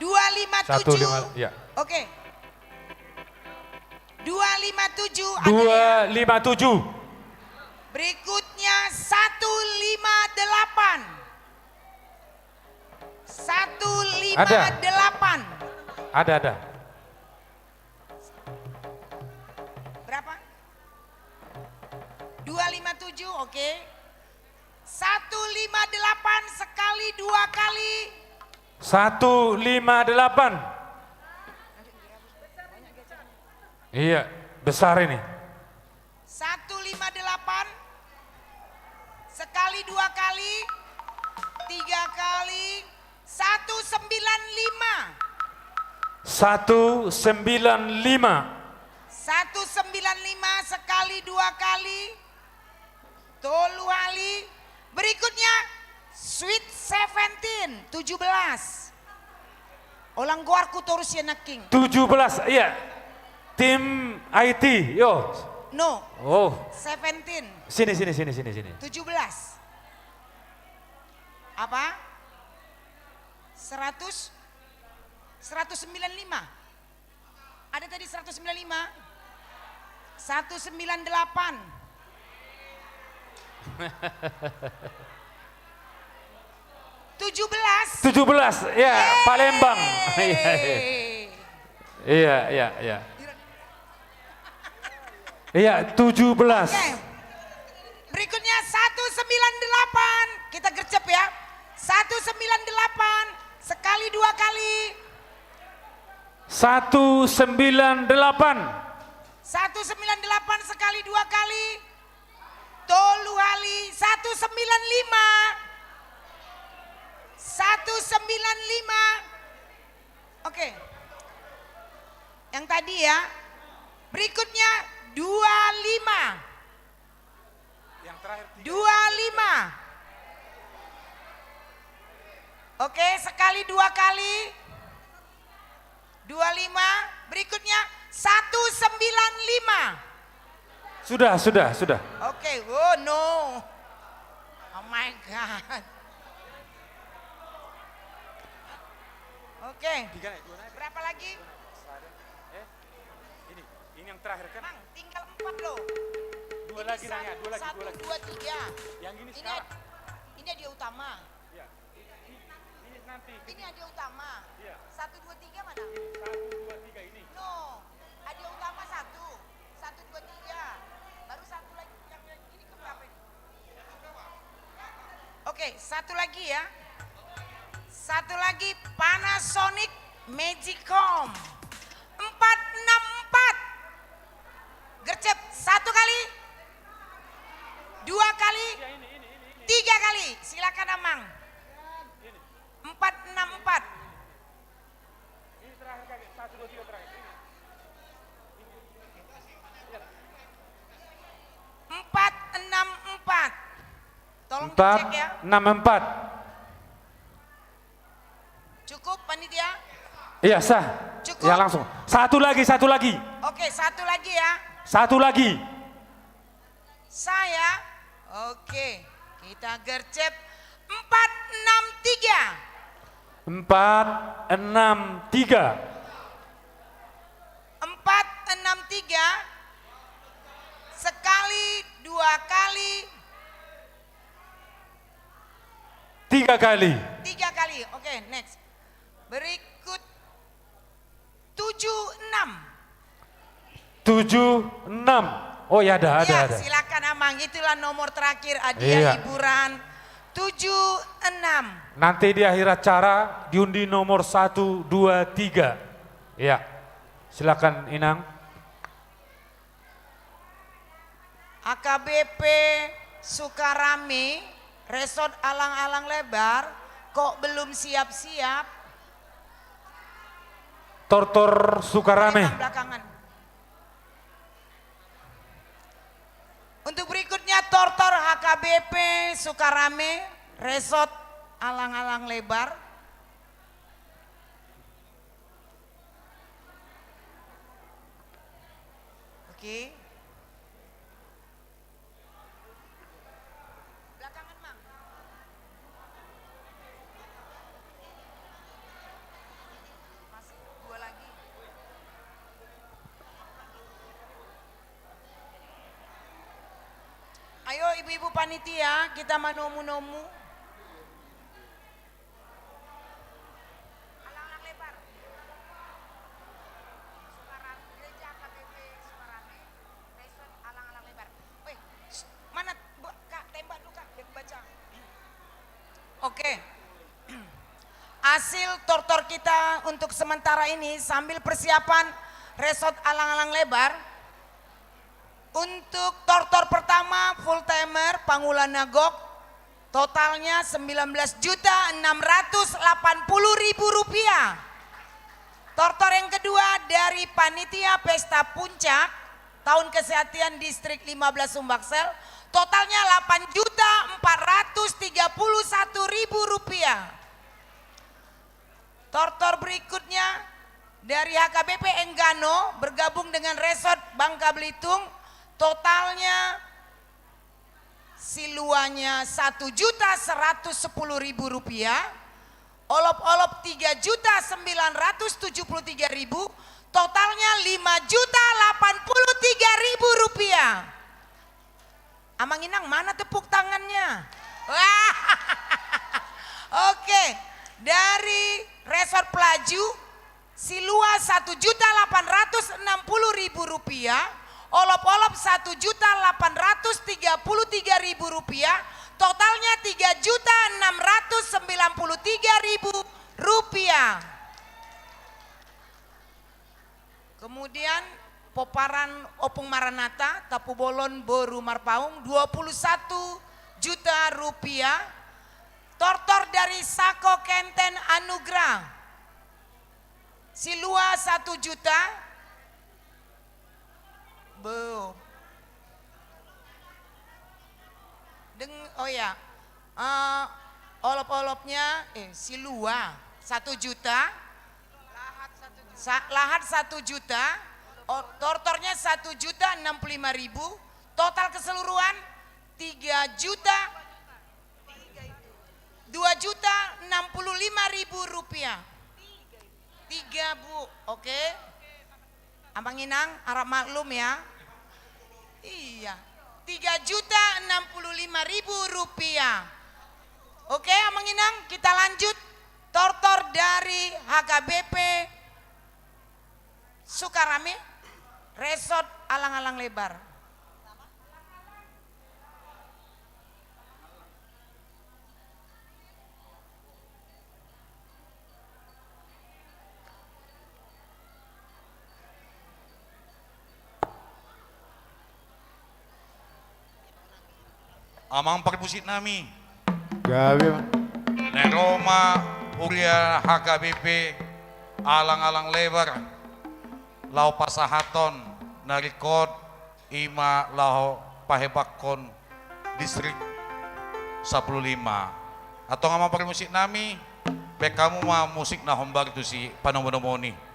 Dua lima tujuh. Satu lima, ya. Oke. Dua lima tujuh, ada ya? Dua lima tujuh. Berikutnya satu lima delapan. Satu lima delapan. Ada. Ada, ada. Berapa? Dua lima tujuh, oke. Satu lima delapan sekali dua kali. Satu lima delapan. Iya, besar ini. Satu lima delapan, sekali dua kali, tiga kali, satu sembilan lima. Satu sembilan lima. Satu sembilan lima sekali dua kali, tolu hali. Berikutnya, Sweet Seventeen, tujuh belas. Olang goarku torus ia nangkin. Tujuh belas, iya. Tim I T, yo. No. Oh. Seventeen. Sini, sini, sini, sini, sini. Tujuh belas. Apa? Seratus? Seratus sembilan lima. Ada tadi seratus sembilan lima? Satu sembilan delapan. Tujuh belas. Tujuh belas, ya, yeay. Palembang. Iya, iya. Iya, iya, iya. Iya, tujuh belas. Oke. Berikutnya satu sembilan delapan. Kita gercep ya. Satu sembilan delapan. Sekali dua kali. Satu sembilan delapan. Satu sembilan delapan sekali dua kali. Tolu hali. Satu sembilan lima. Satu sembilan lima. Oke. Yang tadi ya. Berikutnya dua lima. Yang terakhir tiga. Dua lima. Oke, sekali dua kali. Dua lima. Berikutnya satu sembilan lima. Sudah, sudah, sudah. Oke, oh no. Oh my God. Oke. Tiga naik, dua naik. Berapa lagi? Dua naik. Sadar. Eh, ini, ini yang terakhir kan? Mang, tinggal empat loh. Dua lagi nanya, dua lagi, dua lagi. Satu, dua, tiga. Yang ini sekarang. Ini hadiah utama. Iya. Ini, ini nanti. Ini hadiah utama. Iya. Satu, dua, tiga mana? Ini, satu, dua, tiga ini. No. Hadiah utama satu. Satu, dua, tiga. Baru satu lagi. Yang, yang ini keberapa ini? Oke, satu lagi ya. Satu lagi Panasonic Magicom. Empat enam empat. Gercep satu kali. Dua kali. Tiga kali. Silakan, Amang. Empat enam empat. Ini terakhir, kakek. Satu, dua, tiga, terakhir. Ini. Empat enam empat. Tolong dicek ya. Empat enam empat. Cukup, panitia? Iya, sah. Cukup? Ya, langsung. Satu lagi, satu lagi. Oke, satu lagi ya. Satu lagi. Saya, oke, kita gercep. Empat enam tiga. Empat enam tiga. Empat enam tiga. Sekali, dua kali. Tiga kali. Tiga kali. Oke, next. Berikut. Tujuh enam. Tujuh enam. Oh ya, ada, ada, iya, ada. Silakan, Amang. Itulah nomor terakhir hadiah, iya, hiburan. Tujuh enam. Nanti di akhir acara diundi nomor satu, dua, tiga. Iya. Silakan, Inang. H K B P Sukarame, Resort Alang-alang Lebar, kok belum siap-siap? Tortor Sukarame. Belakangan, belakangan. Untuk berikutnya, Tortor H K B P Sukarame, Resort Alang-alang Lebar. Oke. Belakangan, Mang. Masih dua lagi. Ayo, ibu-ibu panitia, kita manomu-nomu. Alang-alang Lebar. Sukaram-, Gereja H K B P Sukarame, Resort Alang-alang Lebar. Weh, shh, mana, Bu, Kak, tembak dulu, Kak, biar baca. Oke. Hasil tortor kita untuk sementara ini, sambil persiapan Resort Alang-alang Lebar. Untuk tortor pertama, full timer, pangula na gok, totalnya sembilan belas juta enam ratus delapan puluh ribu rupiah. Tortor yang kedua dari panitia Pesta Puncak Tahun Kesehatan Distrik lima belas Sumbaksel, totalnya delapan juta empat ratus tiga puluh satu ribu rupiah. Tortor berikutnya dari H K B P Enggano bergabung dengan Resort Bangka Belitung, totalnya siluanya satu juta seratus sepuluh ribu rupiah, olop-olop tiga juta sembilan ratus tujuh puluh tiga ribu, totalnya lima juta delapan puluh tiga ribu rupiah. Amang Inang, mana tepuk tangannya? Wah. Oke, dari Resort Pelaju, silua satu juta delapan ratus enam puluh ribu rupiah, olop-olop satu juta delapan ratus tiga puluh tiga ribu rupiah, totalnya tiga juta enam ratus sembilan puluh tiga ribu rupiah. Kemudian, pomparan Ompung Maranatha, Tampubolon Boru Marpaung, dua puluh satu juta rupiah. Tortor dari Sako Kenten Anugrah, silua satu juta. Be. Deng-, oh ya. Eh, olop-olopnya, eh, silua satu juta. Sa-, lahat satu juta. O-, tortornya satu juta enam puluh lima ribu. Total keseluruhan tiga juta, dua juta enam puluh lima ribu rupiah. Tiga, Bu. Oke. Amang Inang, harap maklum ya. Iya. Tiga juta enam puluh lima ribu rupiah. Oke, Amang Inang, kita lanjut. Tortor dari H K B P Sukarame, Resort Alang-alang Lebar. Amang parmusik nami. Gabe ma. Na ro ma huria H K B P Alang-alang Lebar laho pasahathon na ringkot, i ma laho pahebakkon distrik sampulu lima. Antong amang parmusik nami, baen hamu ma musik na hombar tusi panomunomuni.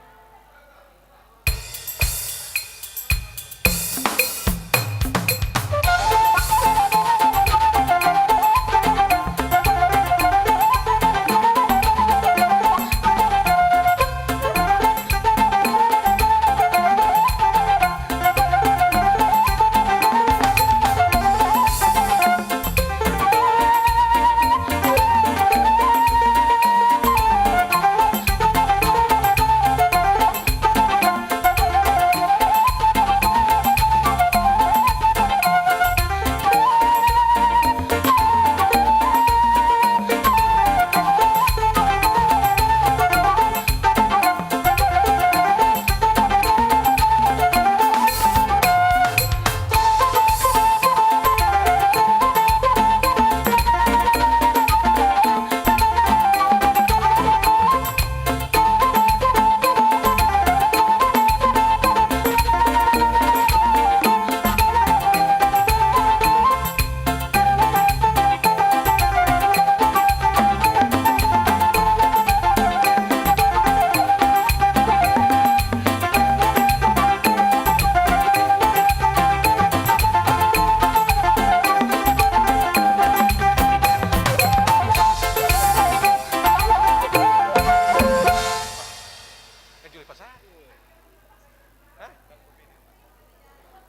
Hah?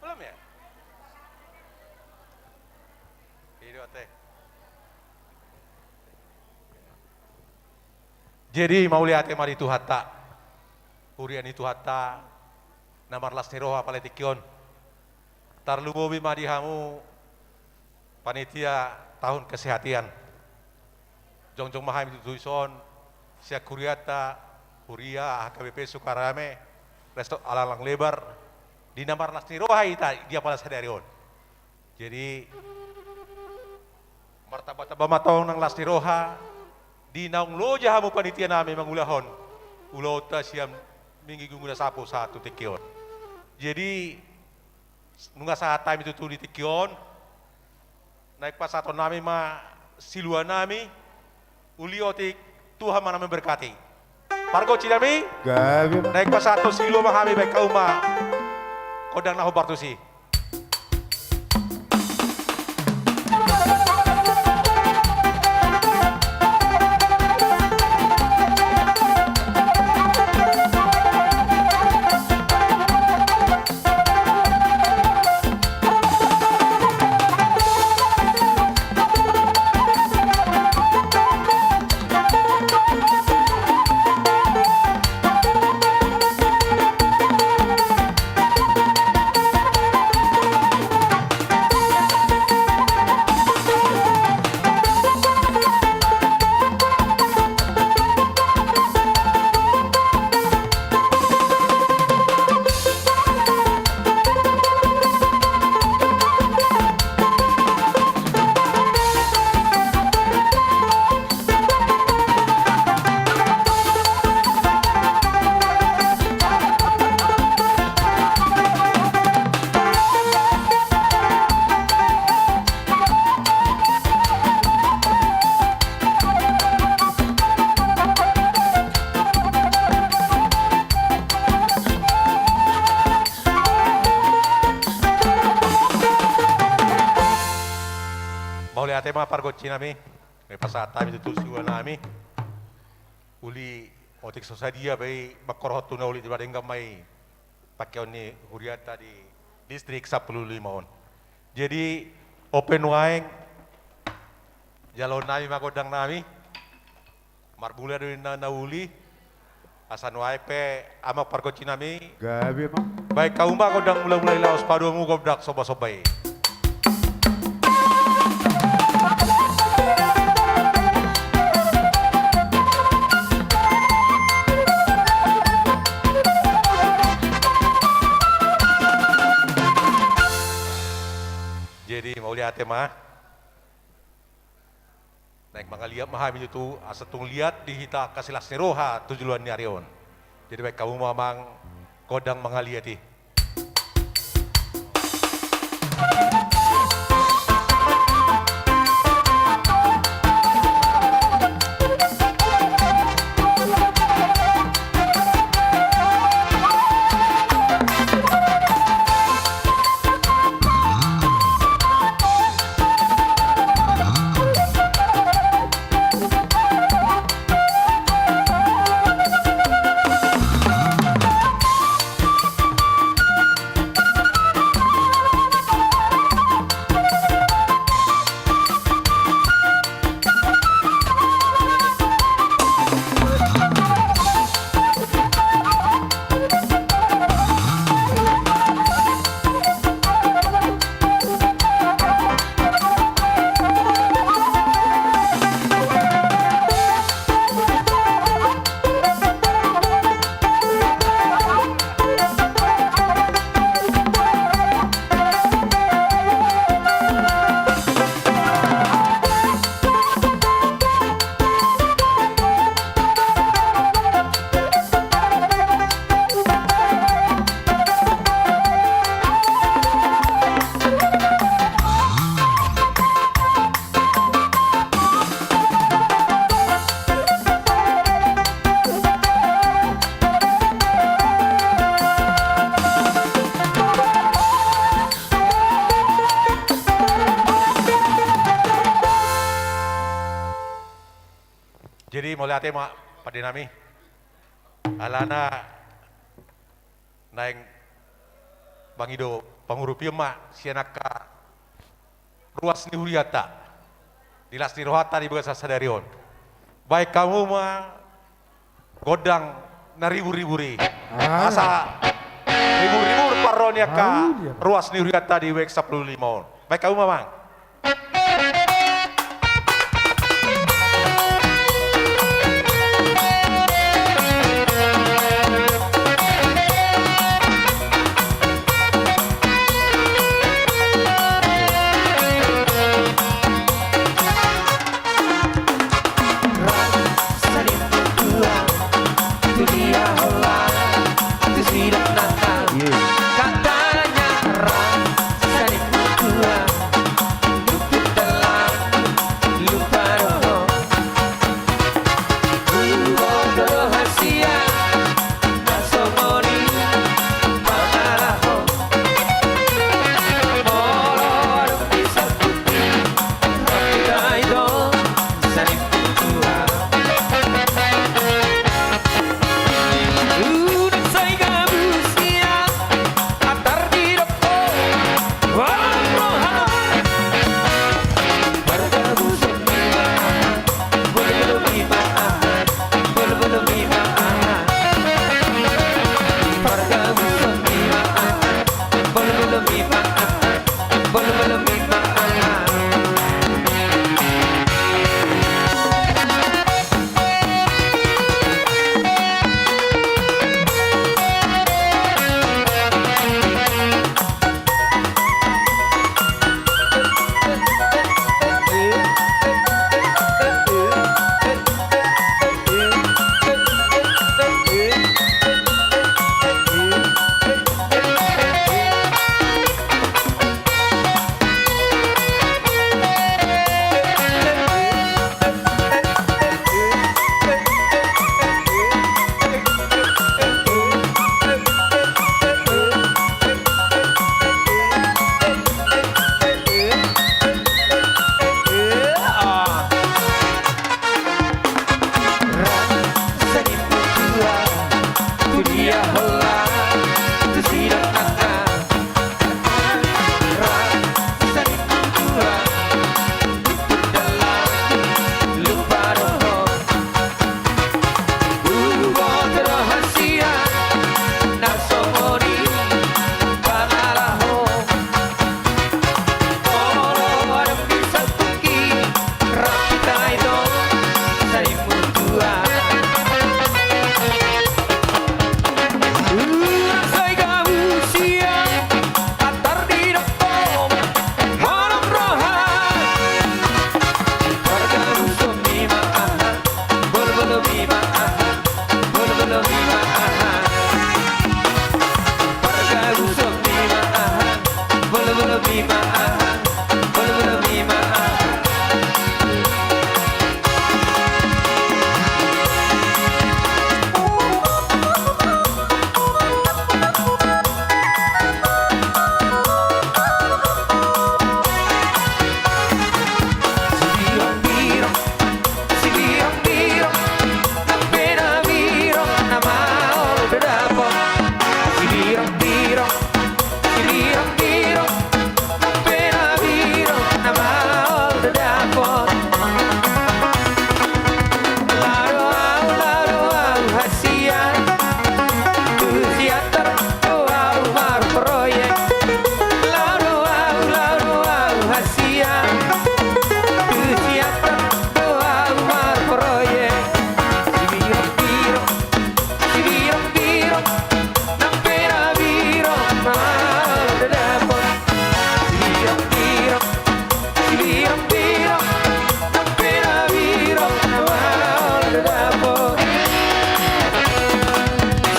Belum ya? Ini, Ate. Jadi, mauliate ma di Tuhanta, huria ni Tuhanta, na marlas ni roha pala di tingki on. Tarlumobi ma di hamu panitia tahun kesehatan. Jongjong ma hami tutu dison, sian hurianta, huria H K B P Sukarame, Resto Alang Lebar, di na marlas ni roha hita di apala sadari on. Jadi, martamba-tamba ma tong nang las ni roha, di naung loja hamu panitia nami mangulahon ulaonta sian Minggu-minggu na sapu sahat tu tingki on. Jadi, nunga sahat hami tutu di tingki on, naeng pasahaton nami ma silua nami, uli otik, Tuhan ma na memberkati. Pargonsi nami, gabe ma. Naeng pasahaton silua ma hami, baen hamu ma gondang na hombar tusi. Mauliate ma pargonsi nami, naeng pasahat hami tutu silua nami. Uli otik so sadia pe i, mangkorhon tu na uli, tiba denggan ma i pangkeon ni hurianta di Distrik Sampulu Lima on. Jadi, on pe nuaeng, jaloon nami ma gondang nami. Marmula do ninna na uli, asa nuaeng pe amang pargonsi nami. Gabe ma. Baen hamu ma gondang mula-mula i, laos padomu gondang somba-somba i. Jadi, mauliate ma. Naeng mangaliat ma hami tutu, asa tung liat di hita angka silas ni roha tu joloan ni ari on. Jadi, baen hamu ma amang gondang mangaliat i. Jadi, mauliate ma pande nami. Alana naeng mangido pangurupion ma sian angka ruas ni hurianta di las ni rohanta di bagasan sadari on. Baen hamu ma gondang na ribur-ribur i. Ah. Asa ribur-ribur parro ni angka ruas ni hurianta di Wijk Sampulu Lima on. Baen hamu ma, amang.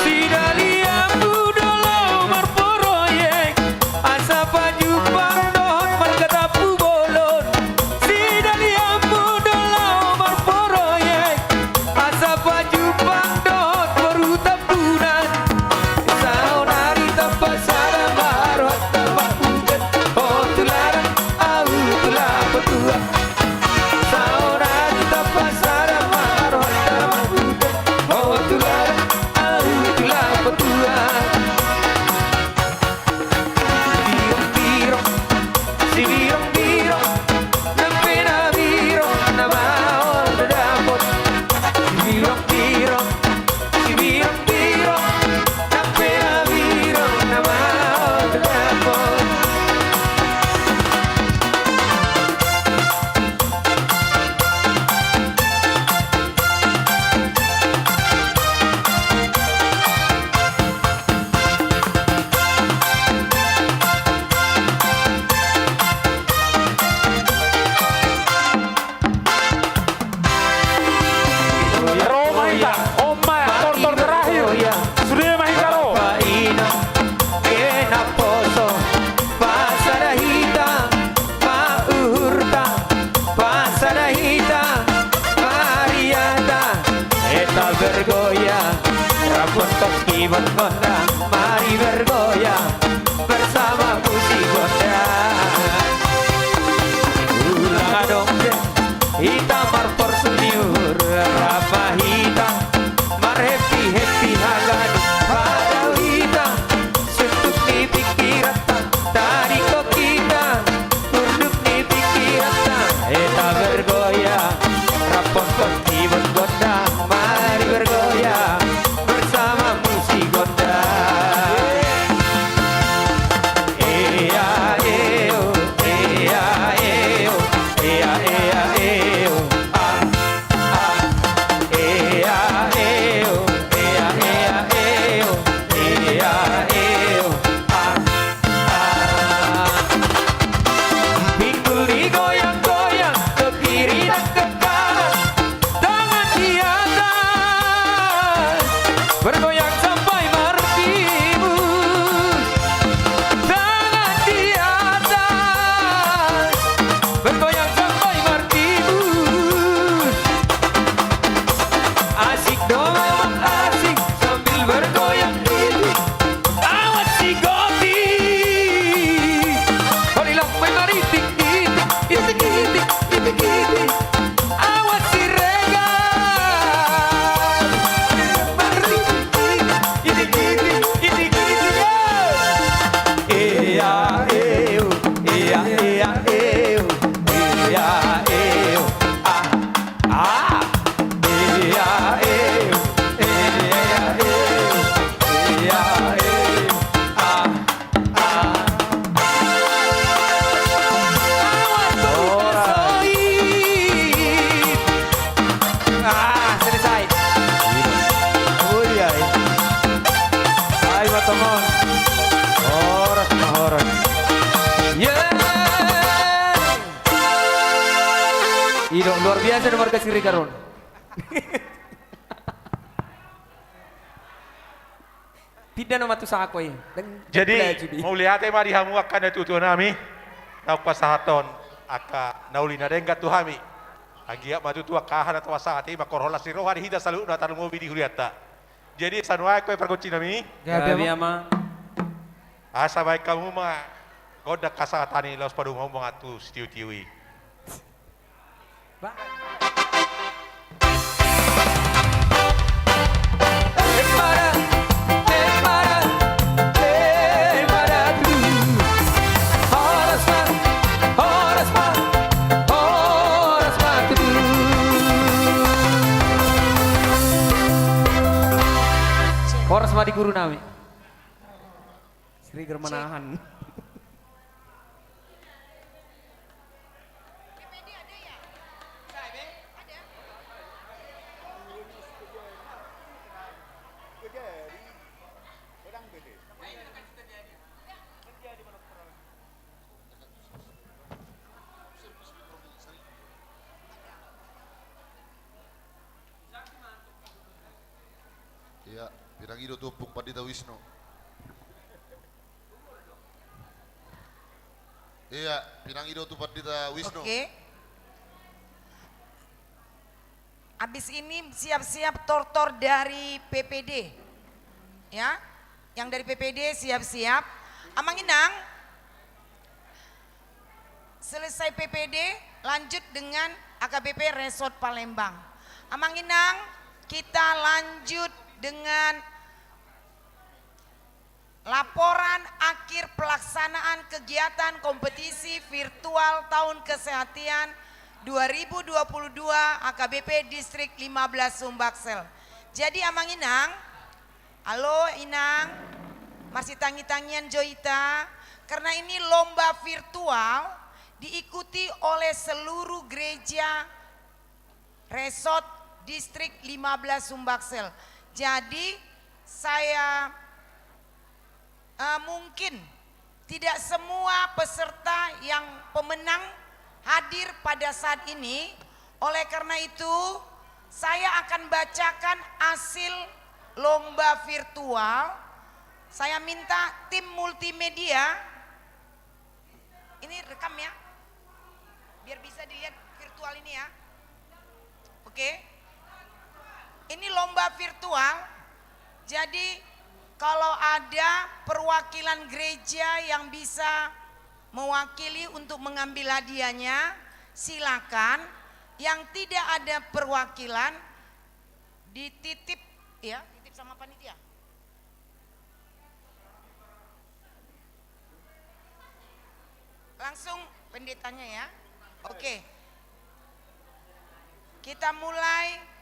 Sidalianmu do laho marproyek, asa pajumpang dohot marga Tampubolon. Sidalianmu do laho marproyek, asa pajumpang dohot boru Tambunan. Saonari tapasada ma rohanta marhujat, ho tuladan, ahu tu Lapotua. Saonari tapasada ma rohanta marhujat, ho tuladan, ahu tu Lapotua. Sibirong-birong, sibirong-birong, nang pe na birong na maol do dapot. Sibirong-birong, sibirong-birong, nang pe na birong na maol do dapot. Ro ma hita, on ma tortor terakhir. Sude ma hita ro. Bapak inang, e naposo, pasada hita ma uhurta, pasada hita ma riata, eta bergoyang, rap dohot kibot gondang, mari bergoyang bersama musik gondang. Ulang adong be hita marporsuniur, rap ma hita marhappy-happy haganup, padao hita suntuk ni pingkiranta, tadingkon hita urduk ni pingkiranta. Eta bergoyang, rap dohot kibot gondang, mari bergoyang bersama musik gondang. Ea, eo, ea, eo, ea, ea, eo, a. Ea, eo, ea, ea, eo, ea, eo, a, a. Pinggul digoyang-goyang, ke kiri dan ke kanan, tangan di atas, bergoyang sampai martimbus. Tangan di atas, bergoyang sampai martimbus. Asik do memang asik sambil bergoyang giti. Awas si goti. Holilak main maritik-itik, itik-itik, itik-itik. Awas si regar. Maritik-itik, itik-itik, itik-itik, yo. Ea, eo, ea, ea, eo, ea, eo, a. A. Ea, eo, ea, ea, eo, ea, eo, a, a. Awas, ora. Ah, selesai. Oh, iya, iya. Ai, batongon. Horas, horas. Yeay. Ino, luar biasa do marga Siregar on. Pinda nama tu sako i. Jadi, mauliate ma di hamu angka natuatua nami. Naung pasahathon angka na uli na denggan tu hami. Anggiat ma tutu angka aha na tapasahat i mangkorhon las ni roha di hita saluhutna tarlumobi di hurianta. Jadi, sanuaeng ho i pargonsinami. Gabe, Gabe, Amang. Amang. Asa baen hamu ma gondang hasahatan i laos padomu hamu mangan tu sitiu-tiu i. Ba- Horas ma, horas ma, horas ma tutu. Horas ma di guru nami. Sri Germanahan. Ia, pinangido tu Ompung Pandita Wisnu. Ia, pinangido tu Pandita Wisnu. Oke. Habis ini siap-siap tortor dari P P D. Ya, yang dari P P D siap-siap. Amang Inang, selesai P P D, lanjut dengan A K B P Resort Palembang. Amang Inang, kita lanjut dengan laporan akhir pelaksanaan kegiatan kompetisi virtual tahun kesehatan dua ribu dua puluh dua A K B P Distrik lima belas Sumbaksel. Jadi, Amang Inang, halo Inang, marsitangi-tangian jo hita, karena ini lomba virtual diikuti oleh seluruh gereja Resort Distrik lima belas Sumbaksel. Jadi, saya, eh, mungkin tidak semua peserta yang pemenang hadir pada saat ini. Oleh karena itu, saya akan bacakan hasil lomba virtual. Saya minta tim multimedia, ini rekam ya, biar bisa dilihat virtual ini ya. Oke. Ini lomba virtual. Jadi, kalau ada perwakilan gereja yang bisa mewakili untuk mengambil hadiahnya, silakan. Yang tidak ada perwakilan, dititip, ya, titip sama panitia. Langsung pendetanya ya. Oke. Kita mulai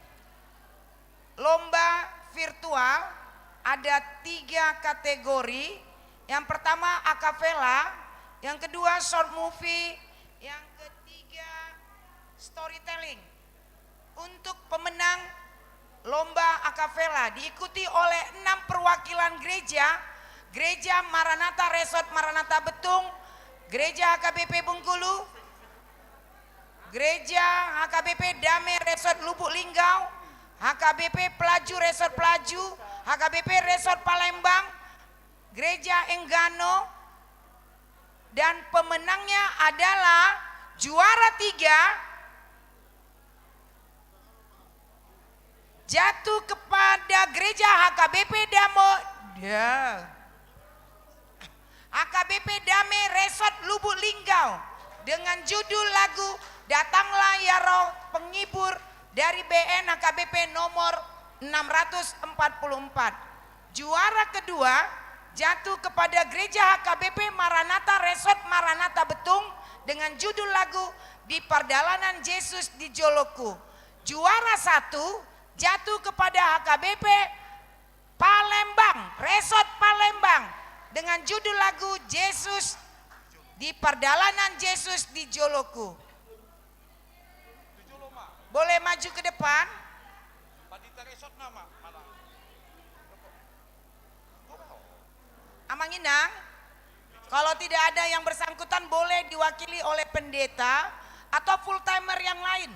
lomba virtual. Ada tiga kategori. Yang pertama akapela, yang kedua short movie, yang ketiga storytelling. Untuk pemenang lomba akapela diikuti oleh enam perwakilan gereja, Gereja Maranatha Resort Maranatha Betung, Gereja H K B P Bengkulu, Gereja H K B P Dame Resort Lubuk Linggau, H K B P Pelaju Resort Pelaju, H K B P Resort Palembang, Gereja Enggano, dan pemenangnya adalah juara tiga jatuh kepada Gereja H K B P Damo, ya. H K B P Dame Resort Lubuk Linggau dengan judul lagu Datanglah Ya Roh Penghibur dari B N H K B P nomor enam ratus empat puluh empat. Juara kedua jatuh kepada Gereja H K B P Maranatha Resort Maranatha Betung dengan judul lagu Di Pardalanan Yesus di Joloku. Juara satu jatuh kepada H K B P Palembang, Resort Palembang, dengan judul lagu Yesus, Di Pardalanan Yesus di Joloku. Boleh maju ke depan? Amang Inang, kalau tidak ada yang bersangkutan, boleh diwakili oleh pendeta atau full timer yang lain.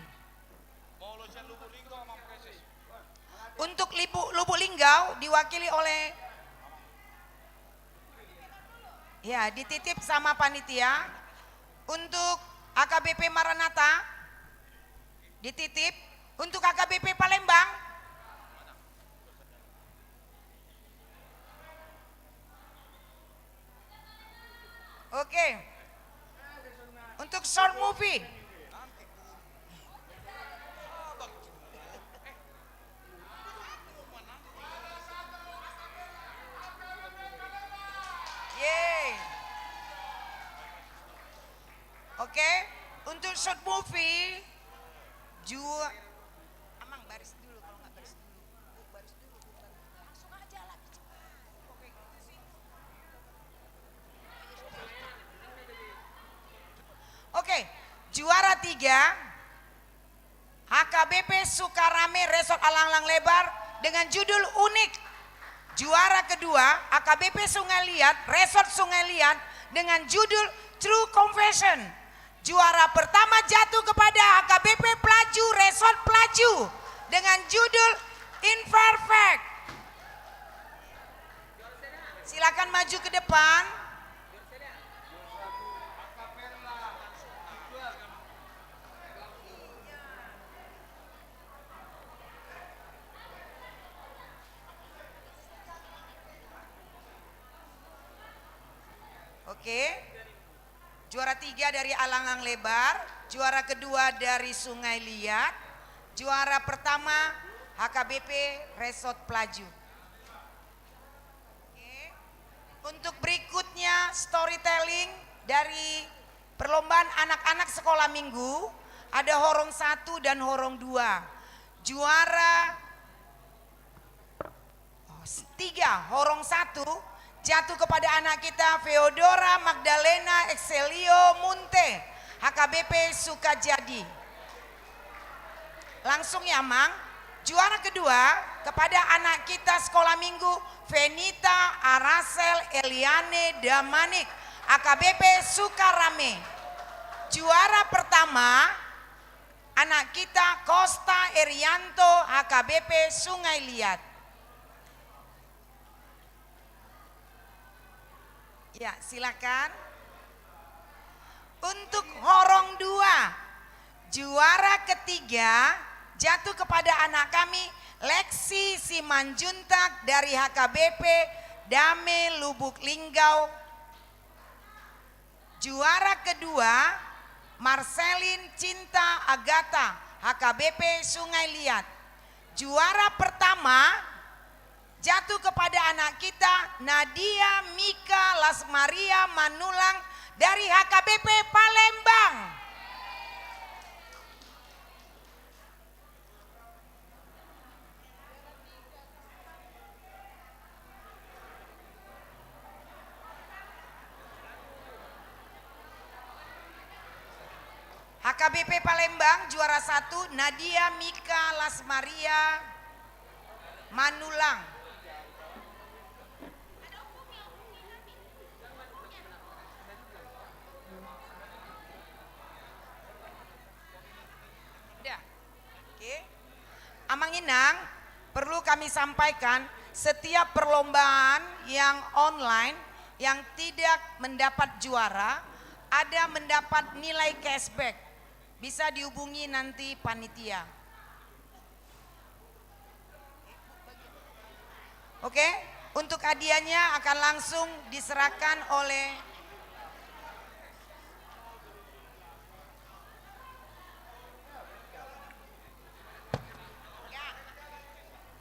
Untuk Libu-, Lubuk Linggau diwakili oleh, ya, dititip sama panitia. Untuk A K B P Maranatha dititip, untuk A K B P Palembang. Oke. Untuk short movie. Yeay. Oke, untuk short movie, ju-, Amang, baris dulu, kalau nggak baris dulu. Bu, baris dulu, Bu, baris. Langsung aja, lagi cepat. Oke, juara tiga, H K B P Sukarame, Resort Alanglang Lebar, dengan judul Unik. Juara kedua, H K B P Sungai Liat, Resort Sungai Liat, dengan judul True Confession. Juara pertama jatuh kepada H K B P Pelaju, Resort Pelaju, dengan judul Imperfect. Silakan maju ke depan. Oke. Juara tiga dari Alanglang Lebar, juara kedua dari Sungai Liat, juara pertama H K B P Resort Pelaju. Oke. Untuk berikutnya, storytelling dari perlombaan anak-anak sekolah minggu, ada horong satu dan horong dua. Juara, oh, s-, tiga, horong satu, jatuh kepada anak kita, Feodora Magdalena Excelio Munte, H K B P Sukajadi. Langsung ya, Mang. Juara kedua kepada anak kita sekolah minggu, Venita Arasel Eliane Damanik, H K B P Sukarame. Juara pertama, anak kita, Kosta Erianto, H K B P Sungai Liat. Ya, silakan. Untuk horong dua, juara ketiga jatuh kepada anak kami, Lexi Simanjuntak dari H K B P Dame Lubuk Linggau. Juara kedua, Marcelin Cinta Agata, H K B P Sungai Liat. Juara pertama jatuh kepada anak kita, Nadia Mika Lasmaria Manulang dari H K B P Palembang. H K B P Palembang juara satu, Nadia Mika Lasmaria Manulang. Udah. Oke. Amang Inang, perlu kami sampaikan, setiap perlombaan yang online yang tidak mendapat juara, ada mendapat nilai cashback. Bisa dihubungi nanti panitia. Oke, untuk hadiahnya akan langsung diserahkan oleh, ya.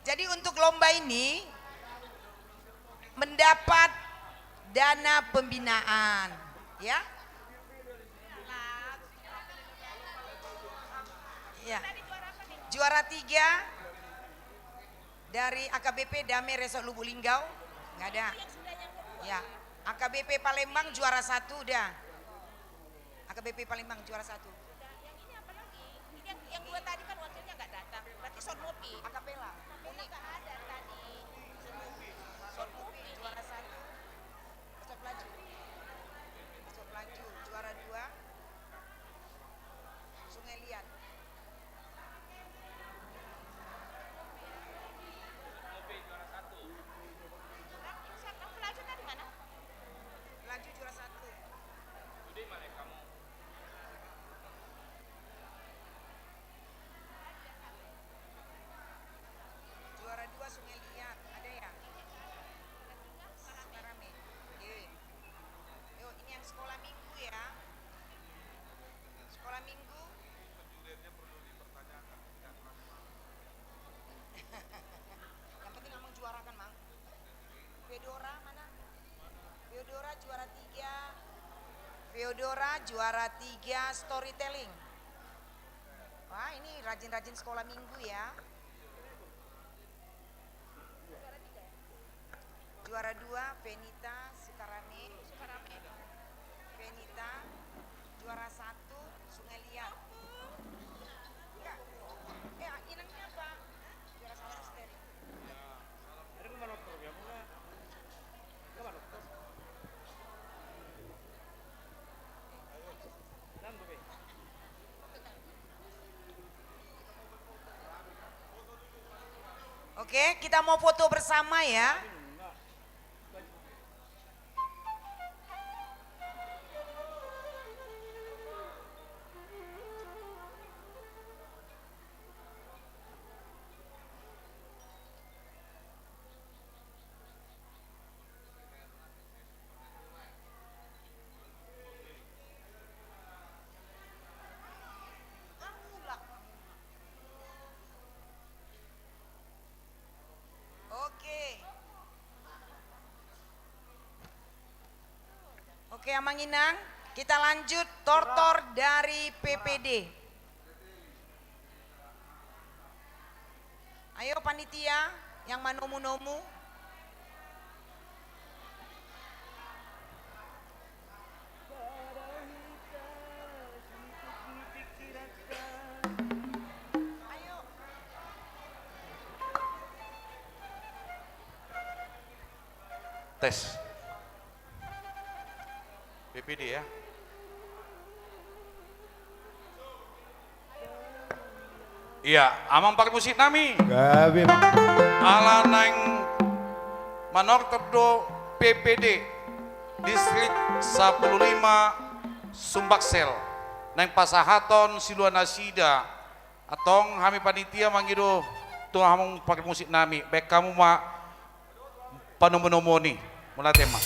Jadi untuk lomba ini mendapat dana pembinaan, ya. Ya. Juara tiga dari A K B P Dame Resort Lubuk Linggau, nggak ada. Ya. A K B P Palembang juara satu udah. A K B P Palembang juara satu. Yang ini apa lagi? Ini yang, yang dua tadi kan wakilnya nggak datang. Berarti Son Mopi. Akapela. Ini nggak ada tadi. Son Mopi juara satu. Resort Pelaju. Resort Pelaju juara dua. Sungai Liat. Pelaju tadi mana? Pelaju juara satu. Udah, mana kamu? Theodora, juara tiga storytelling. Wah, ini rajin-rajin sekolah minggu ya. Juara dua, Venita Sukarame. Venita, juara satu, Sungai Liat. Enggak. Eh, inangnya apa? Juara satu, Steri. Oke, kita mau foto bersama ya. Oke. Oke, Amang Inang, kita lanjut tortor dari P P D. Ayo panitia yang manomu-nomu. Tes. P P D ya. Iya, amang parmusik nami. Gabe. Ala naeng manortor do P P D Distrik Sampulu Lima Sumbaksel. Naeng pasahaton silua nasida. Antong hami panitia mangido tu amang parmusik nami. Baen hamu ma panomu-nomu ni, mauliate ma.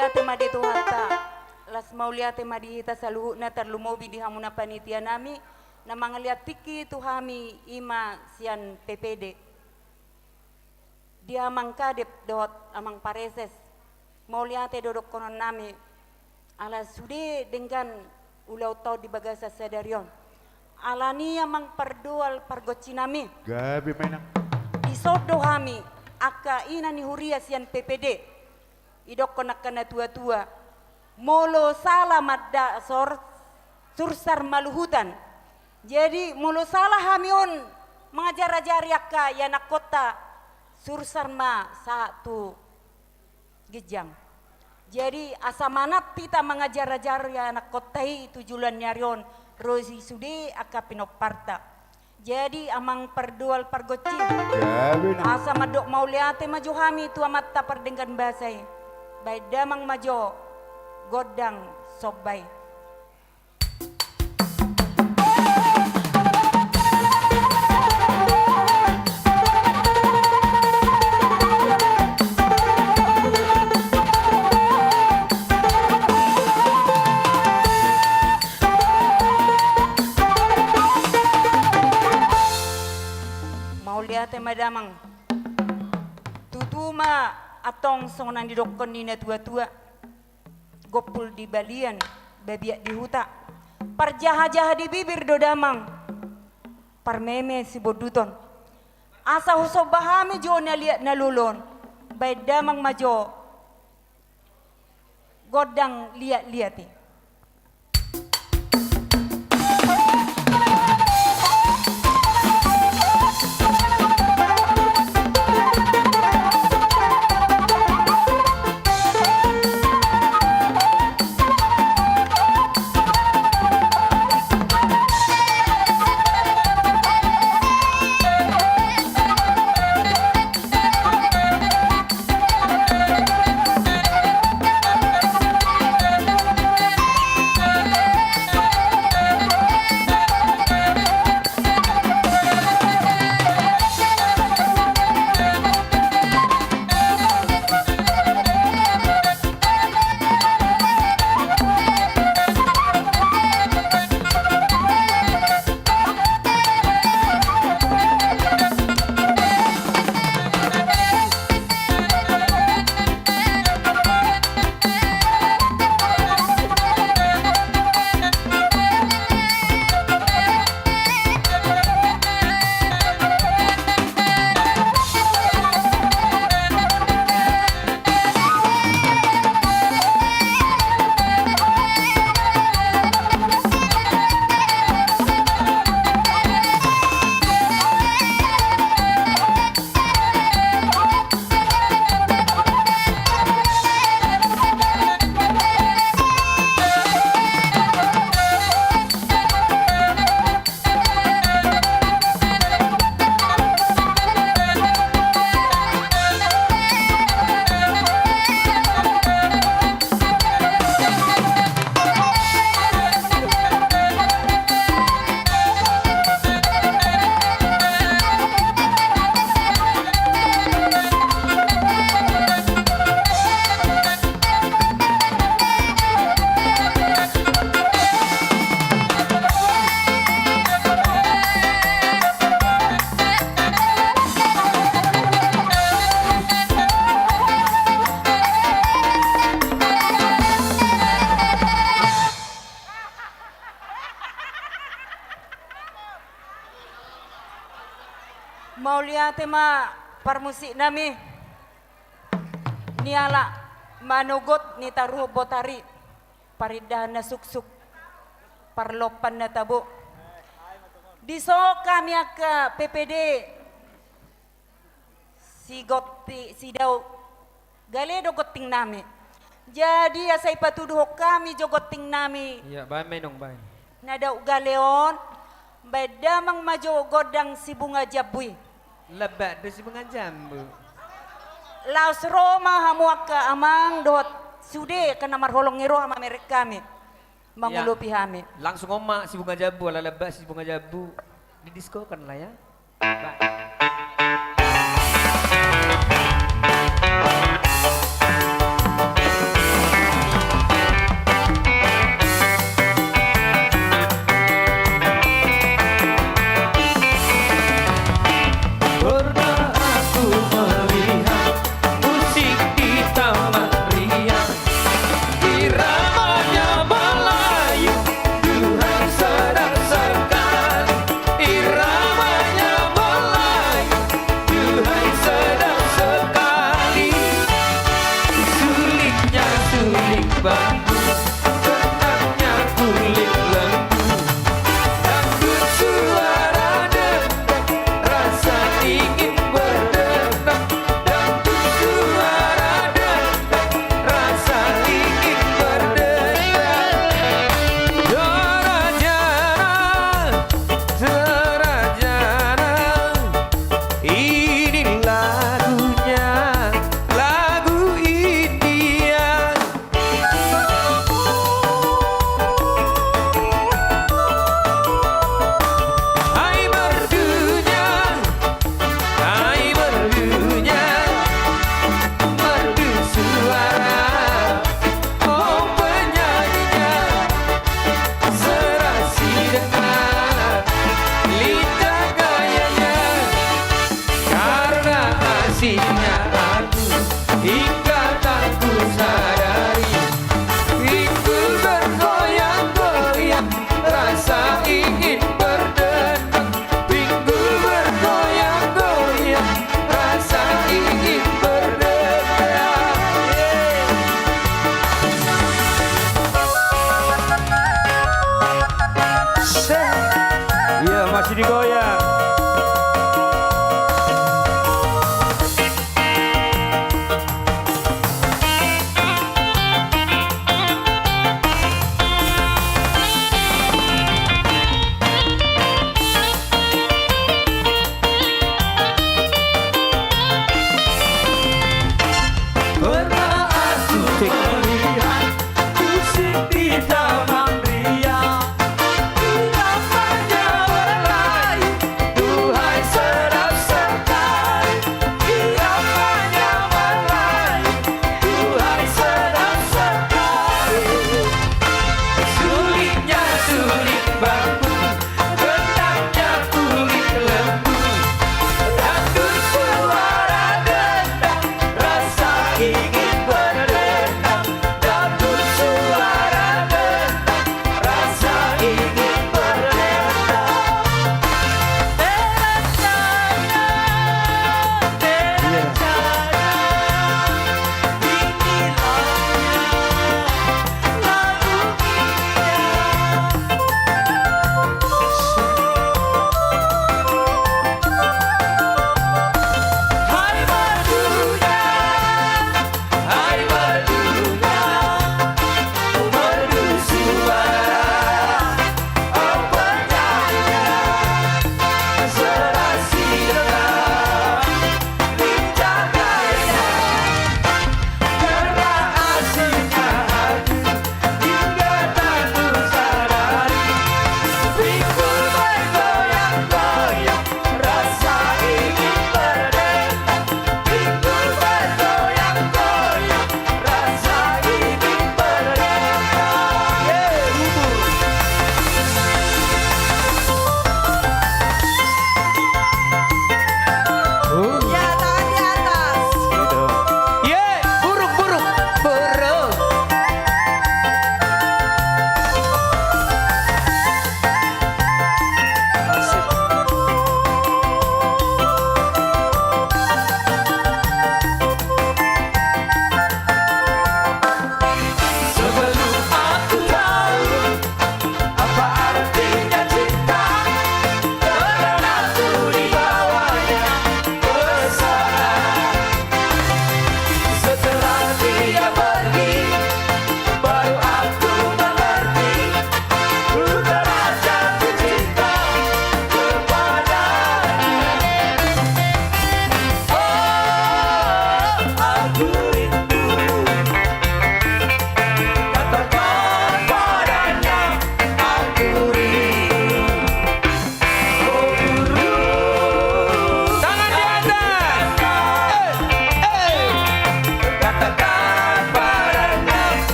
Mauliate ma di Tuhanta. Las mauliate ma di hita saluhutna, tarlumobi di hamuna panitia nami na mangalean tingki tu hami, i ma sian P P D. Di amang kadep dohot amang pareses, mauliate do dohonon nami, ala sude denggan ulaonta on di bagasan sadari on. Alani i amang pardoal pargonsi nami, gabe ma inang, dison do hami angka ina ni huria sian P P D. Idokkon angka na tua-tua, molo sala mandasor, sursar ma luhutan. Jadi molo sala hami on mangajar-ajari angka ianakkonta, sursar ma sahat tu ginjang. Jadi asa manat hita mangajar-ajari anakkonta i tu joloan ni ari on, ro i sude angka pinomparta. Jadi amang pardoal pargonsi, gabe na, asa mandok mauliate ma jo hami tu amanta pardenggan basa i. Baen damang ma jo gondang somba i. Mauliate ma damang. Tutu ma antong songon na nidokkon ni na tua-tua. Gompul di balian, babiat di huta, parjaha-jaha di bibir do damang, parmeme sibonduton. Asa husomba hami jo na liat na lolo on, baen damang ma jo gondang liat-liat i. Mauliate ma parmusik nami. Nialap manogot ni taruhon botari, parindahan na suksuk, parlompan na tabo. Dison hami angka P P D, si Gonti, si Daud, gale do gonting nami. Jadi asa ipatuduhon hami jo gonting nami. Iya, baen ma inong, baen. Na daud gale on, baen damang ma jo gondang si bunga jambu i. Lebak do si bunga jambu. Laos ro ma hamu angka amang dohot sude angka na marholong i, ro ma mamereng hami, mangolopi hami. Langsung on ma si bunga jambu, ala lebak si bunga jambu. Didiskokan lah ya. Ba.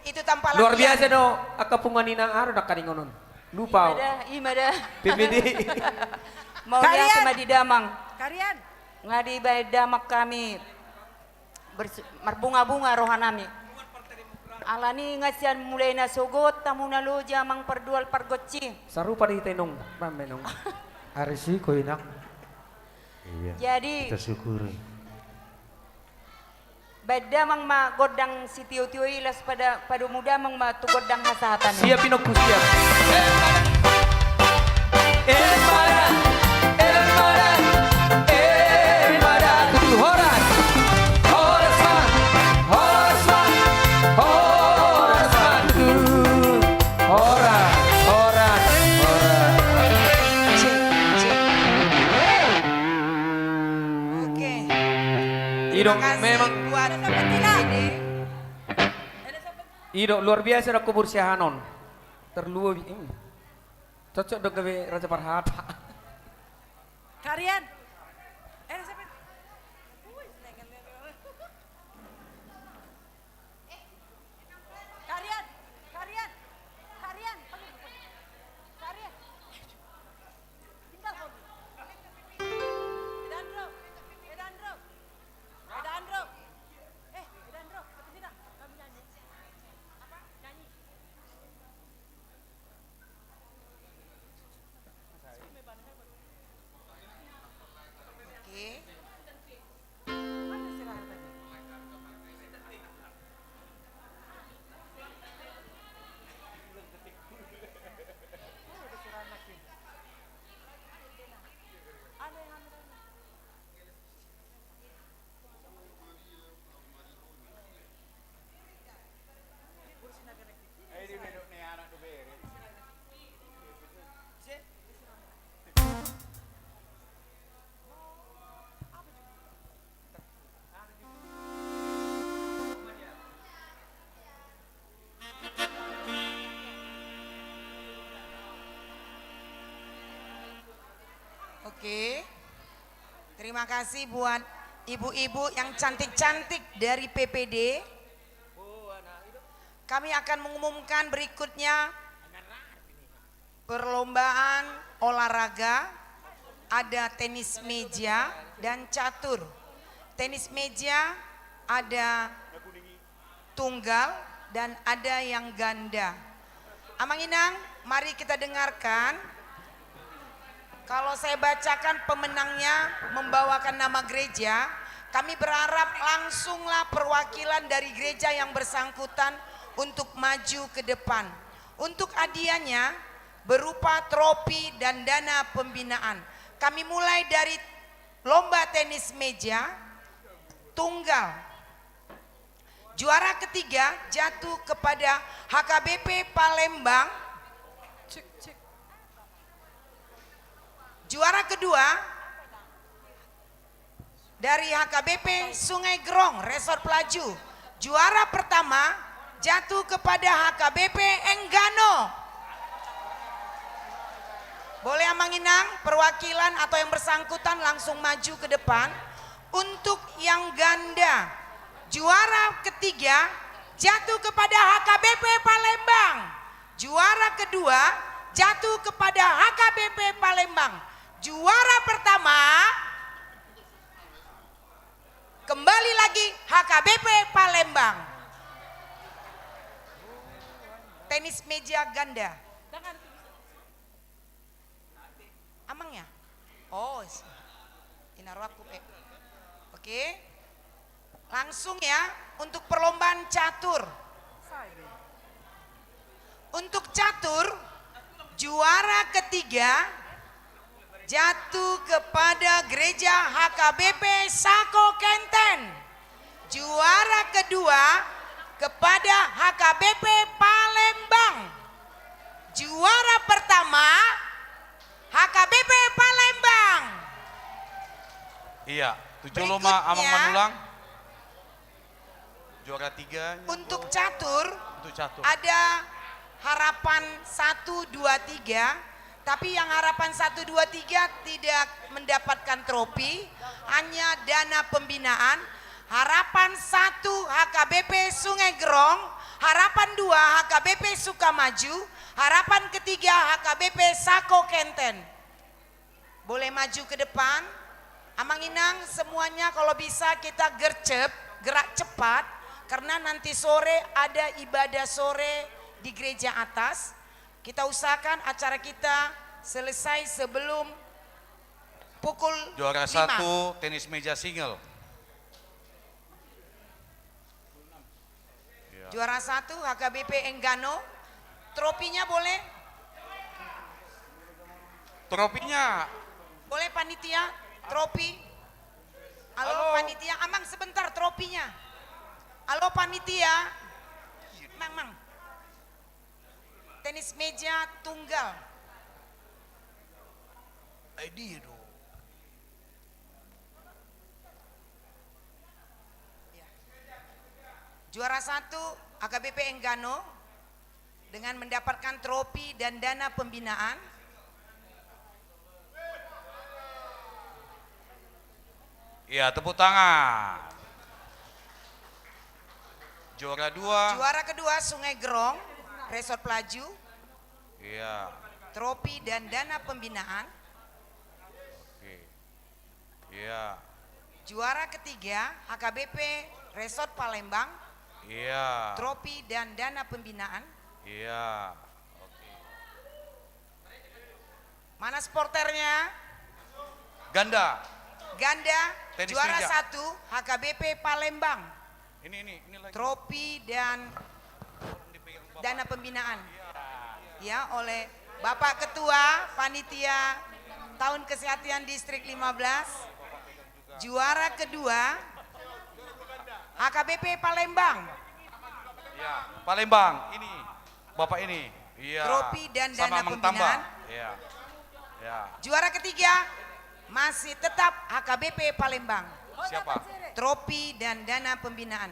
Itu tanpa latihan. Luar biasa do, angka punguan i na aha do nangkaningan on. Lupa. Ima da, ima da. P P D. Mauliate ma di damang. Karian. Nga dibaen damang hami. Bersu-, marbunga-bunga rohanami. Alani nga sian mulai nasogot hamu na loja amang pardual pargonsi. Sarupa do hita inong, rame inong. Arisiko inang. Iya. Jadi, kita syukuri. Baen damang ma gondang sitio-tio i, laos pada, padomu damang ma tu gondang hasahatan i. Siap inongku, siap. Emma da, emma da, emma da, emma da tu horas. Horas ma, horas ma, horas ma tu. Horas, horas, horas. Cek, cek. Oke. Ido, terima kasih memang buat ini. Ido, luar biasa do kubur siahaan on. Terluobi, hmm. Cocok do gabe Raja Parhata. Karian. Eh, siapa? Karian, Karian, Karian, Karian. Tinggal kau. Pedandro, Pedandro, Pedandro. Eh, Pedandro, apa tidak? Kami nyanyi. Apa? Nyanyi. Oke. Oke. Terima kasih buat ibu-ibu yang cantik-cantik dari P P D. Kami akan mengumumkan berikutnya perlombaan olahraga, ada tenis meja dan catur. Tenis meja ada tunggal dan ada yang ganda. Amang Inang, mari kita dengarkan. Kalau saya bacakan pemenangnya membawakan nama gereja, kami berharap langsunglah perwakilan dari gereja yang bersangkutan untuk maju ke depan. Untuk hadiahnya berupa tropi dan dana pembinaan. Kami mulai dari lomba tenis meja tunggal. Juara ketiga jatuh kepada H K B P Palembang. Cek, cek. Juara kedua dari H K B P Sungai Gerong, Resort Pelaju. Juara pertama jatuh kepada H K B P Enggano. Boleh Amang Inang, perwakilan atau yang bersangkutan langsung maju ke depan. Untuk yang ganda, juara ketiga jatuh kepada H K B P Palembang. Juara kedua jatuh kepada H K B P Palembang. Juara pertama kembali lagi H K B P Palembang. Tenis meja ganda. Amang ya? Oh, si-, ina roaku pe. Oke. Langsung ya, untuk perlombaan catur. Untuk catur, juara ketiga jatuh kepada Gereja H K B P Sako Kenten. Juara kedua kepada H K B P Palembang. Juara pertama H K B P Palembang. Iya, tu jolo ma Amang Manulang. Juara tiga. Untuk catur, untuk catur, ada harapan satu, dua, tiga. Tapi yang harapan satu, dua, tiga tidak mendapatkan tropi, hanya dana pembinaan. Harapan satu H K B P Sungai Gerong, Harapan dua, H K B P Sukamaju. Harapan ketiga, H K B P Sako Kenten. Boleh maju ke depan. Amang Inang, semuanya kalau bisa kita gercep, gerak cepat, karena nanti sore ada ibadah sore di gereja atas. Kita usahakan acara kita selesai sebelum pukul lima. Juara satu tenis meja single. Iya. Juara satu H K B P Enggano. Tropinya boleh? Tropinya. Boleh panitia? Tropi. Halo, halo. Panitia, Amang sebentar tropinya. Halo panitia. Mang, Mang. Tenis meja tunggal. Ai dia do. Ya. Juara satu H K B P Enggano dengan mendapatkan tropi dan dana pembinaan. Iya, tepuk tangan. Juara dua. Juara kedua Sungai Gerong, Resort Pelaju. Iya. Tropi dan dana pembinaan. Oke. Iya. Juara ketiga H K B P Resort Palembang. Iya. Tropi dan dana pembinaan. Iya. Oke. Mana sporternya? Ganda. Ganda. Tenis meja. Juara satu H K B P Palembang. Ini, ini, ini lagi. Tropi dan dana pembinaan. Iya. Ya, oleh Bapak Ketua Panitia Tahun Kesehatan Distrik lima belas. Juara kedua H K B P Palembang. Ya, Palembang. Ini Bapak ini. Iya. Tropi dan dana pembinaan. Sama Mang Tamba. Iya. Ya. Juara ketiga masih tetap H K B P Palembang. Siapa? Tropi dan dana pembinaan.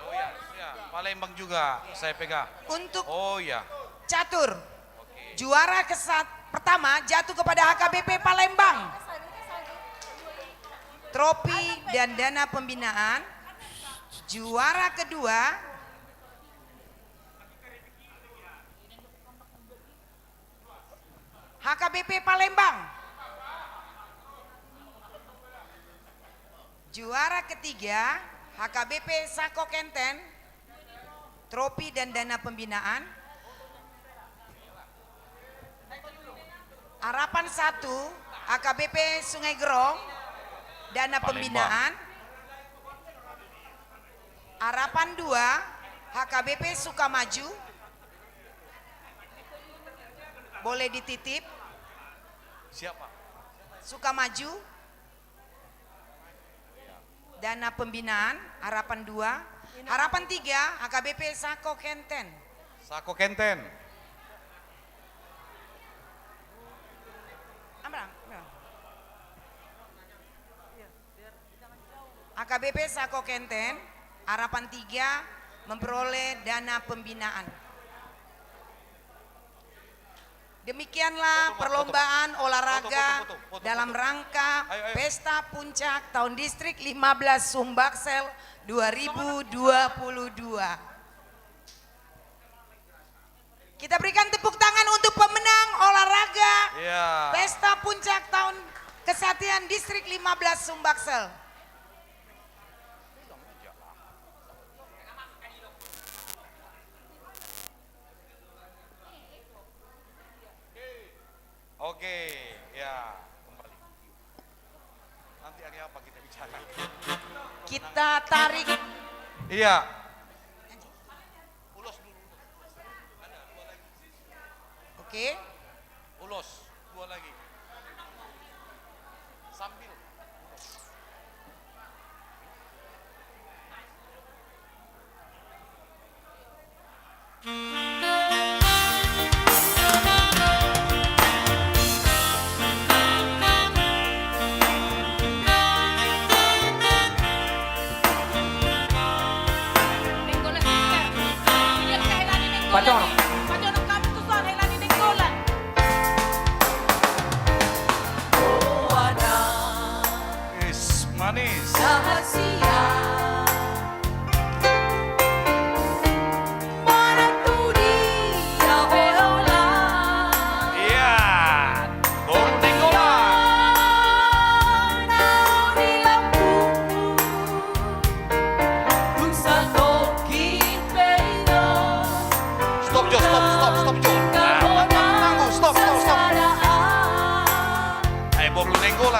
Oh ya, ya. Palembang juga saya pegang. Untuk, oh ya, catur. Oke. Juara kesat pertama jatuh kepada H K B P Palembang. Tropi dan dana pembinaan. Juara kedua H K B P Palembang. Juara ketiga H K B P Sako Kenten, tropi dan dana pembinaan. Harapan satu H K B P Sungai Gerong, dana pembinaan. Harapan dua H K B P Sukamaju. Boleh dititip. Siapa? Sukamaju. Dana pembinaan, harapan dua. Harapan tiga H K B P Sako Kenten. Sako Kenten. Ambrang, ambrang. H K B P Sako Kenten, harapan tiga memperoleh dana pembinaan. Demikianlah perlombaan olahraga dalam rangka Pesta Puncak Tahun Distrik lima belas Sumbaksel dua ribu dua puluh dua. Kita berikan tepuk tangan untuk pemenang olahraga Pesta Puncak Tahun Kesatian Distrik lima belas Sumbaksel. Oke, ya, kembali. Nanti hari apa kita bicara? Kita tarik. Iya. Ulos dulu. Oke. Ulos, dua lagi. Sambil. Is manis. Rahasia.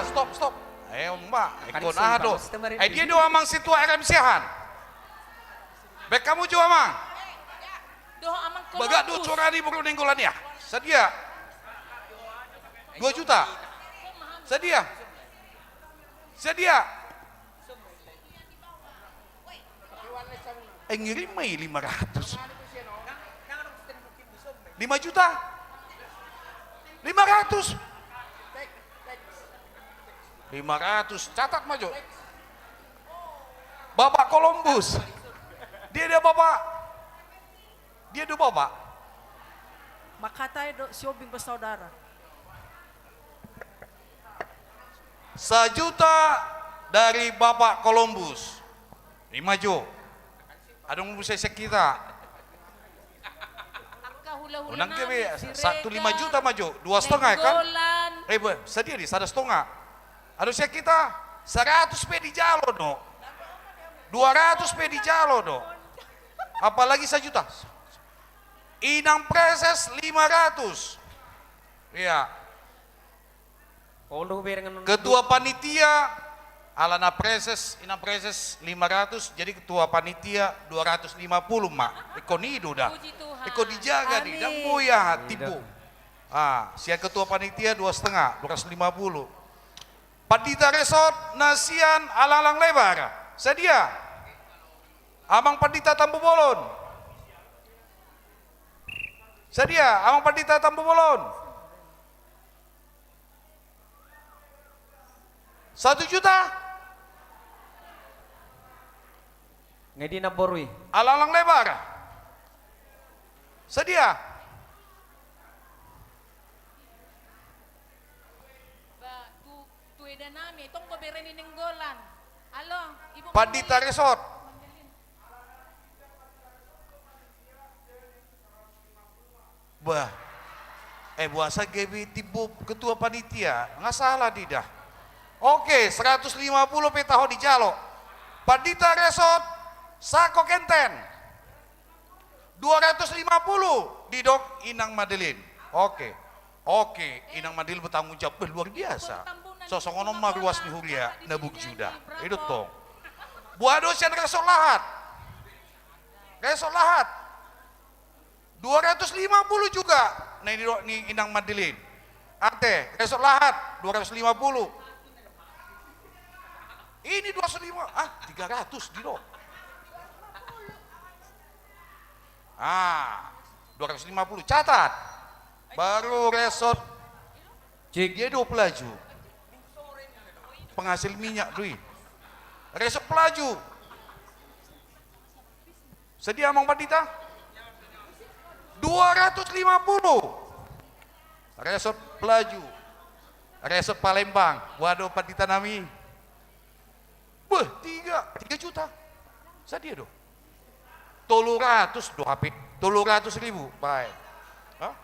Stop, stop. Eh, Om, Mbak. Engkon aha do? Eh, dia do amang sintua R M Siahaan. Baen hamu jo, amang. Bagak do suara ni boru Nainggolan ya. Sadia. Dua juta. Sadia. Sadia. Eh, ngirim ma i lima ratus. Lima juta. Lima ratus. Lima ratus. Catat ma jo. Bapak Kolombus. Dia, dia, Bapak. Dia do, Bapak. Makatai do, Siobing bersaudara. Sajuta dari Bapak Kolombus. Lima jo. Adong muse sian hita. Unang ke be, satu lima juta ma jo. Dua setengah kan? Eh, be, sadia di sada setengah. Adong sian hita, seratus pe dijalo do. Dua ratus pe dijalo do. Apalagi sajuta. Inang Preses lima ratus. Iya. Ketua panitia, alana Preses, Inang Preses lima ratus, jadi ketua panitia dua ratus lima puluh ma. Ingkon i do da. Ingkon dijaga di, ndang boi aha, timbo. Ah, sian ketua panitia dua setengah, dua ratus lima puluh. Pandita Resort na sian Alanglang Lebar. Sadia? Amang Pandita Tampubolon. Sadia, Amang Pandita Tampubolon. Satu juta? Nga di na boru i. Alanglang Lebar. Sadia? Ba, tu, tu eda nami, tong do bere ni Nainggolan. Alo, Ibu Pandita Resort. Bah. Eh, boasa gabe timbo ketua panitia? Nga salah do i da. Oke, seratus lima puluh pe taho dijalo. Pandita Resort, Sako Kenten. Dua ratus lima puluh, didok Inang Madeline. Oke. Oke, Inang Madeline bertanggung jawab. Beh, luar biasa. So songon on ma ruas ni huria na bugjuda. I do tong. Boha do sian Resort Lahat? Resort Lahat. Dua ratus lima puluh juga. Nah, ini do ni Inang Madeline. Ate, Resort Lahat, dua ratus lima puluh. Ini dua ratus lima, ah, tiga ratus didok. Ah, dua ratus lima puluh. Catat. Baru Resort. Cik. Dia do pelaju. Penghasil minyak do i. Resort Pelaju. Sadia, Amang Pandita? Dua ratus lima puluh. Resort Pelaju. Resort Palembang. Boha do, Pandita nami? Beh, tiga, tiga juta. Sadia do? Tolu ratus do hape. Tolu ratus ribu. Baik. Hah?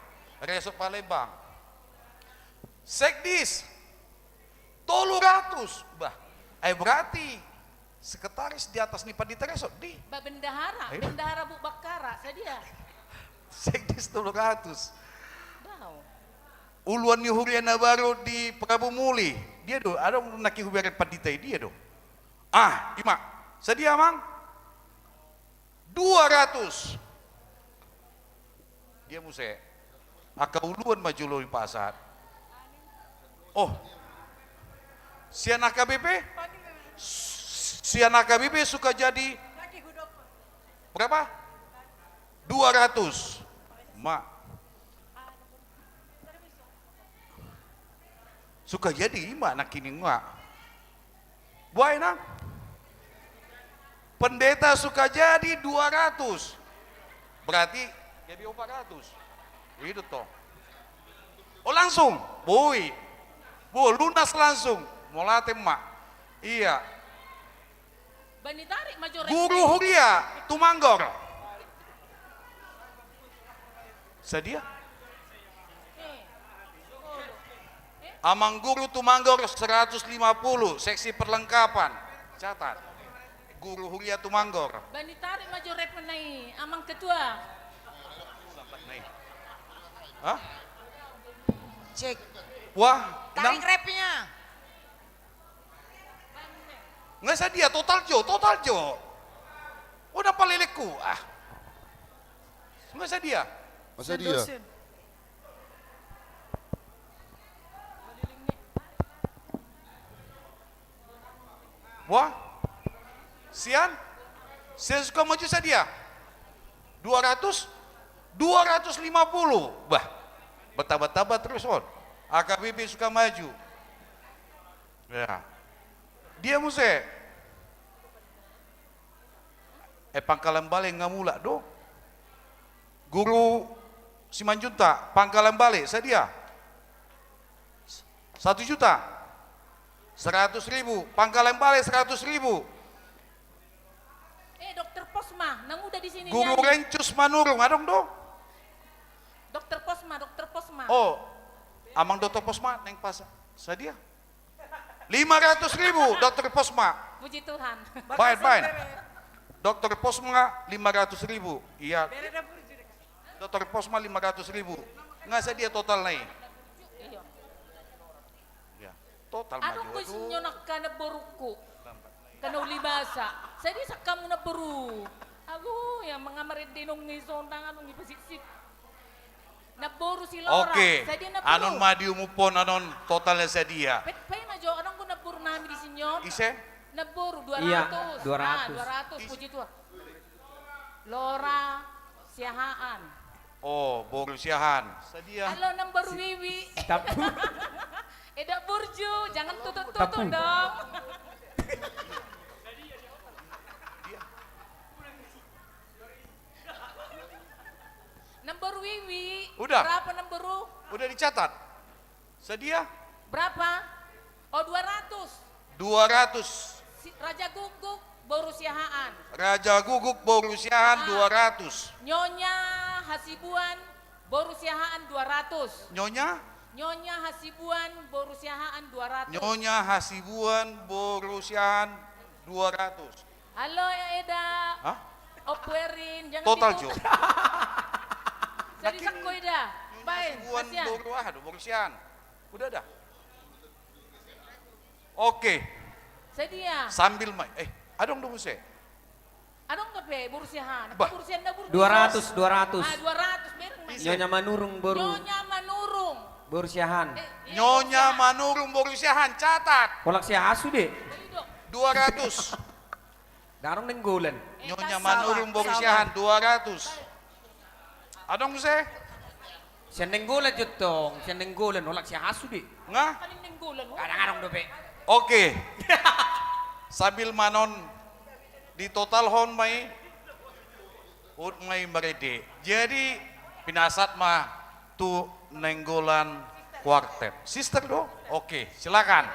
Resort Palembang. Sekdis. Tolu ratus. Bah. Eh, berarti sekretaris di atas ni Pandita Resort di. Ba, bendahara. Ayo. Bendahara Buk Bakkara, sadia? Sekdis tolu ratus. Bau. Uluan ni huria na baru di Prabu Muli. Dia do, adong nangkin hubereng pandita i, dia do. Ah, ima. Sadia, Amang? Dua ratus. Dia muse. Angka uluan ma jolo dipasahat. Oh. Sian H K B P? Sian H K B P Sukajadi. Berapa? Dua ratus. Ma. Sukajadi ima nangkin i nga. Boha, Inang? Pendeta Sukajadi dua ratus. Berarti gabe opat ratus. I do tong. Oh, langsung. Boi. Bo, lunas langsung. Mauliate ma. Iya. Guru huria Tumanggor. Sadia? Amang guru Tumanggor seratus lima puluh, seksi perlengkapan. Catat. Guru huria Tumanggor. Bani tarik ma jo rap na i, Amang Ketua. Hah? Cek. Wah, tarik rapnya. Nga sadia, total jo, total jo. Unang palelengku. Ah. Nga sadia. Nga sadia. Wah. Sian? Sian Sukamaju sadia? Dua ratus? Dua ratus lima puluh. Bah. Bertambah-tambah terus on. A K B P Sukamaju. Ya. Dia muse. Eh, Pangkalan Bale nga mulak do. Guru Simanjuntak, Pangkalan Bale, sadia? Satu juta. Seratus ribu. Pangkalan Bale, seratus ribu. Eh, dokter Posma, nang uda di sini. Guru Rencus Manurung, adong do? Dokter Posma, dokter Posma. Oh, amang dokter Posma, neng pasa. Sadia? Lima ratus ribu, dokter Posma. Puji Tuhan. Baen, baen. Dokter Posma lima ratus ribu. Iya. Dokter Posma lima ratus ribu. Nga sadia total na i? Iya. Total ma jo. Adong do sinyo nangka na borungku. Kana uli basa. Sadia sangkamu na boru. Agu, ya mangamarende nung i sonang anu ngi pasipsip. Naboru si Lora. Oke. Sadia naboru? Anon ma diumuphon anon totalna sadia. Pe, pe ma jo, adong do naboru nami di sinyo. Ise? Naboru dua ratus. Iya, dua ratus. Ah, dua ratus, puji Tuhan. Lora Siahaan. Oh, boru Siahaan. Sadia? Halo, naboru Wiwi. Tapu. Eda Burju, jangan tutup-tutup dong. Naboru Wiwi. Udah. Berapa naboru? Udah dicatat. Sadia? Berapa? Oh, dua ratus. Dua ratus. Si, Raja Guguk, boru Siahaan. Raja Guguk, boru Siahaan, ah, dua ratus. Nyonya Hasibuan, boru Siahaan, dua ratus. Nyonya? Nyonya Hasibuan, boru Siahaan, dua ratus. Nyonya Hasibuan, boru Siahaan, dua ratus. Halo, ya, Eda. Hah? Opuerin, jangan total jo. Jadi sako, Eda. Baen, Hasibuan, kasian. Boru aha do, boru Siahaan. Udah dah. Oke. Sadia? Sambil mai. Eh, adong do muse. Adong do pe, boru Siahaan. Bah. Boru Siahaan naboru. Dua ratus, dua ratus. Ah, dua ratus, bereng, Mas. Nyonya Manurung, boru. Nyonya Manurung. Boru Siahaan. Eh, iya, Nyonya Manurung, boru Siahaan, catat. Holan Siahaan sude. Dua ratus. Dang adong Nainggolan. Nyonya Manurung, boru Siahaan, dua ratus. Adong muse? Sian Nainggolan jo tong, sian Nainggolan, holan Siahaan sude. Nga? Paling Nainggolan, oh. Dang adong dope. Oke. Sambil ma anon ditotalhon ma i. Huhut ma i marende. Jadi, pinasahat ma tu Nainggolan Quartet. Sister do? Oke, silakan.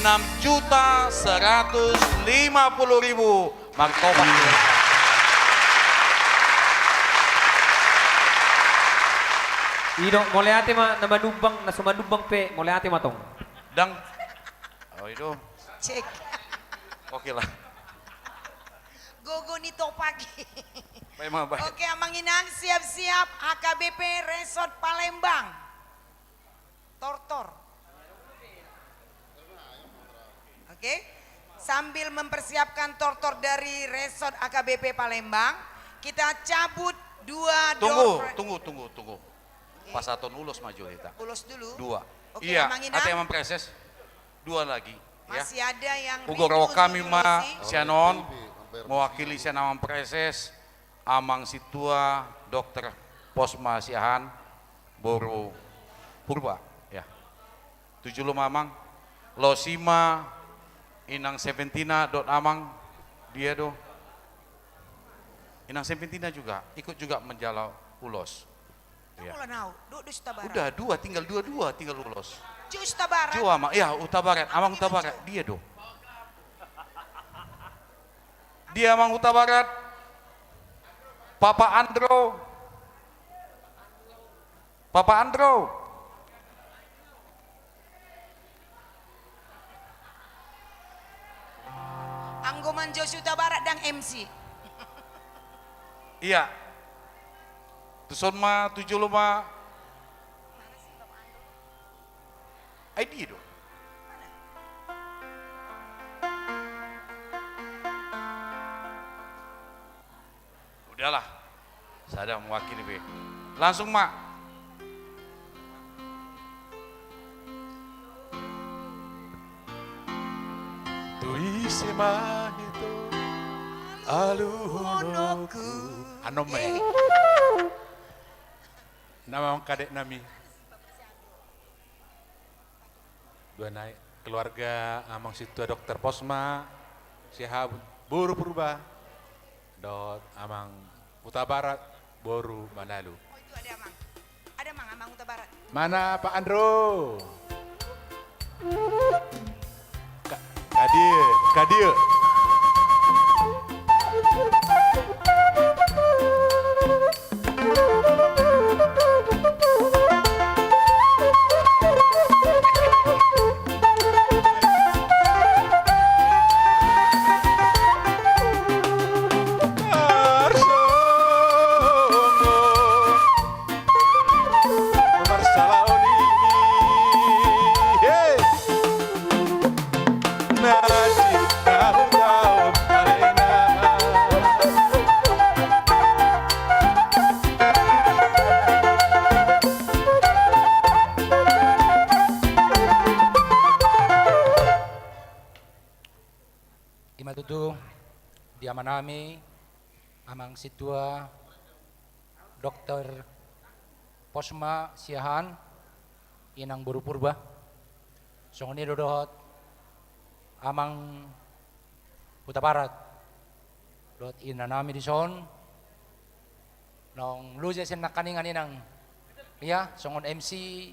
Enam juta seratus lima puluh ribu martobat. Ido, mauliate ma na manumbang, na so manumbang pe, mauliate ma tong. Dang. Oh, ido. Cek. Oke lah. Gogo ni topak i. Baik, ma, baik. Oke, Amang Inang, siap-siap H K B P Resort Palembang. Tortor. Oke. Sambil mempersiapkan tortor dari Resort A K B P Palembang, kita cabut dua Tunggu, door pri- tunggu, tunggu, tunggu. Oke. Pasahaton ulos ma jo hita. Ulos dulu. Dua. Oke, iya, Amang Inang. Ate Amang Preses. Dua lagi, ya. Masih ada yang rindu untuk mengulosi. Hugokhon hami ma sian on, mewakili sian Amang Preses, Amang Sintua Dokter Posma Siahaan, boru Purba, ya. Tu jolo ma, Amang. Laos i ma Inang Seventina dohot Amang, dia do. Inang Seventina juga ikut juga menjalo ulos. Iya. Udah, dua, tinggal dua, dua, tinggal ulos. Jua Hutabarat. Jua, Amang. Iya, Hutabarat. Amang Hutabarat, dia do. Dia Amang Hutabarat. Papa Andro. Papa Andro. Anggo manjou si Hutabarat ndang M C. Iya. Tuson ma, tu jolo ma. Ai dia do. Udahlah. Sada mewakili be. Langsung ma. Tu ise ma hita aluhononku. Anon ma i. Nama angkadek nami. Dua nai, keluarga Amang Sintua Dokter Posma Siahaan, boru Purba, dohot Amang Hutabarat, boru Manalu. Oh, itu ada Amang. Ada Amang, Amang Hutabarat. Mana Pak Andro? Ka-, kadia, kadia. Ima tutu di amanami, Amang Sintua Dokter Posma Siahaan, Inang boru Purba. Songon i do dohot Amang Hutabarat dohot inanami dison. Naung loja sian nangkiningan, Inang. Ia songon M C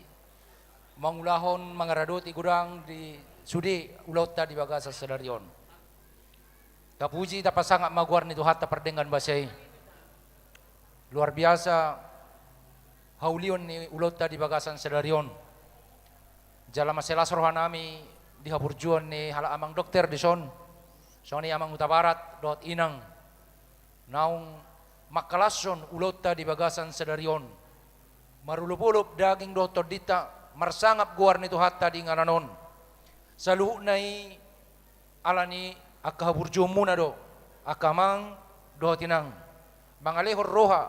mangulahon, mangaradoti godang di sude ulaonta di bagasan sadari on. Tapuji, tapasangap ma goar ni Tuhanta pardenggan basa i. Luar biasa haulion ni ulaonta di bagasan sadari on. Jala mansai las rohanami di haburjuon ni halak Amang Dokter dison, songon i Amang Hutabarat dohot Inang, naung mangkalashon ulaonta di bagasan sadari on. Marolopolop daging dohot tondinta, marsangap goar ni Tuhanta di inganan on. Saluhutna i ala ni angka haburjuonmuna do, angka amang dohot inang, mangalehon roha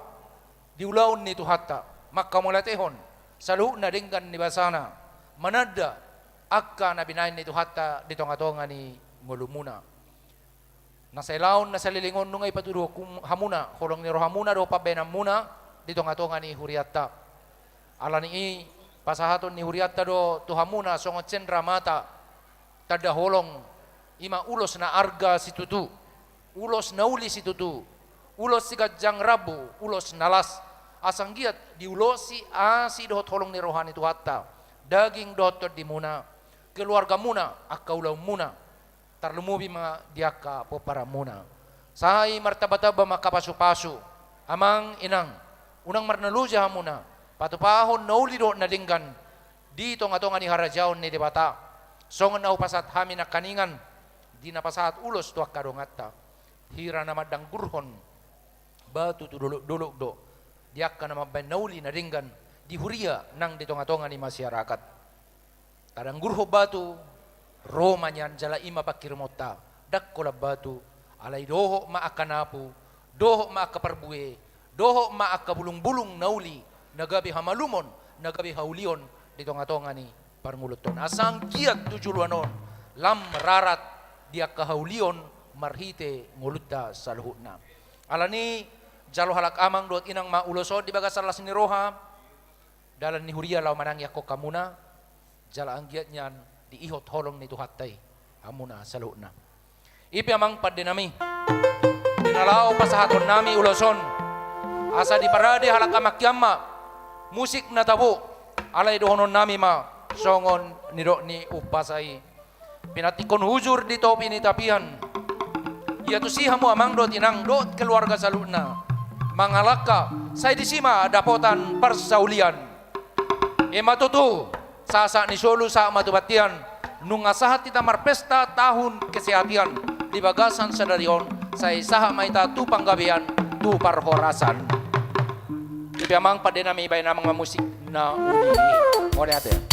di ulaon ni Tuhanta, manghamauliatehon saluhutna denggan ni basana, mananda angka na binahen ni Tuhanta di tongatonga ni ngolumuna. Na sailaon na saleleng on nunga ipatuduhon hamuna holong ni rohamuna dohot pambahenanmuna di tongatonga ni hurianta. Ala ni i, pasahaton ni hurianta do tu hamuna songon cendramata, tanda holong, i ma ulos na arga situtu, ulos na uli situtu, ulos siganjang rambu, ulos na las, asa anggiat diulosi asi dohot holong ni roha ni Tuhanta daging dohot tondimuna. keluargamuna, angka ulaonmuna, tarlumobi ma di angka pomparanmuna. Sai martambatamba ma angka pasupasu, amang inang, unang marnaloja hamuna, patupahon na uli dohot na denggan di tongatonga ni harajaon ni Debata. Songon na hupasahat hami nangkaningan di na pasahat ulos tu angka donganta, hira na mandanggurhon batu tu dolokdolok do, di angka na mambahen na uli na denggan di huria nang di tongatonga ni masyarakat. Tadanggurhon batu, ro ma nian jala i ma pangkirimanta, ndang holan batu, alai dohot ma angka napu, dohot ma angka parbue, dohot ma angka bulungbulung na uli, na gabe hamalumon, na gabe haulion di tongatonga ni parngoluanta on. Asa anggiat tu joloan on lam rarat di angka haulion marhite ngolunta saluhutna. Alani i, jalo halak amang dohot inang ma ulos on di bagasan las ni roha, dalan ni huria laho manangiangkon hamuna, jala anggiat nian diihot holong ni Tuhanta i hamuna saluhutna. I pe amang pandenami, di na laho pasahatonnami ulos on, asa diparade halak amangki an ma musik na tabo, alai dohononnami ma songon nidok ni umpasa i: Pinantikkon hujur di topi ni tapian. Ia tusi hamu amang dohot inang dohot keluarga saluhutna mangalangka, sai disi ma dapotan parsaulian. Emma tutu, sahat ni solu sahat ma tu bontean, nunga sahat hita marpesta tahun kesehatan di bagasan sadari on, sai sahat ma hita tu panggabean, tu parhorasan. I pe amang pandenami, bahen amang ma musik na uli. Mauliate.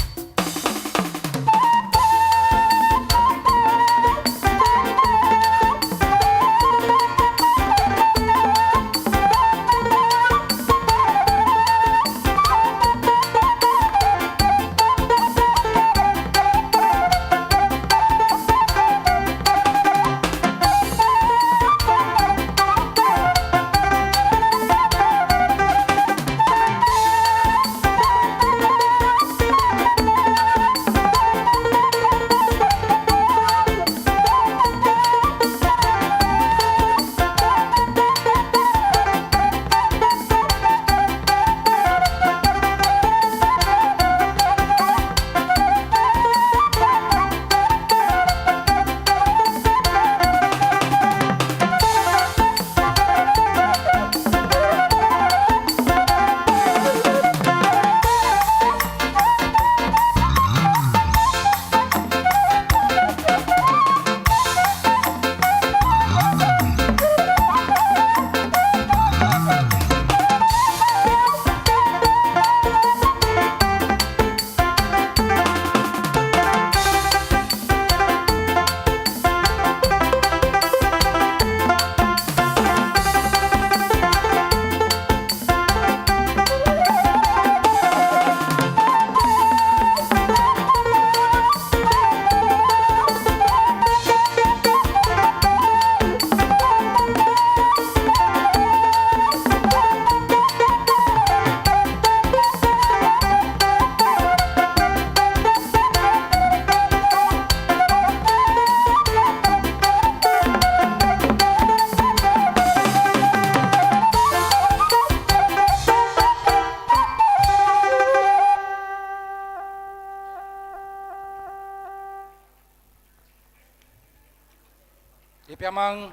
I pe amang,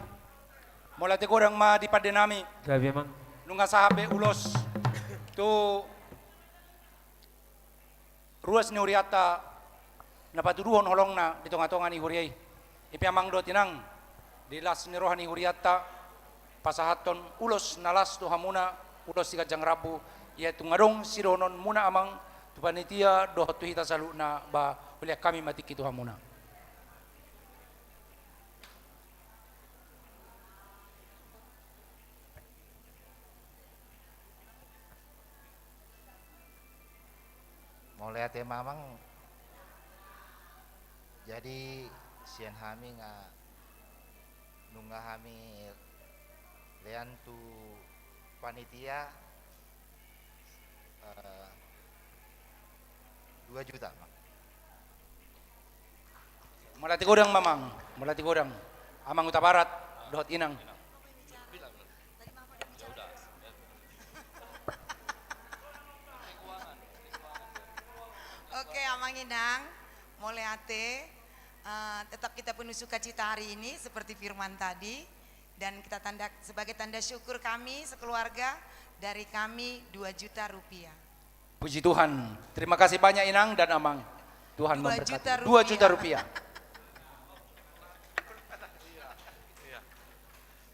mauliate godang ma di pandenami. Gabe amang. Nunga sahat be ulos tu ruas ni hurianta na patuduhon holongna di tongatonga ni huria i. I pe amang dohot inang, di las ni roha ni hurianta, pasahathon ulos na las tu hamuna, ulos siganjang rambu, ia tung adong sidohononmuna amang, tu panitia dohot tu hita saluhutna, ba, hulean hami ma tingki tu hamuna. Mauliate ma amang. Jadi sian hami nga nunga hami lean tu panitia, eh, dua juta, Mang. Mauliate godang ma amang, mauliate godang. Amang Hutabarat dohot inang. Oke, amang inang. Mauliate, eh, tetap kita penuh sukacita hari ini seperti firman tadi, dan kita tanda, sebagai tanda syukur kami sekeluarga, dari kami dua juta rupiah. Puji Tuhan. Terima kasih banyak Inang dan Amang. Tuhan memberkati. Dua juta rupiah. Dua juta rupiah.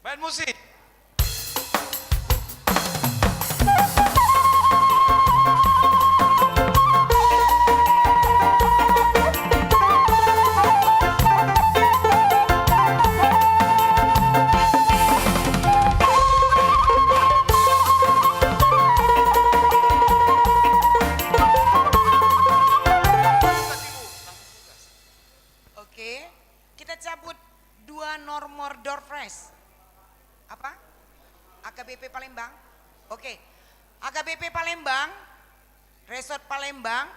Main musik. Oke, kita cabut dua nomor door prize. Apa? A K B P Palembang? Oke. A K B P Palembang, Resort Palembang,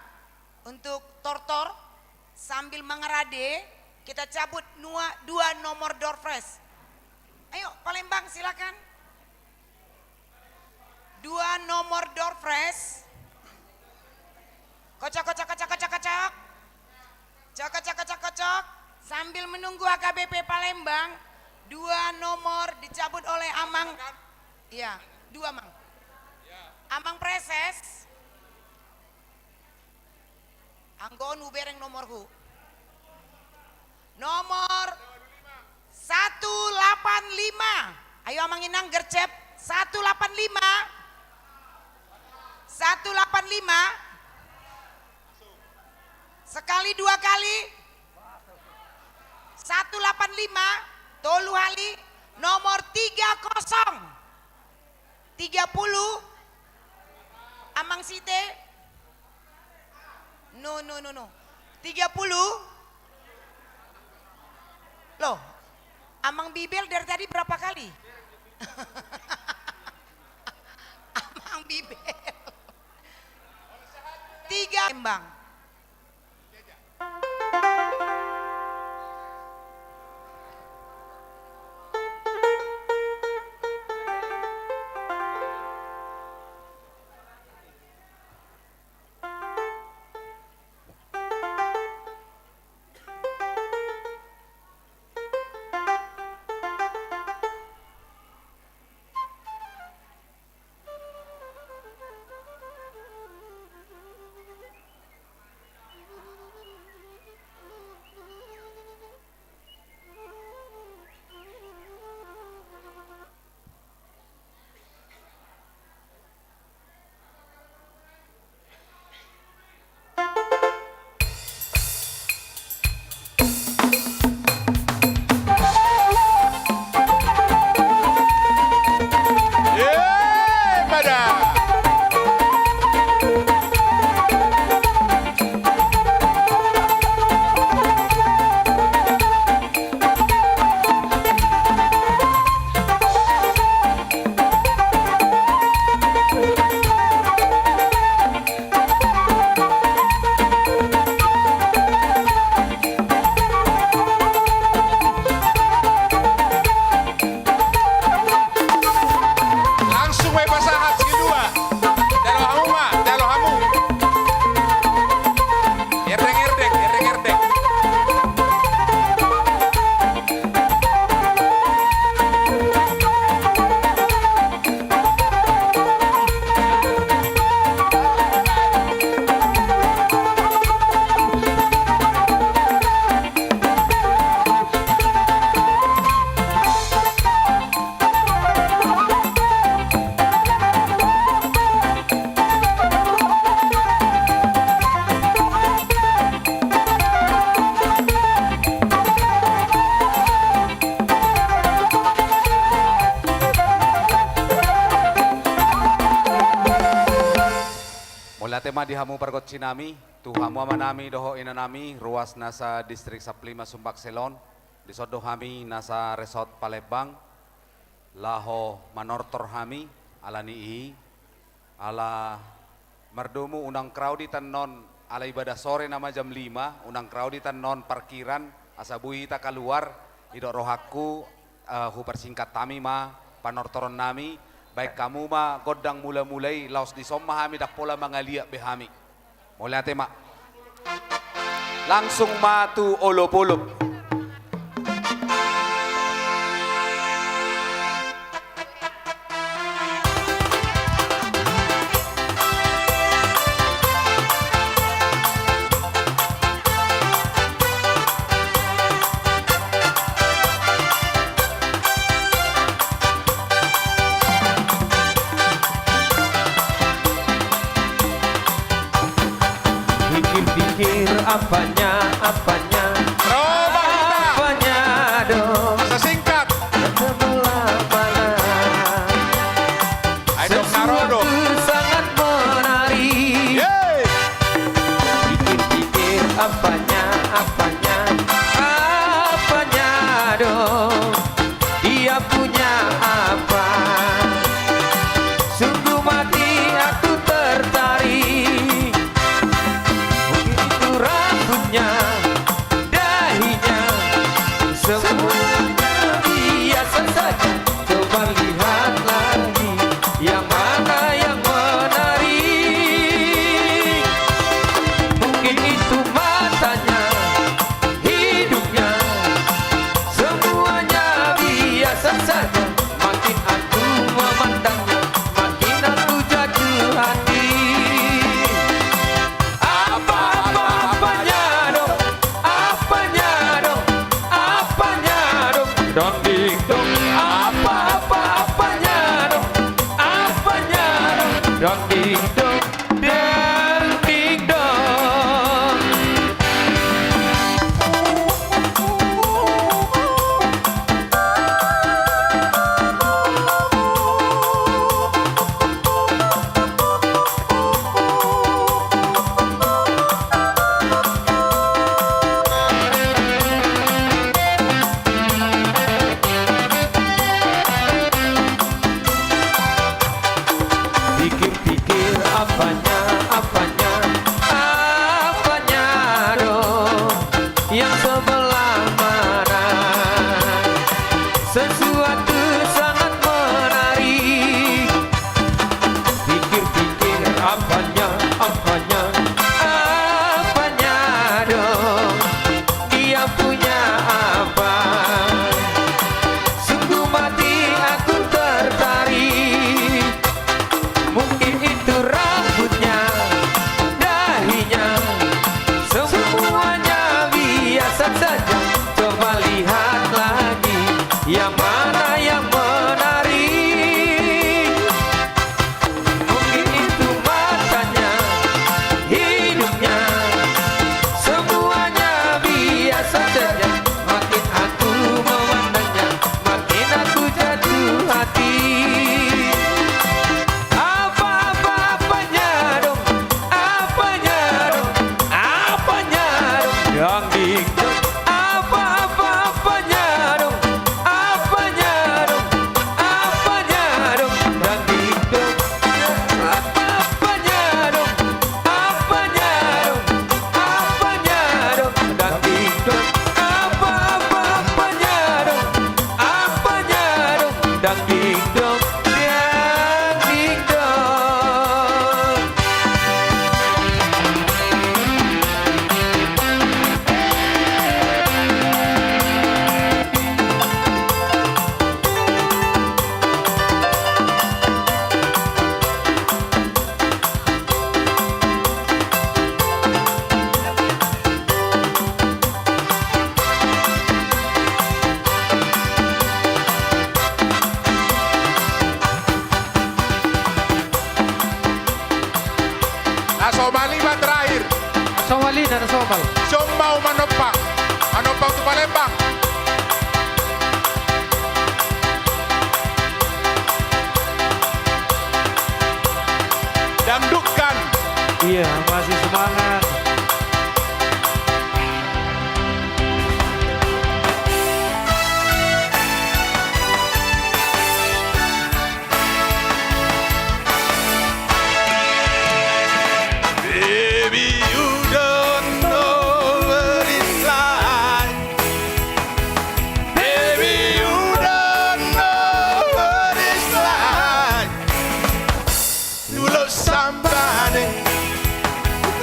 untuk Tortor, sambil mengerade, kita cabut dua, dua nomor door prize. Ayo, Palembang, silakan. Dua nomor door prize. Kocok, kocok, kocok, kocok, kocok. Cok, cok, cok, cok. Sambil menunggu A K B P Palembang, dua nomor dicabut oleh Amang. Iya, dua, Mang. Amang Preses. Anggo on hubereng nomorhu. Nomor satu lapan lima. Ayo Amang Inang gercep. Satu lapan lima. Satu lapan lima. Sekali, dua kali. Satu lapan lima. Tolu kali. Nomor tiga kosong. Tiga puluh. Amang Site. No, no, no, no. Tiga puluh. Loh, Amang Bibel dari tadi berapa kali? Amang Bibel. Tiga, Palembang. Langsung ma i pasahat si dua. Jalo hamu ma, jalo hamu. Erdeng, erdeng, erdeng, erdeng. Mauliate ma di hamu pargonsi nami, tu hamu ama nami dohot ina nami, ruas nasa Distrik Sampulima Sumbaksel on, dison do hami nasa Resort Palembang, laho manortor hami, ala ni i, ala mardomu unang krau di tannon, ala ibadah sore nama jam lima, unang krau di tannon parkiran, asa boi hita kaluar, didok rohangku, eh, huparsingkat hami ma panortoron nami, baen hamu ma gondang mula-mula i, laos dison ma hami ndang pola mangaliat be hami. Mauliate ma. Langsung ma tu olop-olop. Pikir-pikir apanya, apanya, apanya dong. Masa singkat. Yang sebelah mana? Ayo dong, Karo dong. Sesuatu sangat menarik. Yeay. Pikir-pikir apanya, apanya, apanya dong. Dia punya apa? Sungguh mati aku tertarik. Mungkin itu rambutnya, dahinya, semuanya biasa saja. Coba lihat lagi, yang mana yang menarik? Mungkin itu matanya, hidungnya, semuanya biasa saja. Makin aku memandangnya, makin aku jatuh hati. Apa, apa, apanya dong? Apanya dong? Apanya dong? Dong ding dong. Apa, apa, apanya dong? Apanya dong? Dong ding dong. Dang ding dong. Pikir-pikir apanya, apanya, apanya dong, yang sebelah mana? Sesuatu sangat menarik. Pikir-pikir apanya, apanya, apanya dong, dia punya apa? Sungguh mati aku tertarik. Mungkin itu rambutnya, dahinya, semuanya biasa saja. Coba lihat lagi, yang mana yang menarik? Mungkin itu matanya, hidungnya, semuanya biasa saja. Makin aku memandangnya, makin aku jatuh hati. Apa, apa, apanya dong? Apanya dong? Apanya dong? Yang dingdong. Apa, apa, apanya dong? Apanya dong? Apanya dong? Yang dingdong. Apa, apanya dong? Apanya dong? Apanya dong? Dang ding dong. Apa, apa, apanya dong? Apanya dong? Dang ding dong. Dang ding dong. Na somal i ma terakhir. Somal i na, na somal. Sombau manompa. Manompa tu Palembang. Dangdutkan. Iya, masih semangat. Baby, you don't know what it's like. Baby, you don't know what it's like to love somebody who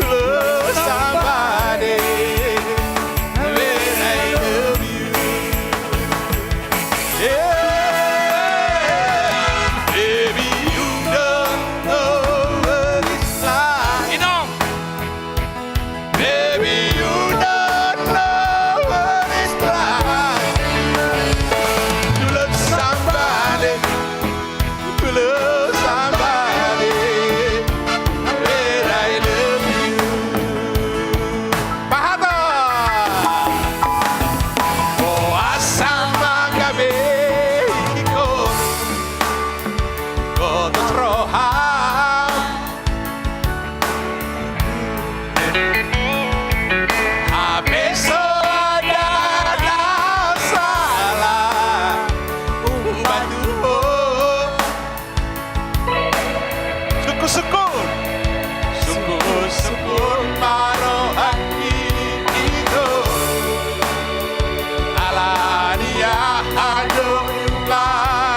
Adong i upa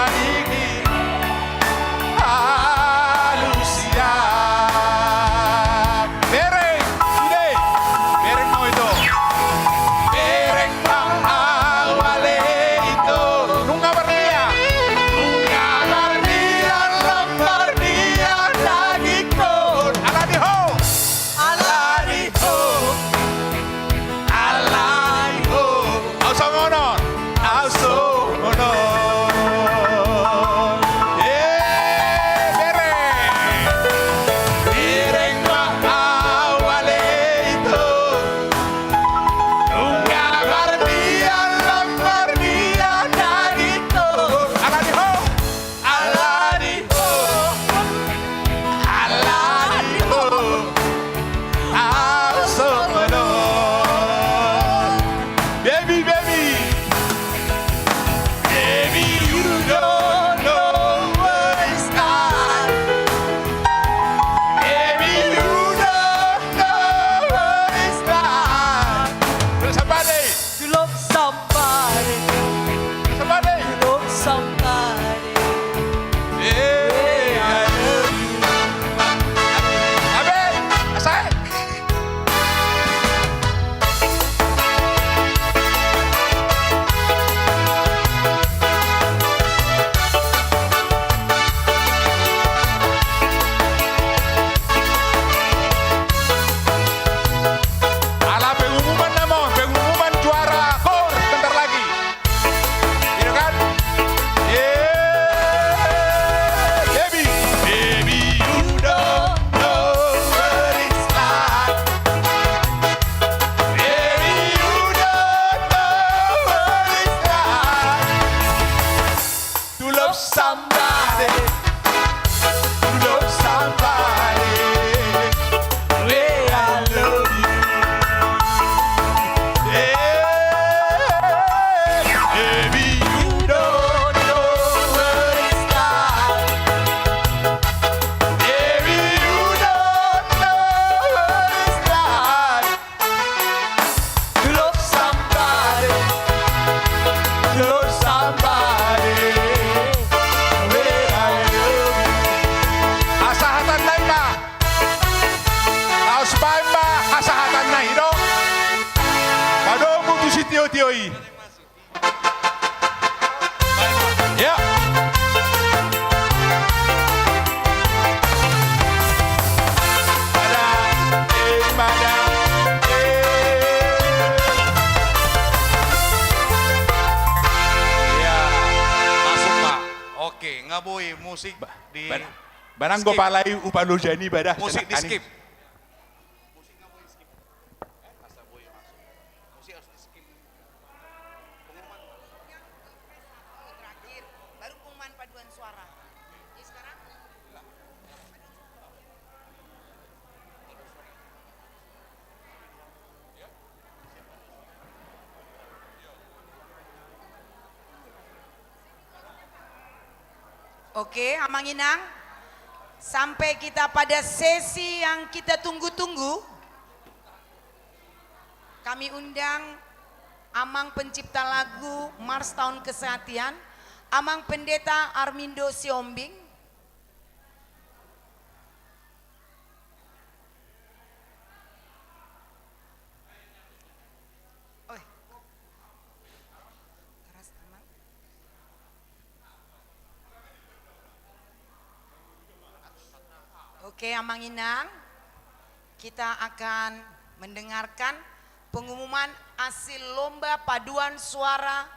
i, alusia. Bereng, sude. Bereng ma ito. Bereng ma au ale ito. Nunga mardia. Nunga mardia, lam mardia dagingkon. Ala ni ho. Ala ni ho. Ala ni ho. Au songon on. Au songon on. Eh, bereng. Bereng ma au ale ito. Nunga mardia, lam mardia dagingkon. Ala ni ho. Ala ni ho. Ala ni ho. Au songon on. Baby, baby. Baby, you don't know what it's like. Baby, you don't know what it's like. Somebody. To love somebody. Somebody. To love somebody. Yeah, I love you. Abe, asal. Ala pengumuman nama, pengumuman juara kor, bentar lagi. Gitu kan? Yeay. Baby, baby, you don't know what it's like. Baby, you don't know what it's like. To love somebody, to love somebody, the way I love you. Yeah, baby, you don't know what it's like. Baby, you don't know what it's like. To love somebody, to love somebody, the way I love you. Hasahatan nai ma. Laos baen ma hasahatan nai, do. Padomu tu sitiotio i. Ya. Mada, eh, mada, eh. Ya, masuk, Pak. Oke, nga boi musik. Ba-, di ba-, barang skip. Gopala i upa lojani badah. Musik di skip. Terakhir, baru pengumuman paduan suara. Jadi sekarang? Oke, Amang Inang. Sampai kita pada sesi yang kita tunggu-tunggu. Kami undang Amang pencipta lagu Mars Tahun Kesehatian, Amang Pendeta Armindo Siombing. Oi. Keras, Amang. Oke, Amang Inang, kita akan mendengarkan pengumuman hasil lomba paduan suara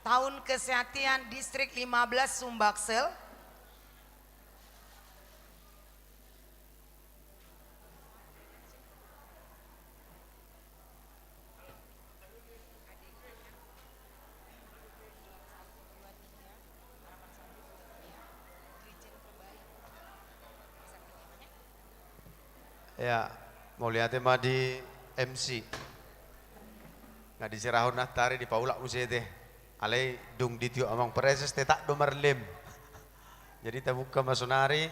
tahun kesehatian Distrik lima belas Sumbaksel. Ya, mauliate ma di M C. Nga disirahon nantari, dipaulak muse te. Alai dung ditiop Amang Praeses tetap do marlem. Jadi tabuka ma sonari.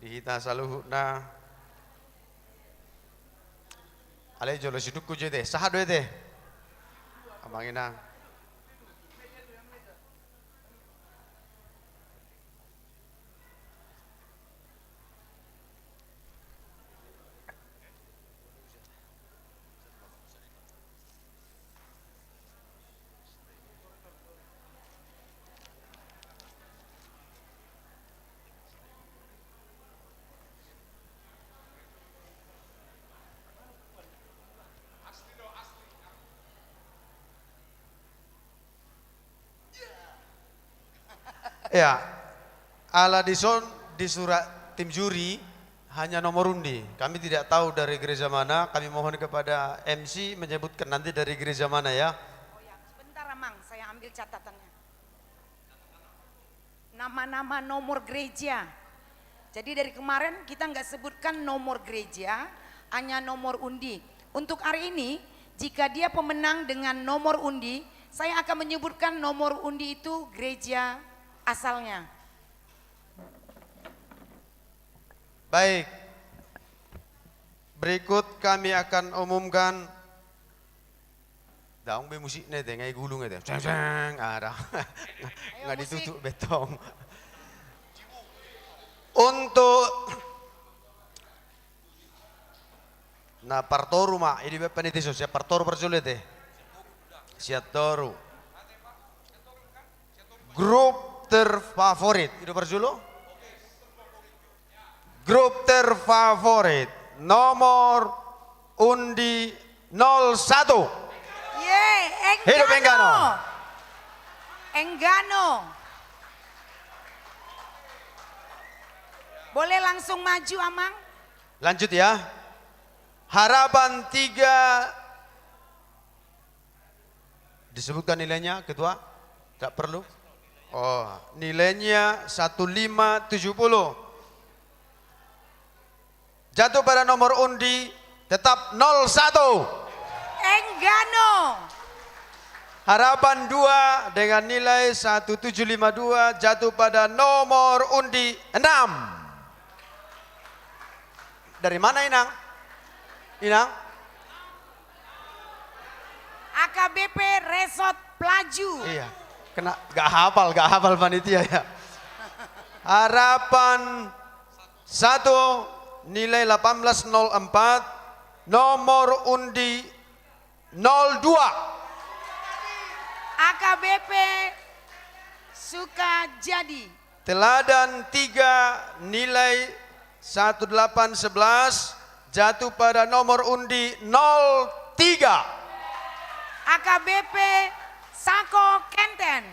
Di hita saluhutna. Alai jolo sidungkon jo i te, sahat do i te. Amang Inang. Ya, ala dison disurat tim juri hanya nomor undi. Kami tidak tahu dari gereja mana, kami mohon kepada M C menyebutkan nanti dari gereja mana ya. Oh ya, sebentar, Amang, saya ambil catatannya. Nama-nama nomor gereja. Jadi dari kemarin kita nggak sebutkan nomor gereja, hanya nomor undi. Untuk hari ini, jika dia pemenang dengan nomor undi, saya akan menyebutkan nomor undi itu gereja asalnya. Baik. Berikut kami akan umumkan. Daong be musikna ete, nga i gulung ete. Ceng, ceng, ada. Ayo, nggak musik. Ditutup betong. Untuk na partoru ma, i di be panitia so, sian partoru parjolo ete. Sian toru. Grup terfavorit, i do parjolo. Grup terfavorit, nomor undi nol satu. Ye, Enggano. Hidup Enggano. Enggano. Boleh langsung maju, Amang? Lanjut ya. Harapan tiga. Disebutkan nilainya, Ketua? Nggak perlu? Oh, nilainya satu lima tujuh puluh. Jatuh pada nomor undi tetap nol satu. Enggano. Harapan dua dengan nilai satu tujuh lima dua jatuh pada nomor undi enam. Dari mana, Inang? Inang? A K B P Resort Pelaju. Iya. Kena, gak hafal, gak hafal panitia ya. Harapan satu, nilai delapan belas nol empat, nomor undi nol dua. A K B P Sukajadi. Teladan tiga, nilai satu delapan sebelas, jatuh pada nomor undi nol tiga. A K B P Sako Kenten.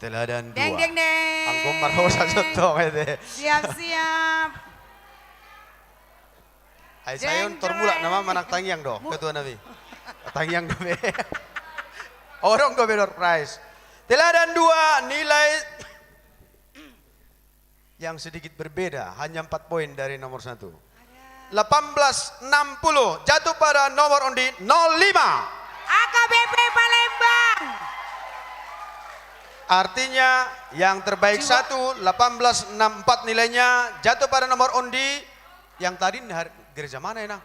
Teladan dua. Deng, deng, deng. Anggo marhosa jontong ete. Siap, siap. Ai sai on tor mulak nama manang tangiang do, ketua nami. Tangiang do be. Adong do be door prize. Teladan dua, nilai yang sedikit berbeda, hanya empat poin dari nomor satu. Delapan belas enam puluh, jatuh pada nomor undi nol lima. A K B P Palembang. Artinya, yang terbaik satu, delapan belas enam empat nilainya, jatuh pada nomor undi. Yang tadi ini har-, gereja mana, Inang?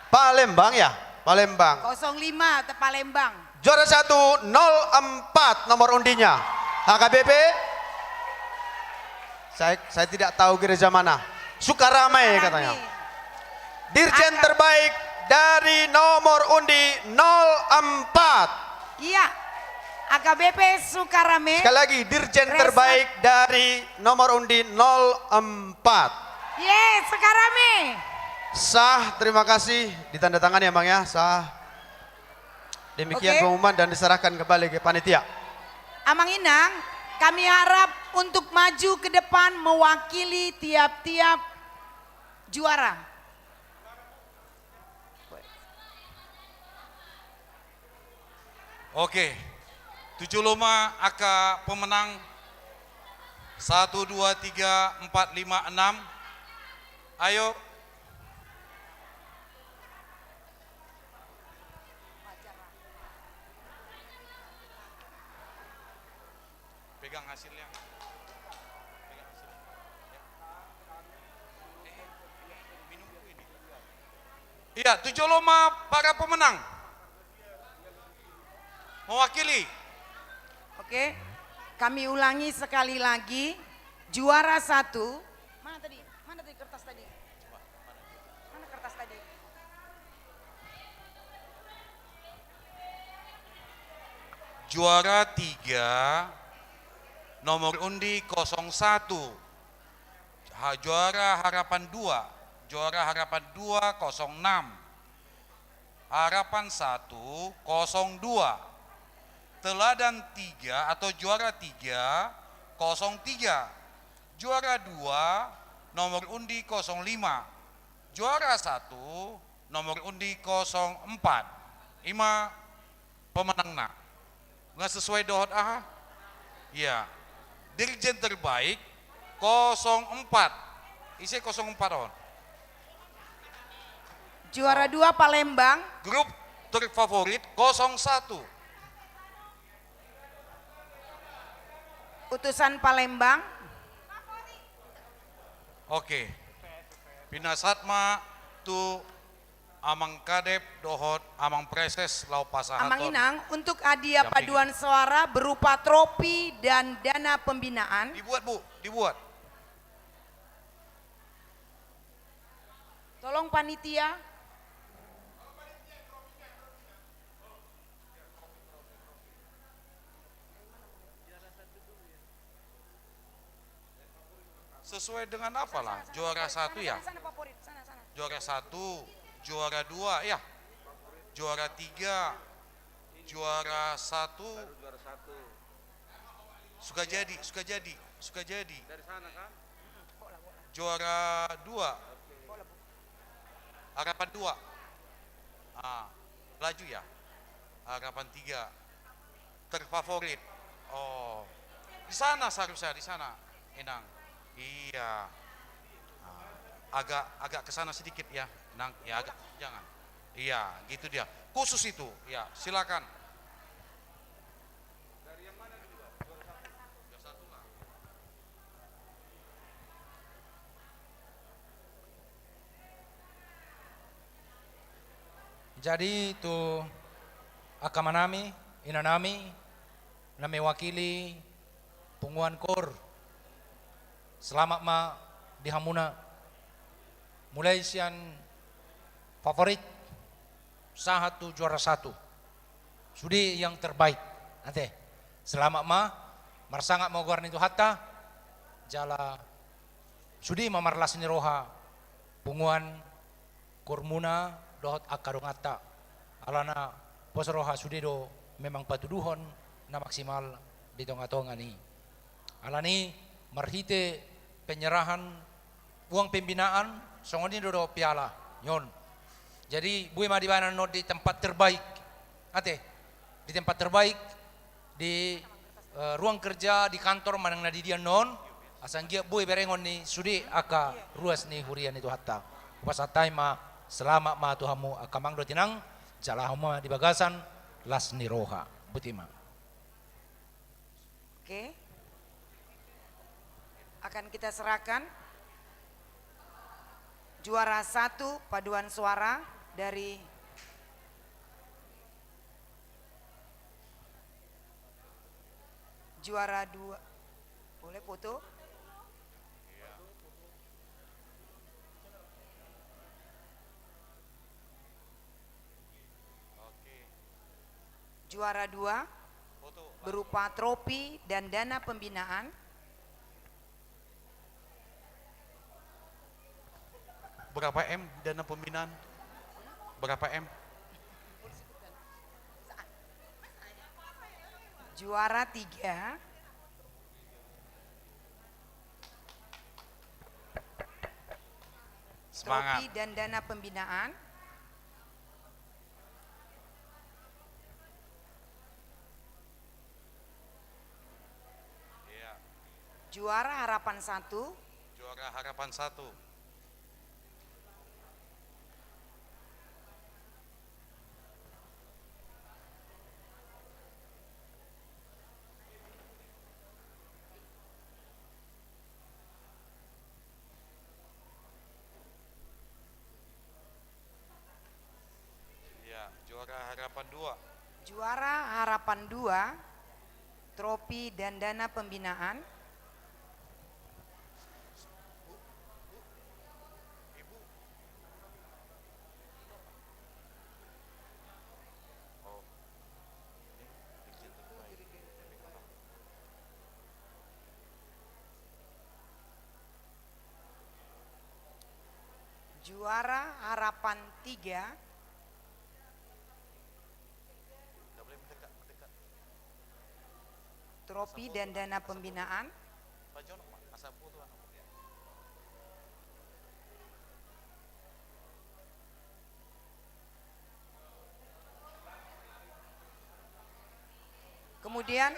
Palembang ya? Palembang. Kosong lima, te Palembang. Juara satu, nol empat nomor undinya. H K B P? Saya, saya tidak tahu gereja mana. Sukarame katanya. Dirjen terbaik dari nomor undi nol empat. Iya. A K B P Sukarame. Sekali lagi, dirjen terbaik dari nomor undi nol empat. Ye, Sukarame. Sah, terima kasih. Ditandatangani, Amang, ya. Sah. Demikian pengumuman dan diserahkan kembali ke panitia. Amang Inang, kami harap untuk maju ke depan mewakili tiap-tiap juara. Oke. Tu jolo ma angka pemenang satu, dua, tiga, empat, lima, enam. Ayo. Pegang hasilnya. Pegang hasilnya. Ya. Eh, eh, minum dulu ini. Iya, tu jolo ma para pemenang. Mewakili. Oke, kami ulangi sekali lagi. Juara satu. Mana tadi? Mana tadi kertas tadi? Mana kertas tadi? Juara tiga, nomor undi kosong satu. Ha-, juara harapan dua. Juara harapan dua, kosong enam. Harapan satu, kosong dua. Teladan tiga atau juara tiga, kosong tiga. Juara dua, nomor undi kosong lima. Juara satu, nomor undi kosong empat. Ima pemenangna. Nga sesuai dohot aha? Iya. Dirjen terbaik kosong empat. Ise kosong empat on? Juara dua Palembang. Grup terfavorit kosong satu. Utusan Palembang. Oke. Pinasahat ma tu Amang Kadep dohot Amang Preses laho pasahaton. Amang Inang, untuk hadiah paduan suara berupa tropi dan dana pembinaan. Dibuat, Bu, dibuat. Tolong panitia. Sesuai dengan apa lah? Juara satu ya? Juara satu, juara dua ya? Juara tiga, juara satu. Suka jadi, suka jadi, suka jadi. Juara dua. Harapan dua. Ah, laju ya. Harapan tiga. Terfavorit. Oh. Di sana seharusnya, di sana. Inang. Iya. Ah, agak, agak ke sana sedikit ya, Nang. Ya, agak. Jangan. Iya, gitu dia. Khusus itu. Ya, silakan. Jadi tu angka amanami, inanami, na mewakili punguan KOR, selamat ma di hamuna. Mulai sian favorit sahat tu juara satu. Sude yang terbaik. Ate, selamat ma, marsangap ma goar ni Tuhanta, jala sude ma marlas ni roha punguan KOR-muna dohot angka donganta. Alana pos roha sude do memang patuduhon na maksimal di tonga-tonga ni. Alani marhite penyerahan uang pembinaan, songon i do, do piala ni on. Jadi boi ma dibaen annon di tempat terbaik. Ate, di tempat terbaik, di, eh, ruang kerja, di kantor manang na di dia annon, asa anggiat boi berengon ni sude angka ruas ni huria ni Tuhanta. Hupasahat hami ma, selamat ma tu hamu angka amang dohot inang, jala hamu ma di bagasan las ni roha. Boti ma. Oke. Akan kita serahkan juara satu paduan suara dari juara dua. Boleh foto? Juara dua berupa tropi dan dana pembinaan. Berapa M dana pembinaan? Berapa M? Juara tiga. Semangat. Tropi dan dana pembinaan. Iya. Juara harapan satu. Juara harapan satu. Iya, juara harapan dua. Juara harapan dua, tropi dan dana pembinaan. Juara harapan tiga. Nggak boleh mendekat, mendekat. Tropi dan dana pembinaan. Kemudian,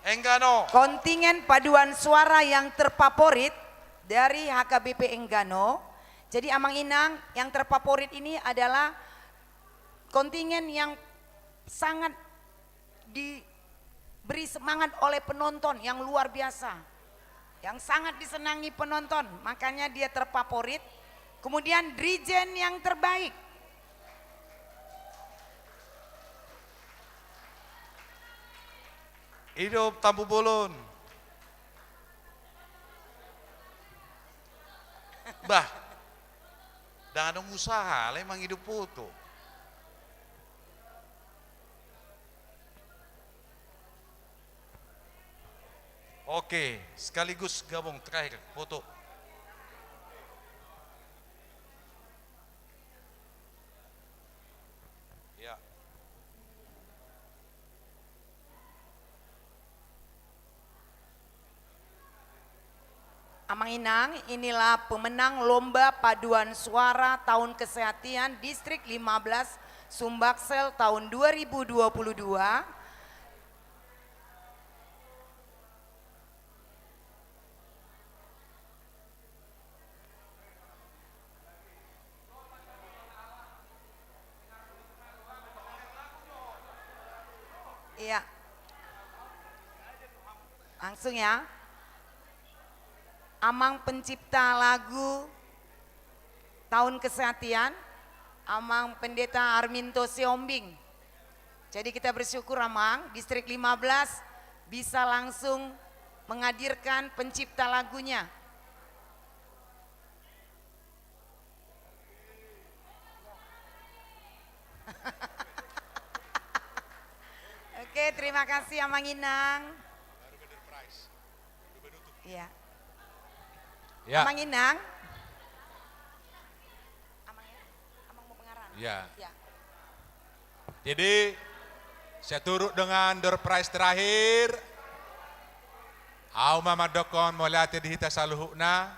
Enggano. Kontingen paduan suara yang terfavorit dari H K B P Enggano. Jadi, Amang Inang, yang terfavorit ini adalah kontingen yang sangat diberi semangat oleh penonton yang luar biasa, yang sangat disenangi penonton, makanya dia terfavorit. Kemudian, Drijen yang terbaik. Hidup Tampubolon. Bah, ndang adong usaha, alai mangido foto. Oke, sekaligus gabung, terakhir foto. Ya. Amang Inang, inilah pemenang lomba paduan suara Tahun Kesehatian Distrik lima belas Sumbaksel tahun dua ribu dua puluh dua. Iya. Langsung ya. Amang pencipta lagu Tahun Kesehatian, Amang Pendeta Arminto Siombing. Jadi kita bersyukur, Amang, Distrik lima belas bisa langsung menghadirkan pencipta lagunya. Oke, terima kasih, Amang Inang. Iya. Ya. Amang Inang. Amang ya? Amang mau pengarang? Ya. Ya. Jadi, saturut dengan door prize terakhir, au ma mandokkon mauliate di hita saluhutna.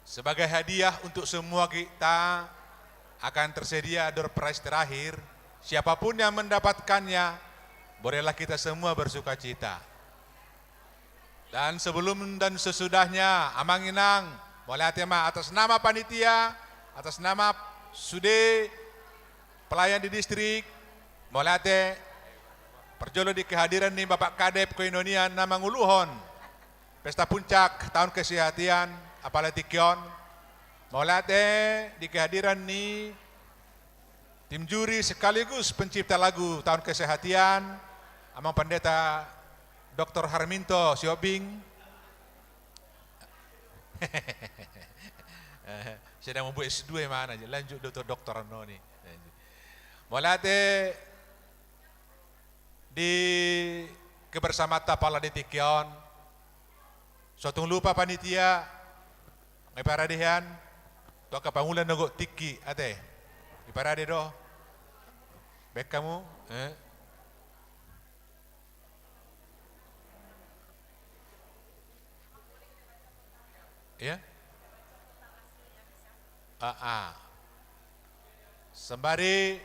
Sebagai hadiah untuk semua kita, akan tersedia door prize terakhir. Siapapun yang mendapatkannya, bolehlah kita semua bersukacita. Dan sebelum dan sesudahnya, Amang Inang, mauliate ma atas nama panitia, atas nama sude pelayan di distrik, mauliate parjolo di kehadiran ni Bapak Kadep Koinonian na manguluhon pesta puncak Tahun Kesehatian, apala tingki on. Mauliate di kehadiran ni tim juri sekaligus pencipta lagu Tahun Kesehatian, Amang Pendeta Doktor Harminto Siobing. Sedang membuat S dua mana aja, lanjut doktor, doktor noni. Mauliate di kebersamaan ta pala di tingki on. So tung lupa panitia, ngai parade hian, tu angka pangula na gok tingki, ate. Di parade do. Baen hamu, eh. Iya? Ah, ah. Sembari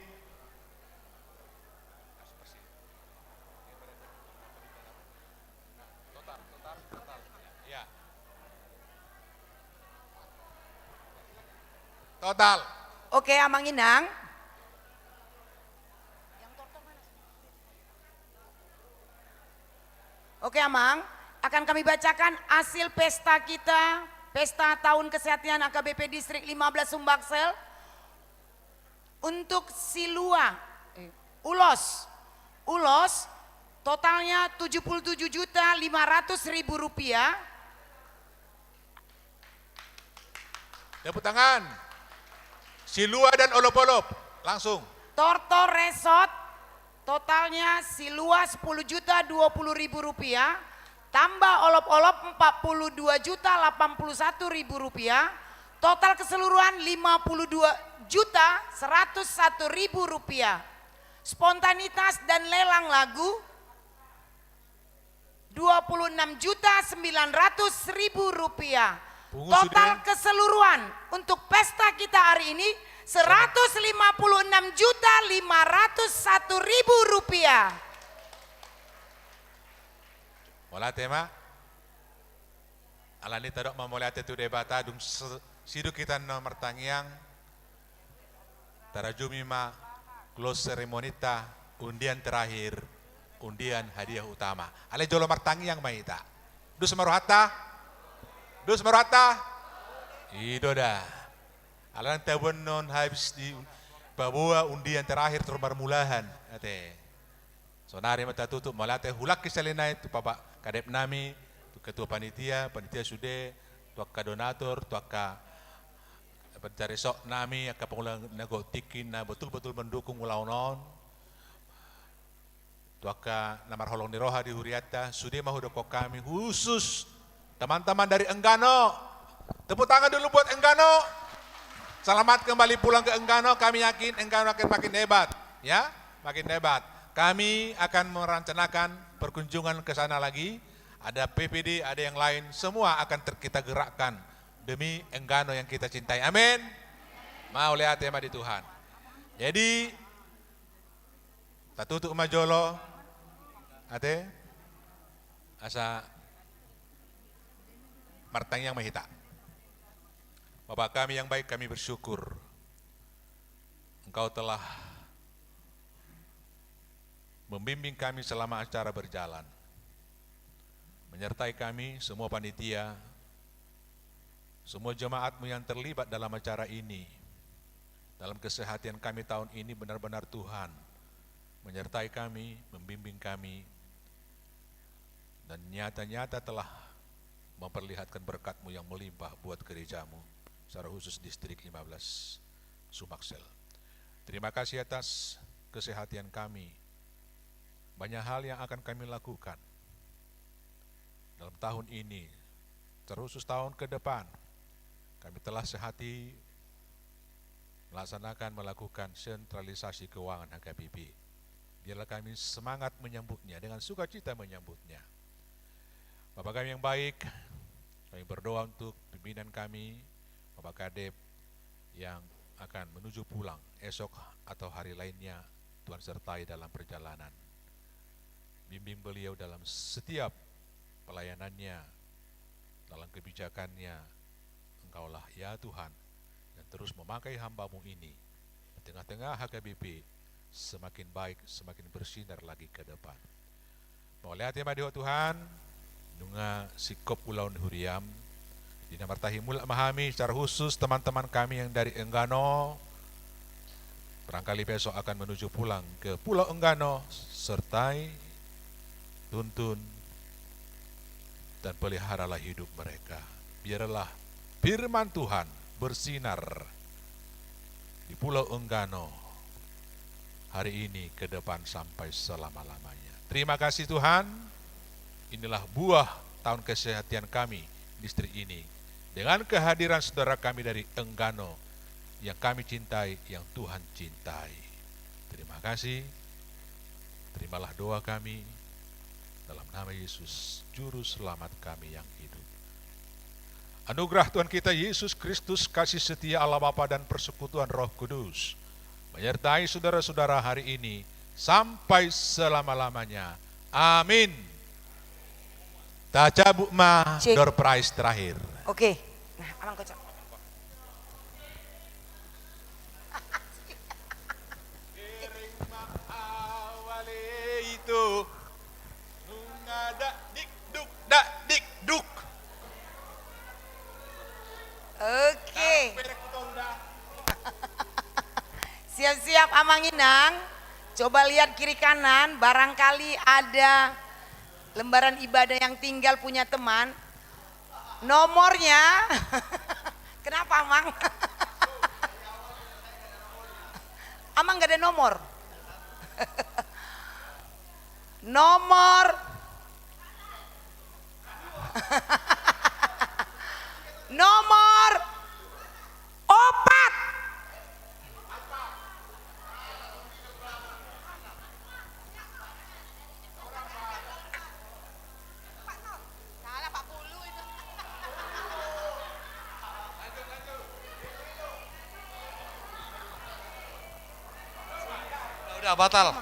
total. Oke, Amang Inang. Oke, Amang, akan kami bacakan hasil pesta kita, pesta Tahun Kesehatan A K B P Distrik lima belas Sumbaksel. Untuk Silua, eh, ulos, ulos totalnya tujuh puluh tujuh juta lima ratus ribu rupiah. Tepuk tangan. Silua dan olop-olop, langsung. Tortor Resort, totalnya Silua sepuluh juta dua puluh ribu rupiah, tambah olop-olop empat puluh dua juta delapan puluh satu ribu rupiah, total keseluruhan lima puluh dua juta seratus satu ribu rupiah. Spontanitas dan lelang lagu, dua puluh enam juta sembilan ratus ribu rupiah. Pungu, total sudah. Keseluruhan untuk pesta kita hari ini, seratus lima puluh enam juta lima ratus satu ribu rupiah. Mauliate ma. Alani tadok ma mauliate tu Debata, dung se-, sidung hita na martangiang, tarajumi ma close ceremony-ta, undian terakhir, undian hadiah utama. Alai jolo martangiang ma hita. Dos ma rohanta? Dos ma rohanta? I do da. Alai tabuan on habis dipaboa undian terakhir, tor marmulahan. Ate. Sonari ma tatutup, mauliate, huulahon sian hami tu Bapak Kadep nami, tu ketua panitia, panitia sude, tu angka donatur, tu angka panitia resort nami, angka pangula na godang tingki na betul-betul mendukung ulaon on. Tu angka na marholong ni roha di hurianta, sude ma hudokhon hami, khusus teman-teman dari Enggano. Tepuk tangan dulu buat Enggano. Selamat kembali pulang ke Enggano. Kami yakin Enggano akan makin hebat, ya, makin hebat. Kami akan merencanakan perkunjungan ke sana lagi. Ada P P D, ada yang lain. Semua akan ter-, kita gerakkan demi Enggano yang kita cintai. Amin. Mauliate ma di Tuhan. Jadi, tatutup ma jolo, ate, asa martangiang ma hita. Bapa kami yang baik, kami bersyukur Engkau telah membimbing kami selama acara berjalan. Menyertai kami, semua panitia, semua jemaat-Mu yang terlibat dalam acara ini. Dalam kesehatian kami tahun ini, benar-benar Tuhan menyertai kami, membimbing kami, dan nyata-nyata telah memperlihatkan berkat-Mu yang melimpah buat gereja-Mu, secara khusus Distrik lima belas Sumaksel. Terima kasih atas kesehatian kami. Banyak hal yang akan kami lakukan dalam tahun ini, terkhusus tahun ke depan. Kami telah sehati melaksanakan, melakukan sentralisasi keuangan H K B P. Biarlah kami semangat menyambutnya, dengan sukacita menyambutnya. Bapa kami yang baik, kami berdoa untuk pimpinan kami, Bapak Kadep, yang akan menuju pulang esok atau hari lainnya, Tuhan sertai dalam perjalanan. Bimbing beliau dalam setiap pelayanannya, dalam kebijakannya. Engkaulah, ya Tuhan, yang terus memakai hamba-Mu ini di tengah-tengah H K B P semakin baik, semakin bersinar lagi ke depan. Mauliate ma di Ho Tuhan, nunga singkop ulaon ni huria-M. Di na martahi mulak ma hami, secara khusus teman-teman kami yang dari Enggano, barangkali besok akan menuju pulang ke Pulau Enggano, sertai, tuntun, dan peliharalah hidup mereka. Biarlah firman Tuhan bersinar di Pulau Enggano hari ini ke depan sampai selama-lamanya. Terima kasih Tuhan, inilah buah tahun kesehatian kami, distrik ini, dengan kehadiran saudara kami dari Enggano yang kami cintai, yang Tuhan cintai. Terima kasih. Terimalah doa kami dalam nama Yesus, Juru Selamat kami yang hidup. Anugerah Tuhan kita Yesus Kristus, kasih setia Allah Bapa, dan persekutuan Roh Kudus menyertai saudara-saudara hari ini sampai selama-lamanya. Amin. Tacabut ma. Cek. Door prize terakhir. Oke. Nah, aman kocok. Kereng ma awale itu. Nunga dak dik duk, dak dik duk. Oke. Siap-siap Amang Inang. Coba lihat kiri kanan, barangkali ada lembaran ibadah yang tinggal punya teman. Nomornya. Kenapa, Amang? Amang gak ada nomor. Nomor. Nomor opat. Enggak batal.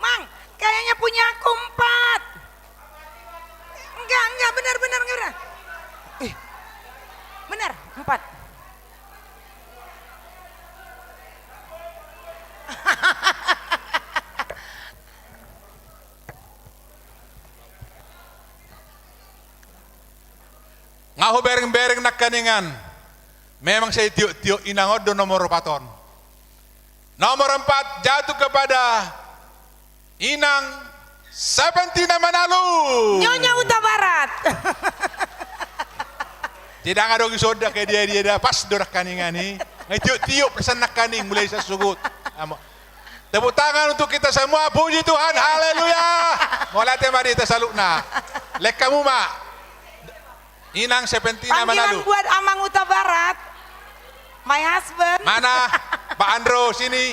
Mang, kayaknya punya aku empat. Enggak, enggak, benar, benar, enggak benar. Ih, benar, empat. Nga hubereng-bereng nangkaningan. Memang sai tiuk-tiuk inang on do nomor opat on. Nomor empat jatuh kepada Inang Seventina Manalu. Nyonya Hutabarat. Tidak adong isonda ke dia dia dah pas do nangkaningan i. Nga tiuk-tiuk persen nangkaning mulai sasugut. Amo. Tepuk tangan untuk kita semua. Puji Tuhan. Haleluya. Mauliate ma di hita saluhutna. Lek hamu ma. Inang Seventina Manalu. Panggilan buat Amang Hutabarat. My husband. Mana Pak Andro sini?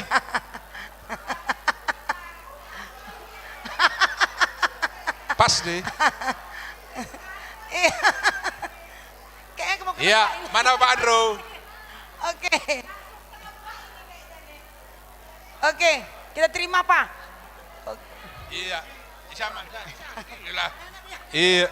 Pas deh. Iya. Kayaknya mau. Iya, mana Pak Andro? Oke. Oke, kita terima, Pak. Oke. Iya. Sama. Iya. Iya.